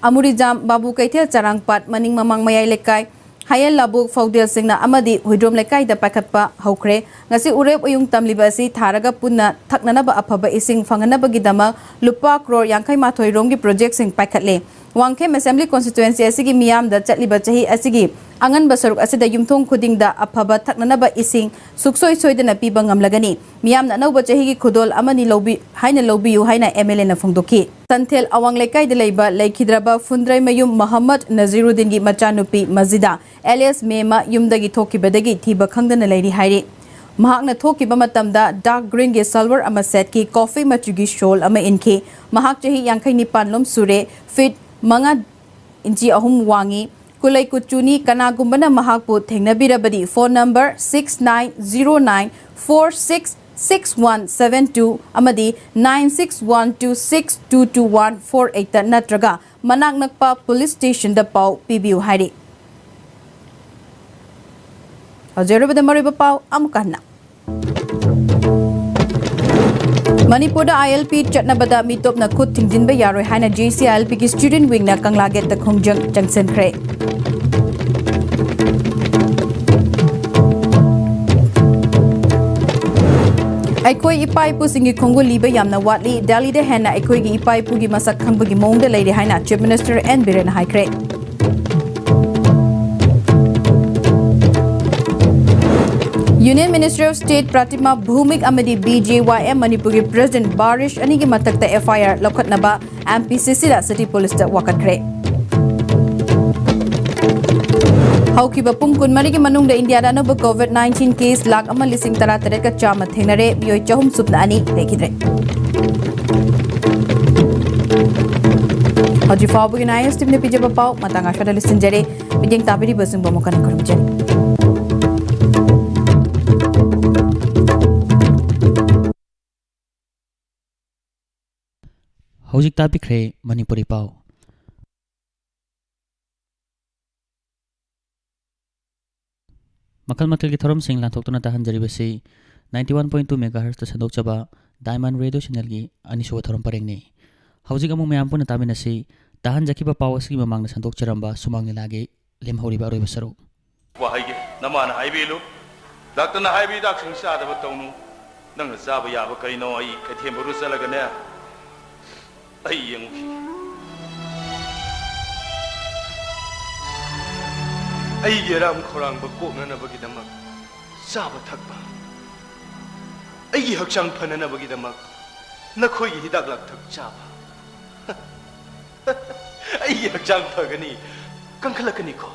ꯑꯃꯨꯔꯤꯖꯥꯝ, ꯕꯥꯕꯨ ꯀꯩꯊꯦꯜ, ꯆꯔꯥꯡꯄꯥꯠ, ꯃꯅꯤꯡ ꯃꯃꯥꯡ ꯃꯌꯥꯏ ꯂꯩꯀꯥꯏ, ꯍꯌꯦꯜ ꯂꯧꯕꯨꯛ, ꯐꯧꯗꯦꯜꯁꯤꯡꯅ ꯑꯃꯗꯤ ꯍꯨꯏꯗ꯭ꯔꯣꯝ ꯂꯩꯀꯥꯏꯗ ꯄꯥꯏꯈꯠꯄ ꯍꯧꯈ꯭ꯔꯦ꯫ ꯉꯁꯤ ꯎꯔꯦꯞ ꯎꯌꯨꯡ ꯇꯝꯂꯤꯕ ꯑꯁꯤ ꯊꯥꯔꯒ ꯄꯨꯟꯅ ꯊꯛꯅꯅꯕ ꯑꯐꯕ ꯏꯁꯤꯡ ꯐꯪꯍꯟꯅꯕꯒꯤꯗꯃꯛ ꯂꯨꯄꯥ ꯀ꯭ꯔꯣꯔ ꯌꯥꯡꯈꯩ ꯃꯥꯊꯣꯏ ꯔꯣꯝꯒꯤ ꯄ꯭ꯔꯣꯖꯦꯛꯁꯤꯡ ꯄꯥꯏꯈꯠꯂꯦ꯫ ꯋꯥꯡꯈꯦꯝ ꯑꯦꯁꯦꯝꯕ꯭ꯂꯤ ꯀꯣꯟꯁꯇꯤꯇ꯭ꯋꯦꯟꯁꯤ ꯑꯁꯤꯒꯤ ꯃꯤꯌꯥꯝꯗ ꯆꯠꯂꯤꯕ ꯆꯍꯤ ꯑꯁꯤꯒꯤ ꯑꯉꯟꯕ ꯁꯔꯨꯛ ꯑꯁꯤꯗ ꯌꯨꯝꯊꯣꯡ ꯈꯨꯗꯤꯡꯗ ꯑꯐꯕ ꯊꯛꯅꯅꯕ ꯏꯁꯤꯡ ꯁꯨꯛꯁꯣꯏ ꯁꯣꯏꯗꯅ ꯄꯤꯕ ꯉꯝꯂꯒꯅꯤ꯫ ꯃꯤꯌꯥꯝꯅ ꯑꯅꯧꯕ ꯆꯍꯤꯒꯤ ꯈꯨꯗꯣꯜ ꯑꯃꯅꯤ ꯂꯧꯕꯤ-, ꯍꯥꯏꯅ ꯂꯧꯕꯤꯌꯨ ꯍꯥꯏꯅ ꯑꯦꯝ ꯑꯦꯜ ꯑꯦꯅ ꯐꯣꯡꯗꯣꯛꯈꯤ꯫ ꯁꯟꯊꯦꯜ ꯑꯋꯥꯡ ꯂꯩꯀꯥꯏꯗ ꯂꯩꯕ ꯂꯩꯈꯤꯗ꯭ꯔꯕ ꯐꯨꯟꯗ꯭ꯔꯩꯃꯌꯨꯝ ꯃꯣꯍꯝꯃꯗ ꯅꯖꯤꯔꯨꯗꯤꯟꯒꯤ ꯃꯆꯥꯅꯨꯄꯤ ꯃꯖꯤꯗꯥ ꯑꯦꯂꯤꯌꯥꯁ ꯃꯦꯃ ꯌꯨꯝꯗꯒꯤ ꯊꯣꯛꯈꯤꯕꯗꯒꯤ ꯊꯤꯕ ꯈꯪꯗꯅ ꯂꯩꯔꯤ ꯍꯥꯏꯔꯤ꯫ ꯃꯍꯥꯛꯅ ꯊꯣꯛꯈꯤꯕ ꯃꯇꯝꯗ ꯗꯥꯔꯛ ꯒ꯭ꯔꯤꯟꯒꯤ ꯁꯜꯋꯥꯔ ꯑꯃ ꯁꯦꯠꯈꯤ, ꯀꯣꯐꯤ ꯃꯆꯨꯒꯤ ꯁꯣꯜ ꯑꯃ ꯏꯟꯈꯤ꯫ ꯃꯍꯥꯛ ꯆꯍꯤ ꯌꯥꯡꯈꯩ ꯅꯤꯄꯥꯟ ꯂꯣꯝ ꯁꯨꯔꯦ, ꯐꯤꯠ ꯃꯉꯥ ꯏꯟꯆꯤ ꯑꯍꯨꯝ ꯋꯥꯡꯉꯤ꯫ ꯀꯨꯂꯩ ꯀꯨꯆꯨꯅꯤ꯫ ꯀꯅꯥꯒꯨꯝꯕꯅ ꯃꯍꯥꯛꯄꯨ ꯊꯦꯡꯅꯕꯤꯔꯕꯗꯤ phone number six nine zero nine four six six one seven two ꯑꯃꯗꯤ nine six one two six two two one four eight ꯅꯠꯇ꯭ꯔꯒ ꯃꯅꯥꯛ ꯅꯛꯄ ꯄꯨꯂꯤꯁ ꯁ꯭ꯇꯦꯁꯟꯗ ꯄꯥꯎ ꯄꯤꯕꯤꯌꯨ ꯍꯥꯏꯔꯤ꯫ ꯍꯧꯖꯤꯛ ꯑꯔꯣꯏꯕꯗ ꯃꯔꯨꯑꯣꯏꯕ ꯄꯥꯎ ꯑꯃꯨꯛꯀ ꯍꯟꯅ꯫ ꯃꯅꯤꯄꯨꯔꯗ I L P ꯆꯠꯅꯕꯗ ꯃꯤꯇꯣꯞꯅ ꯈꯨꯠ ꯊꯤꯡꯖꯤꯟꯕ ꯌꯥꯔꯣꯏ ꯍꯥꯏꯅ J C I L P ꯒꯤ student wing ꯅ ꯀꯪꯂꯥ ꯒꯦꯠꯇ ꯈꯣꯡꯖꯪ ꯆꯪꯁꯤꯟꯈ꯭ꯔꯦ꯫ ꯑꯩꯈꯣꯏ ꯏꯄꯥ ꯏꯄꯨꯁꯤꯡꯒꯤ ꯈꯣꯡꯒꯨꯜ ꯂꯤꯕ ꯌꯥꯝꯅ ꯋꯥꯠꯂꯤ꯫ ꯗꯦꯜꯂꯤꯗ ꯍꯦꯟꯅ ꯑꯩꯈꯣꯏꯒꯤ ꯏꯄꯥ ꯏꯄꯨꯒꯤ ꯃꯁꯛ ꯈꯪꯕꯒꯤ ꯃꯑꯣꯡꯗ ꯂꯩꯔꯦ ꯍꯥꯏꯅ Chief Minister N Biren ꯅ ꯍꯥꯏꯈ꯭ꯔꯦ꯫ Union Minister of State Pratima Bhoumik ꯑꯃꯗꯤ B J Y M ꯃꯅꯤꯄꯨꯔꯒꯤ President ꯕꯥꯔꯤꯁ ꯑꯅꯤꯒꯤ ꯃꯊꯛꯇ F I R ꯂꯧꯈꯠꯅꯕ M P C C the City Police ꯇ ꯋꯥꯀꯠꯈ꯭ꯔꯦ꯫ ꯍꯧꯈꯤꯕ ꯄꯨꯡ ꯀꯨꯟꯃꯔꯤꯒꯤ ꯃꯅꯨꯡꯗ ꯏꯟꯗꯤꯌꯥꯗ ꯑꯅꯧꯕ ꯀꯣꯚꯤꯗ ꯅꯥꯏꯟꯇꯤꯟ ꯀꯦꯁ ꯂꯥꯈ ꯑꯃ ꯂꯤꯁꯤꯡ ꯇꯔꯥ ꯇꯔꯦꯠꯀ ꯆꯥꯝꯃ ꯊꯦꯡꯅꯔꯦ, ꯃꯤꯑꯣꯏ ꯆꯍꯨꯝ ꯁꯨꯞꯅ ꯑꯅꯤ ꯂꯩꯈꯤꯗ꯭ꯔꯦ꯫ ꯍꯧꯖꯤꯛ ꯐꯥꯎꯕꯒꯤ ꯅꯥꯏꯟ ꯑꯦꯁ ꯇꯤꯚꯤꯅ ꯄꯤꯖꯕ ꯄꯥꯎ ꯃꯇꯥꯡ ꯑꯁ꯭ꯋꯥꯏꯗ ꯂꯣꯏꯁꯤꯟꯖꯔꯦ꯫ ꯃꯤꯠꯌꯦꯡ ꯇꯥꯕꯤꯔꯤꯕꯁꯤꯡꯕꯨ ꯑꯃꯨꯛ ꯍꯟꯅ ꯈꯨꯔꯨꯝꯖꯔꯤ꯫ ꯍꯧꯖꯤꯛ ꯇꯥꯕꯤꯈ꯭ꯔꯦ ꯃꯅꯤꯄꯨꯔꯤ ꯄꯥꯎ꯫ ꯃꯈꯜ ꯃꯊꯦꯜꯒꯤ ꯊꯧꯔꯝꯁꯤꯡ ꯂꯥꯟꯊꯣꯛꯇꯨꯅ ꯇꯥꯍꯟꯖꯔꯤꯕꯁꯤ ninety one point two megahertz ꯇ ꯁꯟꯗꯣꯛꯆꯕ Diamond Radio channel ꯒꯤ ꯑꯅꯤꯁꯨꯕ ꯊꯧꯔꯝ ꯄꯔꯦꯡꯅꯤ꯫ ꯍꯧꯖꯤꯛ ꯑꯃꯨꯛ ꯃꯌꯥꯝ ꯄꯨꯟꯅ ꯇꯥꯃꯤꯟꯅꯁꯤ, ꯇꯥꯍꯟꯖꯈꯤꯕ ꯄꯥꯎ ꯑꯁꯤꯒꯤ ꯃꯃꯥꯡꯗ ꯁꯟꯗꯣꯛꯆꯔꯝꯕ ꯁꯨꯃꯥꯡ ꯂꯤꯂꯥꯒꯤ ꯂꯦꯝꯍꯧꯔꯤꯕ ꯑꯔꯣꯏꯕ ꯁꯔꯨꯛ꯫ ꯋꯥꯍꯩꯒꯤ ꯅꯃꯥꯅ ꯍꯥꯏꯕꯤꯂꯨ, ꯗꯥꯛꯇꯔꯅ ꯍꯥꯏꯕ ꯍꯤꯗꯥꯛꯁꯤꯡ ꯆꯥꯗꯕ ꯇꯧꯅꯨ꯫ ꯅꯪꯅ ꯆꯥꯕ ꯌꯥꯕ ꯀꯔꯤꯅꯣ ꯑꯩ ꯀꯩꯊꯦꯜ ꯐꯥꯎꯗ ꯆꯠꯂꯒꯅꯦ, ꯑꯩ ꯌꯦꯡꯉꯨꯈꯤꯒꯦ꯫ ꯑꯩꯒꯤ ꯑꯔꯥꯝ ꯈꯧꯔꯥꯡꯕ ꯀꯣꯛꯅꯅꯕꯒꯤꯗꯃꯛ ꯆꯥꯕ ꯊꯛꯄ, ꯑꯩꯒꯤ ꯍꯛꯆꯥꯡ ꯐꯅꯅꯕꯒꯤꯗꯃꯛ ꯅꯈꯣꯏꯒꯤ ꯍꯤꯗꯥꯛ ꯂꯥꯡꯊꯛ ꯆꯥꯕ꯫ ꯑꯩꯒꯤ ꯍꯛꯆꯥꯡ ꯐꯒꯅꯤ, ꯀꯟꯈꯠꯂꯛꯀꯅꯤꯀꯣ꯫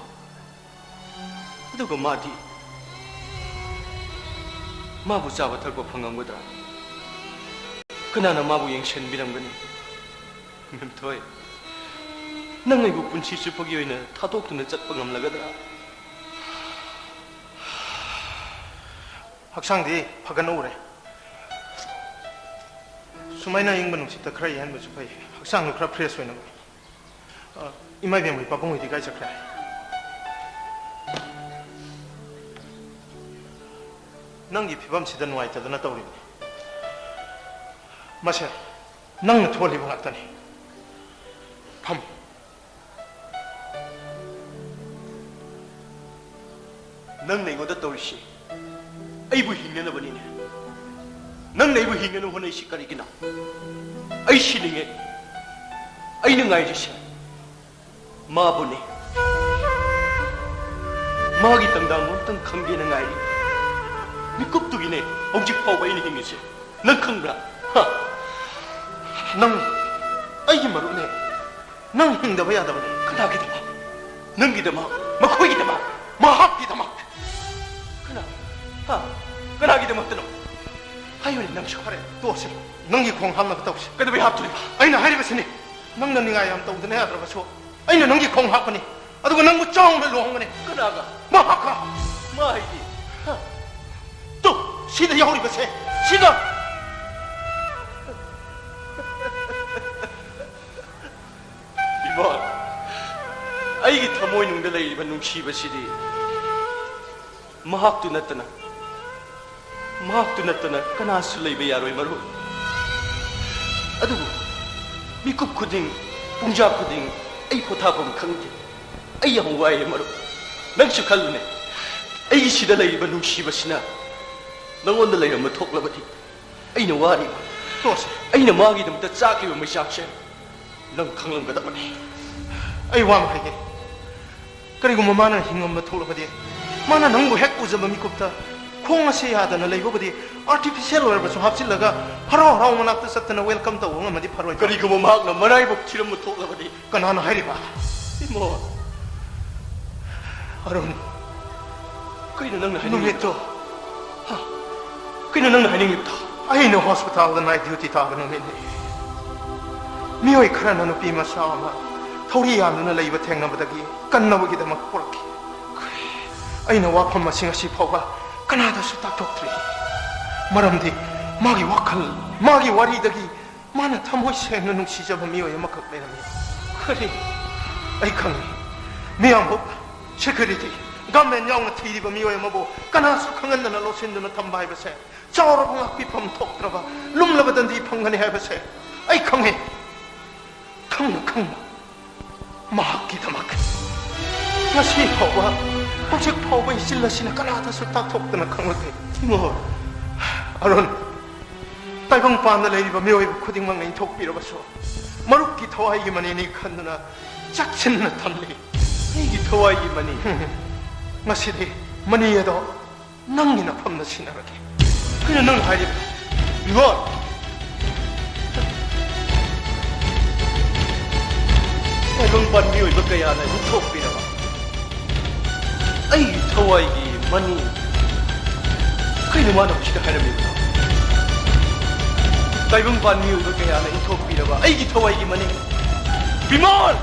ꯑꯗꯨꯒ ꯃꯥꯗꯤ, ꯃꯥꯕꯨ ꯆꯥꯕ ꯊꯛꯄ ꯐꯪꯉꯝꯒꯗ꯭ꯔꯥ? ꯀꯅꯥꯅ ꯃꯥꯕꯨ ꯌꯦꯡꯁꯤꯟꯕꯤꯔꯝꯒꯅꯤ? ꯃꯦꯝꯊꯣꯏ, ꯅꯪ ꯑꯩꯕꯨ ꯄꯨꯟꯁꯤ ꯆꯨꯞꯄꯒꯤ ꯑꯣꯏꯅ ꯊꯥꯗꯣꯛꯇꯨꯅ ꯆꯠꯄ ꯉꯝꯂꯒꯗ꯭ꯔꯥ? ꯍꯛꯆꯥꯡꯗꯤ ꯐꯒꯠꯅ ꯎꯔꯦ꯫ ꯁꯨꯃꯥꯏꯅ ꯑꯏꯪꯕ ꯅꯨꯡꯁꯤꯠꯇ ꯈꯔ ꯌꯩꯍꯟꯕꯁꯨ ꯐꯩ, ꯍꯛꯆꯥꯡꯗꯣ ꯈꯔ ꯐ꯭ꯔꯦꯁ ꯑꯣꯏꯅꯕ꯫ ꯑ, ꯏꯃꯥ ꯏꯕꯦꯝꯍꯣꯏ, ꯄꯥꯕꯨꯡꯍꯣꯏꯗꯤ ꯀꯥꯏ ꯆꯠꯈ꯭ꯔꯦ? ꯅꯪꯒꯤ ꯐꯤꯕꯝꯁꯤꯗ ꯅꯨꯡꯉꯥꯏꯇꯗꯅ ꯇꯧꯔꯤꯕꯅꯤ꯫ ꯃꯁꯦ ꯅꯪꯅ ꯊꯣꯛꯍꯜꯂꯤꯕ ꯉꯥꯛꯇꯅꯤ꯫ ꯐꯝ꯫ ꯅꯪꯅ ꯑꯩꯉꯣꯟꯗ ꯇꯧꯔꯤꯁꯤ ꯑꯩꯕꯨ ꯍꯤꯡꯅꯅꯕꯅꯤꯅꯦ꯫ ꯅꯪꯅ ꯑꯩꯕꯨ ꯍꯤꯡꯅꯅꯕ ꯍꯣꯠꯅꯩꯁꯤ ꯀꯔꯤꯒꯤꯅꯣ? ꯑꯩ ꯁꯤꯅꯤꯡꯉꯦ꯫ ꯑꯩꯅ ꯉꯥꯏꯔꯤꯁꯦ ꯃꯥꯕꯨꯅꯦ꯫ ꯃꯥꯒꯤ ꯇꯪꯗꯥꯡ ꯑꯝꯇꯪ ꯈꯪꯒꯦꯅ ꯉꯥꯏꯔꯤ꯫ ꯃꯤꯀꯨꯞꯇꯨꯒꯤꯅꯦ ꯍꯧꯖꯤꯛ ꯐꯥꯎꯕ ꯑꯩꯅ ꯍꯤꯡꯉꯤꯁꯦ꯫ ꯅꯪ ꯈꯪꯕ꯭ꯔꯥ? ꯍꯥ? ꯅꯪ ꯑꯩꯒꯤ ꯃꯔꯨꯞꯅꯦ꯫ ꯅꯪ ꯍꯤꯡꯗꯕ ꯌꯥꯗꯕꯅꯦ꯫ ꯀꯅꯥꯒꯤꯗꯃꯛ? ꯅꯪꯒꯤꯗꯃꯛ꯫ ꯃꯈꯣꯏꯒꯤꯗꯃꯛ, ꯃꯍꯥꯛꯀꯤꯗꯃꯛ꯫ ꯀꯅꯥ? ꯍꯥ? ꯀꯅꯥꯒꯤꯗꯃꯛꯇꯅꯣ? ꯍꯥꯏꯌꯨꯅꯦ, ꯅꯪꯁꯨ꯫ ꯐꯔꯦ, ꯇꯣꯛꯑꯁꯤ꯫ ꯅꯪꯒꯤ ꯈꯣꯡ ꯍꯥꯞꯅꯕ ꯇꯧꯁꯤ꯫ ꯀꯩꯗꯧꯕꯩ ꯍꯥꯞꯇꯣꯔꯤꯕ? ꯑꯩꯅ ꯍꯥꯏꯔꯤꯕꯁꯤꯅꯤ, ꯅꯪꯅ ꯅꯤꯡꯉꯥꯏ ꯌꯥꯝ ꯇꯧꯗꯅ ꯌꯥꯗ꯭ꯔꯕꯁꯨ, ꯑꯩꯅ ꯅꯪꯒꯤ ꯈꯣꯡ ꯍꯥꯞꯀꯅꯤ, ꯑꯗꯨꯒ ꯅꯪꯕꯨ ꯆꯥꯎꯅ ꯂꯨꯍꯣꯡꯒꯅꯤ꯫ ꯀꯅꯥꯒ? ꯃꯍꯥꯛꯀ꯫ ꯃꯥ ꯍꯥꯏꯗꯤ? ꯍꯥ? ꯇꯨ, ꯁꯤꯗ ꯌꯥꯎꯔꯤꯕꯁꯦ, ꯁꯤꯒ꯫ ꯏꯕꯣ, ꯑꯩꯒꯤ ꯊꯃꯣꯏꯅꯨꯡꯗ ꯂꯩꯔꯤꯕ ꯅꯨꯡꯁꯤꯕꯁꯤꯗꯤ ꯃꯍꯥꯛꯇꯨ ꯅꯠꯇꯅ, ꯃꯍꯥꯛꯇꯨ ꯅꯠꯇꯅ ꯀꯅꯥꯁꯨ ꯂꯩꯕ ꯌꯥꯔꯣꯏ, ꯃꯔꯨꯞ꯫ ꯑꯗꯨꯕꯨ ꯃꯤꯀꯨꯞ ꯈꯨꯗꯤꯡ, ꯄꯨꯡꯖꯥ ꯈꯨꯗꯤꯡ ꯑꯩ ꯄꯣꯊꯥꯐꯝ ꯈꯪꯗꯦ꯫ ꯑꯩ ꯌꯥꯝ ꯋꯥꯏꯌꯦ, ꯃꯔꯨꯞ꯫ ꯅꯪꯁꯨ ꯈꯜꯂꯨꯅꯦ, ꯑꯩꯒꯤ ꯁꯤꯗ ꯂꯩꯔꯤꯕ ꯅꯨꯡꯁꯤꯕꯁꯤꯅ ꯅꯉꯣꯟꯗ ꯂꯩꯔꯝꯕ ꯊꯣꯛꯂꯕꯗꯤ ꯑꯩꯅ ꯋꯥꯔꯤꯕ, ꯇꯣꯁꯦ꯫ ꯑꯩꯅ ꯃꯥꯒꯤꯗꯃꯛꯇ ꯆꯥꯛꯂꯤꯕ ꯃꯩꯆꯥꯛꯁꯦ ꯅꯪ ꯈꯪꯂꯝꯒꯗꯕꯅꯤ꯫ ꯑꯩ ꯋꯥ ꯑꯃ ꯍꯥꯏꯒꯦ꯫ ꯀꯔꯤꯒꯨꯝꯕ ꯃꯥꯅ ꯍꯤꯡꯉꯝꯕ ꯊꯣꯛꯂꯕꯗꯤ, ꯃꯥꯅ ꯅꯪꯕꯨ ꯍꯦꯛ ꯎꯖꯕ ꯃꯤꯀꯨꯞꯇ ꯈꯣꯡ ꯑꯁꯦ ꯌꯥꯗꯅ ꯂꯩꯕꯕꯨꯗꯤ artificial ꯑꯣꯏꯔꯕꯁꯨ ꯍꯥꯞꯆꯤꯜꯂꯒ ꯍꯔꯥꯎ ꯍꯔꯥꯎ ꯃꯅꯥꯛꯇ ꯆꯠꯇꯅ welcome ꯇꯧꯕ ꯉꯝꯃꯗꯤ ꯐꯔꯣꯏꯗ꯭ꯔꯣ? ꯀꯔꯤꯒꯨꯝꯕ ꯃꯍꯥꯛꯅ ꯃꯔꯥꯏꯕꯛ ꯊꯤꯔꯝꯕ ꯊꯣꯛꯂꯕꯗꯤ? ꯀꯅꯥꯅ ꯍꯥꯏꯔꯤꯕ? ꯏꯃꯣ꯫ ꯑꯔꯨꯟ꯫ ꯀꯩꯅꯣ ꯅꯪꯅ ꯍꯥꯏꯅꯤꯡꯉꯤꯕ? ꯅꯨꯃꯤꯠꯇꯣ꯫ ꯍꯥ? ꯀꯩꯅꯣ ꯅꯪꯅ ꯍꯥꯏꯅꯤꯡꯉꯤꯕꯗꯣ? ꯑꯩꯅ hospitalꯗ night duty ꯇꯥꯕ ꯅꯨꯃꯤꯠꯅꯤ꯫ ꯃꯤꯑꯣꯏ ꯈꯔꯅ ꯅꯨꯄꯤ ꯃꯆꯥ ꯑꯃ ꯊꯧꯔꯤ ꯌꯥꯟꯗꯨꯅ ꯂꯩꯕ ꯊꯦꯡꯅꯕꯗꯒꯤ ꯀꯟꯅꯕꯒꯤꯗꯃꯛ ꯄꯨꯔꯛꯈꯤ꯫ ꯑꯩꯅ ꯋꯥꯐꯝ ꯑꯁꯤ ꯉꯁꯤ ꯐꯥꯎꯕ ꯀꯅꯥꯗꯁꯨ ꯇꯥꯛꯊꯣꯛꯇ꯭ꯔꯤ꯫ ꯃꯔꯝꯗꯤ ꯃꯥꯒꯤ ꯋꯥꯈꯜ, ꯃꯥꯒꯤ ꯋꯥꯔꯤꯗꯒꯤ ꯃꯥꯅ ꯊꯃꯣꯏ ꯁꯦꯡꯅ ꯅꯨꯡꯁꯤꯖꯕ ꯃꯤꯑꯣꯏ ꯑꯃꯈꯛ ꯂꯩꯔꯝꯃꯤ꯫ ꯀꯔꯤ? ꯑꯩ ꯈꯪꯏ꯫ ꯃꯤꯌꯥꯝꯕꯨ, security, gunman ꯌꯥꯎꯅ ꯊꯤꯔꯤꯕ ꯃꯤꯑꯣꯏ ꯑꯃꯕꯨ ꯀꯅꯥꯁꯨ ꯈꯪꯍꯟꯗꯅ ꯂꯣꯠꯁꯤꯟꯗꯨꯅ ꯊꯝꯕ ꯍꯥꯏꯕꯁꯦ ꯆꯥꯎꯔꯕ ꯉꯥꯛꯄꯤꯐꯝ ꯊꯣꯛꯇ꯭ꯔꯕ ꯂꯨꯝꯂꯕ ꯗꯟꯗꯤ ꯐꯪꯒꯅꯤ ꯍꯥꯏꯕꯁꯦ ꯑꯩ ꯈꯪꯏ꯫ ꯈꯪꯅ ꯈꯪꯅ ꯃꯍꯥꯛꯀꯤꯗꯃꯛ ꯉꯁꯤ ꯐꯥꯎꯕ, ꯍꯧꯖꯤꯛ ꯐꯥꯎꯕ ꯏꯆꯤꯜ ꯑꯁꯤꯅ ꯀꯅꯥꯗꯁꯨ ꯇꯥꯛꯊꯣꯛꯇꯅ ꯈꯪꯂꯛꯂꯤ꯫ ꯏꯃꯣ꯫ ꯑꯔꯨꯟ, ꯇꯥꯏꯕꯪꯄꯥꯟꯗ ꯂꯩꯔꯤꯕ ꯃꯤꯑꯣꯏꯕ ꯈꯨꯗꯤꯡꯃꯛꯅ ꯏꯟꯊꯣꯛꯄꯤꯔꯕꯁꯨ, ꯃꯔꯨꯞꯀꯤ ꯊꯋꯥꯏꯒꯤ ꯃꯅꯤꯅꯤ ꯈꯟꯗꯨꯅ ꯆꯦꯛꯁꯤꯟꯅ ꯊꯝꯂꯤ꯫ ꯑꯩꯒꯤ ꯊꯋꯥꯏꯒꯤ ꯃꯅꯤ? ꯉꯁꯤꯗꯤ ꯃꯅꯤ ꯑꯗꯣ ꯅꯪꯒꯤ ꯅꯐꯝꯗ ꯁꯤꯟꯅꯔꯒꯦ꯫ ꯀꯩꯅꯣ ꯅꯪ ꯍꯥꯏꯔꯤꯕ? ꯏꯕꯣ! ꯇꯥꯏꯕꯪꯄꯥꯟ ꯃꯤꯑꯣꯏꯕ ꯀꯌꯥꯅ ꯏꯟꯊꯣꯛꯄꯤꯔꯕ ꯑꯩꯒꯤ ꯊꯋꯥꯏꯒꯤ ꯃꯅꯤ꯫ ꯀꯩꯅꯣ ꯃꯥꯅ ꯍꯧꯖꯤꯛꯇ ꯍꯥꯏꯔꯝꯃꯤꯕꯗꯣ? ꯇꯥꯏꯕꯪꯄꯥꯟ ꯃꯤꯑꯣꯏꯕ ꯀꯌꯥꯅ ꯏꯟꯊꯣꯛꯄꯤꯔꯕ ꯑꯩꯒꯤ ꯊꯋꯥꯏꯒꯤ ꯃꯅꯤ꯫ ꯕꯤꯃꯣꯜ!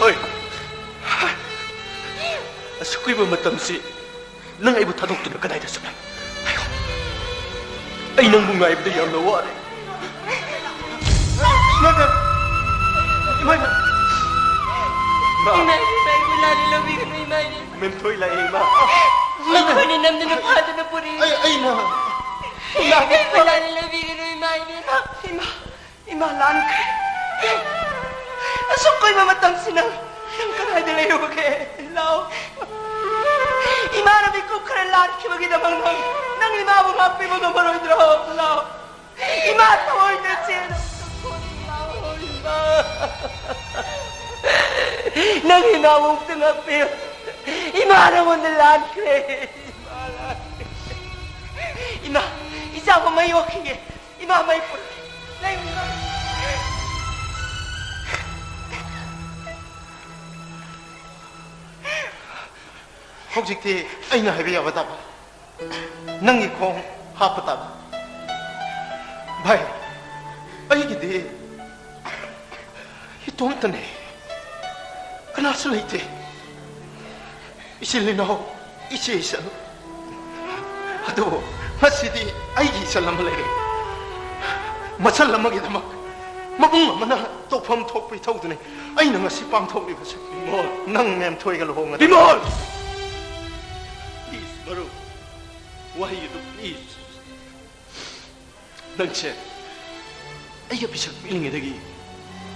ꯊꯣꯏ! ꯑꯁꯨꯛ ꯀꯨꯏꯕ ꯃꯇꯝꯁꯤ ꯅꯪ ꯑꯩꯕꯨ ꯊꯥꯗꯣꯛꯇꯨꯅ ꯀꯗꯥꯏꯗ ꯆꯠꯂꯦ? ꯍꯥꯏꯌꯣ꯫ ꯑꯩ ꯅꯪꯕꯨ ꯉꯥꯏꯕꯗ ꯌꯥꯝꯅ ꯋꯥꯔꯦ꯫ ꯏꯃꯥ! ꯏꯃꯥ! ꯏꯃꯥ! ꯏꯃꯥ! ꯏꯃꯥ, ꯏꯃꯥ, ꯏꯃꯥ, ꯏꯃꯥ, ꯂꯥꯟꯅ ꯂꯧꯕꯤꯒꯅꯨ, ꯏꯃꯥ, ꯏꯃꯥ꯫ ꯃꯦꯝꯊꯣꯏ ꯂꯥꯛꯑꯦ, ꯏꯃꯥ꯫ ꯃꯈꯣꯏꯅ ꯅꯝꯗꯨꯅ ꯐꯥꯗꯨꯅ ꯄꯨꯔꯛꯏ꯫ ꯑꯩ, ꯑꯩꯅ ꯏꯃꯥ, ꯂꯥꯟꯅ ꯂꯧꯕꯤꯒꯅꯨ, ꯏꯃꯥ, ꯏꯃꯥ꯫ ꯏꯃꯥ, ꯏꯃꯥ ꯂꯥꯟꯈ꯭ꯔꯦ꯫ ꯑꯁꯨꯛ ꯀꯨꯏꯕ ꯃꯇꯝꯁꯤ ꯅꯪ, ꯅꯪ ꯀꯗꯥꯏꯗ ꯂꯩꯔꯨꯕꯒꯦ? ꯂꯥꯛꯑꯣ꯫ ꯏꯃꯥꯅ ꯃꯤꯀꯨꯞ ꯈꯔ ꯂꯥꯟꯈꯤꯕꯒꯤꯗꯃꯛ ꯅꯪ, ꯅꯪ ꯏꯃꯥꯕꯨ ꯉꯥꯛꯄꯤꯕ ꯉꯝꯃꯔꯣꯏꯗ꯭ꯔꯣ? ꯂꯥꯛꯑꯣ꯫ ꯏꯃꯥ ꯊꯑꯣꯏꯅ ꯆꯦꯜꯂꯛꯄ ꯈꯣꯠꯂꯛꯑꯣ, ꯏꯃꯥ꯫ ꯅꯪ ꯏꯃꯥꯕꯨ ꯑꯃꯨꯛꯇ ꯉꯥꯛꯄꯤꯌꯨ꯫ ꯏꯃꯥ ꯅꯉꯣꯟꯗ ꯂꯥꯟꯈ꯭ꯔꯦ꯫ ꯏꯃꯥ ꯂꯥꯟꯈ꯭ꯔꯦ꯫ ꯏꯃꯥ, ꯏꯆꯥꯕꯨ ꯃꯩ ꯑꯣꯛꯈꯤꯒꯦ꯫ ꯏꯃꯥ ꯃꯩ ꯄꯨꯔꯛ-, ꯂꯩ, ꯏꯃꯥ꯫ ꯍꯧꯖꯤꯛꯇꯤ ꯑꯩꯅ ꯍꯥꯏꯕ ꯌꯥꯕ ꯇꯥꯕ꯫ ꯅꯪꯒꯤ ꯈꯣꯡ ꯍꯥꯞꯄ ꯇꯥꯕ꯫ ꯚꯥꯏ, ꯑꯩꯒꯤꯗꯤ ꯏꯇꯣꯝꯇꯅꯦ꯫ ꯀꯅꯥꯁꯨ ꯂꯩꯇꯦ꯫ ꯏꯆꯤꯜ ꯏꯅꯥꯎ, ꯏꯆꯦ ꯏꯆꯜ꯫ ꯑꯗꯨꯕꯨ ꯉꯁꯤꯗꯤ ꯑꯩꯒꯤ ꯏꯆꯜ ꯑꯃ ꯂꯩꯔꯦ꯫ ꯃꯆꯜ ꯑꯃꯒꯤꯗꯃꯛ ꯃꯕꯨꯡ ꯑꯃꯅ ꯇꯧꯐꯝ ꯊꯣꯛꯄ ꯏꯊꯧꯗꯨꯅꯤ ꯑꯩꯅ ꯉꯁꯤ ꯄꯥꯡꯊꯣꯛꯂꯤꯕꯁꯦ꯫ ꯕꯤꯃꯣꯜ! ꯅꯪ ꯃꯦꯝꯊꯣꯏꯒ ꯂꯨꯍꯣꯡꯒꯗꯕ꯫ ꯕꯤꯃꯣꯜ! Please, ꯃꯔꯨꯞ꯫ ꯋꯥꯍꯩ ꯑꯗꯨ please꯫ ꯅꯪꯁꯦ ꯑꯩꯒ ꯄꯤꯁꯛ ꯄꯤꯛꯂꯤꯉꯩꯗꯒꯤ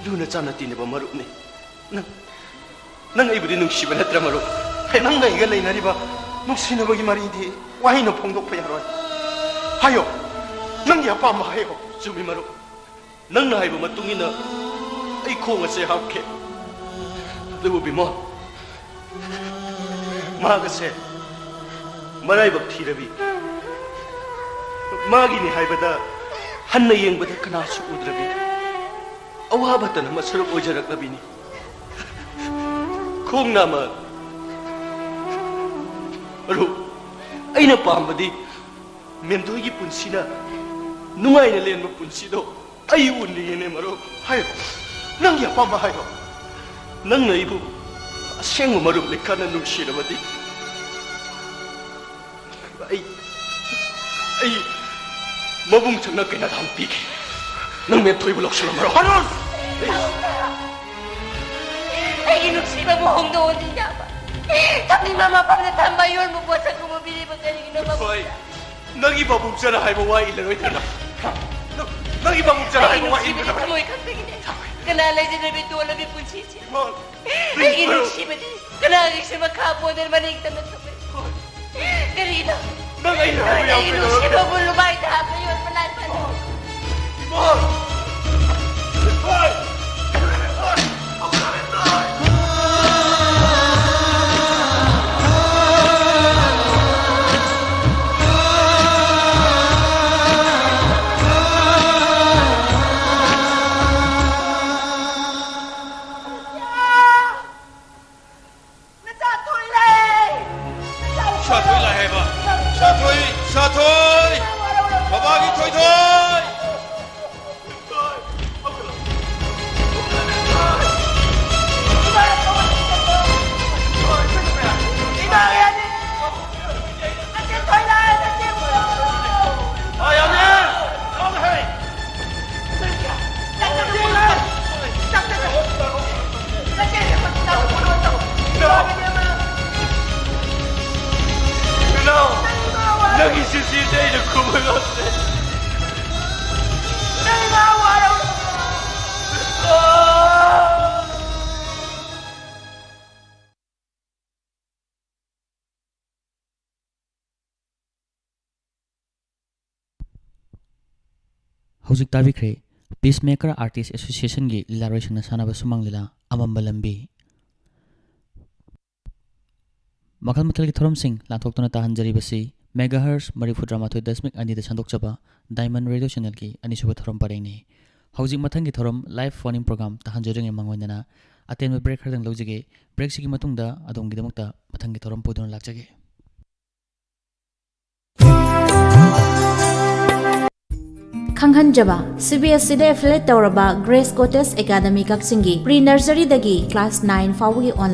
ꯂꯨꯅ ꯆꯥꯟꯅ ꯇꯤꯟꯅꯕ ꯃꯔꯨꯞꯅꯤ꯫ ꯅꯪ, ꯅꯪ ꯑꯩꯕꯨꯗꯤ ꯅꯨꯡꯁꯤꯕ ꯅꯠꯇ꯭ꯔ, ꯃꯔꯨꯞ? ꯍꯦ, ꯅꯪꯒ ꯑꯩꯒ ꯂꯩꯅꯔꯤꯕ ꯅꯨꯡꯁꯤꯅꯕꯒꯤ ꯃꯔꯤꯗꯤ ꯋꯥꯍꯩꯅ ꯐꯣꯡꯗꯣꯛꯄ ꯌꯥꯔꯣꯏ꯫ ꯍꯥꯏꯌꯣ, ꯅꯪꯒꯤ ꯑꯄꯥꯝꯕ ꯍꯥꯏꯌꯣ꯫ ꯆꯨꯝꯃꯤ, ꯃꯔꯨꯞ꯫ ꯅꯪꯅ ꯍꯥꯏꯕ ꯃꯇꯨꯡ ꯏꯟꯅ ꯑꯩ ꯈꯣꯡ ꯑꯁꯦ ꯍꯥꯞꯈꯤ꯫ ꯑꯗꯨꯕꯨ ꯕꯤꯃꯣꯜ, ꯃꯍꯥꯛ ꯑꯁꯦ ꯃꯔꯥꯏꯕꯛ ꯊꯤꯔꯕꯤ, ꯃꯥꯒꯤꯅꯤ ꯍꯥꯏꯕꯗ ꯍꯟꯅ ꯌꯦꯡꯕꯗ ꯀꯅꯥꯁꯨ ꯎꯗ꯭ꯔꯕꯤ, ꯑꯋꯥꯕꯇꯅ ꯃꯁꯔꯨꯛ ꯑꯣꯏꯖꯔꯛꯂꯕꯤꯅꯤ꯫ ꯈꯣꯡ ꯅꯥꯝꯃ, ꯃꯔꯨꯞ, ꯑꯩꯅ ꯄꯥꯝꯕꯗꯤ ꯃꯦꯝꯊꯣꯏꯒꯤ ꯄꯨꯟꯁꯤꯅ ꯅꯨꯡꯉꯥꯏꯅ ꯂꯦꯟꯕ ꯄꯨꯟꯁꯤꯗꯣ ꯑꯩ ꯎꯅꯤꯡꯉꯦꯅꯦ, ꯃꯔꯨꯞ꯫ ꯍꯥꯏꯔꯣ, ꯅꯪꯒꯤ ꯑꯄꯥꯝꯕ ꯍꯥꯏꯔꯣ꯫ ꯅꯪꯅ ꯑꯩꯕꯨ ꯑꯁꯦꯡꯕ ꯃꯔꯨꯞꯅꯤ ꯈꯟꯅ ꯅꯨꯡꯁꯤꯔꯕꯗꯤ, ꯑꯩ, ꯑꯩ ꯃꯕꯨꯡ ꯆꯪꯅ ꯀꯩꯅꯥ ꯊꯥꯡ ꯄꯤꯒꯦ꯫ ꯅꯪ ꯃꯦꯝꯊꯣꯏꯕꯨ ꯂꯧꯁꯤꯜꯂꯣ, ꯃꯔꯨꯞ꯫ ꯑꯔꯨꯟ! ꯑꯩꯒꯤ ꯅꯨꯡꯁꯤꯕꯕꯨ ꯍꯣꯡꯗꯣꯛꯍꯟꯅꯤꯡꯗꯕ, ꯊꯝꯅꯤꯡꯕ ꯃꯐꯝꯗ ꯊꯝꯕ, ꯌꯣꯟꯕ ꯄꯣꯠꯁꯛ ꯀꯨꯝꯕ ꯄꯤꯔꯤꯕ ꯀꯔꯤꯒꯤꯅꯣ, ꯃꯕꯨꯡ? ꯍꯣꯏ, ꯅꯪꯒꯤ ꯄꯥꯕꯨꯡ ꯆꯅ ꯍꯥꯏꯕ ꯋꯥ ꯏꯜꯂꯔꯣꯏꯗ꯭ꯔꯅ? ꯅꯪ-, ꯅꯪꯒꯤ ꯄꯥꯕꯨꯡ ꯆꯅ ꯍꯥꯏꯕ ꯋꯥ ꯏꯟꯒꯗꯕꯅꯤ꯫ ꯊꯃꯣꯏ ꯈꯛꯇꯒꯤꯅꯦ꯫ ꯀꯅꯥ ꯂꯩꯖꯗꯕꯤ ꯇꯣꯜꯂꯕꯤ ꯄꯨꯟꯁꯤꯁꯤ? ꯏꯃꯥ, ꯑꯩꯒꯤ ꯄ꯭ꯂꯤꯖ, ꯅꯨꯡꯁꯤꯕꯗꯤ ꯀꯅꯥꯒꯤꯁꯨ ꯃꯈꯥ ꯄꯣꯟꯗꯅ ꯃꯅꯤꯡ ꯇꯝꯅ ꯊꯝꯃꯦ꯫ ꯀꯔꯤꯅꯣ? ꯅꯪ ꯑꯩꯅ ꯍꯥꯏꯕ ꯌꯥꯝ ꯑꯩꯒꯤ ꯀꯩꯗꯧꯔꯒꯦ? ꯅꯨꯡꯁꯤꯕꯕꯨ ꯂꯨꯃꯥꯏꯗ ꯍꯥꯞꯄ ꯌꯣꯟꯕ ꯂꯥꯏ ꯐꯅ꯫ ꯏꯃꯥ! ꯏꯃꯥ! ꯅꯆꯥ ꯊꯣꯏ ꯂꯥꯛꯑꯦ! ꯅꯆꯥ ꯁꯥꯊꯣꯏ ꯂꯥꯛꯑꯦ ꯍꯥꯏꯕ? ꯁꯥꯊꯣꯏ! ꯁꯥꯊꯣꯏ! ꯕꯕꯥꯒꯤ ꯊꯣꯏꯊꯣꯏ! ꯅꯪꯒꯤ ꯁꯤꯁꯤꯗꯤ ꯑꯩꯅ ꯈꯨꯝꯕ ꯉꯝꯗꯦ꯫ ꯍꯧꯖꯤꯛ ꯇꯥꯕꯤꯈ꯭ꯔꯦ Peacemaker Artist Associationꯒꯤ ꯂꯤꯂꯥꯔꯣꯏꯁꯤꯡꯅ ꯁꯥꯟꯅꯕ ꯁꯨꯃꯥꯡ ꯂꯤꯂꯥ ꯑꯃꯝꯕ ꯂꯝꯕꯤ꯫ ꯃꯈꯜ ꯃꯊꯦꯜꯒꯤ ꯊꯧꯔꯝꯁꯤꯡ ꯂꯥꯟꯊꯣꯛꯇꯨꯅ ꯇꯥꯍꯟꯖꯔꯤꯕꯁꯤ megahertz ꯃꯔꯤꯐꯨꯇꯔꯥꯃꯥꯊꯣꯏ ꯗꯁꯃꯤꯛ ꯑꯅꯤꯗ ꯁꯟꯗꯣꯛꯆꯕ Diamond Radio Channelꯒꯤ ꯑꯅꯤꯁꯨꯕ ꯊꯧꯔꯝ ꯄꯔꯦꯡꯅꯤ꯫ ꯍꯧꯖꯤꯛ ꯃꯊꯪꯒꯤ ꯊꯧꯔꯝ live phone-in program ꯇꯥꯍꯟꯖꯗ꯭ꯔꯤꯉꯩ ꯃꯥꯡꯑꯣꯏꯅꯅ ꯑꯇꯦꯟꯕ break ꯈꯔꯗꯪ ꯂꯧꯖꯒꯦ꯫ Breakꯁꯤꯒꯤ ꯃꯇꯨꯡꯗ ꯑꯗꯣꯝꯒꯤꯗꯃꯛꯇ ꯃꯊꯪꯒꯤ ꯊꯧꯔꯝ ꯄꯨꯗꯨꯅ ꯂꯥꯛꯆꯒꯦ꯫ ꯈꯪꯍꯟꯖꯕ, CBSEꯗ affiliate ꯇꯧꯔꯕ Grace Cottage Academy ꯀꯛꯆꯤꯡꯒꯤ pre nurseryꯗꯒꯤ class nine ꯐꯥꯎꯕꯒꯤ online